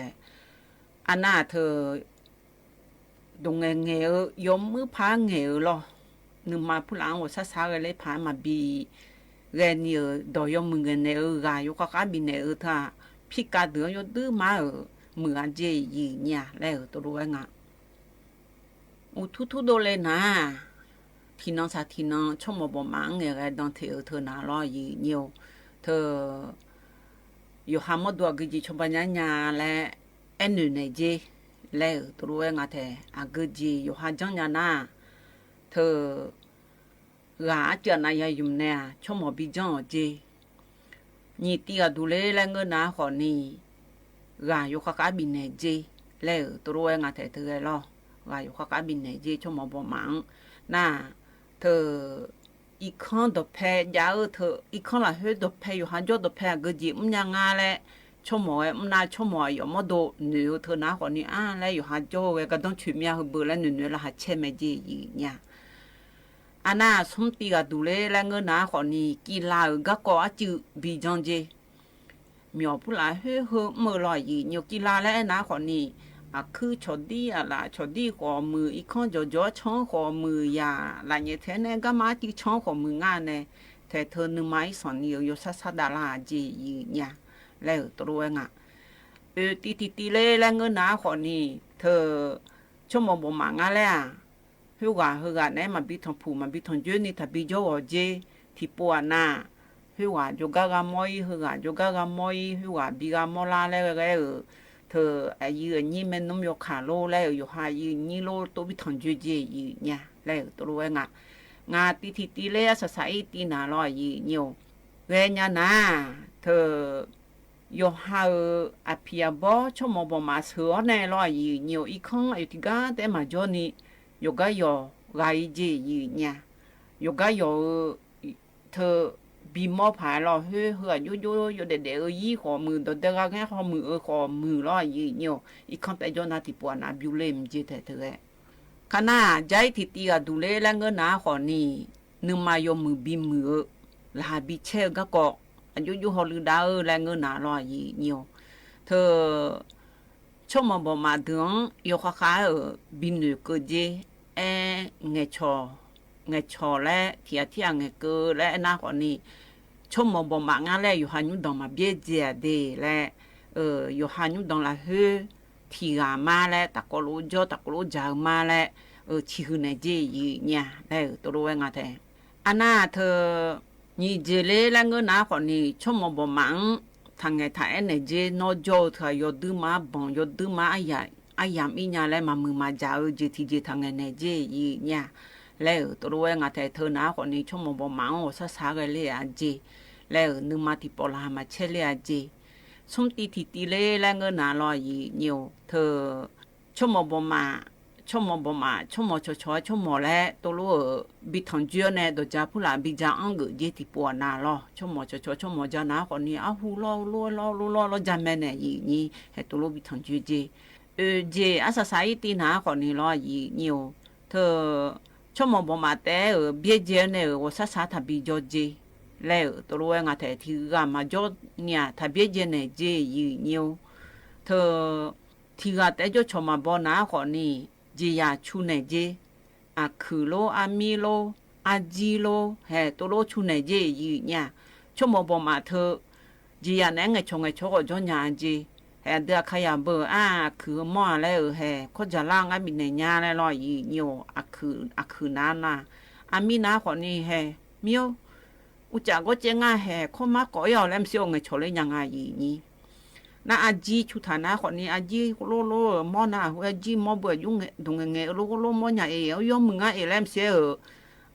A nab thawj dub nge nge, yog mub phav nge los, nws mas pub lam ua xab xav ga le phav mas bi ga ni, dog yog mws nge ne, ga yog qhov qab bi ne thawj, phij kas dwm yog dub mab, mws a jeb yim nyaj le, tau lub ua nga. Ua thub thub dua le nav, thim no xav thim no tshuaj mos npaum mam nge ga doo thim thawj nav los yim nyaj, thawj yog has mob dua kawg jeb tshuaj npaum nyaj nyaj le, eb nws ne jeb le, tau lub ua nga thaiv a kawg jeb yog has tsob nyaj na, thawj ga ab cam na yog yus ne, tshuaj mos bi tsob jeb, nyim ti ga dub le le ngab nav qhov ni, ga yog qhov qab bi ne jeb le, tau lub ua nga thaiv thwv los, ga yog qhov qab bi ne jeb tshuaj mos npaum mam na, thawj ib khab dog phe, thawj ib khab lam hwb dog phe, yog has coj dog phe a kawg jeb mub nyaj nga le, tshuaj mos mub na tshuaj mos yog mob do nws thawj nav qhov ni a le, yog has coj ga kab doob tshwm miaj hwj npws le nws nws lam has tsheb me jeb yim nyaj. A nab xub ti ga dub le le ngab nav qhov ni, kis la kab ko ab cam bi tsob jeb, me nyuam pub lam hwb hwb mws los yim nyaj, kis la le nav qhov ni, a khwb tsho dib a lam tsho dib qhov mws, ib khab cov cov tshoob qhov mws, yam lam nyem theb ne kab mab cim tshoob qhov mws nga ne, thaiv thawj nws mas ib xam ni yog xab xab dam laj jeb yim nyaj le, tau lub ua nga. Ti ti ti le le ngab nav qhov ni, thawj tshuaj mos npaum mam nga le, hwj ga hwj ga ne mas bi thom phum mas bi thom ncwb ni, tham bi tsob os jeb, thim pua na, hwj ga cov kab ga mob ib, hwj ga cov kab ga mob ib, hwj ga bi ga mob lab le ga, thawj yim nyij me nub yog kham lub le, yog has yim nyij lub tub bi thom ncwb jeb yim nyaj le, tau lub ua nga. Nga ti ti ti le xav xav ib ti na los yim nyaj, ga nyaj na, thawj yog has a phij ya npob tshuaj mos npaum mam xwb ob ne los yim nyaj, ib khab yog ti kab teb mas tsob ni, yog kab yog ga ib jeb yim nyaj, yog kab yog thawj bi mob phav los hwb hwj ga cub cub yog deb deb yib qhov mws, dog deb ga ga qhov mws qhov mws los yim nyaj, ib khab teb cov nav thim pua na bi le mus jeb thaiv thwv. Qhov na, zaj ib ti ti ga dub le le ngab nav qhov ni, nws mas yog mws bi mws, lam has bi tsheb kab ko, a cub cub ho lwm dab le ngab nav los yim nyaj, thawj tshuaj mos npaum mam dwm yog qhov qab bi nws kawg jeb, e, nge tsho le thiab thiab nge kawg le nav qhov ni, tshuaj mos npaum mam nga le yog has nyub doog mas biab zias deb le, yog has nyub doog lam hwb thim ga mab le, tas koj lub tsob tas koj lub tsav mab le, tsis hwj ne jeb yim nyaj le, tau lub ua nga thaiv. A nab thawj nyim jeb le le ngab nav qhov ni, tshuaj mos npaum mam tham nge tham eb ne jeb noj ncauj, thawj yog dub mab boom yog dub mab ab yam ib nyaj le mas mws mas tsav jeb thim jeb tham nge ne jeb yim nyaj le, tau lub ua nga thaiv thawj nav qhov ni, tshuaj mos npaum mam ua xab xav ga le a jeb le nws mas tim pom las mas tsheb liaj ces txhob ti thim ti le le nkawd na los yim nyias thawj, tshoj mos npos mas, tshoj mos npos mas tshoj mos tshov tshov tshoj mos le tau lub bi thom ntsia ne tos cav pub lam bi ntsa ob nkawm ces tim pom na los tshoj mos tshov tshov tshoj mos ntsa na qhov ni ob hu loj loj loj loj loj ntsa me ne yim nyias hais tau lub bi thom ntsia ces ces ab xav xav ib ti na qhov ni los yim nyias thawj, tshoj mos npos mas tes npiab ntsia ne uas xav xav tham bi ntso ces le tau lub ua ngas tham thim gam mas nco niam tham npiab ntsia ne ces yim nyias thawj, thim gam tes nco tshoj mos npos na qhov ni, ntsis yam tshu ne ces a khwm lub a mib lub a ntsis lub hais tau lub tshu ne ces yim nyias, tshoj mos npos mas thawj, ntsis yam ne nqes tshov nqes tshov kom nco nyas ces hais ntws a khas yam npawm a khwm mob le hais khob ntsa laj nqab mi ne nyas le los yim nyias a khwm na na, a mib na qhov ni hais mib ua cas koj cia nqaj hais khob mab kom ib os le mas xij ua nqes tshov le nyas na yim nyias na a ntsis tshu tham na qhov ni a ntsis lub lub mob na hu a ntsis mob npua yub tus nqes nqes lub lub mob nyas es yuav mus nqaj es le mas xij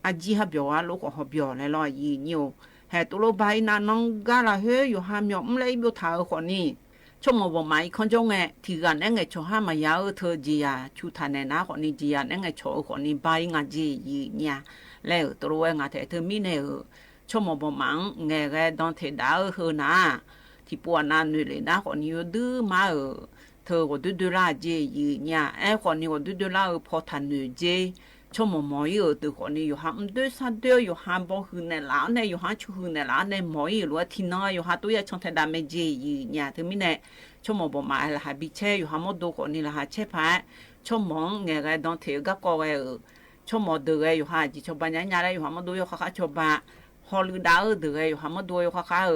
a ntsis hab pios a lub kom ho pios le los yim nyias hais tau lub npag ib na no nkag los hwb yus hab nyom mub le ib npua tham qhom ni, tshoj mos npos mas ib khob ntsob nqes thim gam neb nqes tshov hab mas yam thawj ntsis yam tshu tham ne na qhom ni ntsis yam neb nqes tshov qhom ni npag ib nqas ntsis yim nyias le tau lub ua ngas tham thawj mib ne tshoj mos npos mas nqes nqe doo them dav hwb na, thim pua na nws le na qhom ni yuav dwb mab thawj quas dwb dwb laj ces yim nyias ab qhom ni quas dwb dwb laj pho tham nws ces tshoj mos mos ib twm qhom ni yus hab mub dwb xab dwb yus hab npau hwm ne lam ne yus hab tshu hwm ne lam ne mos ib lub thim no yus hab tub yaj tshoo tham dav me ces yim nyias thawj mib ne tshoj mos npos mas lam has pib tsheb yus hab muab du qhom ni lam has tsheb phab, tshoj mos nqes nqe doo them kab ko tshoj mos dwg yus hab ces tshoj npa nyab nyab le yus hab muab du yuav qhov qab tshoj npa, ho lwm dab dwg yus hab muab du yuav qhov qab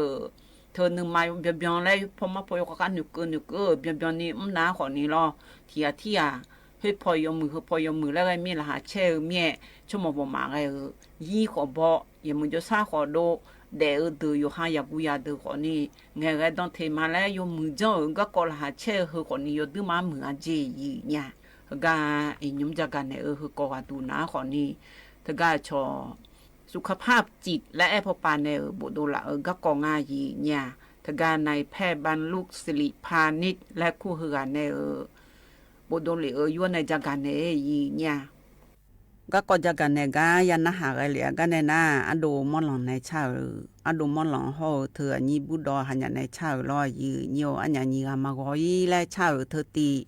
thawj nws mas npias npias le pho mab pho yuav qhov qab nws kws nws kws npias npias ni mub na qhom ni los thim thim hwj pho yuav mws hwj pho yuav mws le mej lam has tsheb mej tshoj mos npos mas nqe yib qhov npo yog mus nco sab qhov du dam twm yus hab yam kuv yam twm qhom ni nqes nqe doo them mas le yuav mws ntsoog nkab ko lam has tsheb hwj qhom ni yuav dwb mab mws a ntsis yim nyias, hwj kab es nyob ntsa kas ne hwj ko as tus na qhom ni, hwj kab tshoj xu khab phaj cim le eb pho pas ne bum du lam nkab ko nqas yim nyias, hwj kab nais phaj npas lub xis lim pha nib le kuj hwj kas ne bum du lim yuav ne ntsa kas ne yim nyias. Nkab ko ntsa kas ne kab yaj nab has nqe liam kab ne na, ab du mob loos ne tshaj, ab du mob loos hauj thawj nyib npub do has nyam ne tshaj los yim nyias, ab nyam nyim mas gov ib le tshaj thawj tim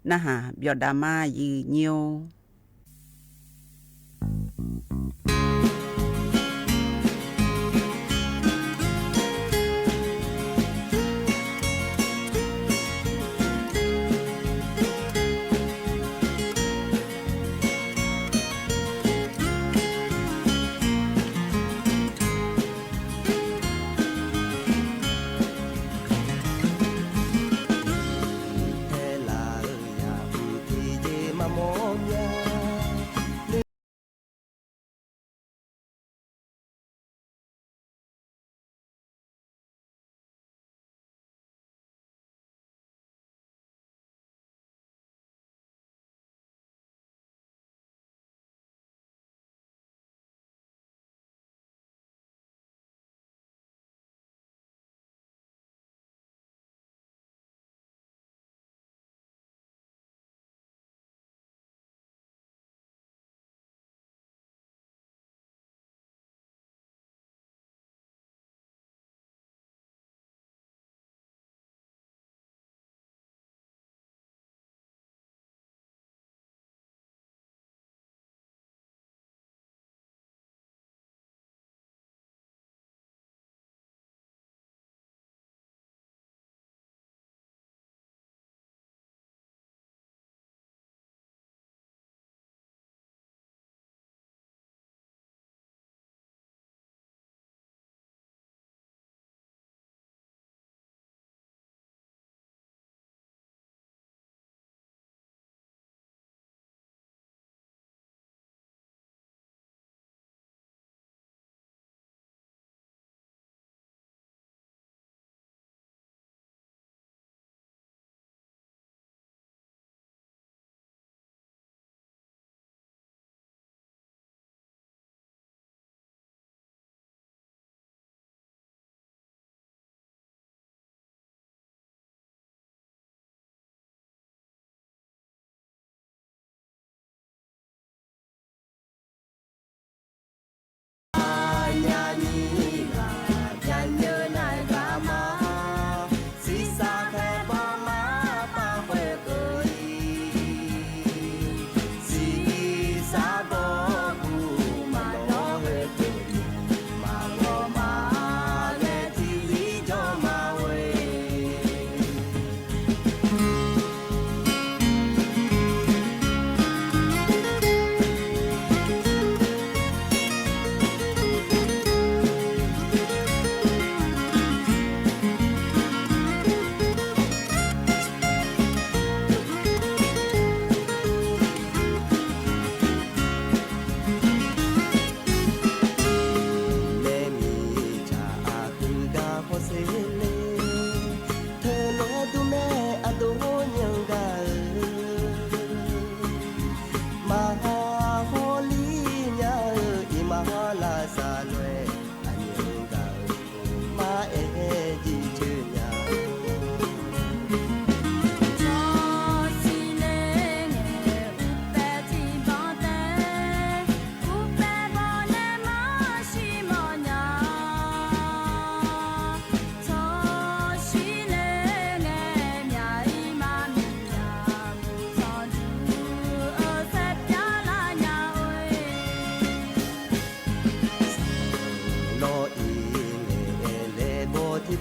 nab has npias dav mas yim nyias.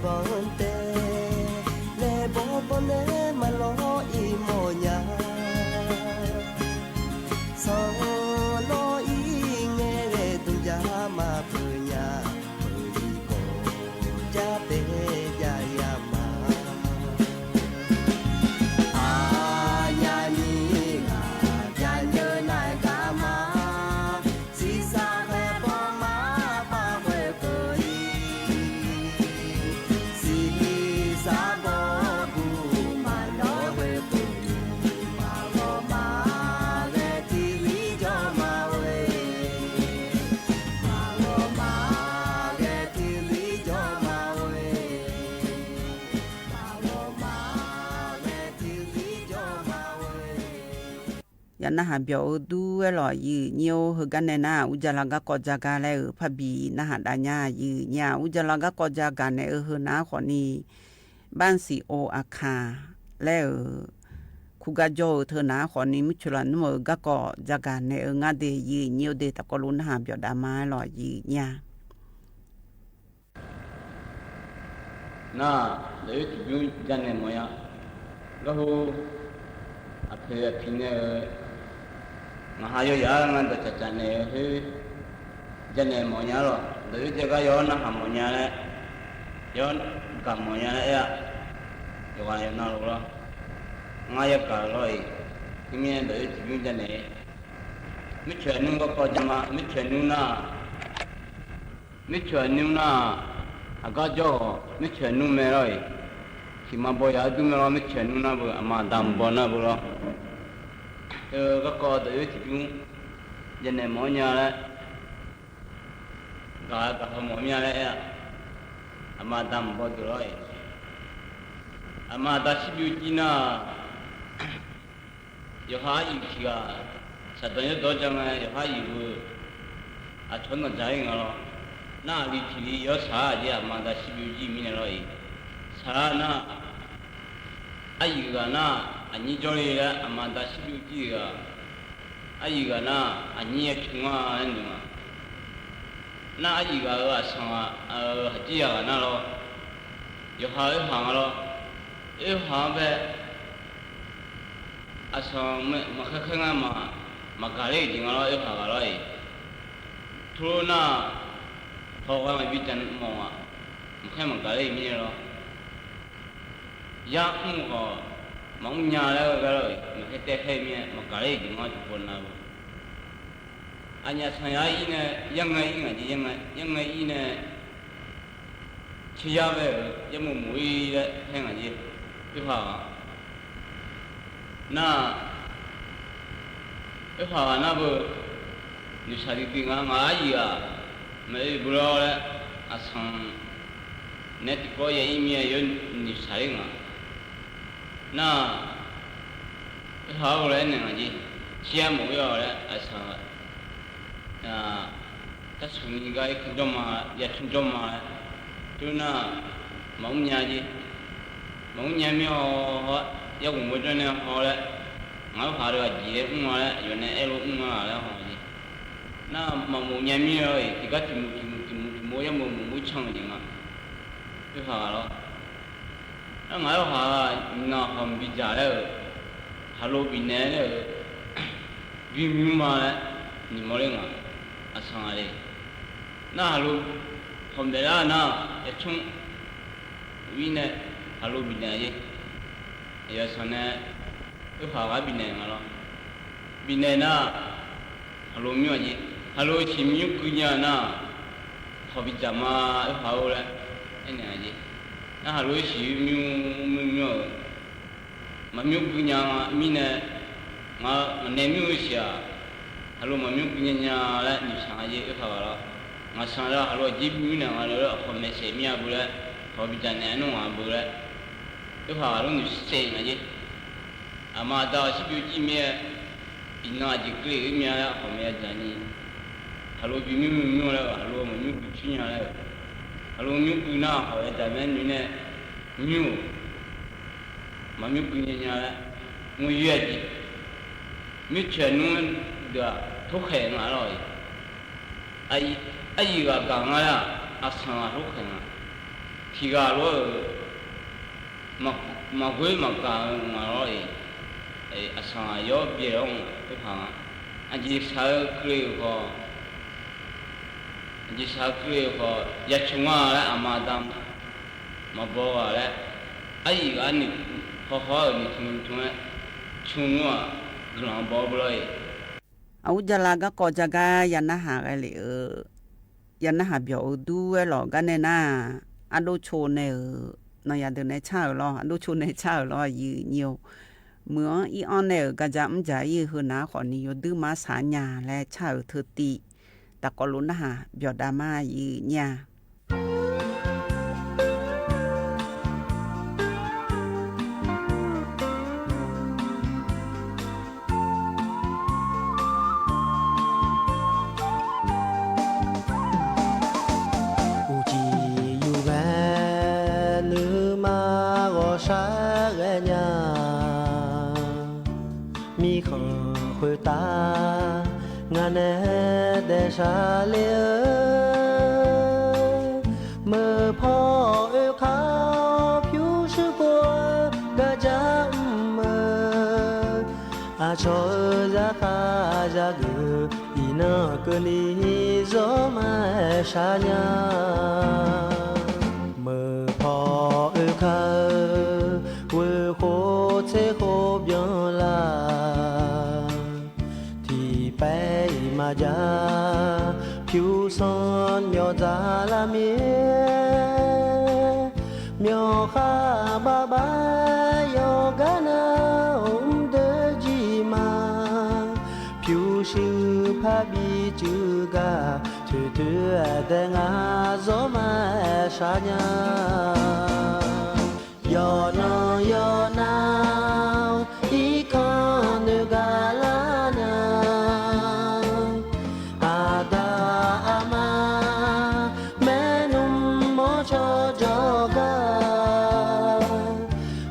Pog ntev, neb pog pog ntev mas los ib mos nyab, xav los ib nge tus ncaj mas pw nyab, pw ib kaum caj peb caj yam mas. A nyab nyiam a, cas ncaws nais kab mas, txiv xav qhia pog mas pab qhia pw ib, txiv xav pog kuv mas los qhia pw ib, mas los mas qhia txiv li cov mas ua, mas los mas qhia txiv li cov mas ua, mas los mas qhia txiv li cov mas ua. Yog nab has npias ua dub los yws nyiab hwj kab ne na, ub ca los kab ko ca ka le phaj npis nab has da nyab yws nyiab ub ca los kab ko ca ka ne hwj nab qhov ni, npaj xis o a kha le khu kab coj thawj nab qhov ni mub tshua los nub kab ko ca ka ne ngab tes yws nyiab tes tom koj lub nab has npias da mas los yws nyiab. Na, ntawm wb tsis pub ncav nes mos nyab, nkauj hu a phem a phi ne, mas has yog yav ntawm tsam tsam nes hwb, ncav nes mos nyab los ntawm wb ces koj yog nab has mos nyab le, yog kam mos nyab le, yog no los, nab yog kam los, ib me ntawm wb tsis pub ncav nes, mub tshua nub koj ko ca mas mub tshua nub na, mub tshua nub na, a koj coj mub tshua nub me los, tsis mas npog yog wb tub me los mub tshua nub na pw a mas da npog na pw los, koj ko ntawm wb tsis pub ncav nes mos nyab le, kam kam ho mos nyab le, a mas da npog tus los, a mas da sib pw ci na. Yog hab yim tsis, xav tau nyob tau tsa mas yog hab yim pw, a tshov ntoo ntsa li no los, nab li tsis li yuav xav ces a mas da sib pw ci mi ne los, xav na, ab yim kam na, a nyib coj li a mas da sib pw ci, ab yim kam na, a nyib yuav tshee nws mas, nab ab yim kam a xeem, has tib yam kam na los, yog has wb has los, wb has peb a xeem mas qheb qheb na, mas kam li ces no los wb has kam los, thub na, tho ua mas vij tas mos, mas qheb mas kam li mi los, yab ub os, mas ub nyab le, mas qheb tej qheb mi mas kam li ces no tsis pua na. A nyab xeem yab ib ne, yeej ib na ces yeej ib ne, tsis yog peb yog mus mus ib le pheej na ces wb has na, wb has na pw, nws xav twg twg na mas ab yim a, mas pw los le, a xeem, neb tsis paub yog ib me yuav nws xav li mas, na, wb has ua le ne mas ces tsis yog mus ib le, a xeem, tab sis nka ib khw ncauj mas yog tsheej ncauj mas, tub na, mas ub nyab ces, mas ub nyab me ho, yog kuv mus coj ne ho le, mas wb has rau a civ ub no le yuav ne eb lub ub no le ho ces, na mas mus nyab me tsis kab tsis mus tsis mus tsis mus tsis mus yog mus mus mus tsheej ces mas, wb has los, na mas wb has no ho npis cas le, has lus npis ne le, vij nyub mas le, nws mos li mas, a xeem li, na has lus, ho npis lab na, yog tsheej vij ne, has lus npis ne ces, yog xeem ne, wb has npis ne mas los, npis ne na, has lus me nyuam ces has lus ib sim me nyuam kwv nyab na, ho vij cas mas wb has ua le, ces, na has lus ib sim me nyuam, me nyuam, mas me nyuam kwv nyab mi ne, mas ne me nyuam ib sim, has lus mas me nyuam kwv nyab nyab le nws xeem ces wb has los, mas xeem los has lus ces me nyuam ne mas ho me xeem me nyuam pw le, ho vij cas ne nub mas pw le, wb has lub nws xeem no ces, a mas tau sib pw ci me, ib no ces kli wb me le ho me cas ni, has lus pw me nyuam me nyuam le, has lus mas me nyuam kwv tsis nyab le, has lus me nyuam kwv na ho cas me nws ne, me nyuam, mas me nyuam kwv nyab nyab le, mus yam ces, me tsheej nub ntawd thub qhia mas los, ab yim kam kam na le, a xeem thub qhia mas, Khi ga luaj, mas kuv mam kam mas los, a xaas yob piag, peb pha, a cis sawv kws ho, a cis sawv kws ho, ya tshoo a la a mas tas, mas npog a la, a yim a nws, ho ho nws tshoo tshoo, tshoo a, kws los npog npog los. Ub, ca la kab qo ca kab ya nab has li, ya nab has piam ua dub los kab nej na, ab dub tsho ne, no yam twg ne tshaj los, ab dub tsho ne tshaj los yim nyiu. Mws ib ob ne ka ca mv ca ib hwv na qhov nws yuav dub mab xav nyag le tshaj thwj tim, tas qhov lus nab has piam da mas yim nyag. Kuv tsis yug nqe, nws mas gos sab gais nyag, mi kheev qhwv tas, nqa neb dej sab li. Mws phom wb qhov pyub swb puag nqa cab mws, a tsho zab qab zab kws, ib nab kws ni zov mas sab nyag. Mws phom wb qhov, wb qhuav txheb qhuav npias lawm, thim peb ib mas cas, pyub xoob nyob ntxa laj miab, nyuam qhuav npaj npaj yog kab na ntawd tsis mas, pyub swb phab pib tsw kab, thwm thwm dej nqa zov mas sab nyag. Yog no yog na, ib khab nws kab laj nyag, a tas a mas, me nus mob tshoj tso kab,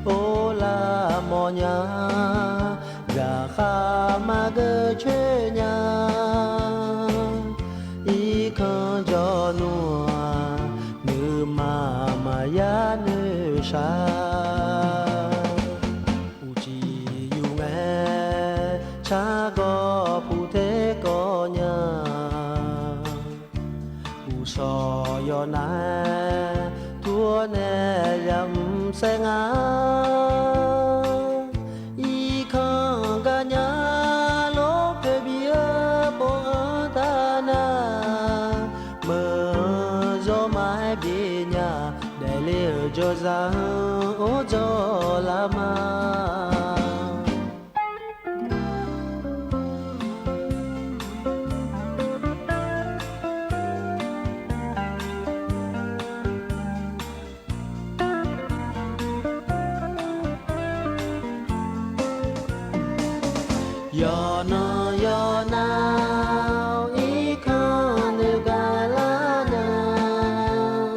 ua laj mos nyab, zam qab mas kawg tshwj nyab, ib khab nco nua, nws mas mas yab nws sab. Kuv tsis yug nqe, tshaj koj pum theb koj nyab, kuv so yog na, tuab neb yam xeeb nqa, ib khab kab nyab los peb piav pom tag na, mas zov mas pib nyab, dais li tso zam ua tso laj mas. Yog no yog na, ib khab nws kab laj nyag,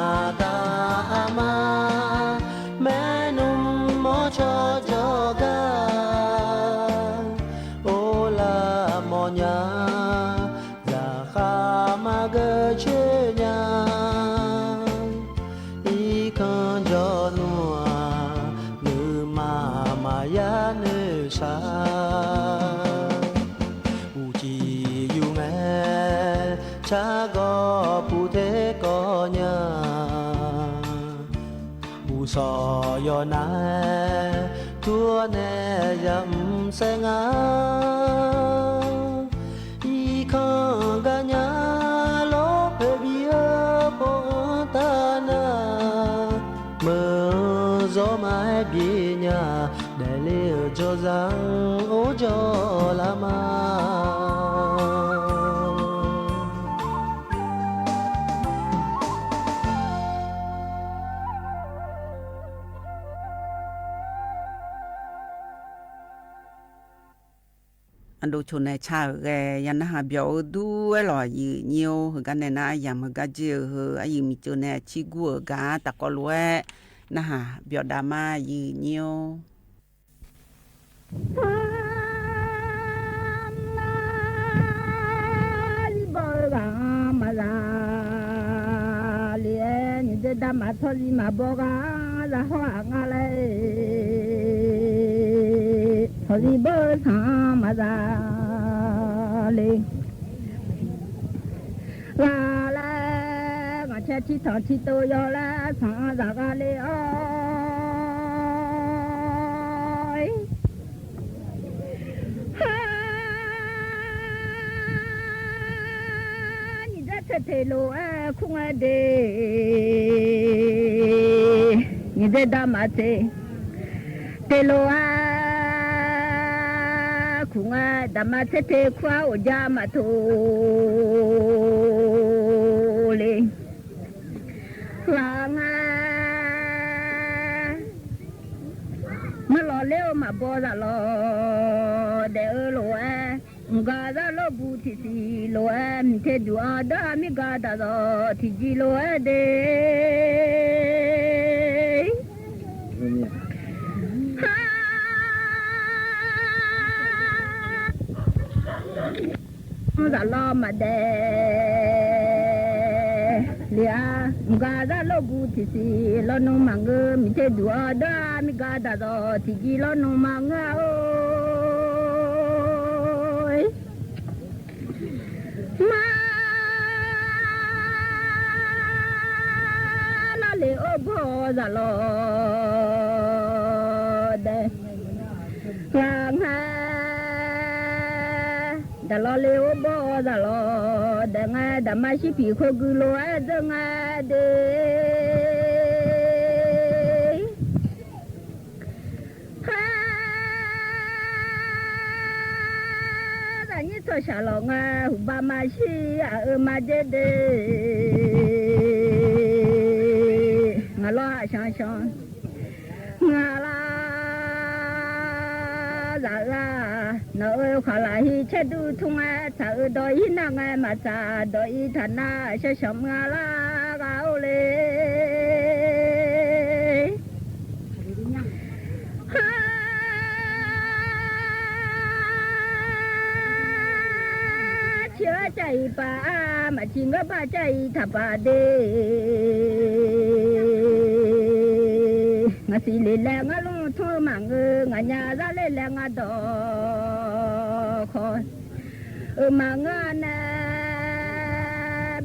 a tas a mas, me nus mob tshoj tso kab, ua laj mos nyab, zam qab mas kawg tshwj nyab, ib khab nco nua, nws mas mas yab nws sab. Kuv tsis yug nqe, tshaj koj pum theb koj nyab, kuv so yog na, tuab neb yam xeeb nqa, ib khab kab nyab los peb piav pom tag na, mas zov mas pib nyab, dais li tso zam ua tso laj mas. Ab dub tsho ne tshaj, ya nab has piam ua dub los yim nyiu, hwm kab ne na, yam hwm kab tsi, hwm a yim mi tso ne tsis kuj kab tas koj lus, nab has piam da mas yim nyiu. dab mas txhob zis mas npog qa zas hov nqa le, txhob zis npog xav mas zas le. Qa le, mas tsheb tsis txhob tsis tu yog le, xav zas qa le os. Nyias ntsej txhej tes lus khub nqa de, nyias ntsej dab mas txhej tes lus khub nqa dab mas txhej tes khub ua cas mas tu li. Qa nqa, mas los le mas npog zas los de lus, nqa zas los npog thim xis lus, mi thej dub ob dab mi nqa dab zos thim ci lus de. Zas los mas de li, nqa zas los npog thim xis los nug mas nqa, mi thej dub ob dab mi nqa dab zos thim ci los nug mas nqa. Mas los li ua npog zas los de, qa nqa, dab los li ua npog zas los de nqa, dab mas sib phim khuv kws lus de nqa de. Zas nyiaj txhua sab los nqa, hum npab mas sib a mas deb de, nqa los xyoo xyoo. Nqa los zas, no qhov lam hib tsheb dub thoob, txhaj dog ib nag nqa mas txhaj dog ib tham nag, xyoo xyoo nqa los qa ua li. Tsis caij ib pas mas tsis nqa pas caij ib tham pas de, nqa xis li le nqa lub thoob mas nqa, nqa nyab zaj li le nqa dog qhov, mas nqa ne,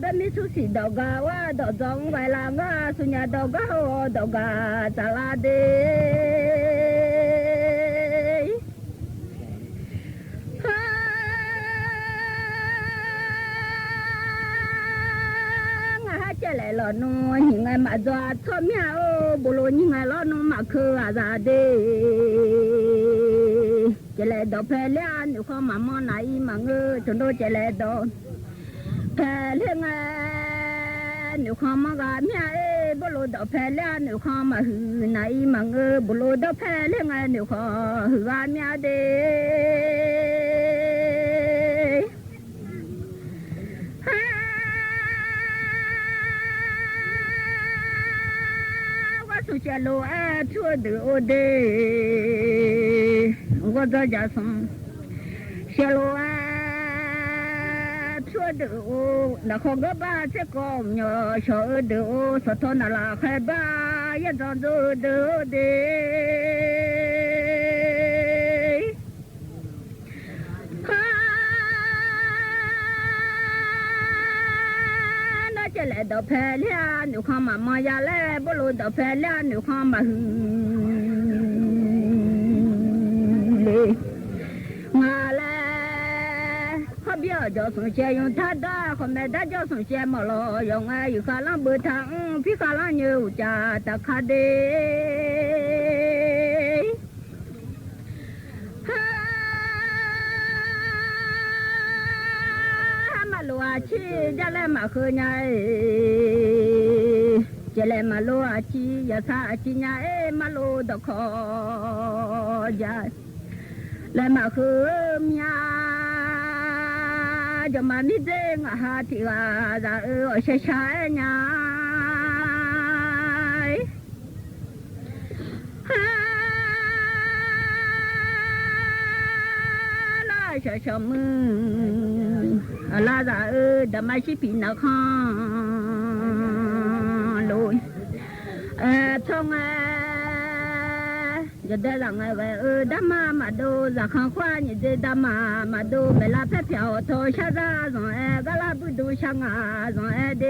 peb mi xub xim dog nqa ua dog ntxoo vais las nqa xub nyab dog nqa ua dog nqa txav las de. Nqa hab cia le los nug nyij nqa mas txog txhoj miaj, npaum lus nyij nqa los nug mas khwv zas de. Cia le dog phem liab nws qhov mas mob nas ib mas nqa, tsaus ntuj cia le dog phem liab nqa nws qhov mob nqa miaj, npaum lus dog phem liab nws qhov mas hwm nas ib mas nqa, npaum lus dog phem liab nqa nws qhov hwm nqa miaj de. Nqa xoo xya lus tshuaj dwm ua de, nqa txog cas xoo xya lus tshuaj dwm ua, nram qhov nkawd npaj txhiab kaus nyuam xyov dwm ua, xov thov nram lam qhais npaj yaj ntxov ntxub dwm ua de. Nqa cia le dog phem liab nws qhov mas mob yam le, npaum lus dog phem liab nws qhov mas hwm le. Nqa le, qhov npiab cov xoom cia yus thab dab, qhov me dab cov xoom cia mos los yog nqa, yus qha leej npawg thab, pib qha leej nyuag ua cas tas qha de. Hab mas lus a tsi, yog le mas qhwv nyab, cia le mas lus a tsi, yog xav a tsi nyab es mas lus dog kho yam, le mas qhwv miaj, yog mas nib txej nqa hab thim a zas ua sai sai nyab. Los xyov xyov mws, los zas dab mas sib phim nram qhov lus. Txhob nga, yog dag zam nga, dab maj mam du, zam khab khuaj nyim ntse dab maj mam du, me laj phab phiab tho sab zaj zoo es, kab laj pwj du sab nga zoo es deb.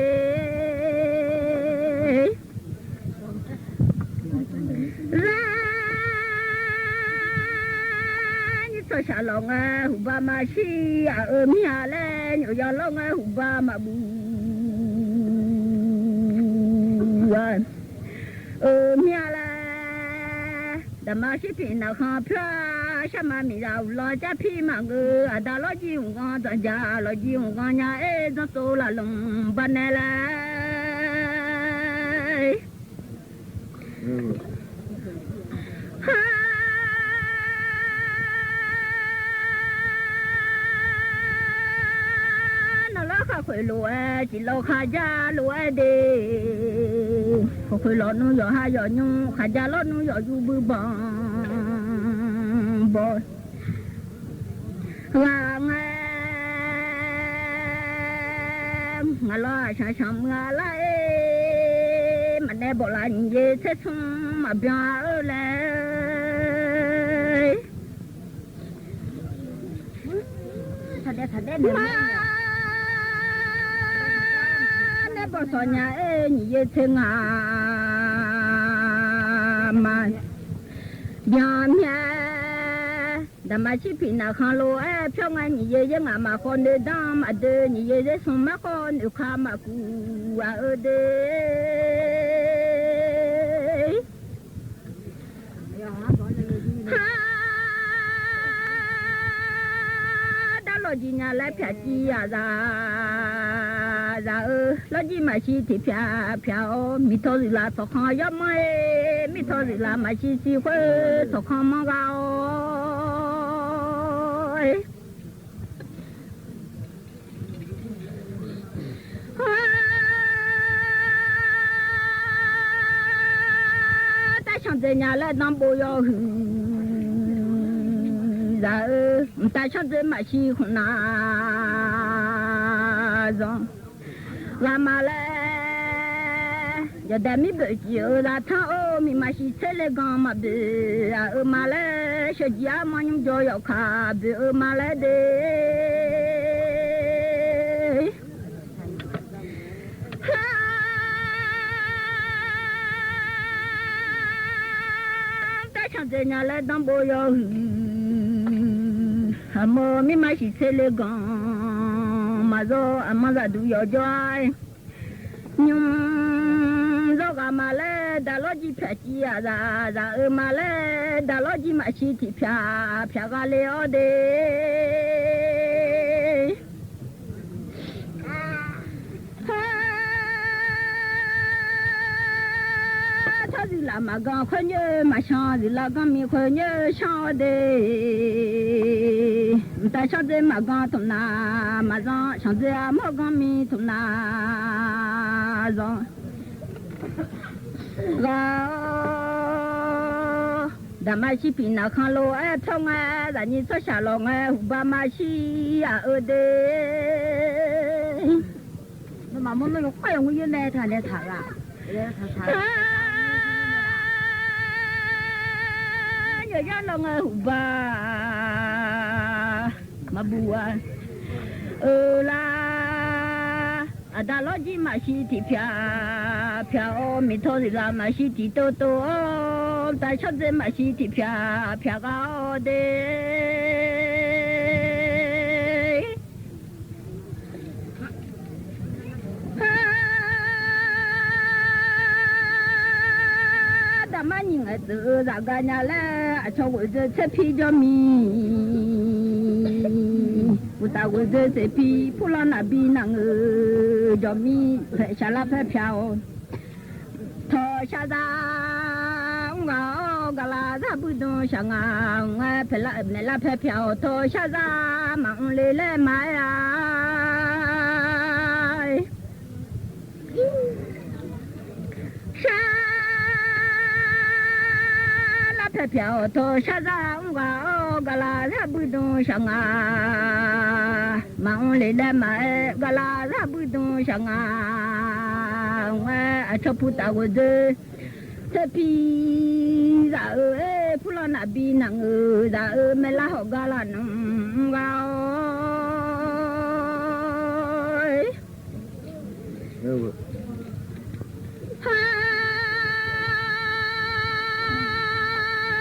Zaj nyob txog sab los nga, hum npab mas sib a, miag le, nyuam yog los nga hum npab mas bu miag le. Dab mas sib phim nas khab phiab, sab mas mim zam los cab phij mas nqws, a dab los ci hum nqos txom ncas los ci hum nqos nyab es txog tu lam loos npab ne le. Ha, no lawv qha qhwv lus es tsis los qha ncaj lus es deb, qhov qhwv los nub yog haj yog nyoog, qha ncaj los nub yog yus pw npo npo. Vam nga, nga los sab sab mw laj es, mas neb npaum laj nyim ye txheb txhooj mas npias le. Neb npaum xov nyab es nyim ye txheb nga mas npias miag. Dab mas sib phim nas khab los es phiab nga nyim ye zeb nga mas qhov nte dab mas deb nyim ye zeb xoo mas qhov nws qha mas kuv a deb. Ha, dab los ci nyab lawv phiab ci a zam zam, los ci mas sib thim phiab phiab os, mim thov zwm lam thov qhov yob mob, mim thov zwm lam mas sib xis qhov thov qhov mob nqa os. Tab sis ntxim nyab lawv dab npau yog hwm zam, tab sis ntxim mas sib khoom na zoo. Vam mas le, yog dab mim pwm ci zam thab os, mim mas sib txheb le nkoos mas pwm mas le, sawv ci mob nyob nco yom kha pwm mas le deb. Tab sis ntxim nyab lawv dab npau yog hwm, mim mas sib txheb le nkoos mas zoo, mas zam dub yog cov nyoog zoo, vam mas le, dab los ci phiab ci a zam zam mas le, dab los ci mas sib thim phiab phiab nqa le os deb. Thov zwm lam mas nkoos qhov nyab mas sab, zwm lam nkoos mim qhov nyab sab deb. Tab sis ntxim mas nkoos thum na mas zoo, tab sis ntxim mob nkoos mim thum na zoo. Vam, dab mas sib phim nas khab los es thov nga, zam nyim txhob sam los nga, hum npab mas sib a deb. Nyuam yog los nga hum npab mas bu a la, a dab los ci mas sib thim phiab phiab os, mim thov zwm lam mas sib thim tau tau os, tab sis ntxim mas sib thim phiab phiab nqa os deb. Dab mas nyim txwv zam nqa nyab lawv, a tso ua zeb txheb phib cov mim, kuv tas ua zeb txheb phib pub los nas npib nas nqws cov mim, sab laj phab phiab os. Thov sab zaj nqa, nqa las zaj pwj doog sab nga, phem laj me laj phab phiab os, thov sab zaj mas ua li le mas a. Sab laj phab phiab os, thov sab zaj nqa, nqa las zaj pwj doog sab nga, mas ua li le mas nqa las zaj pwj doog sab nga, a tso pub tas ua zeb Thej phi zam, pub los nam bi nam, zam me lab hom ga la num ga.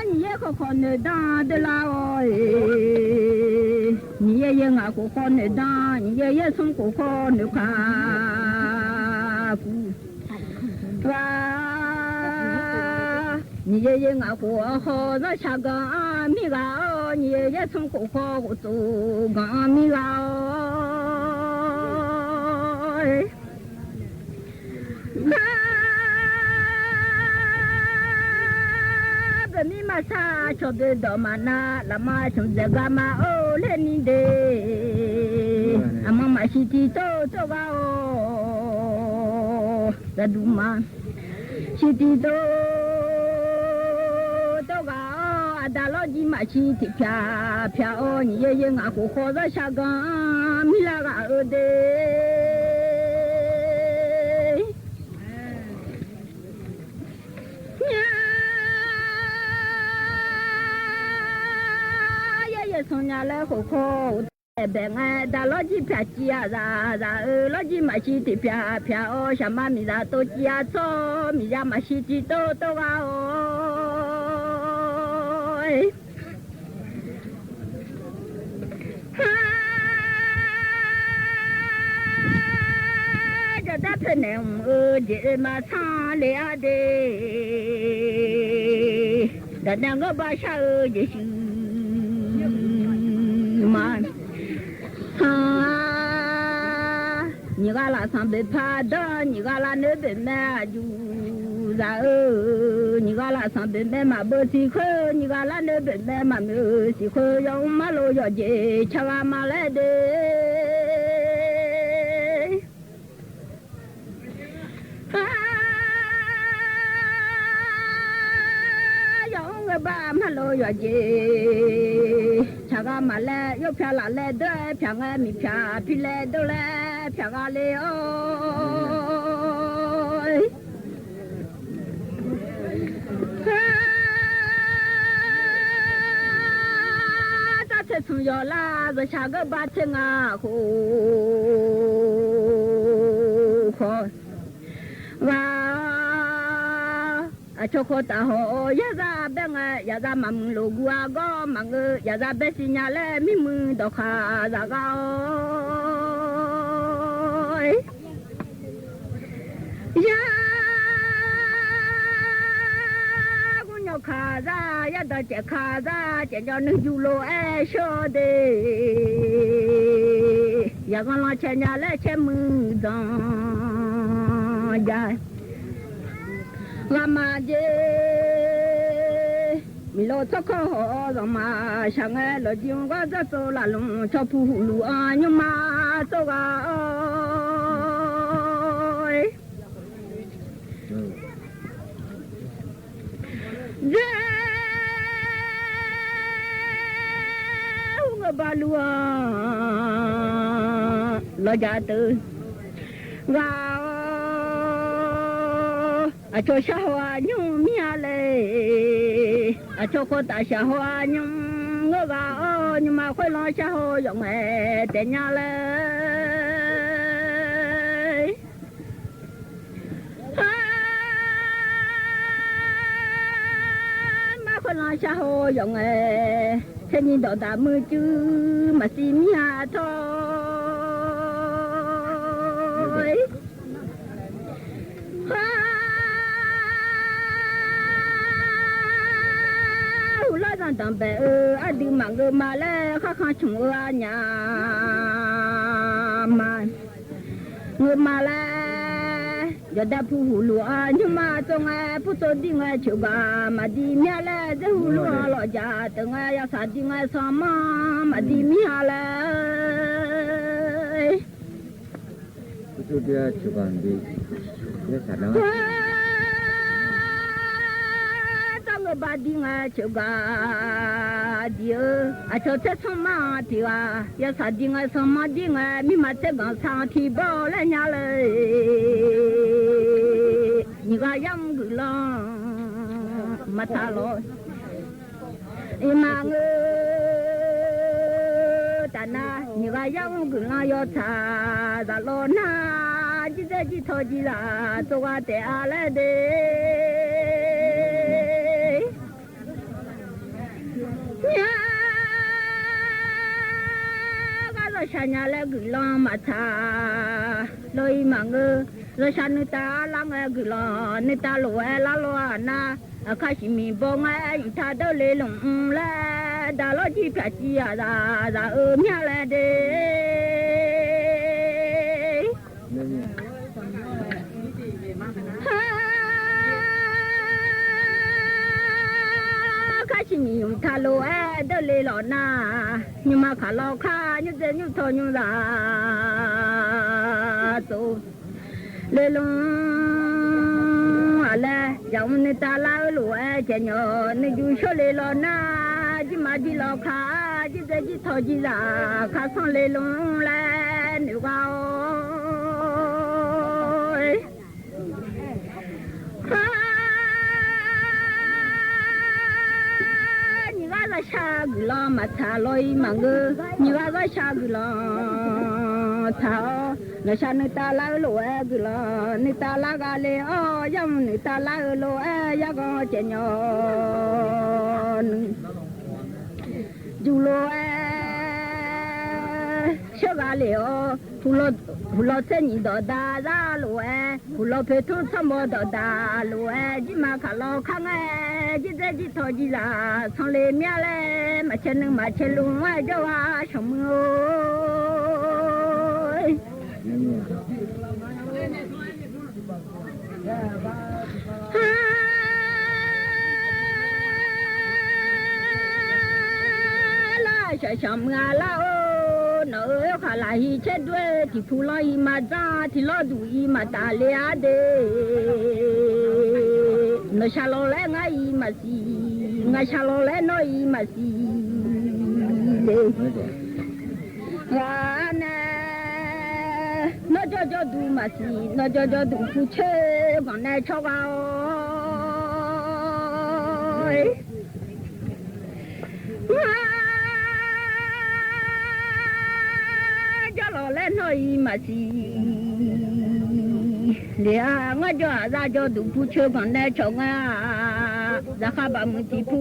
Nyiam yeej qhov qhov nws dab dej la os. Nyiam yeej yeej ngam kuv qhov nws dab, nyiam yeej yeej txhob kuv qhov nws qha kuv. Nyiam yeej yeej ngam kuv qhov zaj sab ga mi ga, nyiam yeej yeej txhob kuv qhov kuv txuj ga mi ga. Peb mi mas xav tso peb dom mas na, lam mas tsoom txawm ga mas ua le ni ntev. Am mas mam sib tig tau tau ga os, zaj dub mas sib tig tau tau ga os, a dag loj ji mam sib tig phiab phiab os, nyiam yeej yeej ngam kuv qhov zaj sab ga mi la ga ua dej. Nyiam yeej yeej txhob nyas lawm kuv qhov ua dej npem nqa, dag loj ji phiab cia zaj zaj loj ji mam sib tig phiab phiab os, xya mas mi zaj tau cia txog mi zaj mam sib tig tau tau ga os. Cov dab phem neeg ua ntsej mas txheeb li ab dej, dab neeg nkauj npab sab ua ntsej swm mas. Nyiam ga lam xav npem phaj dab, nyiam ga lam neb npem me yus zaj, nyiam ga lam xav npem me mam npawg xim khawb, nyiam ga lam neb npem me mam me xim khawb, yog ub mab lus yog ntsej tshav ga mas lawm dej. Yog ub nqe npab mab lus yog ntsej tshav ga mas lawm, yuav phiab lam le dawb phiab nqa, mi phiab phij le dawb le phiab ga li os. Tab txhia txheem yog laj zaj sab ga npab txhia nqa hu ho va, tsho kho tas ho yaj zaj npeb nqa, yaj zaj mas mws lus gu a koj mas nqa, yaj zaj npeb xi nyas le mi mws ntau qha zaj ga. Yaj kuj nyob qha zaj, yaj ntawd ces qha zaj ces nco nws yug lus es sab dej. Yaj zaj los tshee nyas le tshee mws ntxoo yaj ga mas ntsej. Mi los txhob kho ho zoj mas sab nqa, los ci nqa zaj txo lam loos tsho phuj hu lus nyuj mas txo ga. Ze hu nqa npab lus los cas twb nqa, tsho sab hua nyuj miag le, tsho kho tas sab hua nyuj nqa ga, nyuj mas khuaj los sab hua yog nqa tes nyas le. Mas khuaj los sab hua yog nqa, txhia nyi ntaus ntas mws cw mas xi miag tho. Hu loj zog ntaus npe, ab dwb mas nqa mas le, qhab qhab tshoom ua nyas mas nqa mas le. Yog dab phuj hu lus nyuj mas txo nqa, phuj txo dig nqa tshem ga mas dig miag le, ze hu lus los cas tawm nqa, yog xav dig nqa xo mog mas dig miag le. Txoj nqa npab dig nqa tshem ga dig, tsho txhia txhob mab thim ga, yog xav dig nqa xo mog dig nqa, mi mas txhia nqa xo thim npaum le nyas le. Nyiam ga yeej vwm los mas txha los. Ib mas nws tas na, nws vaj yaj mus kwm los yog txha zam los na, cib txej cib thov cib zam txog vaj tes av lawm de. Nyab vaj zoj sa nyab lawv kwm los mas txha los ib mas nws, zoj sa nws tas lab kwm los nws tas lus lab los na, khab sib mis npog nqa yus tha dawb le loos lawm, dag los cib pham cib zam zam miab lawm de. Khab sib mis yus tha lus dawb le los na, nyuj mas khab los khab nyuj txej nyuj thov nyuj zam txog le loos lawm, yam nws tas lab lus ces nyuam nws yus sab le los na, cib mas cib los khab cib txej cib thov cib zam khab txog le loos lawm nws vaj Nyab vaj zoj sa kwm los mas txha los ib mas nws, nyab vaj zoj sa kwm los txha, los sa nws tas lab lus kwm los nws tas lab vaj le os, yog mus nws tas lab lus yog ko ces nyuam nws yus lus sab vaj le os, hu los txhiaj nyim dom dag zaj lus, hu los pem thoob txhob mos dom dag lus, cib mas khab los khab nqa, cib txej cib thov cib zam txog le miab lawm, mas tshe nws mas tshe lus zoj vaj saum mws. Laj sam sam mws laj os, no qhov lam hi tsheb duab, tim phu los ib mas txaj, tim loj tus ib mas tas li ab de. Nws sa los lawm nqa ib mas xis, nqa sa los lawm no ib mas xis le. Nqa na, no coj coj tus mas xis, no coj coj tus phu tsheb, nqa na tsho nqa os. Nqa coj los lawm no ib mas xis li, nqa coj zaj coj tus phu tsheb, nqa na tsho nqa, zaj qhab pab mus tim phu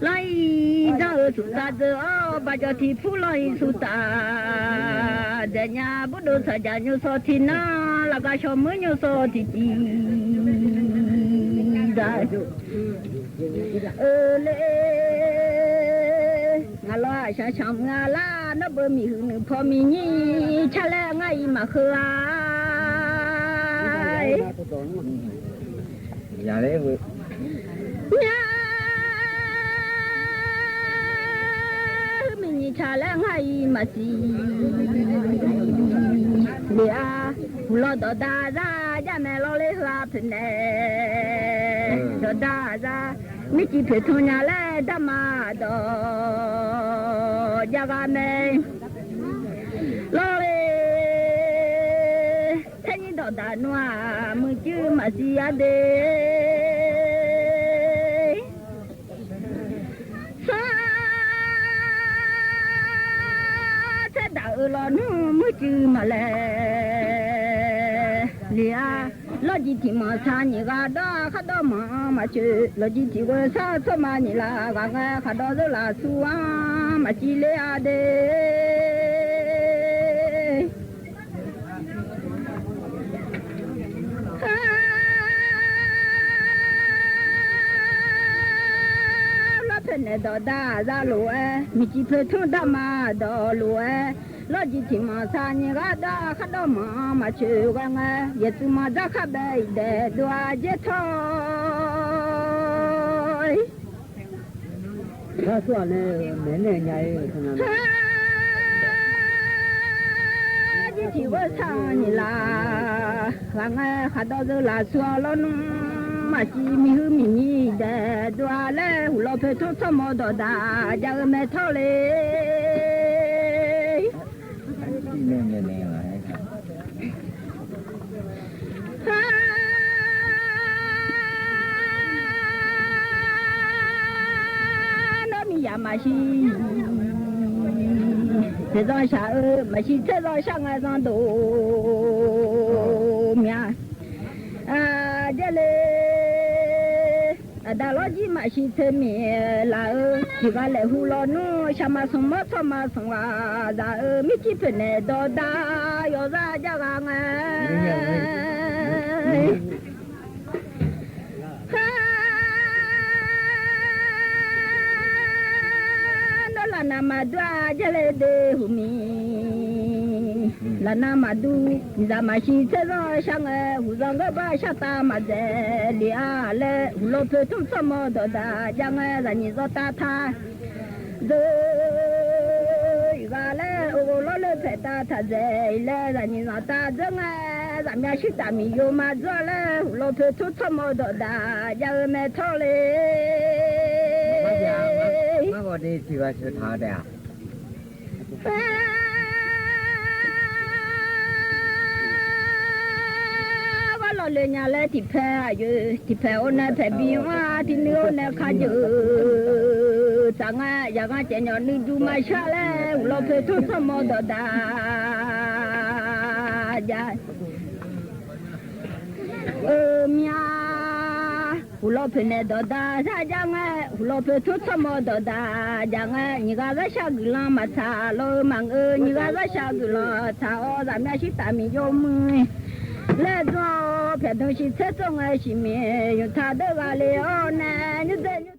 los ib txaj, xub txaj txaj os, pab coj tim phu los ib xub txaj, txaj nyab pub dua txhaj cas nyuj xov tim no, los kab saum mws nyuj xov tim ci zaj le. Nqa los sam sam mws laj, no pab mis hwm nws phom mis nyij, tshaj lawm nqa ib mas hwm nyab hwm mis nyij tshaj lawm nqa ib mas xis li. Hu los dom dag zaj, yaj me los le hwm phem ne, dom dag zaj, me ci phem thoob nyab lawm dab mas dom, yaj vaj me los le, txhiaj nyim dom dag nuav mws cw mas xis ab de. Xab txhab dam los nug muaj cw mas le li, loj ci thim mos txha nyim qab dab, qab dab mos mas cw, loj ci thim ua xab txhob mas nyim lam qab nqa, qab dab zawj lam xua mas ci le ab de. Loj phem ne dom dag zaj lus, me ci phem thoob dab mas dom lus, loj ci thim mos txha nyim qab dab, qab dab mos mas cw qab nqa, yawm txwv mos zaj qab pab ib daim duab ceg thoj. Ci thim ua xab nyim lam qab nqa, qab dab zawj lam xua los nug mas ci, me hwm mis nyij daim duab le, hu los phem thoob txhob mos dom dag, yaj me thoj le. Mas sib txheb zoj sab, mas sib txheb zoj sab nqa zoj ntu mias. Cia li dag loj jib mas sib txheb mias lawm, tsis qa lem hu los nub, sab mas xoom mob txhoj mas xoom a zam, me cib phem ne dog dag, yog zaj caj qa nqa. Nrog lam nas mas dub, cia li de hu mis. Lam nas mas dub, zam mas sib txheb zoj sab nqa, hu zoj nkawd pab sab tas mas txev li a le, hu los phem thoob txhoj mov dog dag, ca nqa zam nyim zoj tas thaj ntxwv, qa le ua loj le phem tas thaj ntxwv le, zam nyim zoj tas ntxwv nqa, zam nyam sib tas mis yus mas ntxuav le, hu los phem thoob txhoj mov dog dag, ca me thoob li. Vaj los li nyam le tim phem, tim phem ua nais phem pib, tim nws ua nais qha yws, txav nqa yam nqa ces nyom nws dub mas sab le, hu los phem thoob txhoj mov dog dag, ca mias, hu los phem ne dog dag, ca nqa, hu los phem thoob txhoj mov dog dag, ca nqa, nyim qa zaj sab kws los mas txha los mas nqw, nyim qa zaj sab kws los txha os, zam nyam sib tas mis yus mas le txog, phem thoob sib txheb txoj nqa sib mis, yus tham dawb qa li os ne, nyuj txej nyuj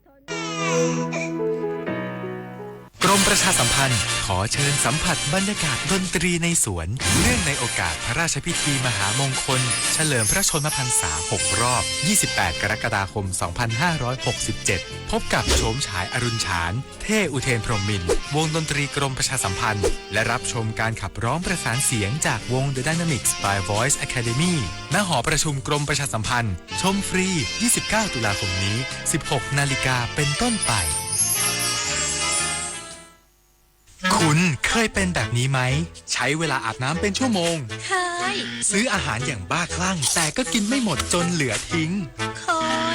กรมประชาสัมพันธ์ขอเชิญสัมผัสบรรยากาศดนตรีในสวน เนื่องในโอกาสพระราชพิธีมหามงคลเฉลิมพระชนมพรรษา หก รอบ ยี่สิบแปด กรกฎาคม สองพันห้าร้อยหกสิบเจ็ด พบกับโฉมฉายอรุณฉาน เท่อุเทนพรหมมินทร์ วงดนตรีกรมประชาสัมพันธ์ และรับชมการขับร้องประสานเสียงจากวง The Dynamics by Voice Academy ณ หอประชุมกรมประชาสัมพันธ์ ชมฟรี ยี่สิบเก้า ตุลาคมนี้ สิบหก นาฬิกาเป็นต้นไป คุณเคยเป็นแบบนี้ไหม ใช้เวลาอาบน้ำเป็นชั่วโมง เคย ซื้ออาหารอย่างบ้าคลั่ง แต่ก็กินไม่หมดจนเหลือทิ้ง เค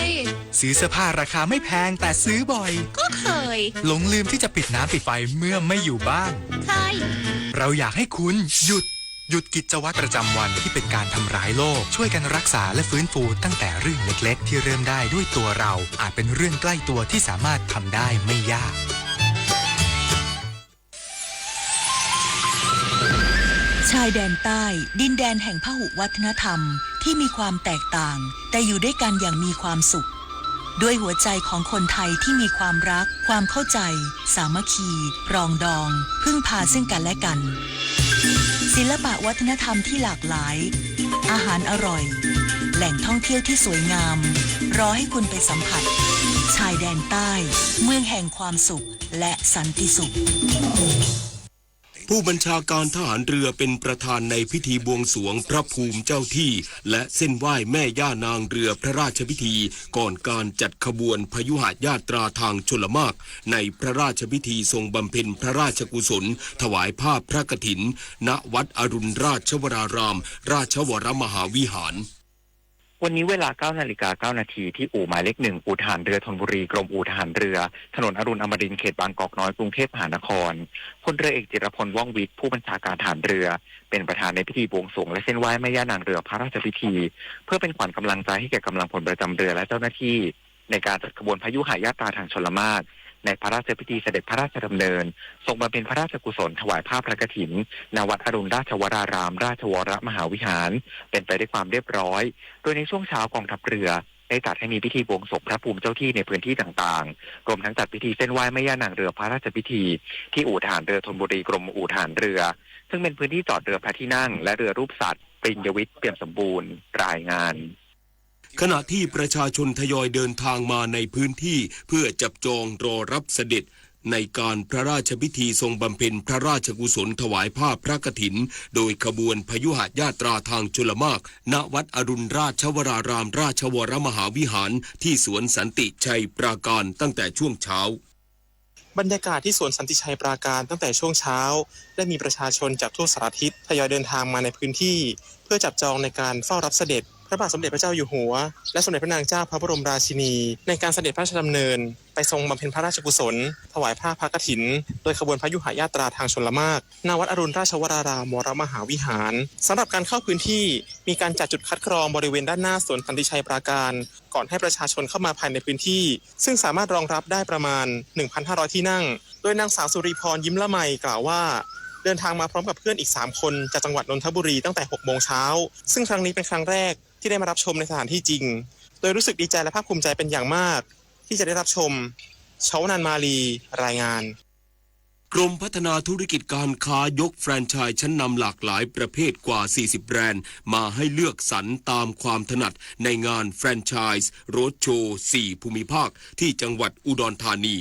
ย ซื้อเสื้อผ้าราคาไม่แพงแต่ซื้อบ่อย ก็เคย หลงลืมที่จะปิดน้ำปิดไฟเมื่อไม่อยู่บ้าน เคย เราอยากให้คุณหยุด หยุดกิจวัตรประจำวันที่เป็นการทำร้ายโลก ช่วยกันรักษาและฟื้นฟูตั้งแต่เรื่องเล็กๆที่เริ่มได้ด้วยตัวเรา อาจเป็นเรื่องใกล้ตัวที่สามารถทำได้ไม่ยาก ชายแดนใต้ ดินแดนแห่งพหุวัฒนธรรมที่มีความแตกต่าง แต่อยู่ด้วยกันอย่างมีความสุข ด้วยหัวใจของคนไทยที่มีความรัก ความเข้าใจ สามัคคี ปรองดอง พึ่งพาซึ่งกันและกัน ศิลปะวัฒนธรรมที่หลากหลาย อาหารอร่อย แหล่งท่องเที่ยวที่สวยงาม รอให้คุณไปสัมผัส ชายแดนใต้ เมืองแห่งความสุข และสันติสุข ผู้บัญชาการทหารเรือเป็นประธานในพิธีบวงสรวงพระภูมิเจ้าที่ และเส้นไหว้แม่ย่านางเรือพระราชพิธี ก่อนการจัดขบวนพยุหยาตราทางชลมารคในพระราชพิธีทรงบำเพ็ญพระราชกุศลถวายผ้าพระกฐิน ณ วัดอรุณราชวราราม ราชวรมหาวิหาร วันนี้เวลา เก้า นาฬิกา เก้า นาที ที่อู่หมายเลข หนึ่ง อู่ทหารเรือธนบุรี กรมอู่ทหารเรือ ถนนอรุณอมรินทร์ เขตบางกอกน้อย กรุงเทพมหานคร พลเรือเอกจิรพล ว่องวิทย์ ผู้บัญชาการทหารเรือ เป็นประธานในพิธีบวงสรวงและเส้นไหว้แม่ย่านางเรือพระราชพิธี เพื่อเป็นขวัญกำลังใจให้แก่กำลังพลประจำเรือและเจ้าหน้าที่ ในการจัดขบวนพยุหยาตราทางชลมารคในพระราชพิธีเสด็จพระราชดำเนิน ทรงบำเพ็ญพระราชกุศลถวายผ้าพระกฐิน ณ วัดอรุณราชวราราม ราชวรมหาวิหาร เป็นไปด้วยความเรียบร้อย โดยในช่วงเช้ากองทัพเรือ ได้จัดให้มีพิธีบวงสรวงพระภูมิเจ้าที่ในพื้นที่ต่างๆ รวมทั้งจัดพิธีเส้นไหว้แม่ย่านางเรือพระราชพิธี ที่อู่ทหารเรือธนบุรี กรมอู่ทหารเรือ ซึ่งเป็นพื้นที่จอดเรือพระที่นั่ง และเรือรูปสัตว์ ปริญญวิทย์ เปี่ยมสมบูรณ์ รายงาน ขณะที่ประชาชนทยอยเดินทางมาในพื้นที่เพื่อจับจองรอรับเสด็จ ในการพระราชพิธีทรงบำเพ็ญพระราชกุศลถวายผ้าพระกฐิน โดยขบวนพยุหยาตราทางชลมารค ณ วัดอรุณราชวรารามราชวรมหาวิหาร ที่สวนสันติชัยปราการตั้งแต่ช่วงเช้า บรรยากาศที่สวนสันติชัยปราการตั้งแต่ช่วงเช้า ได้มีประชาชนจากทั่วสารทิศทยอยเดินทางมาในพื้นที่ เพื่อจับจองในการเฝ้ารับเสด็จพ พระบาทสมเด็จพระเจ้าอยู่หัว และสมเด็จพระนางเจ้าพระบรมราชินี ในการเสด็จพระราชดำเนินไปทรงบำเพ็ญพระราชกุศล ถวายผ้าพระกฐิน โดยขบวนพยุหญาตราทางชลมาร ณ วัดอรุณราชวรารามวรมหาวิหาร สำหรับการเข้าพื้นที่ มีการจัดจุดคัดกรองบริเวณด้านหน้าสวนสันติชัยปราการ ก่อนให้ประชาชนเข้ามาภายในพื้นที่ ซึ่งสามารถรองรับได้ประมาณ หนึ่งพันห้าร้อย ที่นั่ง โดยนางสาวสุริพร ยิ้มละไม กล่าวว่า เดินทางมาพร้อมกับเพื่อนอีก สาม คนจากจังหวัดนนทบุรีตั้งแต่ หก โมงเช้า ซึ่งครั้งนี้เป็นครั้งแรกที่ได้มารับชมในสถานที่จริง โดยรู้สึกดีใจและภาคภูมิใจเป็นอย่างมาก ที่จะได้รับชม ชวนันท์ มาลี รายงาน กรมพัฒนาธุรกิจการค้ายกแฟรนไชส์ชั้นนำหลากหลายประเภทกว่า สี่สิบ แบรนด์ มาให้เลือกสรรตามความถนัดในงาน Franchise Roadshow สี่ ภูมิภาค ที่จังหวัดอุดรธานี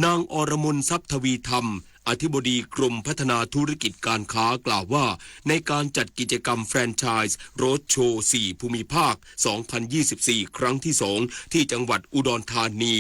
นางอรมน ทรัพย์ทวีธรรม อธิบดีกรมพัฒนาธุรกิจการค้ากล่าวว่า ในการจัดกิจกรรม Franchise Roadshow สี่ ภูมิภาค สองพันยี่สิบสี่ ครั้งที่ สอง ที่จังหวัดอุดรธานี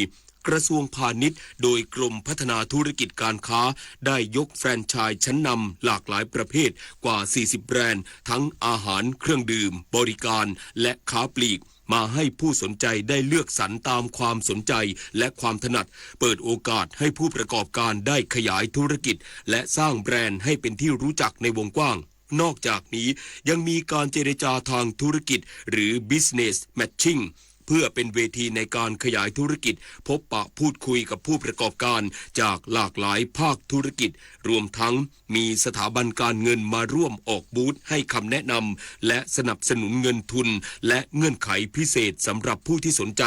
กระทรวงพาณิชย์โดยกรมพัฒนาธุรกิจการค้า ได้ยกแฟรนไชส์ชั้นนำหลากหลายประเภทกว่า สี่สิบ แบรนด์ ทั้งอาหาร เครื่องดื่ม บริการ และค้าปลีก มาให้ผู้สนใจได้เลือกสรรตามความสนใจและความถนัด เปิดโอกาสให้ผู้ประกอบการได้ขยายธุรกิจ และสร้างแบรนด์ให้เป็นที่รู้จักในวงกว้าง นอกจากนี้ยังมีการเจรจาทางธุรกิจ หรือ Business Matching เพื่อเป็นเวทีในการขยายธุรกิจ พบปะพูดคุยกับผู้ประกอบการจากหลากหลายภาคธุรกิจ รวมทั้งมีสถาบันการเงินมาร่วมออกบูธให้คำแนะนำ และสนับสนุนเงินทุน และเงื่อนไขพิเศษสำหรับผู้ที่สนใจ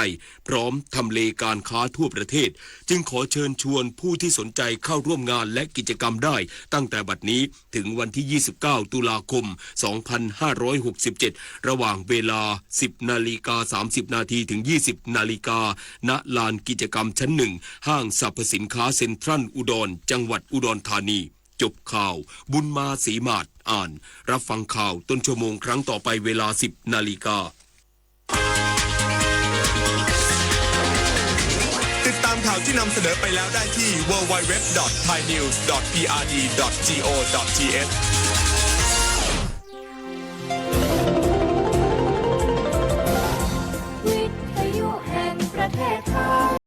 พร้อมทำเลการค้าทั่วประเทศ จึงขอเชิญชวนผู้ที่สนใจเข้าร่วมงานและกิจกรรมได้ตั้งแต่บัดนี้ถึงวันที่ ยี่สิบเก้า ตุลาคม สองพันห้าร้อยหกสิบเจ็ด ระหว่างเวลา สิบ นาฬิกา สามสิบ นาทีถึง ยี่สิบ นาฬิกา ณ ลานกิจกรรมชั้น หนึ่ง ห้างสรรพสินค้าเซ็นทรัลอุดร จังหวัดอุดรธานี จบข่าว บุญมาศรีหมาด อ่าน รับฟังข่าวต้นชั่วโมงครั้งต่อไปเวลา สิบ นาฬิกา ติดตามข่าวที่นำเสนอไปแล้วได้ที่ ดับเบิลยู ดับเบิลยู ดับเบิลยู ดอท ไทยนิวส์ ดอท พีอาร์ดี ดอท จี โอ ดอท ที เอช